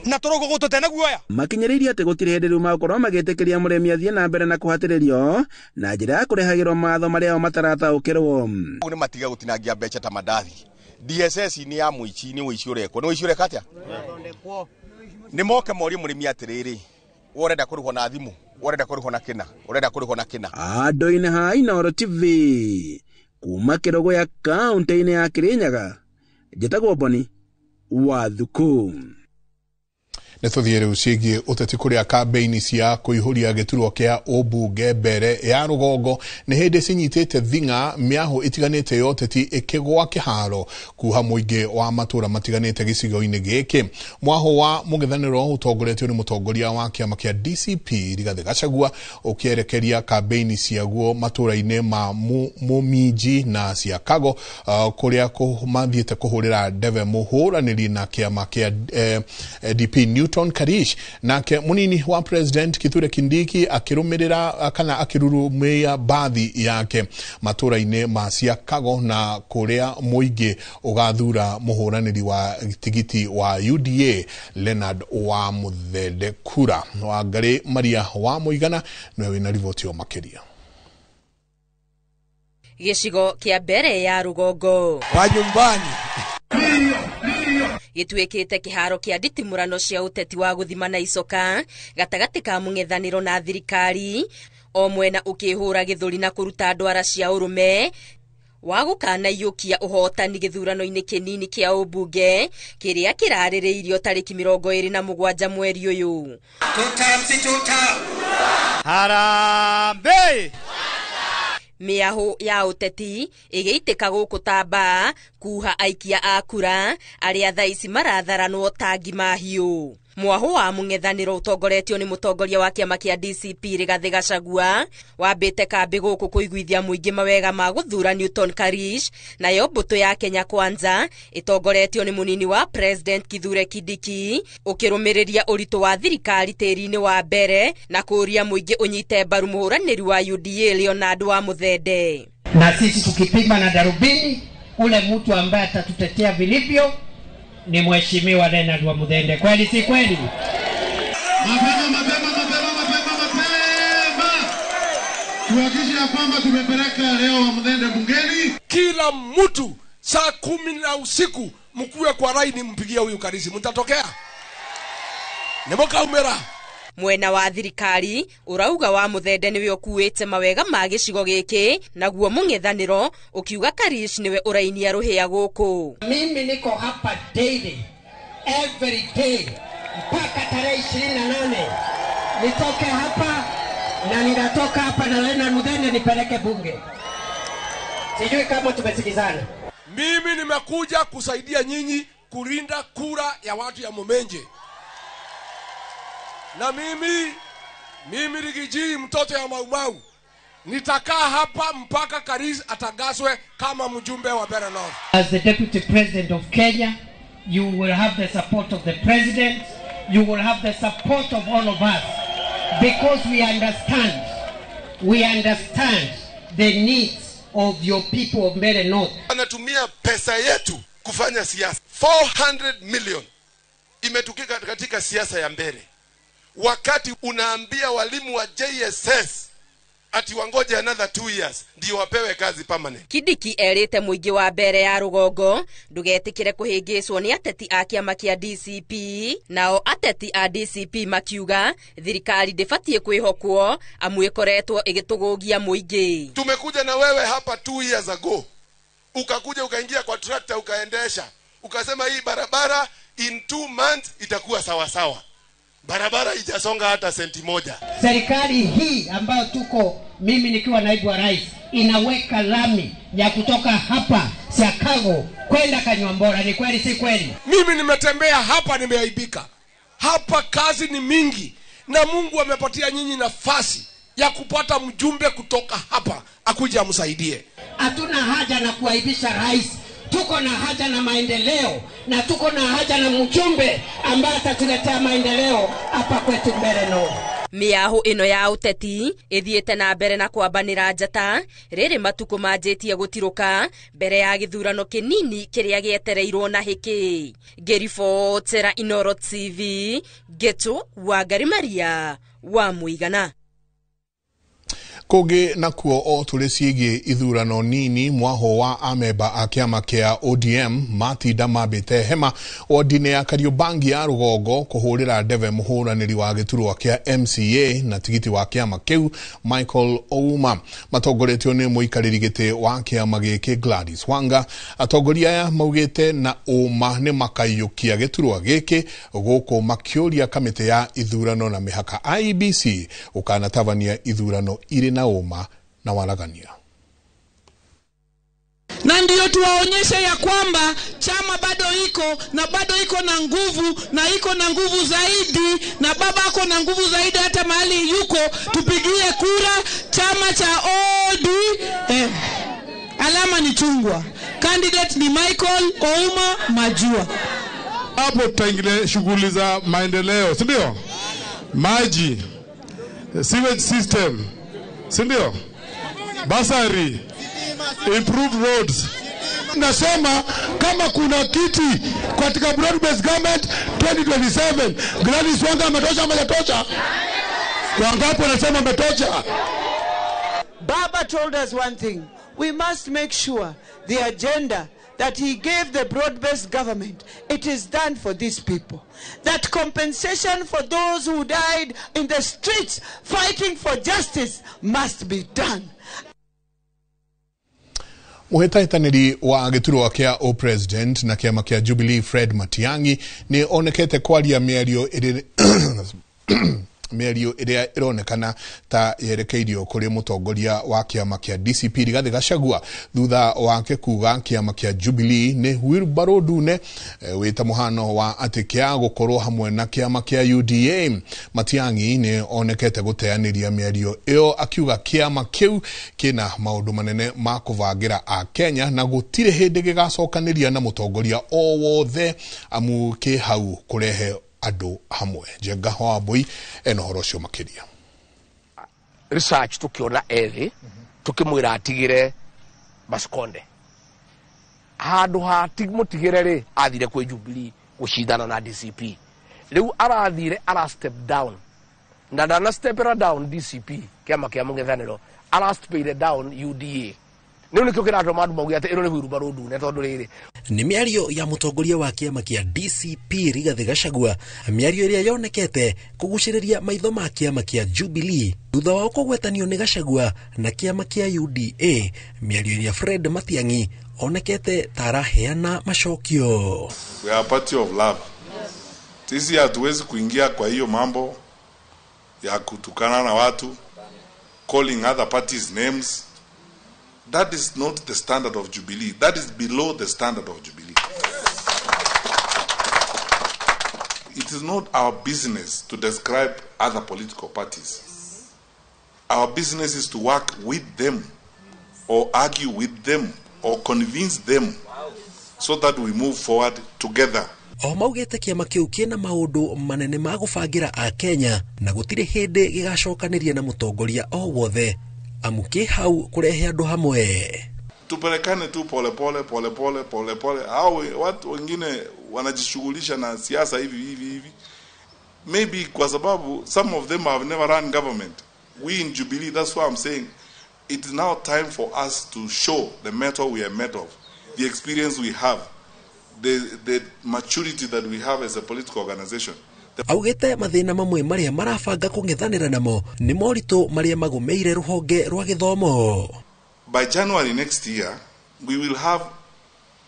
na tũrũgũ gũtũte guoya. Makinyĩrĩirie atĩ gũtirĩ hĩndĩ rĩu magũkorwo magĩtĩkĩria mũrĩmi athiĩ na mbere na kũhatĩrĩrio na njĩra ya kũrehagĩrwo mawatho marĩa o matarataũkĩrwo. Nĩ matiga gũtinangia mbeca ta mandathi. DSS nĩ ya mũici, nĩ ũici ũrekwo. Nĩ ũici ũreka atĩa? Nĩ moke morie mũrĩmi atĩrĩrĩ, we ũrenda kũrĩhwo na thimũ, ũrenda kũrĩhwo na kĩna, ũrenda kũrĩhwo na kĩna. Andũ-inĩ ha Inooro TV kuma Kĩrũgũya kaũntĩ-inĩ ya Kĩrĩnyaga, njĩtagwo Boni wa Thuku. Nĩ tũthiĩ rĩu ciĩgiĩ ũteti kũrĩa kambĩini cia kũihũria gĩturwa kĩa ũmbunge mbere ya rũgongo nĩ hĩndĩ cinyitĩte thing'a mĩahũ ĩtiganĩte ya ũteti ĩkĩgwa kĩharo kuha mũingĩ wa matũra matiganĩte gĩcigo-inĩ gĩkĩ. Mwahũ wa mũng'ethanĩro ũtongoretio nĩ mũtongoria wa kĩama kĩa DCP Rigathĩ Gachagua ũkĩerekeria kambĩini ciaguo matũra-inĩ ma Mũminji na Siakago kũrĩa mathiĩte kũhũrĩra ndebe mũhũranĩri na kĩama kĩa DP Newton Karish. Nake munini wa President Kithure Kindiki akĩrũmĩrĩra kana akĩrurumĩia bathi yake matũra-inĩ ma Siakago na kũrĩa mũingĩ ũgathura mũhũranĩri wa tigiti wa UDA Leonard wa Muthende Kura. Wangari Maria wa Mũigana nĩwe wĩna riboti o makĩria. Gĩcigo kĩa mbere ya rũgongo wa nyumbani gĩtuĩkĩte kĩharo kĩa nditimũrano cia ũteti wa gũthima na icoka gatagatĩ ka mũng'ethanĩro na thirikari, o mwena ũkĩhũra gĩthũri na kũruta ndwara cia ũrũme wa gũkanaiyũkia ũhotani gĩthurano-inĩ kĩnini kĩa ũmbunge kĩrĩa kĩrarĩrĩirio tarĩki 27 mweri ũyũ. Harambee! Mĩahũ ya ũteti ĩgĩitĩka gũkũ ta mbaa kuha aikia a kura arĩa thaa ici maratharanwo ta ngima hiũ. Mwahũ wa mũng'ethanĩro ũtongoretio nĩ mũtongoria wa kĩama kĩa DCP Rigathĩ Gachagua wambĩte kambĩ gũkũ kũiguithia mũingĩ mawega ma gũthura Newton Karish, nayo mbũtũ ya Kenya Kwanza ĩtongoretio nĩ mũnini wa President Kithure Kindiki ũkĩrũmĩrĩria ũritũ wa thirikari tĩri-inĩ wa mbere na kũũria mũingĩ ũnyite mbaru mũhũranĩri wa UDA Leonard wa Muthende. Na sisi tukipima na darubini, ule mtu ambaye atatutetea vilivyo ni Mheshimiwa Leonard wa Muthende. Kweli si kweli? Mapema mapema mapema mapema mapema. Tuhakikishe ya kwamba tumepeleka leo wa Muthende bungeni. Kila mtu saa 10 na usiku mkuwe kwa laini mpigie huyu Karisi. Mtatokea? Nĩmũkaumĩra? Mwena wa thirikari ũrauga wa Muthende nĩwe ũkuĩte mawega ma gĩcigo gĩkĩ, naguo mũng'ethanĩro ũkiuga Karish nĩwe ũrainia rũhĩa gũkũ. Mimi niko hapa daily every day mpaka tarehe 28 nitoke hapa na ninatoka hapa na Leonard Muthende nipeleke bunge. Sijui kama tumesikizana. Mimi nimekuja kusaidia nyinyi kulinda kura ya watu ya Mumenje. Na mimi Rigiji mtoto ya Maumau nitakaa hapa mpaka Karish atangazwe kama mjumbe wa Mbeere North. As the Deputy President of Kenya, you will have the support of the President, you will have the support of all of us, because we understand the needs of your people of Mbeere North. Anatumia pesa yetu kufanya siasa. 400 million imetukika katika siasa ya Mbeere. Wakati unaambia walimu wa JSS ati wangoje another 2 years ndio wapewe kazi permanent. Kindiki erite mũingĩ wa mbere ya rũgongo ndũgetĩkĩre kũhĩngĩcwo nĩ ateti a kĩama kĩa DCP. Nao ateti a DCP makiuga thirikari ndĩbatiĩ kwĩhokwo amu ĩkoretwo ĩgĩtũgũgia mũingĩ. Tumekuja na wewe hapa 2 years ago, ukakuja ukaingia kwa tractor ukaendesha, ukasema hii barabara in 2 months itakuwa sawa sawa. Barabara ijasonga hata senti moja. Serikali hii ambayo tuko, mimi nikiwa naibu wa rais, inaweka lami ya kutoka hapa Siakago kwenda Kanyuambora. Ni kweli si kweli? Mimi nimetembea hapa nimeaibika. Hapa kazi ni mingi. Na Mungu amepatia nyinyi nafasi ya kupata mjumbe kutoka hapa akuje amsaidie. Hatuna haja na kuaibisha rais, tuko na haja na maendeleo na tuko na haja na mjumbe ambaye atatuletea maendeleo hapa kwetu Mbeere North. Mĩahũ ĩno ya ũteti ĩthiĩte na mbere na kwambanĩra njata rĩrĩ matukũ manjĩtie gũtirũka mbere ya gĩthurano kĩnini kĩrĩa gĩetereirwo na hĩkĩ. Ngĩribotera Inooro TV, Ngĩtũ Wangari Maria wa Mũigana. Kũngĩ nakuo o tũrĩ ciĩgiĩ ithurano nini, mwaho wa amemba a kĩama kĩa ODM matinda mambĩte hema wodi-inĩ ya Kariobangi ya rũgongo kũhũrĩra ndebe mũhũranĩri wa gĩturwa kĩa MCA na tigiti wa kĩama kĩu Michael Ouma. Matongoretio nĩ mũikarĩri gĩtĩ wa kĩama gĩkĩ Gladys Wanga. Atongoria aya maugĩte na ũma nĩ makaiyũkia gĩturwa gĩkĩ gũkũ makĩũria kamĩtĩ ya ithurano na mĩhaka IEBC gũkanatabania ithurano irĩ na ũma na waragania. Na ndio tuwaonyeshe ya kwamba chama bado iko na bado iko na nguvu na iko na nguvu zaidi, na baba ako na nguvu zaidi hata mahali yuko. Tupigie kura chama cha ODM. Alama ni chungwa. Candidate ni Michael Ouma Majua. Hapo tutaingilia shughuli za maendeleo, si ndio? Maji, sewage system, si ndio? Basari, improved roads. Nasema kama kuna kiti katika broad based government 2027, Gladys Wanga ametosha ama hajatosha? Wangapi wanasema ametosha? Baba told us one thing. We must make sure the agenda that he gave the broad-based government, it is done for these people. That compensation for those who died in the streets fighting for justice must be done. Mũhĩtahĩtanĩri wa gĩturwa kĩa o-president na kĩama kĩa Jubilee Fred Matiang'i nĩ onekete kwaria mĩario ĩrĩ mĩario ĩrĩa ĩronekana ta yerekeirio kũrĩ mũtongoria wa kĩama kĩa DCP Rigathĩ Gachagua thutha wake kuga kĩama kĩa Jubilee nĩ wheelbarrow ndune, wĩta mũhano wa atĩ kĩa gũkorwo hamwe na kĩama kĩa UDA. Matiang'i nĩ onekete gũteanĩria mĩario ĩyo akiuga kĩama kĩu kĩna maũndũ manene ma kũbangĩra a Kenya na gũtirĩ hĩndĩ gĩgacokanĩria na mũtongoria o wothe amu kĩ hau kũrehe andũ hamwe. Njenga wa Wambui ena ũhoro ũcio makĩria. Research tukiona ethĩ tukimwĩra atigĩre Maskonde handũ ha mũtigĩre rĩ athire kwĩ Jubilee gũcindana na DCP. Rĩu arathire ara step down na ndana stepera down DCP kĩama kĩa mũng'ethanĩro, ara stepire down UDA. Nĩu nĩkĩo kĩratũma andũ mauge atĩ ĩno nĩ wheelbarrow ndune tondũ rĩrĩ nĩ mĩario ya mũtongoria wa kĩama kĩa DCP Rigathĩ Gachagua, mĩario ĩrĩa yonekete kũgucĩrĩria maitho ma kĩama kĩa Jubilee thutha wao kũgwetanio nĩ Gachagua na kĩama kĩa UDA, mĩario ĩrĩa Fred Matiang'i onekete ta araheana macokio. We are a party of love. Sisi hatuwezi kuingia kwa hiyo mambo ya kutukana na watu, calling other parties names. That is not the standard of Jubilee. That is below the standard of Jubilee. It is not our business to describe other political parties. Our business is to work with them or argue with them or convince them so that we move forward together. O maugĩte kĩama kĩu kĩna maũndũ manene ma gũbangĩra a Kenya na gũtirĩ hĩndĩ gĩgacokanĩria na mũtongoria o wothe amu kĩ hau kũrehe andũ hamwe. Tupelekane tu pole pole pole pole pole pole. Hao watu wengine wanajishughulisha na siasa hivi hivi hivi, maybe kwa sababu some of them have never run government. We in Jubilee, that's why I'm saying it is now time for us to show the metal we are made of, the experience we have, the maturity that we have as a political organization. Augĩte mathĩna mamwe marĩa marabanga kũng'ethanĩra namo nĩ moritũ marĩa magũmĩire rũhonge rwa gĩthomo. By January next year, we will have,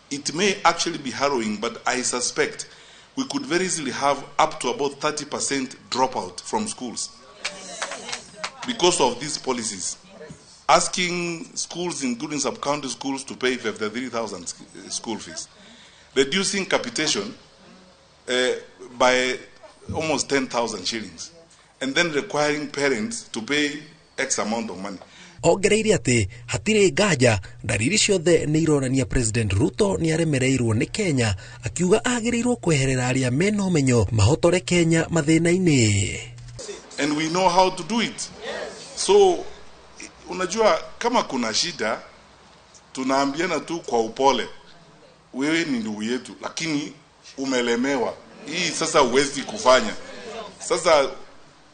it may actually be harrowing, but I suspect we could very easily have up to about 30% dropout from schools because of these policies. Asking schools, including sub-county schools, to pay 53,000 school fees. Reducing capitation by almost 10,000 shillings. and then requiring parents to pay X amount of money. Ongereire atĩ hatirĩ nganja ndariri ciothe nĩ ironania President Ruto nĩ aremereirwo nĩ Kenya, akiuga agĩrĩirwo kweherera arĩa mena ũmenyo mahotore Kenya mathĩna-inĩ. And we know how to do it. So unajua kama kuna shida tunaambiana tu kwa upole, wewe ni ndugu yetu lakini umelemewa, hii sasa huwezi kufanya sasa.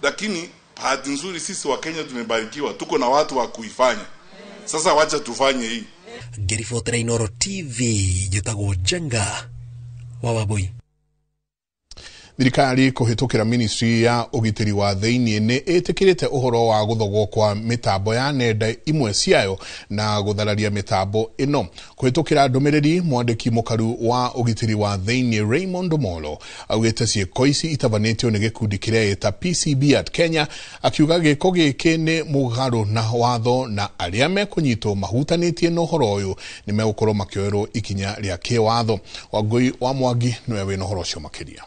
Lakini bahati nzuri sisi wa Kenya tumebarikiwa, tuko na watu wa kuifanya. Sasa wacha tufanye hii. Ngĩribotera Inooro TV, njĩtagwo Njenga wa Wabui. Thirikari kũhĩtũkĩra ministry ya ũgitĩri wa thĩinĩ nĩ ĩtĩkĩrĩte ũhoro wa gũthogwo kwa mĩtambo ya nenda imwe ciayo na gũthararia mĩtambo ĩno. Kũhĩtũkĩra ndũmĩrĩri, mwandĩki mũkaru wa ũgitĩri wa thĩinĩ Raymond Omolo augĩte ciĩko ici itabanĩtio nĩ gĩkundi kĩreĩta PCB at Kenya, akiuga gĩko gĩkĩ nĩ mũgarũ na watho na arĩa mekũnyitwo mahutanĩtie na ũhoro ũyũ nĩ megũkorwo makĩoerwo ikinya rĩa kĩwatho. Wangũi wa Mwangi nĩwe wĩna ũhoro ũcio makĩria.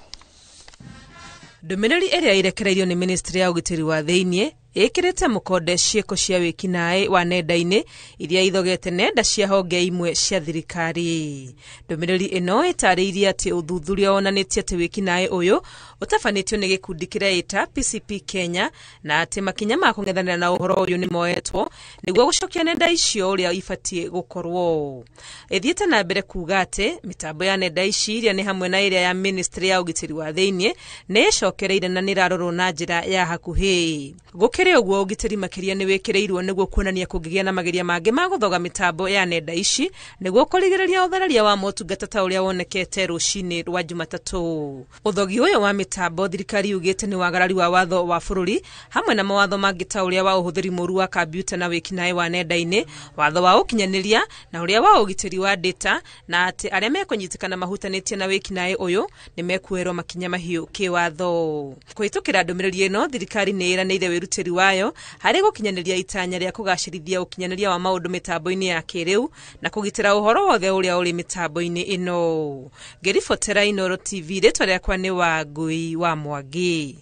Ndũmĩrĩri ĩrĩa ĩrekereirio nĩ ministry ya ũgitĩri wa thĩinĩ ĩkĩrĩte mũkonde ciĩko cia wĩkinaĩ wa nenda-inĩ iria ithogete nenda cia honge imwe cia thirikari. Ndũmĩrĩri ĩno ĩtarĩirie atĩ ũthuthuria wonanĩtie atĩ wĩkinaĩ ũyũ ũtabanĩtio nĩ gĩkundi kĩreĩta PCP Kenya na atĩ makinya ma kũng'ethanĩra na ũhoro ũyũ nĩ moetwo nĩguo gũcokia nenda icio ũrĩa ibatiĩ gũkorwo. Ĩthiĩte na mbere kuuga atĩ mĩtambo ya nenda ici iria nĩ hamwe na ĩrĩa ya ministry ya ũgitĩri wa thĩinĩ nĩ ĩcokereire na nĩrarorwo na njĩra ya hakuhĩ. Gũkĩrĩ ũguo ũgitĩri makĩria nĩ wĩkĩrĩirwo nĩguo kuonania kũngĩgĩa na mageria mangĩ ma gũthoga mĩtambo ya nenda ici nĩguo kũrigĩrĩria ũthararia wa motungata ta ũrĩa wonekete rũcinĩ rwa Jumatatũ. Ũthogi ũyũ wa mĩtambo thirikari yugĩte nĩ wagarari wa watho wa bũrũri hamwe na mawatho mangĩ ta ũrĩa wa ũhũthĩri mũru wa kambiuta na wĩkinaĩ wa nenda-inĩ, watho wa ũkinyanĩria na ũrĩa wa ũgitĩri wa data, na atĩ arĩa mekũnyitĩkana mahutanĩtie na wĩkinaĩ ũyũ nĩ mekuoerwo makinya mahiũ kĩwatho. Kũhĩtũkĩra ndũmĩrĩri ĩno, thirikari nĩ ĩranĩire wĩrutĩri wayo harĩ gũkinyanĩria itanya rĩa kũgacĩrithia ũkinyanĩria wa maũndũ mĩtambo-inĩ ya kĩrĩu na kũgitĩra ũhoro wothe ũrĩa ũrĩ mĩtambo-inĩ ĩno. Ngĩribotera Inooro TV, rĩtwa rĩakwa nĩ Wangũi wa Mwangi.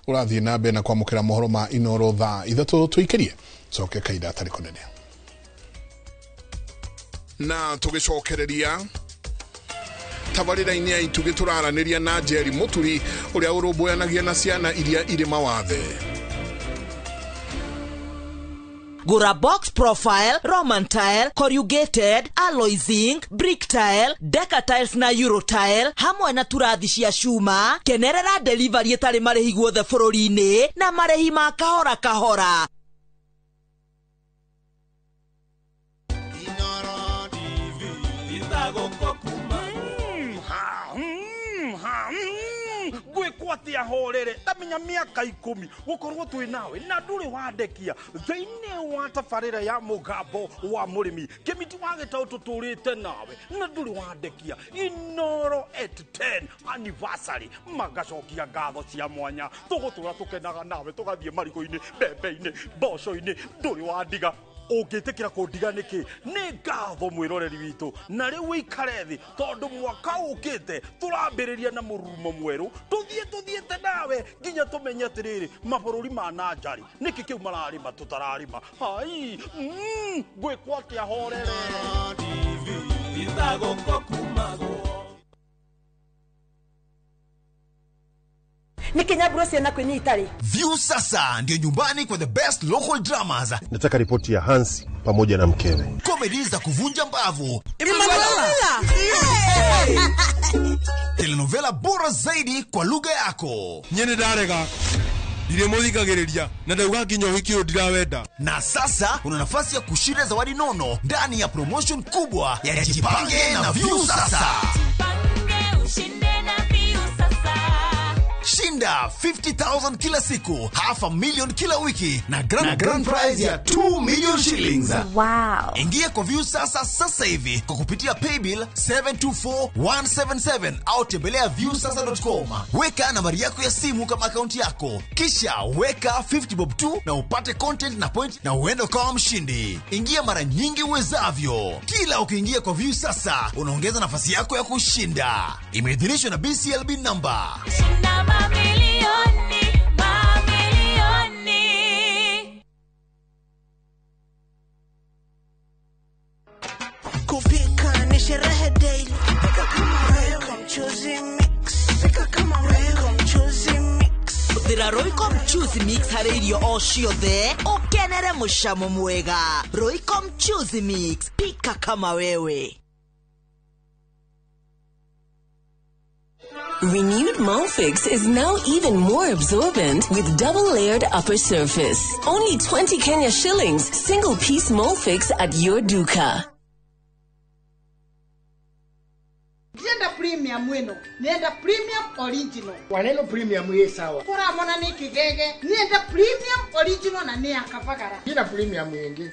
Ũrathiĩ na mbere na kwamũkĩra mohoro ma Inooro thaa 3 tũikĩrie coke kaida atarĩ kũnene na tũgĩcokereria tabarĩra-inĩ ya Itugĩ tũraranĩria na Njeri Mũturi ũrĩa ũrũmbũyanagia na ciana iria irĩ mawathe. Gura box profile, Roman tile, corrugated, alloy zinc, brick tile, deca tiles na euro tile, hamwe na turathi cia cuma, kenerera delivery ĩtarĩ marĩhi guothe bũrũri-inĩ na marĩhi ma kahora kahora. Ngwĩkwatia horere tamenya mĩaka 10 gũkorwo twĩ nawe na ndũrĩ wandekia thĩinĩ wa tabarĩra ya mũgambo wa mũrĩmi kĩmiti wa gĩtaũ tũtũrĩte nawe na ndũrĩ wandekia. Inooro at 10 anniversary magacokia ngatho cia mwanya, tũgũtũra tũkenaga nawe tũgathiĩ marigũ-inĩ, mbembe-inĩ, mboco-inĩ, ndũrĩ wandiga. Ũngĩtĩkĩra kũndiga nĩkĩ? Nĩ ngatho mwĩroreri witũ, na rĩu wĩikare thĩ tondũ mwaka ũkĩte tũrambĩrĩria na mũrurumo mwerũ, tũthiĩ tũthiĩte nawe nginya tũmenye atĩrĩrĩ mabũrũri ma na nja rĩ nĩkĩ kĩu mararĩma tũtararĩma. Hai, ngwĩkwo atĩa horere. Nikinyaburo ciana kwĩnyita rĩ. View sasa ndio nyumbani kwa the best local dramas. Nataka ripoti ya Hansi pamoja na mkewe. Comedy za kuvunja mbavu. Emanuela. Telenovela bora zaidi kwa lugha yako. Nyene ndarega. Ndiremuthikagiriria na ndauga nginya ũhiki ũyũ ndirawenda. Na sasa una nafasi ya kushinda zawadi nono ndani ya promotion kubwa ya Jipange na View sasa. Jipange ushinde na View sasa. Shinda 50,000 kila siku, 500,000 kila wiki na grand prize ya 2 million shillings. Wow. Ingia kwa View sasa sasa hivi kwa kupitia paybill 724177 au tembelea viewsasa.com. Weka nambari yako ya simu kama akaunti yako, kisha weka 50 bob tu na upate content na point na uende kama mshindi. Ingia mara nyingi uwezavyo. Kila ukiingia kwa View sasa unaongeza nafasi yako ya kushinda. Imeidhinishwa na BCLB number. Shinda mamilioni. Kupika ni sherehe daily. Pika kama wewe, mchuzi mix. Pika kama wewe, mchuzi mix. Hũthĩra Royco Mchuzi Mix harĩ irio o ciothe ũkenere mũcamo mwega. Royco Mchuzi Mix, pika kama wewe. Renewed Molfix is now even more absorbent with double-layered upper surface. Only 20 Kenya shillings, single-piece Molfix at your duka. Ndienda premium wino, nienda premium original. Waneno premium ye sawa. Kora mona ni kigege, nienda premium original na ni akavagara. Ina premium yengi.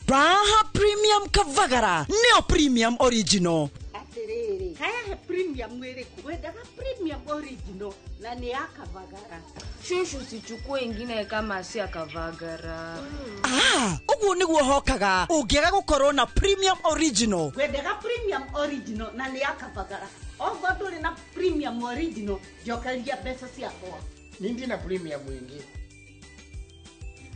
Raha Premium Kavagara, neo premium original. Atiriri, haya premium wiriku, wendaga premium original na ni akavagara. Shushu sichukue ingine kama si akavagara. Ah, uguo niguo hokaga ungiaga gukorwo na premium original. Wendaga premium original na ni akavagara. Ogo nduri na premium original, njokeria mbeca ciakwa. Nindi na premium ingi.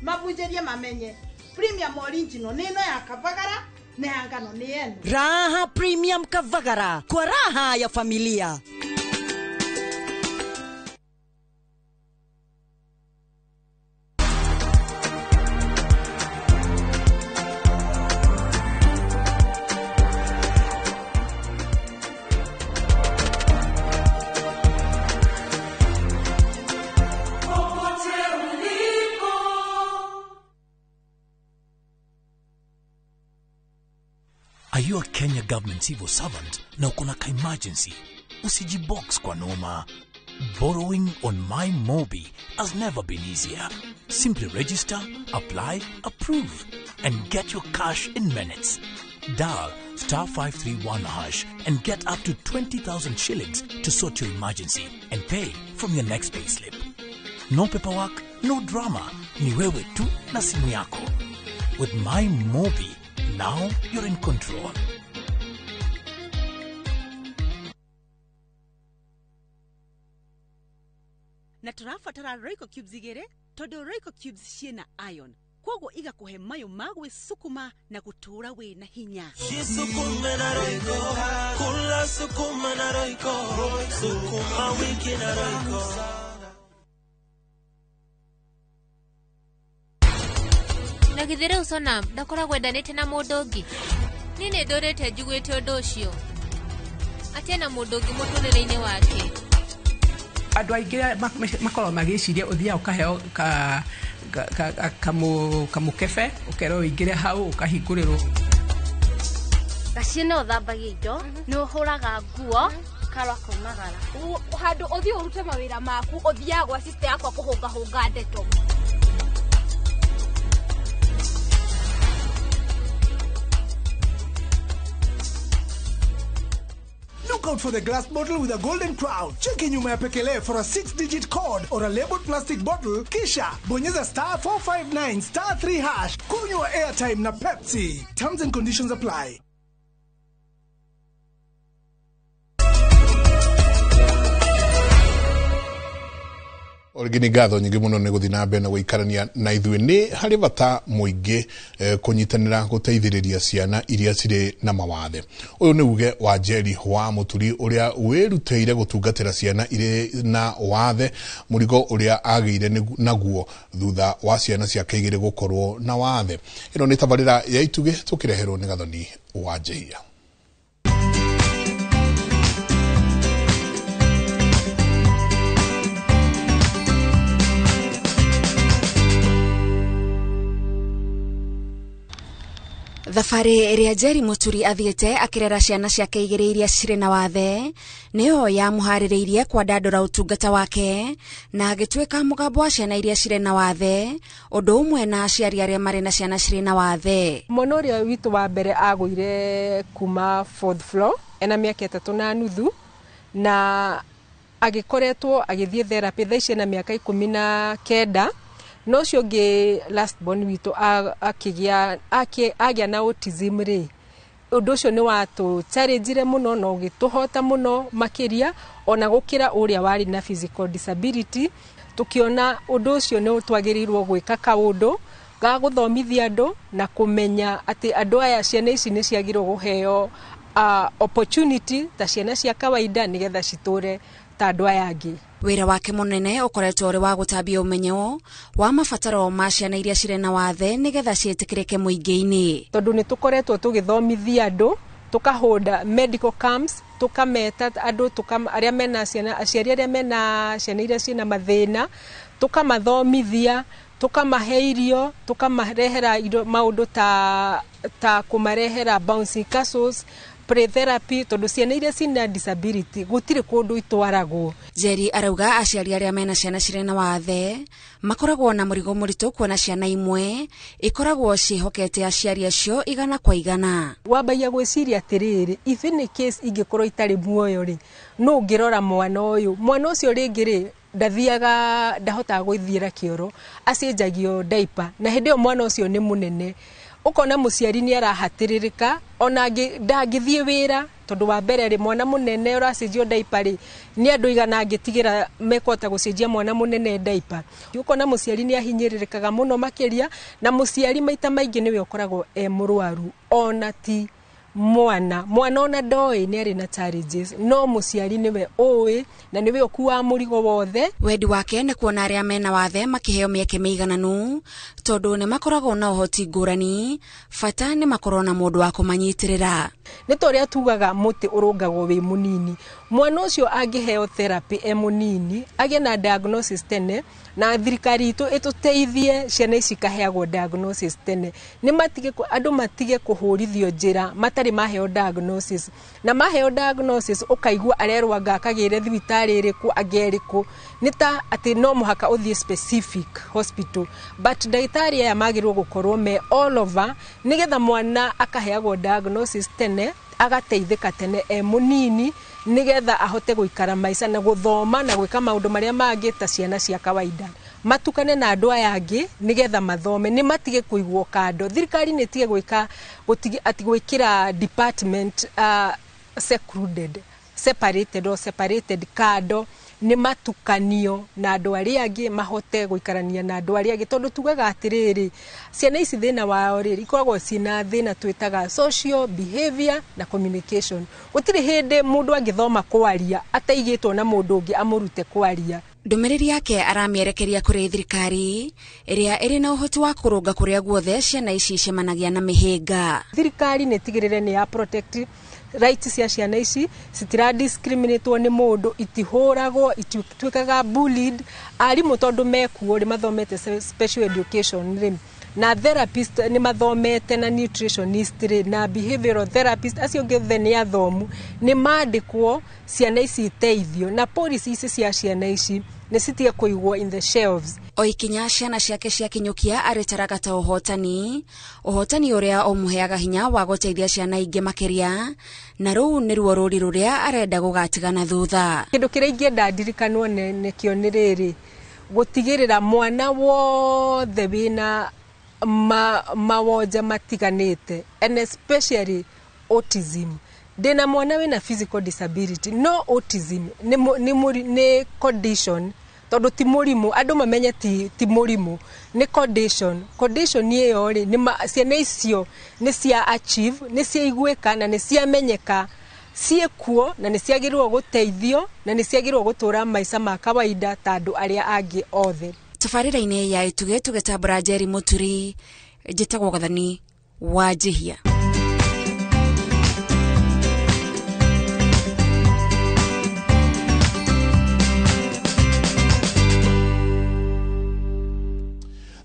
Mabunjerie mamenye premium original ni ino ya Kavagara na ya ngano ni yenu. Raha Premium Kavagara kwa raha ya familia. Are you a Kenya government civil servant na uko na ka emergency? Usijibox kwa noma. Borrowing on My Mobi has never been easier. Simply register, apply, approve, and get your cash in minutes. Dial star 531 hash and get up to 20,000 shillings to sort your emergency and pay from your next payslip. No paperwork, no drama. Ni wewe tu na simu yako. With My Mobi, now you're in control. Na tũrabatara Royco cubes igĩrĩ tondũ Royco cubes ciĩna iron koguo igakuhe mayo ma gwĩsukuma na gũtũũra wĩna hinya. Jisukume na Royco, kula sukuma na Royco, sukuma wiki na Royco. Na githĩ rĩu Sonam ndakoragwo endanĩte na mũndũ ũngĩ? Niĩ nĩ ndũrĩte njiguĩte ũndũ ũcio, atĩ ena mũndũ ũngĩ mũtũrĩre-inĩ wake. Andũ aingĩ makoragwo magĩciria ũthiaga ũkaheo kamũkebe ũkerwo ũingĩre hau ũkahingũrĩrwo. Gaciĩ no ũthambagia indo, nĩ ũhũraga nguo, karwa kaumagara. Handũ ũthiĩ ũrute mawĩra maku ũthiaga gwa sister yakwa kũhũngahũnga ndeto. Look out for the glass bottle with a golden crown. Cheki nyuma ya pekele for a 6-digit code or a labeled plastic bottle. Kisha bonyeza star 459 star 3 hash. Kunywa airtime na Pepsi. Terms and conditions apply. Origi nĩ ngatho nyingĩ mũno nĩ gũthiĩ na mbere na gũikarania na ithuĩ. Nĩ harĩ bata mũingĩ kũnyitanĩra gũteithĩrĩria ciana iria cirĩ na mawathe. Ũyũ nĩ uge wa Njeri wa Mũturi ũrĩa wĩrutĩire gũtungatĩra ciana irĩ na wathe, mũrigo ũrĩa agĩire naguo thutha wa ciana ciake igĩrĩ gũkorwo na wathe. Ĩno nĩ tabarĩra ya Itugĩ tũkĩreherwo nĩ Gathoni wa Njehia. Thabarĩ ĩrĩa Njeri Mũturi athiĩte akĩrera ciana ciake igĩrĩ iria cirĩ na wathe nĩyo yamũharĩrĩirie kwandandũra ũtungata wake na agĩtuĩka mũgambo wa ciana iria cirĩ na wathe ũndũ ũmwe na aciari arĩa marĩ na ciana cirĩ na wathe. Mwana ũrĩa witũ wa mbere agũire kuma fourth floor ena mĩaka 3.5 na agĩkoretwo agĩthiĩ therapy thaa ici ena mĩaka 19. No ũcio ũngĩ last born witũ agĩa na autism rĩ, ũndũ ũcio nĩ watũ-challenge mũno na ũgĩtũhota mũno makĩria ona gũkĩra ũrĩa warĩ na physical disability. Tũkĩona ũndũ ũcio nĩ twagĩrĩirwo gwĩka kaũndũ Ga gũthomithia andũ na kũmenya atĩ andũ aya ciana ici nĩ ciagĩrĩirwo kũheo opportunity ta ciana cia kawaida nĩgetha citũre ta andũ aya angĩ. Wĩra wake mũnene ũkoretwo ũrĩ wa gũtambia ũmenyo wa mabataro ma ciana iria cirĩ na wathe nĩgetha ciĩtĩkĩrĩke mũingĩ-inĩ. Tondũ nĩ tũkoretwo tũgĩthomithia andũ, tũkahũnda medical camps, tũkameta andũ arĩa mena ciana, aciari arĩa mena ciana iria ciĩna mathĩna, tũkamathomithia, tũkamahe irio, tũkamarehera indo maũndũ ta kũmarehera bouncing castles, play therapy, tondũ ciana iria ciĩna disability gũtirĩ kũndũ itwaragwo. Njeri arauga aciari arĩa mena ciana cirĩ na wathe makoragwo na mũrigo mũritũ kuona ciana imwe ikoragwo ciĩhokete aciari acio igana kwa igana. Wambagia gwĩciria atĩrĩrĩ, if in case ingĩkorwo itarĩ muoyo rĩ, no ũngĩrora mwana ũyũ, mwana ũcio rĩngĩ rĩ ndathiaga, ndahotaga gwĩthiĩra kĩoro, acenjagio diaper, na hĩndĩ ĩyo mwana ũcio nĩ mũnene. Ũkona mũciari nĩ arahatĩrĩrĩka, ona ndangĩthiĩ wĩra, tondũ wa mbere rĩ, mwana mũnene ũracenjio diaper rĩ, nĩ andũ igana angĩtigĩra mekũhota gũcenjia mwana mũnene diaper. Ũkona mũciari nĩ ahinyĩrĩrĩkaga mũno makĩria, na mũciari maita maingĩ nĩwe ũkoragwo e mũrwaru, ona ti mwana. Mwana ona ndoĩ nĩ arĩ na challenges, no mũciari nĩwe ũĩ na nĩwe ũkuaga mũrigo wothe. Wendi wake nĩ kuona arĩa mena wathe makĩheo mĩeke mĩigananu, tondũ nĩ makoragwo na ũhoti ngũrani, bata nĩ makorwo na mũndũ wa kũmanyitĩrĩra. Nĩ ta ũrĩa tugaga mũtĩ ũrũngagwo wĩ mũnini. Mwana ũcio angĩheo therapy e mũnini, agĩe na diagnosis tene, na thirikari itũ ĩtũteithie ciana ici ikaheagwo diagnosis tene. Nĩ matige andũ matige kũhũrithio njĩra matarĩ maheo diagnosis. Na maheo diagnosis ũkaigua arerwo anga akagĩre thibitarĩ ĩrĩkũ, anga ĩrĩkũ. Nĩ ta atĩ no mũhaka ũthiĩ specific hospital. But ndagĩtarĩ aya magĩrĩirwo gũkorwo me all over nĩgetha mwana akaheagwo diagnosis tene, agateithĩka tene e mũnini nĩgetha ahote gũikara maica na gũthoma na gwĩka maũndũ marĩa mangĩ ta ciana cia kawaida. Matukane na andũ aya angĩ nĩgetha mathome, nĩ matige kũigwo kando. Thirikari nĩ ĩtige gwĩka atĩ gwĩkĩra department secluded, separated or separated kando, nĩ matukanio na andũ arĩa angĩ mahote gũikarania na andũ arĩa angĩ, tondũ tugaga atĩrĩrĩ, ciana ici thĩna wao rĩ, ikoragwo ciĩna thĩna twĩtaga social behavior na communication. Gũtirĩ hĩndĩ mũndũ angĩthoma kwaria ataigĩtwo na mũndũ ũngĩ amũrute kwaria. Ndũmĩrĩri yake aramĩerekeria kũrĩ thirikari ĩrĩa ĩrĩ na ũhoti wa kũrũnga kũrĩa guothe ciana ici icemanagia na mĩhĩnga. Thirikari nĩ ĩtigĩrĩre nĩ ya protect rights cia ciana ici, citira discriminatwo nĩ mũndũ, itihũragwo, itituĩkaga bullied. Arimũ tondũ mekuo rĩ, mathomete special education rĩ, na therapist nĩ mathomete, na nutritionist rĩ, na behavioral therapist, acio angĩ othe nĩ athomu, nĩ mandĩkwo ciana ici iteithio, na policy ici cia ciana ici nĩ citige kũigwo in the shelves. O ikinya ciana ciake ciakinyũkia arĩtaraga ta ũhotani, ũhotani ũrĩa ũmũheaga hinya wa gũteithia ciana ingĩ makĩria, na rũu nĩruo rũri rũrĩa arenda gũgatigana thutha. Kĩndũ kĩrĩa ingĩenda ndirikanwo nĩkĩo nĩ rĩrĩ, gũtigĩrĩra mwana wothe wĩna mawonje matiganĩte, and especially autism. Ndĩna mwana wĩna physical disability, no autism nĩ condition, tondũ ti mũrimũ, andũ mamenye ti mũrimũ, nĩ condition. Condition ĩyo rĩ, ciana icio nĩ cia achieve, nĩ ciaiguĩka na nĩ ciamenyeka ciĩkuo, na nĩ ciagĩrĩirwo gũteithio, na nĩ ciagĩrĩirwo gũtũra maica ma kawaida ta andũ arĩa angĩ othe. Tabarĩra-inĩ ya Itugĩ tũgĩtambũra Njeri Mũturi, njĩtagwo Gathani wa Njihia.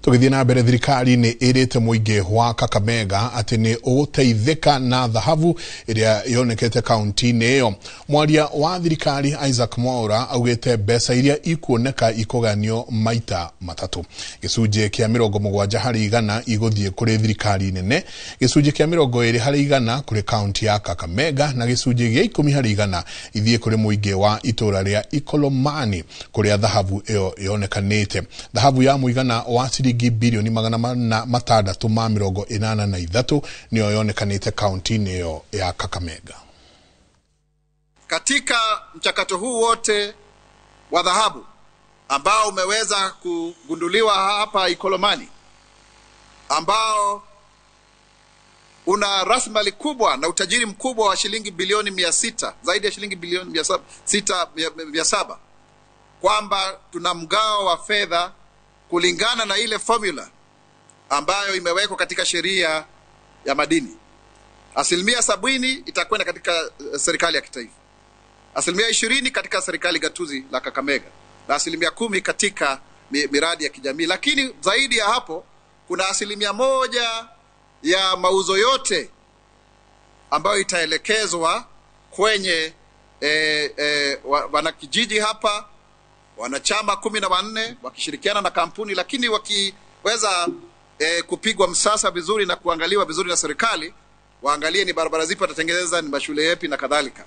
Tũgĩthiĩ na mbere, thirikari nĩ ĩrĩte mũingĩ wa Kakamega atĩ nĩ ũgũteithĩka na thahabu ĩrĩa yonekete kaunti-inĩ ĩyo. Mwaria wa thirikari Isaac Mwaura augĩte mbeca iria ikuoneka ikũgayanio maita matatũ. Gĩcunjĩ kĩa 70% igũthiĩ kũrĩ thirikari nene, gĩcunjĩ kĩa 20% kũrĩ kaunti ya Kakamega, na gĩcunjĩ gĩa 10% ithiĩ kũrĩ mũingĩ wa itũũra rĩa Ikolomani kũrĩa thahabu ĩyo yonekanĩte. Thahabu ya mũigana wa ciringi bilioni 683 niyo yonekanĩte kaunti-inĩ ĩyo ya Kakamega. Katika mchakato huu wote wa dhahabu ambao umeweza kugunduliwa hapa Ikolomani, ambao una rasilimali kubwa na utajiri mkubwa wa shilingi bilioni 600, zaidi ya shilingi bilioni 700, kwamba tuna mgao wa fedha kulingana na ile formula ambayo imewekwa katika sheria ya madini. 70% itakwenda katika serikali ya kitaifa, 20% katika serikali gatuzi la Kakamega, na 10% katika miradi ya kijamii. Lakini zaidi ya hapo kuna 1% ya mauzo yote ambayo itaelekezwa kwenye wanakijiji hapa, wanachama 14 wakishirikiana na kampuni, lakini wakiweza kupigwa msasa vizuri na kuangaliwa vizuri na serikali, waangalie ni barabara zipi watatengeneza, ni mashule yapi na kadhalika.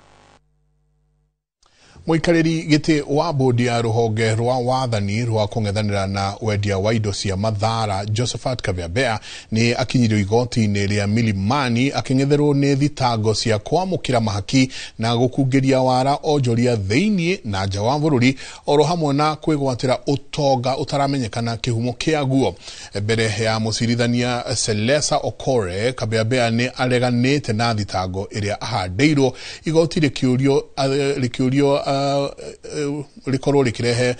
Muikarĩri gĩtĩ wa bodi ya rũhonge rwa wathani rwa kũng'ethanĩra na wendia wa indo cia mathara Josephat Kabiambea nĩ akinyirio igoti-inĩ rĩa Milimani akĩng'etherwo nĩ thitango cia kwamũkĩra mahaki na gũkungĩria wara onjoria thĩiniĩ na nja wa bũrũri oro hamwe na kwĩgwatĩra ũtonga ũtaramenyekana kĩhumo kĩaguo. Mbere ya mũcirithania Celesa Okore, Kabiambea nĩ areganĩte na thitango ĩrĩa ahandĩirwo. Igoti rĩkĩũrio rikorwo rikirehe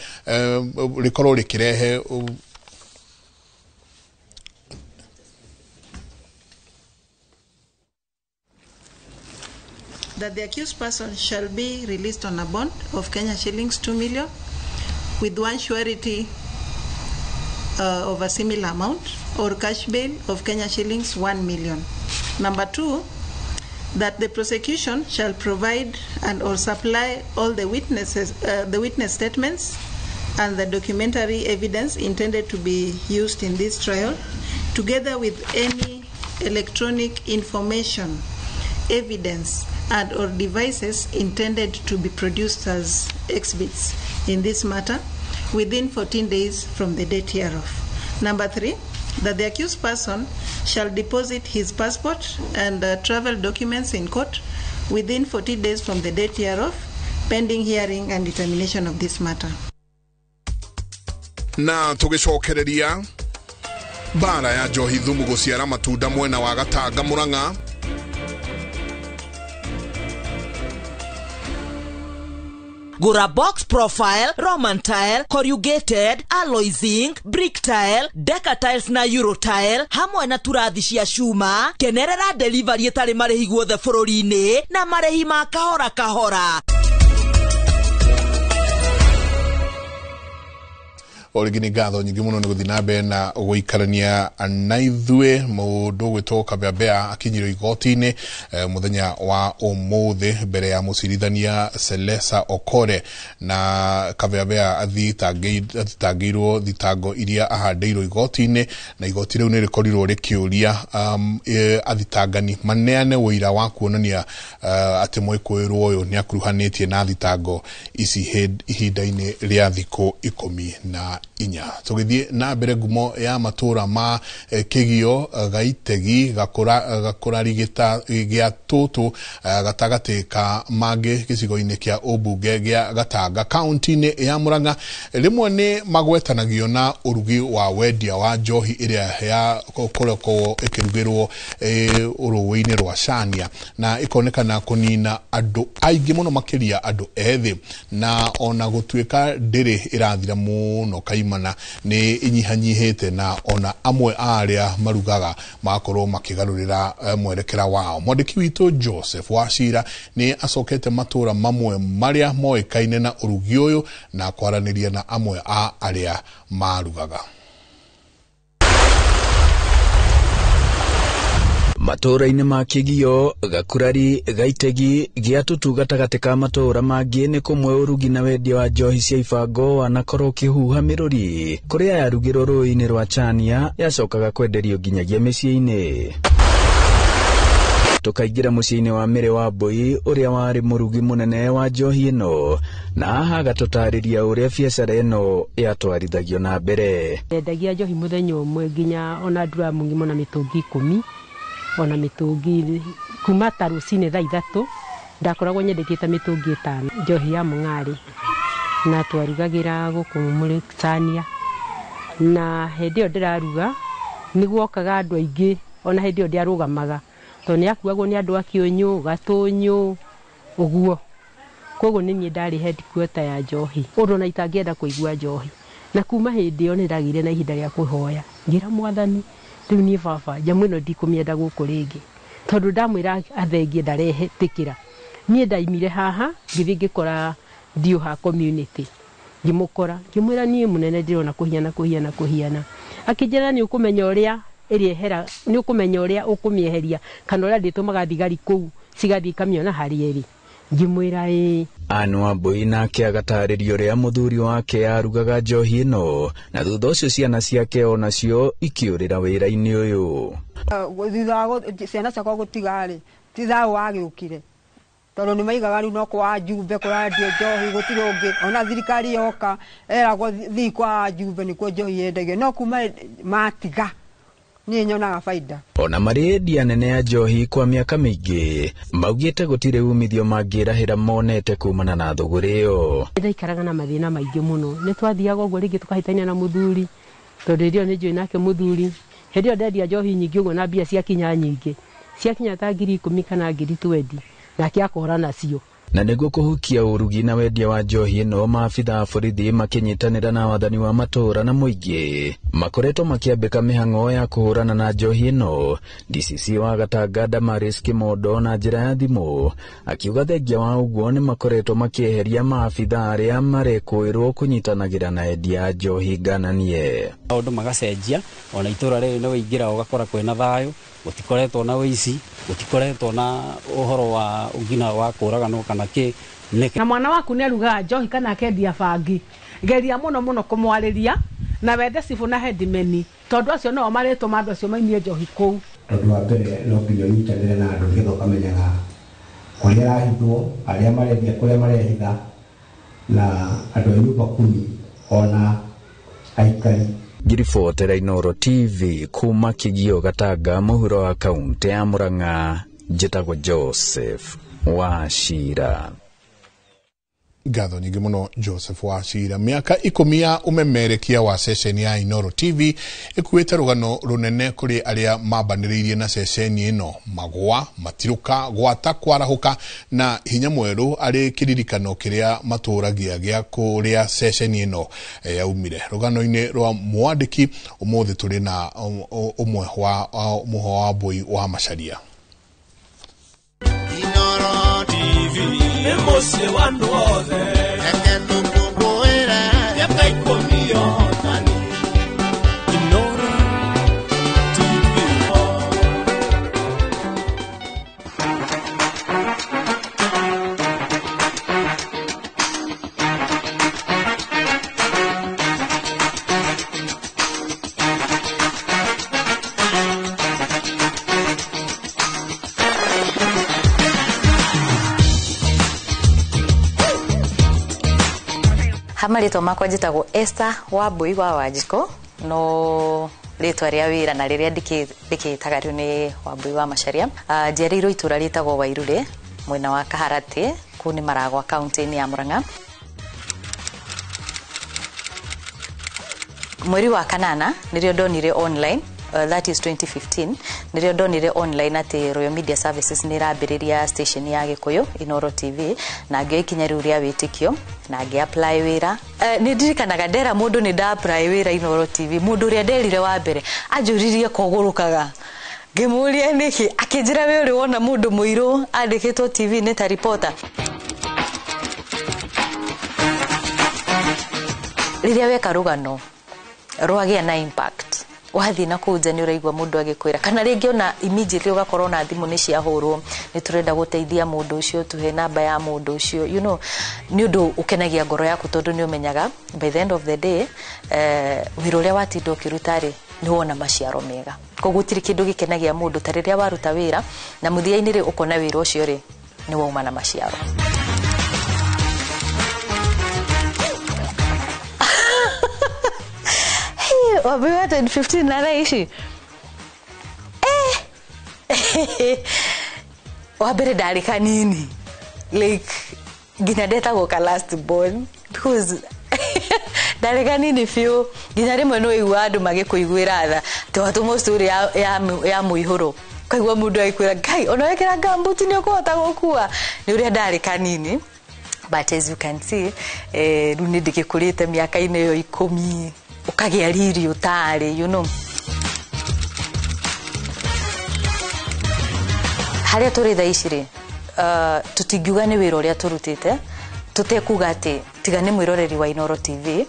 that the accused person shall be released on a bond of Kenya shillings 2 million with one surety of a similar amount or cash bail of Kenya shillings 1 million. Number 2, that the prosecution shall provide and or supply all the witnesses, the witness statements and the documentary evidence intended to be used in this trial, together with any electronic information, evidence, and or devices intended to be produced as exhibits in this matter within 14 days from the date hereof. Number 3, that the accused person shall deposit his passport and travel documents in court within 40 days from the date hereof, pending hearing and determination of this matter. Na tugicokereria mbara ya njohi thumu guciara matunda mwena wa Gatanga Murang'a. Gura box profile, Roman tile, corrugated, alloy zinc, brick tile, deca tiles na euro tile, hamwe na turathi cia cuma, kenerera delivery ĩtarĩ marĩhi guothe bũrũri-inĩ na marĩhi ma kahora kahora. Origi nĩ ngatho nyingĩ mũno nĩ gũthiĩ na mbere na gũikarania na ithuĩ. Mũndũ ũgwĩtwo Kabiambea akinyirio igoti-inĩ mũthenya wa ũmũthĩ mbere ya mũcirithania Celesa Okore, na Kabiambea athitangĩirwo thitango iria ahandĩirwo igoti-inĩ, na igoti rĩu nĩ rĩkorirwo rĩkĩũria athitangani maneane ũira wa kuonania atĩ mwĩkũĩrwo ũyũ nĩ akuruhanĩtie na thitango ici ihinda-inĩ rĩa thikũ 14. Tũgĩthiĩ na mbere, ngumo ya matũra ma Kĩgio, Gaitegi, Gakũrari gĩa Tũtũ gatagatĩ ka mangĩ gĩcigo-inĩ kĩa ũmbunge gĩa Gatanga kaunti-inĩ ya Murang'a rĩmwe nĩ magwetanagio na ũrugi wa wendia wa njohi ĩrĩa ya kũrekwo ĩkĩrugĩrwo rũĩ-inĩ rwa Cania na ĩkonekana kũnina andũ aingĩ mũno makĩria andũ ethĩ, na ona gũtuĩka ndĩrĩ ĩrathira mũno kaimana nĩ inyihanyihĩte na ona amwe a arĩa marugaga makorwo makĩgarũrĩra mwerekera wao. Mwandĩki witũ Joseph Wachira nĩ acokete matũra mamwe marĩa moĩkaine na ũrugi ũyũ na kwaranĩria na amwe a arĩa marugaga. Matũra-inĩ ma Kĩgio, Gakurari, Gaitegi, Gĩatutu gatagatĩ ka matũra mangĩ nĩ kũmwe ũrugi na wendia wa njohi cia ibango wanakorwo ũkĩhuha mĩrũri. Kũrĩa yarugĩrwo rũĩ-inĩ rwa Chania yacokaga kwenderio nginyagia mĩciĩ-inĩ. Tũkaingĩra mũciĩ-inĩ wa Mĩrĩ wa Mbũi ũrĩa warĩ mũrugi mũnene wa njohi ĩno, na haha agatũtarĩria ũrĩa biacara ĩno yatwarithagio na mbere. Ndendagia njohi mũthenya ũmwe nginya ona nduramu ng'ima na mĩtũngi 10 ona mĩtũngi kuma ta rũcinĩ thaa 3 ndakoragwo nyendekete mĩtũngi 5 njohi ya mũng'arĩ, na twarugagĩra gũkũ mũrĩ Cania, na hĩndĩ ĩyo ndĩraruga Nĩ guokaga andũ aingĩ ona hĩndĩ ĩyo ndiarũgamaga tondũ nĩ akuagwo nĩ andũ a Kĩũnyũ, Gatũnyũ ũguo. Koguo nĩ niĩ ndarĩ headquarter ya njohi, ũndũ ona itangĩenda kũigua njohi. Na kuma hĩndĩ ĩyo nĩ ndagĩire na ihinda rĩa kũhoya, ngĩra Mwathani, rĩu niĩ baba nyamũ ĩno ndikũmĩenda gũkũ rĩngĩ, tondũ ndamwĩra athengie ndarehetĩkĩra. Niĩ ndaimire haha ngĩthiĩ ngĩkora Ndiũha community, ngĩmũkora ngĩmwĩra niĩ mũnene ndĩrona kũhiana kũhiana kũhiana. Akĩnjĩra nĩ ũkũmenya ũrĩa ĩrĩehera, nĩ ũkũmenya ũrĩa ũkũmĩeheria kana ũrĩa ndĩtũmaga thigari kũu cigathiĩ ikamĩona harĩa ĩrĩ. Ngĩmwĩra ĩĩ. Anne Wambui nake agatarĩria ũrĩa mũthuri wake arugaga njohi ĩno, na thutha ũcio ciana ciake onacio ikĩũrĩra wĩra-inĩ ũyũ. Thutha wa ciana ciakwa gũtiga rĩ, ti thayũ wagĩũkire, tondũ nĩ maigaga rĩu no kwa Njumbe kũrendio njohi, gũtirĩ ũngĩ. Ona thirikari yoka eragwo thiĩ kwa Njumbe nĩkuo njohi yendagio, no kuma matiga niĩ nyonaga baida. Ona marĩ endia nene a njohi kwa mĩaka mĩingĩ, maugĩte gũtirĩ umithio mangĩrahĩra monete kumana na thũgũrĩ ĩyo. Ndaikaraga na mathĩna maingĩ mũno, nĩ twathiaga ũguo rĩngĩ tũkahĩtania na mũthuri, tondũ hĩndĩ ĩyo nĩ njũĩ nake mũthuri. Hĩndĩ ĩyo ndendia njohi nyingĩ ũguo na mbia ciakinya nyingĩ, ciakinya ta 10,000 kana 20,000, nake akora nacio. Na nĩguo kũhukia ũrugi na wendia wa njohi ĩno, maabitha a borithi makĩnyitanĩra na wathani wa matũũra na mũingĩ makoretwo makĩambĩka mĩhang'o ya kũhũrana na njohi ĩno. DCC wa Gatanga Damaris Kimondo na njĩra ya thimũ akiuga thengia wa ũguo nĩ makoretwo makĩeheria maabitha arĩa marekũĩrwo kũnyitanagĩra na endia a njohi ngananie. Maũndũ magacenjia, ona itũũra rĩrĩ nĩ waingĩra ũgakora kwĩna thayũ, gũtikoretwo na ũici, gũtikoretwo na ũhoro wa ũgina wa kũraganwo kana kĩ. Na mwana waku nĩ arugaga njohi kana akendia bangi, geria mũno mũno kũmwarĩria na wende cibũ na headman, tondũ acio nĩo marĩtũma andũ acio mainie njohi kũu. Tondũ wa mbere no nginya ũnyitanĩre na andũ nĩgetha ũkamenyaga kũrĩa ĩrahithwo, arĩa marendia kũrĩa marehitha, na andũ a nyũmba kumi ona aikari. Ngiribotera Inooro TV kuma Kĩgio Gatanga mũhuro wa kaunti ya Murang'a, njĩtagwo Joseph Wachira. Ngatho nyingĩ mũno Joseph Wachira. Mĩaka 10 ya ũmemerekia wa ceceni ya Inooro TV ĩkuĩte rũgano rũnene kũrĩ arĩa mambanĩrĩirie na ceceni ĩno, magwa matirũka gwata kwarahũka na hinya mwerũ arĩ kĩririkano kĩrĩa matũragia gĩa kũrĩa ceceni ĩno yaumire. Rũgano-inĩ rwa mwandĩki ũmũthĩ tũrĩ na ũmwe wa mũho wa Mbui wa Macharia. Inooro TV nĩ mũciĩ wa andũ othe, reke tũkũngũĩre mĩaka 10 yotani. Inooro TV. Marĩtwa makwa njĩtagwo Esther Wambui wa Wanjikũ, no rĩtwa rĩa wĩra na rĩrĩa ndĩkĩtaga rĩu nĩ Wambui wa Macharia. Njiarĩirwo itũũra rĩtagwo Wairure mwena wa Kaharatĩ, kũu nĩ Maragwa kaunti-inĩ ya Murang'a. Mweri wa kanana nĩrĩo ndonire online, that is 2015, nĩrĩo ndonire online atĩ Royal Media Services nĩ ĩrambĩrĩria station ya Gĩkũyũ Inooro TV, na ngĩoya ikinya rĩu rĩa wĩtĩkio na ngĩ apply wĩra. Nĩ ndirikanaga ndera mũndũ nĩ nda apply wĩra Inooro TV, mũndũ ũrĩa nderire wa mbere anjũririe kogũrũkaga, ngĩmũria nĩkĩ, akĩnjĩra we ũrĩ wona mũndũ mũirũ andĩkĩtwo TV nĩ ta reporter. Rĩrĩa weka rũgano rwagĩa na impact, wathiĩ na kũu nja nĩ ũraigua mũndũ agĩkwĩra, kana rĩngĩ ona immediately ũgakorwo na thimũ nĩ ciahũrwo, nĩ tũrenda gũteithia mũndũ ũcio, tũhe namba ya mũndũ ũcio, you know, nĩ ũndũ ũkenagia ngoro yaku tondũ nĩ ũmenyaga by the end of the day wĩra ũrĩa watinda ũkĩruta rĩ nĩ wona maciaro mega. Koguo gũtirĩ kĩndũ gĩkenagia mũndũ ta rĩrĩa waruta wĩra na mũthia-inĩ rĩ ũkona wĩra ũcio rĩ nĩ wauma na maciaro. Wambui wa 2015 na thaa ici wa mbere ndarĩ kanini, like nginya ndetagwo ka last born because ndarĩ kanini biũ, nginya rĩmwe nĩ ũiguaga andũ magĩkũiguĩra tha Twatũmwo story ya mũihũro, kaigua mũndũ agĩkwĩra ngai ona wekĩra ngambuti nĩ ũkũhota gũkua, nĩ ũrĩa ndarĩ kanini. But as you can see, rĩu nĩ ndĩgĩkũrĩte mĩaka-inĩ ĩyo 10, ũkagĩa riri ũtarĩ. Harĩa tũrĩ thaa ici rĩ, tũtingiuga nĩ wĩra ũrĩa tũrutĩte, tũtekuga atĩ tiga nĩ mwĩroreri wa Inooro TV,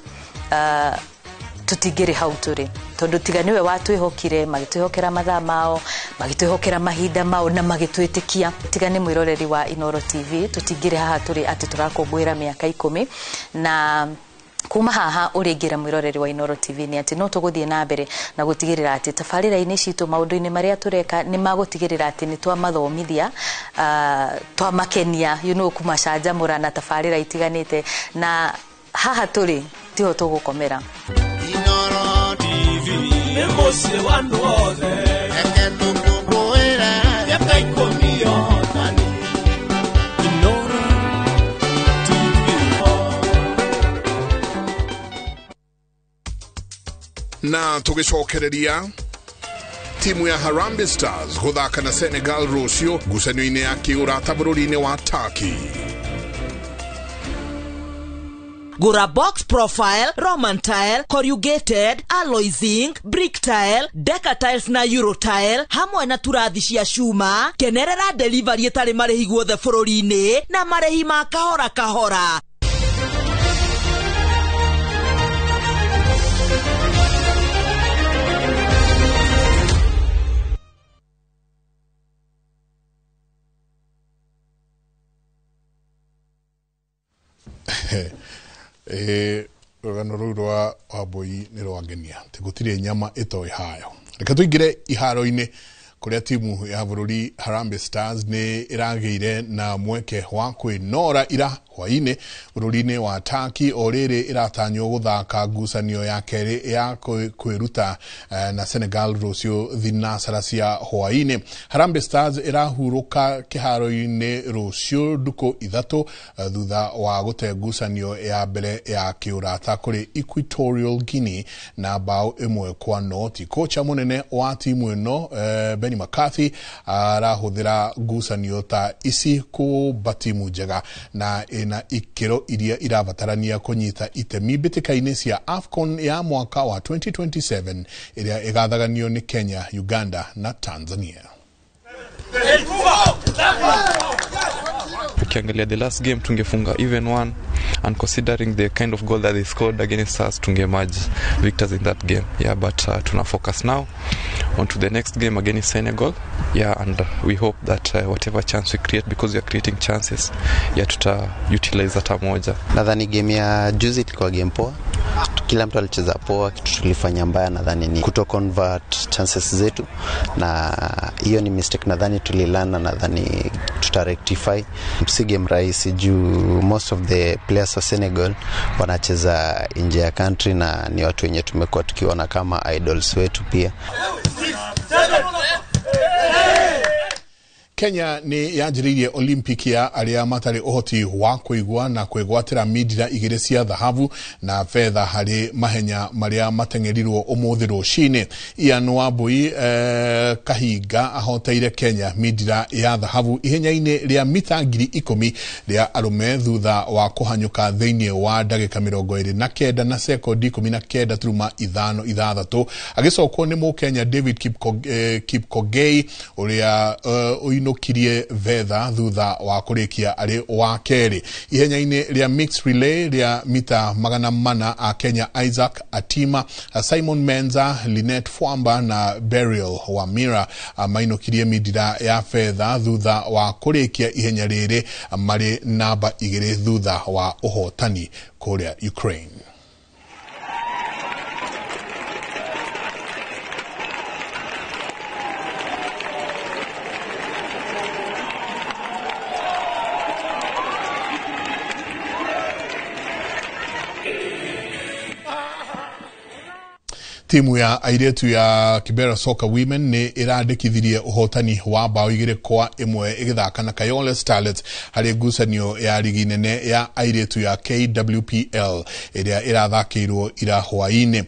tũtingĩrĩ hau tũrĩ, tondũ tiga nĩwe watwĩhokire, magĩtwĩhokera mathaa mao, magĩtwĩhokera mahinda mao na magĩtwĩtĩkia. Tiga nĩ mwĩroreri wa Inooro TV, tũtingĩrĩ haha tũrĩ atĩ tũrakũngũĩra mĩaka 10. Na kuma haha ũrĩa ingĩra mwĩroreri wa Inooro TV nĩ atĩ no tũgũthiĩ na mbere na gũtigĩrĩra atĩ tabarĩra-inĩ citũ, maũndũ-inĩ marĩa tũreka, nĩ magũtigĩrĩra atĩ nĩ twamathomithia, twamakenia, kũmacanjamũra na tabarĩra itiganĩte, na haha tũrĩ tiho tũgũkomera. Inooro TV nĩ mũciĩ wa andũ othe, reke tũkũngũĩre mĩaka 10 yotani. Inooro TV. Na tũgĩcokereria, timu ya Harambee Stars gũthaka na Senegal rũciũ ngucanio-inĩ ya kĩũrata bũrũri-inĩ wa Turkey. Gũra box profile, Roman tile, corrugated, alloy zinc, brick tile, deca tiles na euro tile hamwe na turathi cia cuma. Kenerera delivery ĩtarĩ marĩhi guothe bũrũri-inĩ na marĩhi ma kahora kahora. Rũgano rũu rwa Wambui nĩ rwangenia atĩ gũtirĩ nyama ĩtoĩ hayo. Reke tũingĩre iharo-inĩ kũrĩa timu ya bũrũri Harambee Stars nĩ ĩragĩire na mweke wa kwĩnora ira hwaĩ-inĩ bũrũri-inĩ wa Turkey, o rĩrĩ ĩratanywo gũthaka ngucanio ya kerĩ ya kwĩruta na Senegal rũciũ thinacara cia hwaĩ-inĩ. Harambee Stars ĩrahurũka kĩharo-inĩ rũciũ ndukũ 3 thutha wa gũte ngucanio ya mbere ya kĩũrata kũrĩ Equatorial Guinea na bao 1-0. Kocha mũnene wa timu ĩno Benny McCarthy arahũthĩra ngucanio ta ici kũmba timu njega na ĩna ikĩro iria irabatarania kũnyita itemi mbĩtĩka-inĩ cia AFCON ya mwaka wa 2027 ĩrĩa ĩgathaganio nĩ Kenya, Uganda na Tanzania. Ukiangalia the last game tungefunga even one, and considering the kind of goal that they scored against us, tungemerge victors in that game. Yeah, but tuna focus now on to the next game against Senegal. Yeah, and we hope that whatever chance we create, because we are creating chances, yeah, tuta utilize hata moja. Nadhani game ya juzi ilikuwa game poa, kila mtu alicheza poa. Kitu tulifanya mbaya nadhani ni kuto convert chances zetu, na hiyo ni mistake nadhani tulilana, nadhani tuta rectify. Si game rahisi juu most of the players wa Senegal wanacheza nje ya country na ni watu wenye tumekuwa tukiona kama idols wetu pia. Kenya nĩ yanjĩrĩirie Olympic ya arĩa matarĩ ũhoti wa kũigua na kwĩgwatĩra mindira 2 cia thahabu na betha harĩ mahenya marĩa mateng'erirwo ũmũthĩ rũcinĩ. Ian Wambui Kahinga ahoteire Kenya mindira ya thahabu ihenya-inĩ rĩa mita 10,000 rĩa arũme thutha wa kũhanyũka thĩinĩ wa ndagĩka 29 na sekondi 19.56, agĩcokwo nĩ mũkenya David Kipkogei ũrĩa ũinũkirie vetha thutha wa kũrĩkia arĩ wa kerĩ. Ihenya-inĩ rĩa mixed relay rĩa mita 400 a Kenya Isaac Atima, Simon Menza, Linet Fwamba na Burial Wamira mainũkirie mindira ya betha thutha wa kũrĩkia ihenya rĩrĩ marĩ namba 2 thutha wa ũhotani kũrĩa Ukraine. Timu ya airĩtu ya Kibera Soccer Women nĩ ĩrandĩkithirie ũhotani wa bao 2-1 ĩgĩthaka na Kayole Starlets harĩ ngucanio ya rigi nene ya airĩtu ya KWPL ĩrĩa ĩrathakĩirwo ira hwaĩ-inĩ.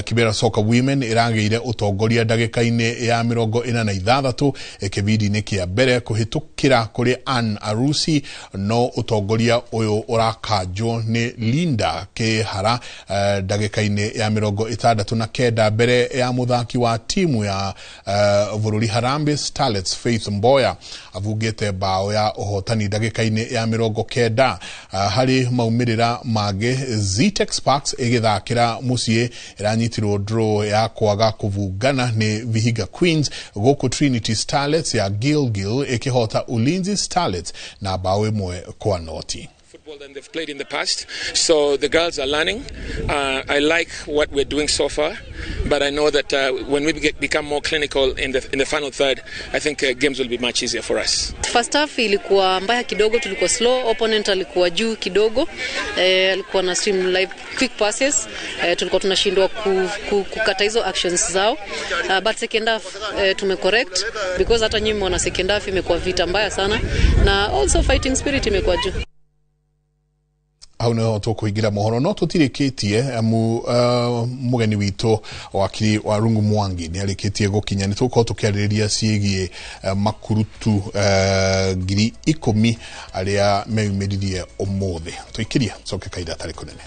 Kibera Soccer Women ĩragĩire ũtongoria ndagĩka-inĩ ya 46 kĩbindi-inĩ kĩa mbere kũhĩtũkĩra kũrĩ Ann Arusi, no ũtongoria ũyũ ũrakanjwo nĩ Linda Kĩhara ndagĩka-inĩ ya 69 mbere ya mũthaki wa timu ya bũrũri Harambee Starlets Faith Mboya abungĩte bao ya ũhotani ndagĩka-inĩ ya 90. Harĩ maumĩrĩra mangĩ, Ztex Sparks ĩgĩthakĩra mũciĩ ĩranyitirwo draw ya kwaga kũbungana nĩ Vihiga Queens, gũkũ Trinity Starlets ya Gilgil ĩkĩhota Ulinzi Starlets na bao 1-0. Football than they've played in the past, so the girls are learning. I like what we're doing so far, but I know that when we become more clinical in the final third, I think games will be much easier for us. First half ilikuwa mbaya kidogo, tulikuwa slow, opponent alikuwa juu kidogo, alikuwa na stream live quick passes, tulikuwa tunashindwa kukata hizo actions zao. But second half tumecorrect, because hata nyinyi mwana second half imekuwa vita mbaya sana, na also fighting spirit imekuwa juu. Hau niho tũkũingĩra mohoro no tũtirĩkĩtie amu mũgeni witũ wakiri wa Rungu Mwangi nĩ arĩkĩtie gũkinya. Nĩ tũgũkorwo tũkĩarĩrĩria ciĩgiĩ makurutu 10,000 arĩa meyumĩririe ũmũthĩ. Tũikĩrie coke kahinda tarĩ kũnene.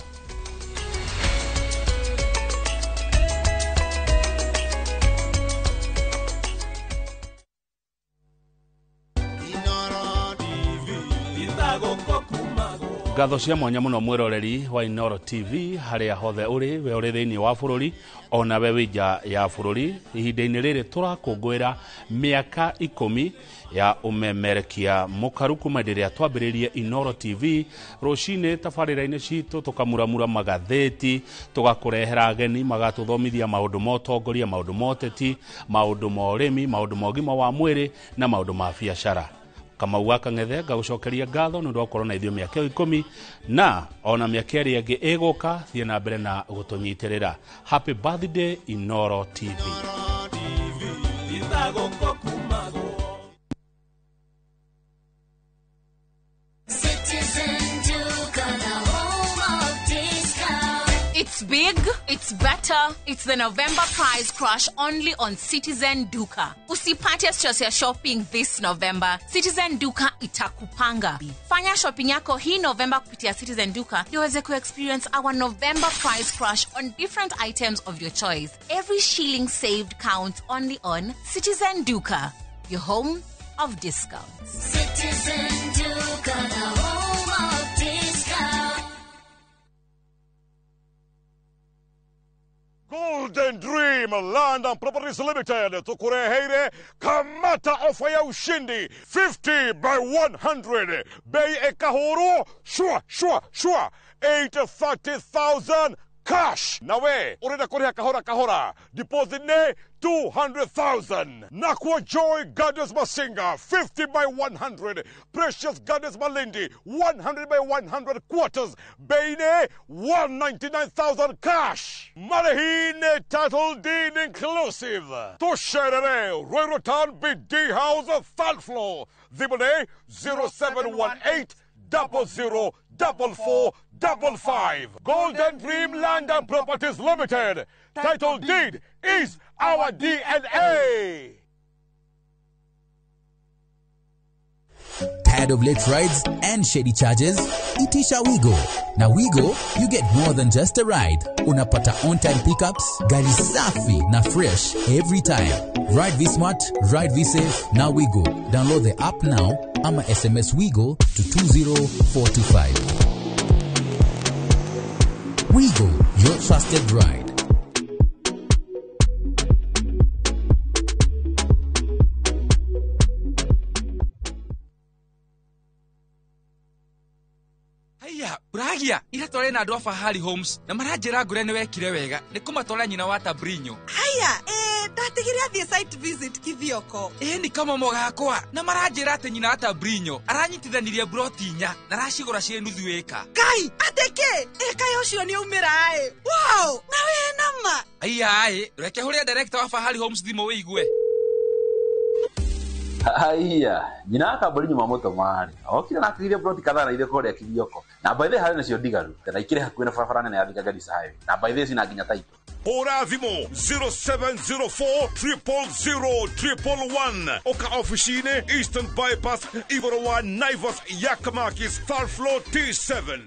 Ngatho cia mwanya muno mwiroreri wa Inooro TV haria hothe uri, we uri thiini wa bururi ona we wi nja ya bururi. Ihinda-inĩ rĩrĩ tũrakũngũĩra mĩaka 10 ya ũmemerekia mũkaru kuma hĩndĩ ĩrĩa twambĩrĩirie Inooro TV. Rũcinĩ tabarĩra-inĩ citũ tũkamuramura magathĩti, tũgakũrehera ageni magatũthomithia maũndũ ma ũtongoria, maũndũ ma ũteti, maũndũ ma ũrĩmi, maũndũ ma ũgima wa mwĩrĩ na maũndũ ma biacara. Kamau wa Kang'ethe ngagũcokeria ngatho nĩ ũndũ wa gũkorwo na ithuĩ mĩaka 10 na ona mĩaka ĩrĩa ĩngĩ ĩgũka. Thiĩ na mbere na gũtũnyitĩrĩra. Happy birthday Inooro TV. It's big, it's better, it's the November price crash only on Citizen Duka. Usipate stress ya shopping this November. Citizen Duka itakupanga. Fanya shopping yako hii November kupitia Citizen Duka ndio uweze ku-experience our November price crash on different items of your choice. Every shilling saved counts only on Citizen Duka, your home of discounts. Citizen Duka, the home of discounts. Golden Dream Land and Properties Limited tukureheire kamata ofa ya ushindi 50 by 100 bei ekahuru shwa shwa shwa 830,000 cash. Nawe urenda kuriha kahora kahora, deposit ne 200,000. Nakwa Joy Gardens Masinga 50 by 100, Precious Gardens Malindi 100 by 100 quarters, bei 199,000 cash. Marehine title deed inclusive. Tusherere Ruiru Town BD House third floor. Thimũ 0718 00 44 55. Golden Dream Land and Properties Limited. Title deed is our DNA. Tired of late rides and shady charges? Itisha Wigo. Now Wigo, you get more than just a ride. Unapata on-time pickups, gari safi na fresh every time. Ride V-Smart, ride V-Safe, now Wigo. Download the app now ama SMS Wigo to 20425. Wigo, your trusted ride. Aya, Bragia, ira tware na andũ a Fahari Homes na maranjĩra ngũre nĩ wekire wega nĩ kũmatwara nyina wa Tabrinyo. Haya, ndatigire athiĩ site visit Kithioko. Ĩ nĩ kamomo gakwa na maranjĩra atĩ nyina wa Tabrinyo aranyitithanirie broti inya na aracigũra ciĩ nuthu ĩka. Kai, atĩ kĩ? Ĩka ũcio nĩ aumĩra ĩ. Wow, na wĩ nama. Aya ĩ, reke hũrĩre director wa Fahari Homes thimũ wĩigue. Haiya, nyina wa kambuni nyuma mũtũmarĩ okire na akĩgithia ploti kadhaa na ithe kũrĩa Kithioko na by the way harĩ nacio ndigaru na ikĩrĩ hakuhĩ na barabara nene ya Thika Garissa Highway na by the way cina nginya title. Hũra thimũ 0704 000 111 oka ofici-inĩ Eastern Bypass igũrũ wa Naivas Yakamakis third floor T7.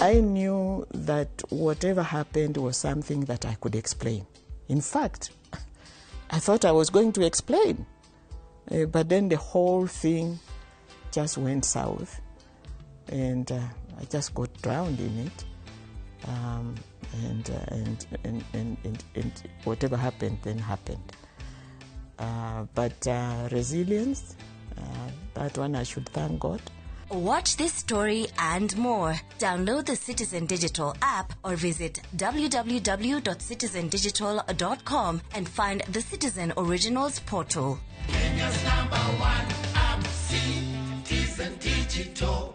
I knew that whatever happened was something that I could explain. In fact, I thought I was going to explain. But then the whole thing just went south, and I just got drowned in it. And whatever happened, then happened. But resilience, that one I should thank God. Watch this story and more. Download the Citizen Digital app or visit www.citizendigital.com and find the Citizen Originals portal. Kenya's number one app, Citizen Digital.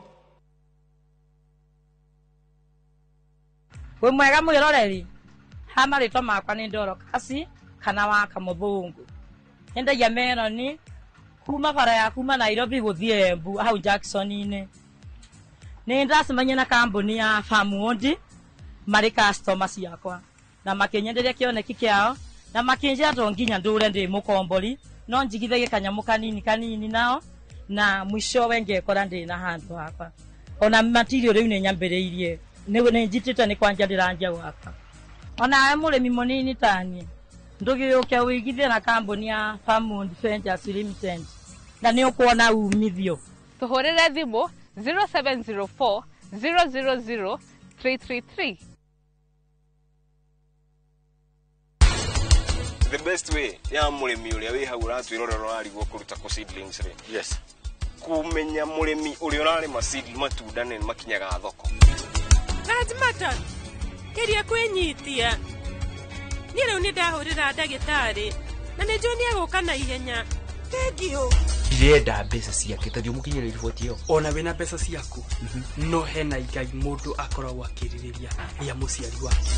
Wĩ mwega mwĩroreri, ha marĩtwa makwa nĩ Dorokasi kana wa Kamũthũngũ. Nyendagia meroni kuma bara ya kuma Nairobi guthie Embu hau Jackson-inĩ. Nĩ ndacemania na kambuni ya Farmwood marĩ customer ciakwa na makĩnyenderia kĩoneki kĩao na makĩnjĩra to nginya ndũre ndĩ mũkombori no njigithagie kanyamũ kanini kanini nao na mwishowe ngekora ndĩ na handũ hakwa. Ona material rĩu nĩ nyambĩrĩirie nĩ njitĩte nĩ kwanja ndĩranjia gwaka. Onawe mũrĩmi mũnini taniĩ ndũgĩũke ũigithie na kambuni ya Farmwood Ventures Limited na nĩ ũkuona umithio. Tũhũrĩre thimũ 0704 000 333. The best way ya mũrĩmi ũrĩa wĩ hau ũratwĩrorera ũrarigwo kũruta kũ seedlings rĩ, yes, kũmenya mũrĩmi ũrĩa ũrarĩma seed matunda nĩ makinyaga thoko. Rajmata, geria kwĩnyitia. Niĩ rĩu nĩ ndahũrĩra ndagĩtarĩ na nĩ njũĩ nĩ egũka na ihenya. Thengiũ. Ndirenda mbeca ciake ta thiĩ ũmũkinyĩre riboti ĩyo. Ona wĩna mbeca ciaku no hena igai mũndũ akoragwo akĩrirĩria rĩa mũciari wake.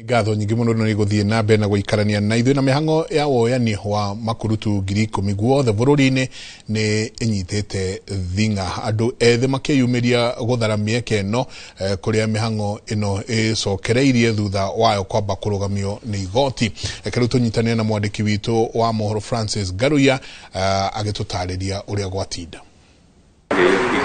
Ngatho nyingĩ mũno nĩ gũthiĩ na mbere na gũikarania na ithuĩ na mĩhang'o ya woyani wa makurutu 10,000 guothe bũrũri-inĩ nĩ ĩnyitĩte thing'a andũ ethĩ makĩyumĩria gũthara mĩeke ĩno kũrĩa mĩhang'o ĩno ĩcokereirie thutha wayo kwamba kũrũgamio nĩ igoti. Reke rĩu tũnyitanĩre na mwandĩki witũ wa mohoro Francis Ngaruiya agĩtũtarĩria ũrĩa gwatinda.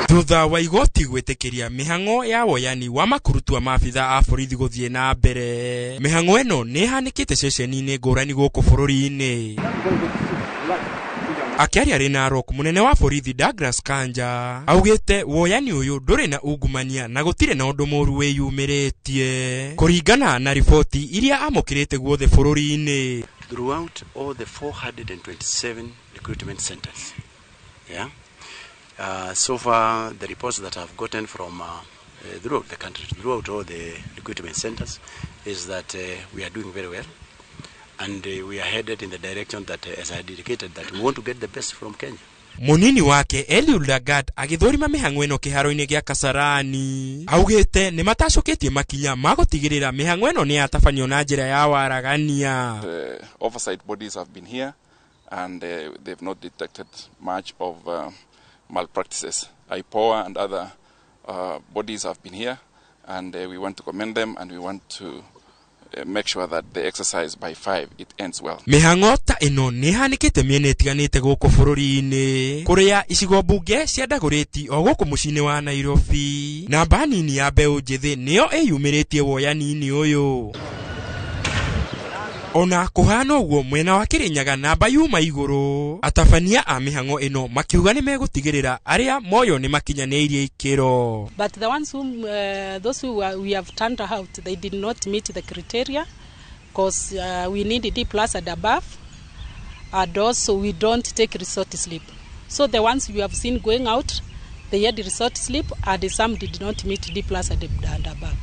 Thutha wa igoti gwĩtĩkĩria mĩhang'o ya woyani wa makurutu a maabitha a borithi gũthiĩ na mbere, mĩhang'o ĩno nĩ ĩhanĩkĩte ceceni-inĩ ngũrani gũkũ bũrũri-inĩ. Akĩaria arĩ Narok, mũnene wa borithi Douglas Kanja augĩte woyani ũyũ ndũrĩ na ungumania na gũtirĩ na ũndũ mũru wĩyumĩrĩtie kũringana na riboti iria amũkĩrĩte guothe bũrũri-inĩ. Throughout all the 427 recruitment centers, yeah. So far, the reports that I've gotten from throughout the country, throughout all the recruitment centers, is that we are doing very well, and we are headed in the direction that, as I indicated, that we want to get the best from Kenya. Munini wake Eliud Lagat agĩthũrima mĩhang'o ĩno kĩharo-inĩ gĩa Kasarani augĩte nĩ matacũkĩtie makinya ma gũtigĩrĩra mĩhang'o ĩno nĩ yatabanio na njĩra ya waragania. The oversight bodies have been here and they've not detected much of malpractices. IPOA and other bodies have been here, and we want to commend them, and we want to make sure that the exercise by 5 it ends well. Mĩhang'o ta ĩno nĩ ĩhanĩkĩte mĩena ĩtiganĩte gũkũ bũrũri-inĩ kũrĩa icigo mbunge cia Dagoretti o gũkũ mũciĩ-inĩ wa Nairobi. Namba nini ya mbeũ njĩthĩ nĩyo ĩyumĩrĩtie woyani-inĩ ũyũ. Ona kũhana ũguo mwena wa Kĩrĩnyaga namba yuma igũrũ. Atabania a mĩhang'o ĩno makiuga nĩ megũtigĩrĩra arĩa moyo nĩ makinyanĩirie ikĩro. But the ones whom, those who we have turned out, they did not meet the criteria because we need D plus and above, and also we don't take resort slip. So the ones we have seen going out, they had resort slip, and some did not meet D plus and above.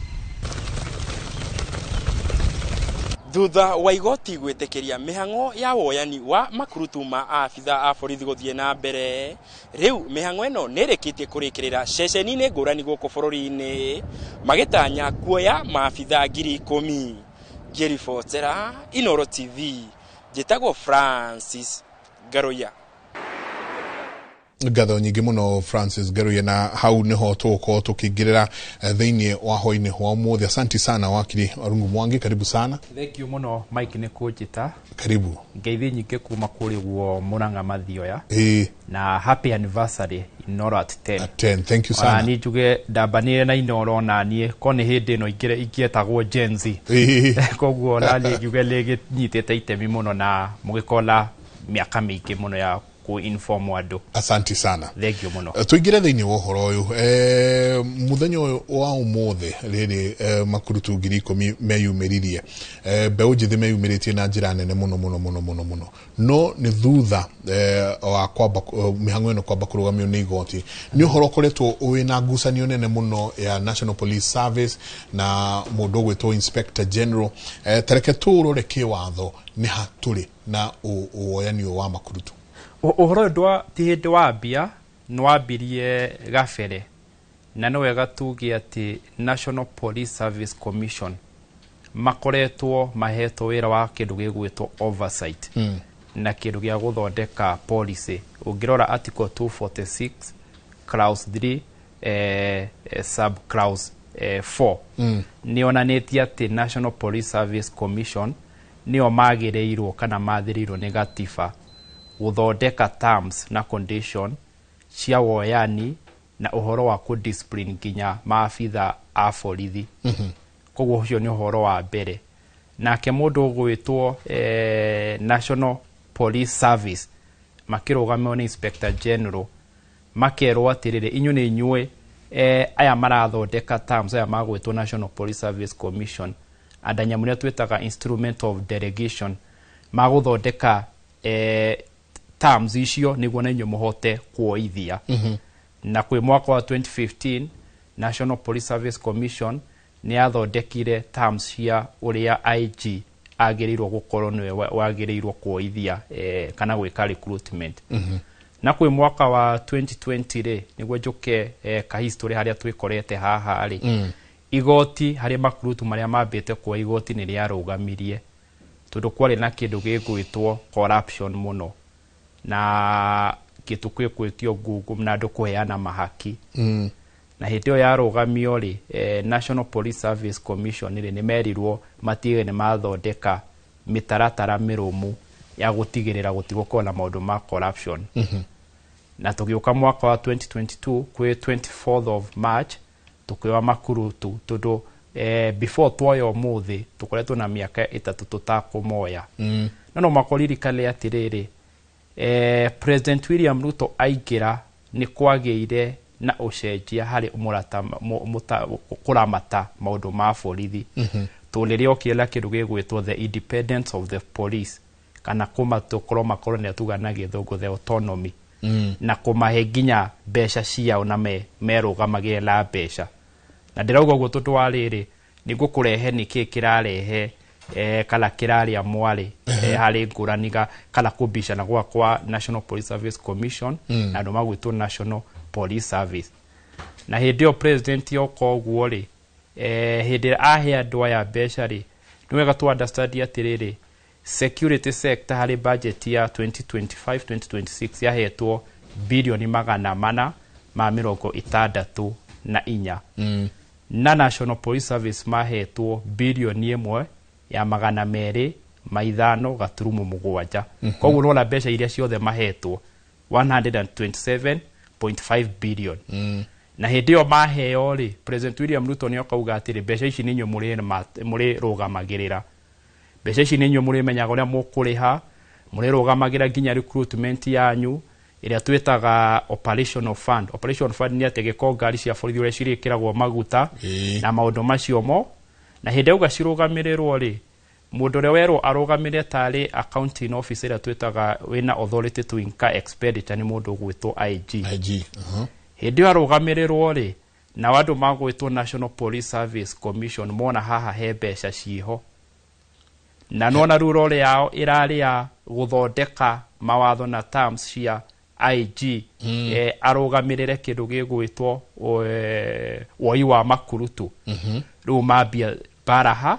Thutha wa igoti gwĩtĩkĩria mĩhang'o ya woyani wa makurutu ma abitha a borithi gũthiĩ na mbere, rĩu mĩhang'o ĩno nĩ ĩrĩkĩtie kũrĩkĩrĩra ceceni-inĩ ngũrani gũkũ bũrũri-inĩ magĩtanya kuoya maabitha 10,000. Ngĩribotera Inooro TV, njĩtagwo Francis Ngaruiya. Ngatho nyingĩ mũno Francis Ngaruiya, na hau niho tũgũkorwo tũkĩingĩrĩra thĩinĩ wa hwainĩ wa ũmũthĩ. Asanti sana wakiri Arungu Mwangi, karibu sana. Thank you mũno Mike nĩ kũnjĩta. Karibu. Ngeithi nyingĩ kuma kũrĩ guo Murang'a Mathioya. Na happy anniversary Inooro at 10. At 10, thank you sana. Ona niĩ njuge ndambanire na Inooro na niĩ ko nĩ hĩndĩ ĩno ingĩetagwo Gen Z. Koguo ona niĩ njuge nĩ nyitĩte itemi mũno na mũgĩkorwo na mĩaka mĩingĩ mũno ya inform andũ. Asanti sana. Thank you mũno. Tũingĩre thĩinĩ wa ũhoro ũyũ. Mũthenya ũyũ wa ũmũthĩ rĩrĩ makurutu 10,000 meyumĩririe. Mbeũ njĩthĩ meyumĩrĩtie na njĩra nene mũno mũno mũno mũno mũno. No nĩ thutha wa kwamba mĩhang'o ĩno kwamba kũrũgamio nĩ igoti. Nĩ ũhoro ũkoretwo wĩna ngucanio nene mũno ya National Police Service na mũndũ ũgwĩtwo Inspector General. Tareke tũrore kĩwatho nĩ ha tũrĩ na ũwoyani ũyũ wa makurutu. Ũhoro ũyũ ti hĩndĩ wambia, nĩ wambirie gabere na nĩ wega tuge atĩ National Police Service Commission makoretwo mahetwo wĩra wa kĩndũ gĩgwĩtwo oversight na kĩndũ gĩa gũthondeka policy. Ũngĩrora article 246 clause 3 sub clause 4 nĩ yonanĩtie atĩ National Police Service Commission nĩo magĩrĩirwo kana mathĩrĩirwo nĩ gatiba gũthondeka terms na condition cia woyani na ũhoro wa kũ discipline nginya maabitha a borithi. Koguo ũcio nĩ ũhoro wa mbere. Nake mũndũ ũgwĩtwo National Police Service makĩrũgamio nĩ Inspector General makerwo atĩrĩrĩ, inyuĩ nĩ inyuĩ aya marathondeka terms aya magwĩtwo National Police Service Commission and nyamũ ĩrĩa twĩtaga instrument of delegation magũthondeka terms icio nĩguo na inyuĩ mũhote kuoithia. Na kwĩ mwaka wa 2015 National Police Service Commission nĩ yathondekire terms cia ũrĩa IG agĩrĩirwo gũkorwo nĩwe wagĩrĩirwo kuoithia kana gwĩka recruitment. Na kwĩ mwaka wa 2020 rĩ, nĩguo njũke ka history harĩa twĩkorete haha rĩ, igoti harĩ makurutu marĩa mambĩte kuoya igoti nĩ rĩarũgamirie tondũ kwarĩ na kĩndũ gĩgwĩtwo corruption mũno na kĩndũ gĩgwĩtio ngungu na andũ kũheana mahaki. Na hĩndĩ ĩyo yarũgamio rĩ, National Police Service Commission rĩ nĩ merirwo matige nĩ mathondeka mĩtaratara mĩrũmu ya gũtigĩrĩra gũtigũkorwo na maũndũ ma corruption. Na tũgĩũka mwaka wa 2022 kwĩ 24th of March tũkĩoya makurutu tondũ before tuoya ũmũthĩ tũkoretwo na mĩaka 3 tũtakũmoya. No no makoririkane atĩrĩrĩ, President William Ruto aingĩra nĩ kwagĩire na ũcenjia harĩ kũramata maũndũ ma borithi. Tondũ rĩrĩa okire na kĩndũ gĩgwĩtwo the independence of the police kana kũmatũkorwo makorwo nĩ tuga na gĩthũngũ the autonomy na kũmahe nginya mbeca ciao na merũgamagĩre na mbeca. Na ndĩrauga ũguo tondũ wa rĩrĩ, nĩguo kũrehe nĩkĩĩ kĩrarehe kana kĩrarĩa mwarĩ Harĩ ngũrani kana kũbicana gwa kwa National Police Service Commission na andũ magwĩtwo National Police Service. Na hĩndĩ ĩyo president yoka ũguo rĩ, hĩndĩ ĩrĩa ahe andũ aya mbeca rĩ, nĩ wega tu understand atĩrĩrĩ, security sector harĩ budget ya 2025 2026 yahetwo bilioni 464 na National Police Service mahetwo bilioni 1 205.7. Koguo nĩwona mbeca iria ciothe mahetwo 127.5 billion. Na hĩndĩ ĩyo maheo rĩ, President William Ruto nĩ okauga atĩrĩ, mbeca ici nĩ inyuĩ mũrĩrũgamagĩrĩra, mbeca ici nĩ inyuĩ mũrĩmenyaga ũrĩa mũkũrĩha, mũrĩrũgamagĩra nginya recruitment yanyu ĩrĩa twĩtaga operational fund. Operational fund nĩ atĩ gĩko ngari cia borithi ũrĩa cirĩkĩragwo maguta na maũndũ macio mo. Na hĩndĩ auga cirũgamĩrĩrwo rĩ, mũndũ ũrĩa werwo arũgamĩrĩre tarĩ accounting officer ĩrĩa twĩtaga wĩna authority to incur expenditure nĩ mũndũ ũgwĩtwo IG. IG. Hĩndĩ ĩyo arũgamĩrĩrwo rĩ, nao andũ magwĩtwo National Police Service Commission mona haha he mbeca ciĩho, na nona rĩu role yao ĩrarĩ ya gũthondeka mawatho na terms cia IG arũgamĩrĩre kĩndũ gĩgwĩtwo woi wa makurutu. Rĩu mambia baraha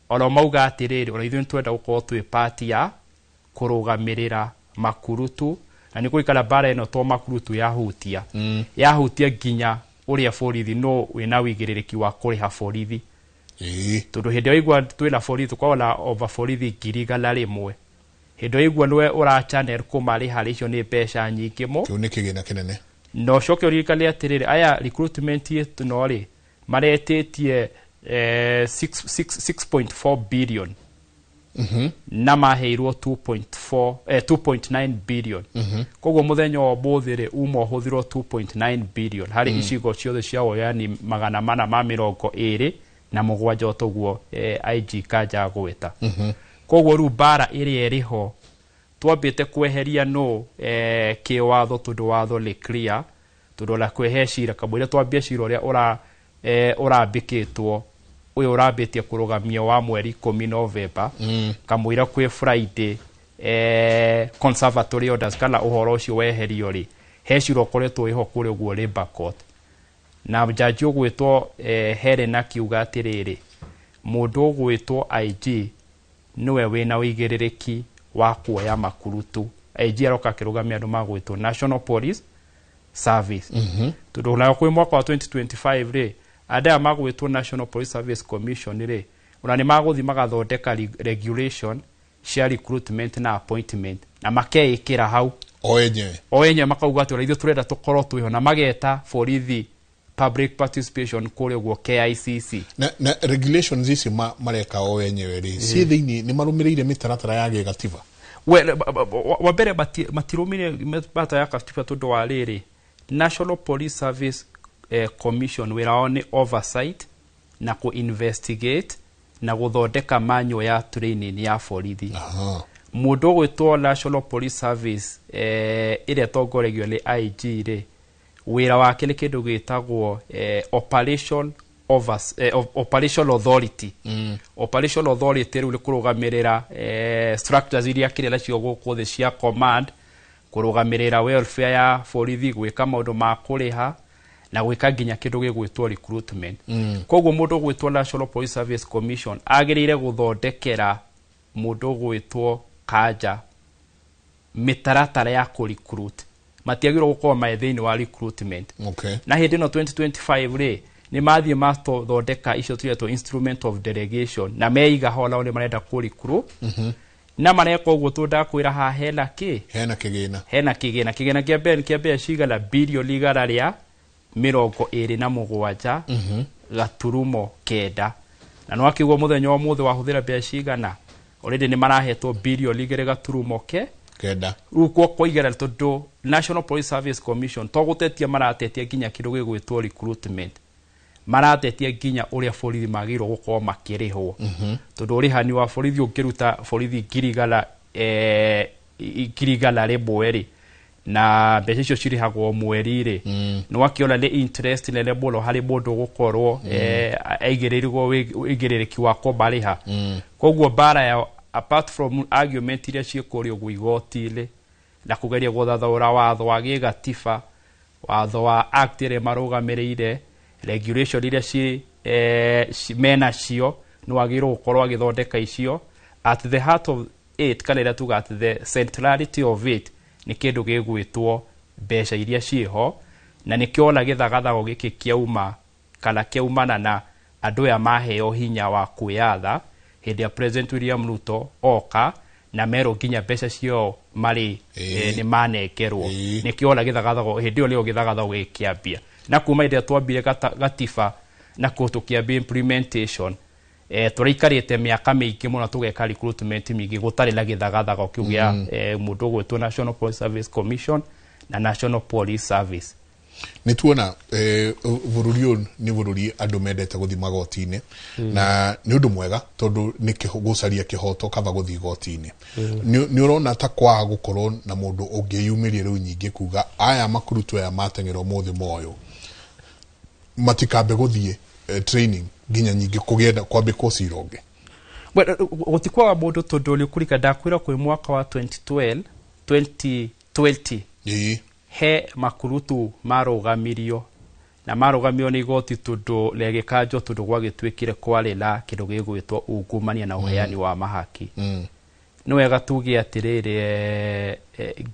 oro mauga atĩrĩrĩ, ona ithuĩ nĩtwenda gũkorwo twĩ part ya kũrũgamĩrĩra makurutu, na nĩ gũikara bara ĩno to makurutu yahutia, yahutia nginya ũrĩa borithi no wĩna wĩigĩrĩrĩki wa kũrĩha borithi, tondũ hĩndĩ ĩyo igua twĩna borithi tũkoragwo na over borithi 100,000. Hĩndĩ ĩyo igua nĩwe ũra channel kũmarĩha rĩ, icio nĩ mbeca nyingĩ mo. Kĩu nĩ kĩgĩna kĩnene. Na ũcoke ũririkane atĩrĩrĩ, aya recruitment ĩno rĩ maretĩtie 6.4 billion na maheirwo 2.4 2.9 billion. Koguo mũthenya wa ũmũthĩ rĩ, uma ũhũthĩrwo 2.9 billion harĩ icigo ciothe cia woyani 427 toguo IG Kanja agweta. Koguo rĩu mbara ĩrĩa ĩrĩho twambĩte kweheria no kĩwatho, tondũ watho nĩ clear, tondũ ona kwĩhe cira kamũira twambie cira ũrĩa ũra ũrambĩkĩtwo ũyũ ũrambĩtie kũrũgamio wa mweri 10 November, kamũira kwĩ Friday conservatory orders kana ũhoro ũcio weherio rĩ, he cira ũkoretwo wĩho kũrĩa ũguo Labour Court, na jaji ũgwĩtwo Helen akiuga atĩrĩrĩ, mũndũ ũgwĩtwo IG nĩwe wĩna ũigĩrĩrĩki wa kuoya makurutu. IG aroka akĩrũgamia andũ magwĩtwo National Police Service, tondũ nayo kwĩ mwaka wa 2025 rĩ, andũ aya magwĩtwo National Police Service Commission rĩ, ona nĩ magũthiĩ magathondeka regulation cia recruitment na appointment na makeĩkĩra hau o enyewe. O enyewe makauga atĩ ona ithuĩ tũrenda tũkorwo twĩho, na mageta borithi public participation kũrĩa ũguo KICC. Na regulations ici mareka o enyewe rĩ, ciĩ thĩinĩ nĩ marũmĩrĩire mĩtaratara ya gĩgatiba? Well, wa mbere matirũmĩrĩire mĩtaratara ya katiba, tondũ wa rĩrĩ, National Police Service Commission wĩra wao nĩ oversight na kũ investigate na gũthondeka manual ya training ya borithi. Mũndũ ũgwĩtwo National Police Service ĩrĩa ĩtongoragio nĩ IG rĩ, wĩra wake nĩ kĩndũ gĩtagwo operation authority. Operation authority rĩu nĩ kũrũgamĩrĩra structures iria kĩrĩa nacio gũkũ thĩ cia command, kũrũgamĩrĩra welfare ya borithi, gwĩka maũndũ ma kũrĩha na gwĩka nginya kĩndũ gĩgwĩtwo recruitment. Koguo mũndũ ũgwĩtwo National Police Service Commission agĩrĩire gũthondekera mũndũ ũgwĩtwo Kanja mĩtaratara ya kũ-recruit, matiagĩrĩirwo gũkorwo marĩ thĩinĩ wa recruitment. Na hĩndĩ ĩno 2025 rĩ, nĩ mathiĩ mathondeka icio twĩtwo instrument of delegation na meiga ho, nao nĩ marenda kũ-recruit na mareka ũguo tondũ ndakwĩra haha hena kĩ? Hena kĩgĩna. Hena kĩgĩna. Kĩgĩna kĩa mbere kĩa mbeca cigana? Bilioni 127 gaturumo 9. Na no akiugo mũthenya wa ũmũthĩ wahũthĩra mbeca cigana? Already nĩ marahetwo bilioni 2 gaturumo ke 9. Rĩu kwa igera, tondũ National Police Service Commission to gũtetia maratetia nginya kĩndũ gĩgwĩtwo recruitment, maratetia nginya ũrĩa borithi magĩrĩirwo gũkorwo makĩrĩhwo, tondũ ũrĩhani wa borithi ũngĩruta borithi 100,000 rĩ, na mbeca icio cirĩhagwo mweri rĩ, nĩ wakĩona nĩ interest nene mũno harĩ mũndũ gũkorwo aigĩrĩirwo ũigĩrĩrĩki wa kũmarĩha. Koguo mbara ya Apart from argument iria ciĩ kũrĩa ũguo igoti-inĩ na kũgeria gũthathaũra watho wa gĩgatiba, watho wa act ĩrĩa marũgamĩrĩire, regulation iria ci menacio, nĩ wagĩrĩirwo gũkorwo agĩthondeka icio. At the heart of it, kana ĩrĩa tuga at the centrality of it, nĩ kĩndũ gĩgwĩtwo mbeca iria ciĩho, na nĩkĩo ona gĩthagathago gĩkĩ kĩauma kana kĩaumana na andũ aya maheo hinya wa kwĩyatha hĩndĩ ya President William Ruto oka na merwo nginya mbeca ciao marĩ nĩ manengerwo. Nĩkĩo ona gĩthagathago hĩndĩ ĩyo nĩyo gĩthagathago gĩkĩambia, na kuma hĩndĩ ĩrĩa twambire gatiba na kũ tũkĩambia implementation, tũraikarĩte mĩaka mĩingĩ mũno tũgeka recruitment mĩingĩ gũtarĩ na gĩthagathago kĩu gĩa mũndũ ũgwĩtwo National Police Service Commission na National Police Service. Nä tuona bå rå ri å nä bå rå ri andå mendete gå thiä magoti-inä, na nä å ndå mwega tondå nä gå caria kä hoto kaba gå thiä igoti-inä. Nä å rona ta kwaga gå korwo na må ndå å ngä yumä ria rä u nyingä kuga aya makurutu aya mateng'era å moyo matikambe gå thiä training nginya nyingä kå gä kwambä kwo cira å ngä? Gũtikwaga mũndũ, tondũ nĩ ũkũrika ndakwĩra kwĩ mwaka wa 2012 2020 he makurutu marũgamirio na marũgamirio nĩ igoti tondũ rĩgĩkanjwo tondũ gwagĩtuĩkire kwarĩ na kĩndũ gĩgwĩtwo ungumania na ũheani wa mahaki. Nĩ wega tuge atĩrĩrĩ,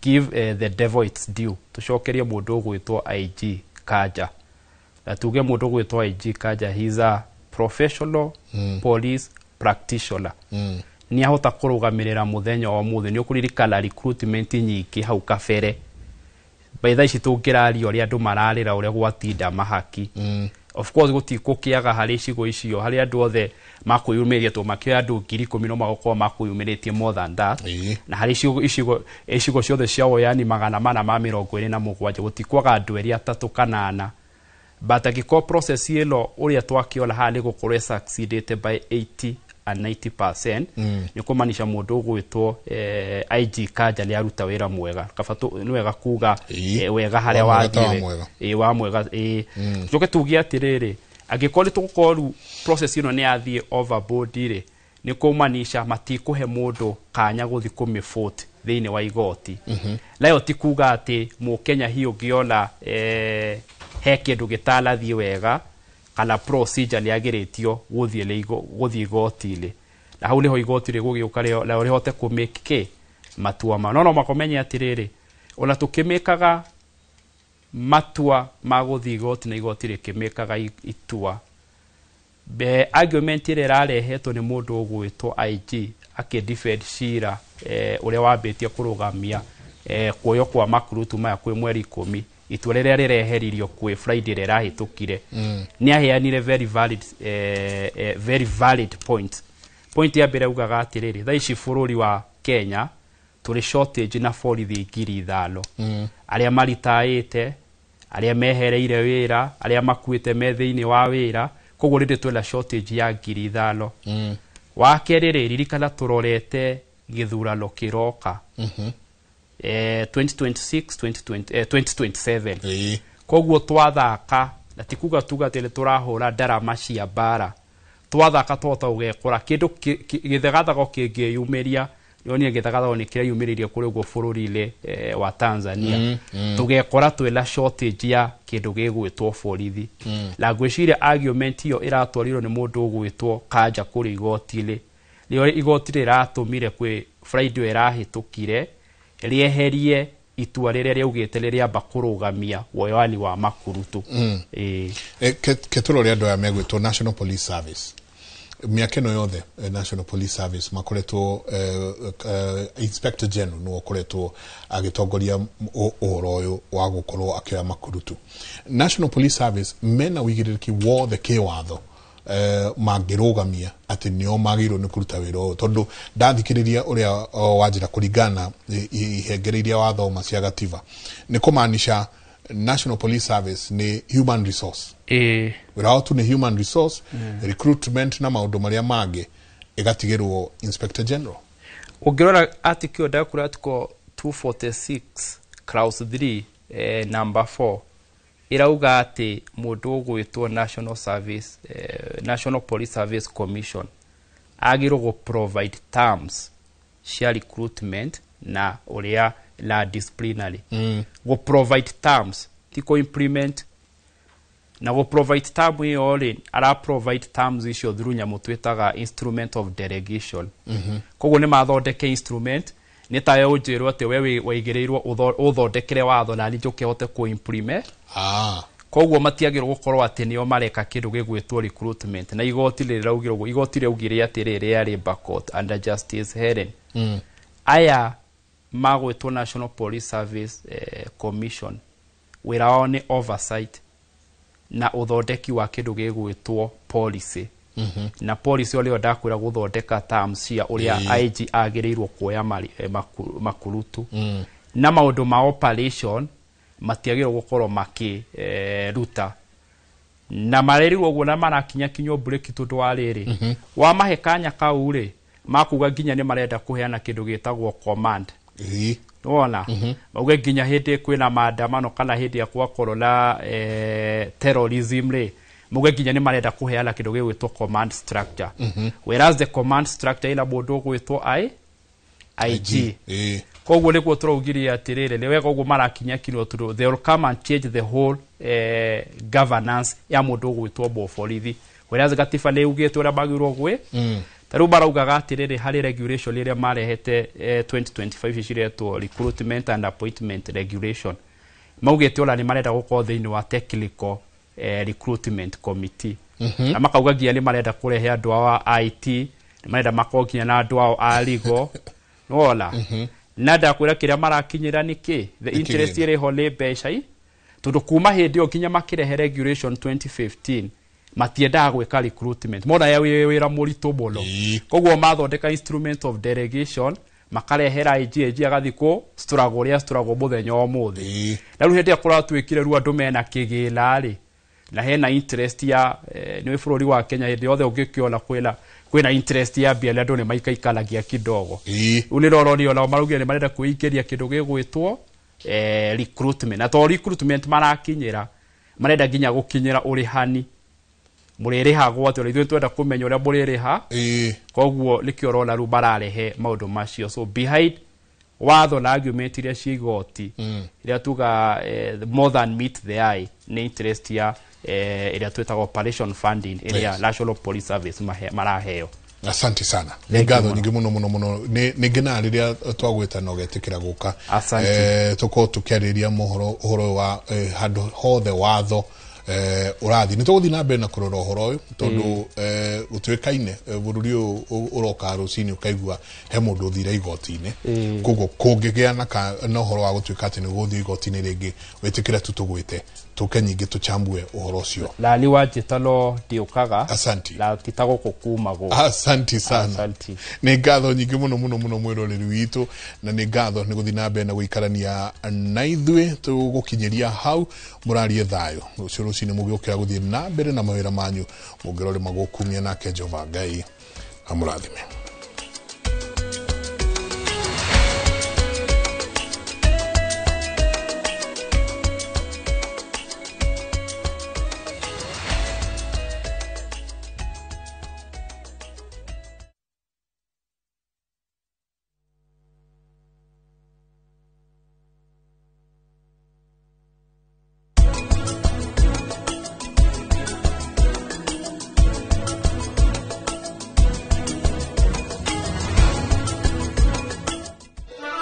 give the devil its due, tũcokerie mũndũ ũgwĩtwo IG Kanja, na tuge mũndũ ũgwĩtwo IG Kanja, he is a professional police practitioner. Nĩ ahota kũrũgamĩrĩra mũthenya wa ũmũthĩ. Nĩ ũkũririkana recruitment nyingĩ hau kabere, by thaa ici tũngĩraria ũrĩa andũ mararĩra ũrĩa gwatinda mahaki. Of course gũtikũkĩaga harĩ icigo icio harĩ andũ othe makwĩyumĩria, tondũ makĩoya andũ 10,000 no magũkorwo makwĩyumĩrĩtie more than that. Na harĩ icigo ciothe cia woyani 427 gũtikwaga andũ erĩ atatũ kana ana, but angĩkorwo process ĩno ũrĩa twakĩona haha nĩ gũkorwo succeeded by 80 and 90%, nĩ kũmanisha mũndũ ũgwĩtwo IG Kanja nĩ aruta wĩra mwega. Kaba nĩ wega kuga wega harĩa wathire wa mwega. Tũke tuge atĩrĩrĩ, angĩkorwo nĩ tũgũkorwo rĩu process ĩno nĩ yathiĩ overboard rĩ, nĩ kũmanisha matikũhe mũndũ kanya gũthiĩ kũmĩvote thĩinĩ wa igoti. Nayo ti kuga atĩ mũkenya hihi ũngĩona he kĩndũ gĩtanathiĩ wega kana procedure nĩ yagĩrĩtio gũthiĩ igoti-inĩ, na hau nĩho igoti rĩgũgĩũka rĩo rĩhote kũmake kĩ matua ma no makomenye atĩrĩrĩ, ona tũkĩmĩkaga matua ma gũthiĩ igoti na igoti rĩkĩmĩkaga itua, be argument ĩrĩa ĩrarehetwo nĩ mũndũ ũgwĩtwo IG akĩdefend cira ũrĩa wambĩtie kũrũgamia kuoywo kwa makurutu maya kwĩ mweri 10, itua rĩrĩa rĩreheririo kwĩ Friday rĩrĩa rĩrahĩtũkire, nĩ aheanire very valid point. Point ya mbere augaga atĩrĩrĩ, thaa ici bũrũri wa Kenya tũrĩ shortage na borithi 5,000, arĩa maritaĩte, arĩa mehereire wĩra, arĩa makuĩte me thĩinĩ wa wĩra, koguo rĩrĩ twĩna shortage ya 5,000. Wa kerĩ rĩ, ririkana tũrorete gĩthurano kĩroka 2026 2027, koguo twathaka na ti kuga tuga atĩ nĩ tũrahũra ndarama cia mbara, twathaka twahota gũgekora kĩndũ gĩthagathago kĩngĩyumĩria. Nĩonire gĩthagathago nĩ kĩreyumĩririe kũrĩ ũguo bũrũri-inĩ wa Tanzania. Tũgekora twĩna shortage ya kĩndũ gĩgwĩtwo borithi. Na ngwĩciria argument ĩyo ĩratwarirwo nĩ mũndũ ũgwĩtwo Kanja kũrĩ igoti-inĩ, nĩyo igoti rĩratũmire kwĩ Friday ĩyo ĩrahĩtũkire rĩeherie itua rĩrĩa rĩaugĩte rĩrĩamba kũrũgamia woyani wa makurutu. Ketũrore andũ aya megwĩtwo National Police Service. Mĩaka ĩno yothe National Police Service makoretwo Inspector General nĩwe ũkoretwo agĩtongoria ũhoro ũyũ wa gũkorwo akĩoya makurutu. National Police Service mena ũigĩrĩrĩki wothe kĩwatho mangĩrũgamia atĩ nĩo magĩrĩirwo nĩ kũruta wĩra ũyũ, tondũ ndathikĩrĩria ũrĩa wanjĩra kũringana ihengere iria wathoma cia gatiba, nĩ kũmaanisha National Police Service nĩ human resource. Wĩra wao tu nĩ human resource, recruitment na maũndũ marĩa mangĩ ĩgatigĩrwo Inspector General. Ũngĩrora article ndakũra article 246 clause 3 number 4 ĩrauga atĩ mũndũ ũgwĩtwo National Service National Police Service Commission Agĩrĩirwo gũ provide terms cia recruitment na ũrĩa na disciplinary. Gũ provide terms ti kũ implement, na gũ provide term ĩyo rĩ, ara provide terms icio through nyamũ twĩtaga instrument of delegation. Koguo nĩ mathondeke instrument, nĩ tawe ũnjĩrwo atĩ we waigĩrĩirwo ũthondekere watho na niĩ njũke hote kũ implement. Koguo matiagĩrĩirwo gũkorwo atĩ nĩo mareka kĩndũ gĩgwĩtwo recruitment, na igoti rĩraugire ũguo. Igoti rĩaugire atĩrĩrĩ, rĩa Labour Court under Justice Helen, aya magwĩtwo National Police Service Commission, wĩra wao nĩ oversight na ũthondeki wa kĩndũ gĩgwĩtwo policy. Na policy ũrĩa ndakwĩra gũthondeka terms cia ũrĩa IG agĩrĩirwo kuoya makurutu na maũndũ ma operation matiagĩrĩirwo gũkorwo makĩruta na marerirwo ũguo na marakinya kinywo breki, tondũ wa rĩrĩ, wamahe kanya kau rĩ, makuga nginya nĩ marenda kũheana kĩndũ gĩtagwo command. Wona mauge nginya hĩndĩ kwĩna maandamano kana hĩndĩ ya gwakorwo na terrorism rĩ, mauge nginya nĩ marenda kũheana kĩndũ gĩgwĩtwo command structure. Whereas the command structure ĩna mũndũ ũgwĩtwo IG. Koguo nĩguo tũraugire atĩrĩrĩ, nĩ wega ũguo marakinya kinywo, tondũ they will come and change the whole governance ya mũndũ ũgwĩtwo mũborithi, whereas gatiba nĩ ugĩte ũrĩa magĩrĩirwo gwĩ. Ta rĩu maraugaga atĩrĩrĩ, harĩ regulation ĩrĩa marehete 2025 ciretwo recruitment and appointment regulation, maugĩte ona nĩ marenda gũkorwo thĩinĩ wa technical recruitment committee. Na makauga nginya nĩ marenda kũrehe andũ ao a IT, nĩ marenda makorwo nginya na andũ ao a legal, nĩwona? Na ndakwĩra kĩrĩa marakinyĩra nĩ kĩ, the Nĩ interest kĩgĩna. ĩrĩ ho nĩ mbeca i, tondũ kuma hĩndĩ ĩyo nginya makĩrehe regulation 2015 matiendaga gwĩka recruitment, mona ya wĩra mũritũ mũno. Koguo mathondeka instrument of delegation, makarehera IG, IG agathiĩ kũ struggle ũrĩa struggle mũthenya wa ũmũthĩ. Na rĩu hĩndĩ ĩrĩa kũratuĩkire rĩu andũ mena kĩgĩna rĩ, na hena interest ya nĩ bũrũri wa Kenya, hĩndĩ yothe ũngĩkĩona kwĩna interest ya mbia, andũ nĩ maikaikanagia kidogo. Rĩu nĩ rorori onao maraugire nĩ marenda kwĩingĩria kĩndũ gĩgwĩtwo recruitment, na to recruitment marakinyĩra, marenda nginya gũkinyĩra ũrĩhani, mũrĩrĩhagwo atĩ, ona ithuĩ twenda kũmenya ũrĩa mũrĩrĩha. Koguo nĩkĩo ũrona rĩu mararehe maũndũ macio. So behind watho na argument iria cia igoti, iria tuga more than meet the eye, nĩ interest ya ĩrĩa twĩtaga operation funding ĩrĩa National Police Service maraheo. Asante sana. Nĩ Thank you ngatho mũno. nyingĩ mũno mũno mũno. Nĩ ngenaga rĩrĩa twagwĩta na ũgetĩkĩra gũka. Asante. Tũkorwo tũkĩarĩrĩria mohoro ũhoro ũyũ wa handũ hothe watho ũrathiĩ. Nĩ tũgũthiĩ na mbere na kũrora ũhoro ũyũ, tondũ gũtuĩkaine bũrũri ũyũ ũroka rũcinĩ ũkaigua he mũndũ ũthire igoti-inĩ. Koguo kũngĩgĩa na ũhoro wa gũtuĩka atĩ nĩ gũthiĩ igoti-inĩ rĩngĩ, wĩtĩkĩre tu tũgwĩte tũke nyingĩ tũchambue ũhoro ũcio. Na ni wanjĩta no ndiũkaga. Asanti. Na ti ta gũkũ kumagwo. Asanti sana. Asanti. Nĩ ngatho nyingĩ mũno mũno mũno mwĩroreri witũ, na nĩ ngatho nĩ gũthiĩ na mbere na gũikarania na ithuĩ. Tũgũkinyĩria hau, mũrarie thayũ. Rũciũ rũcinĩ mũgĩũkĩra gũthiĩ na mbere na mawĩra manyu, mũngĩrorĩma gũkumia nake Jehova Ngai amũrathime.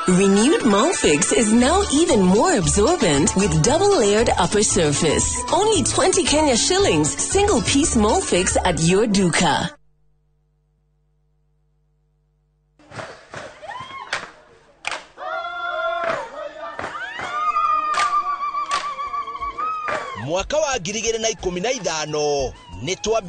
Renewed Molfix is now even more absorbent with double-layered upper surface. Only 20 Kenya shillings, single piece Molfix at your duka. Mwaka wa 2015 nĩ twambĩrĩirie.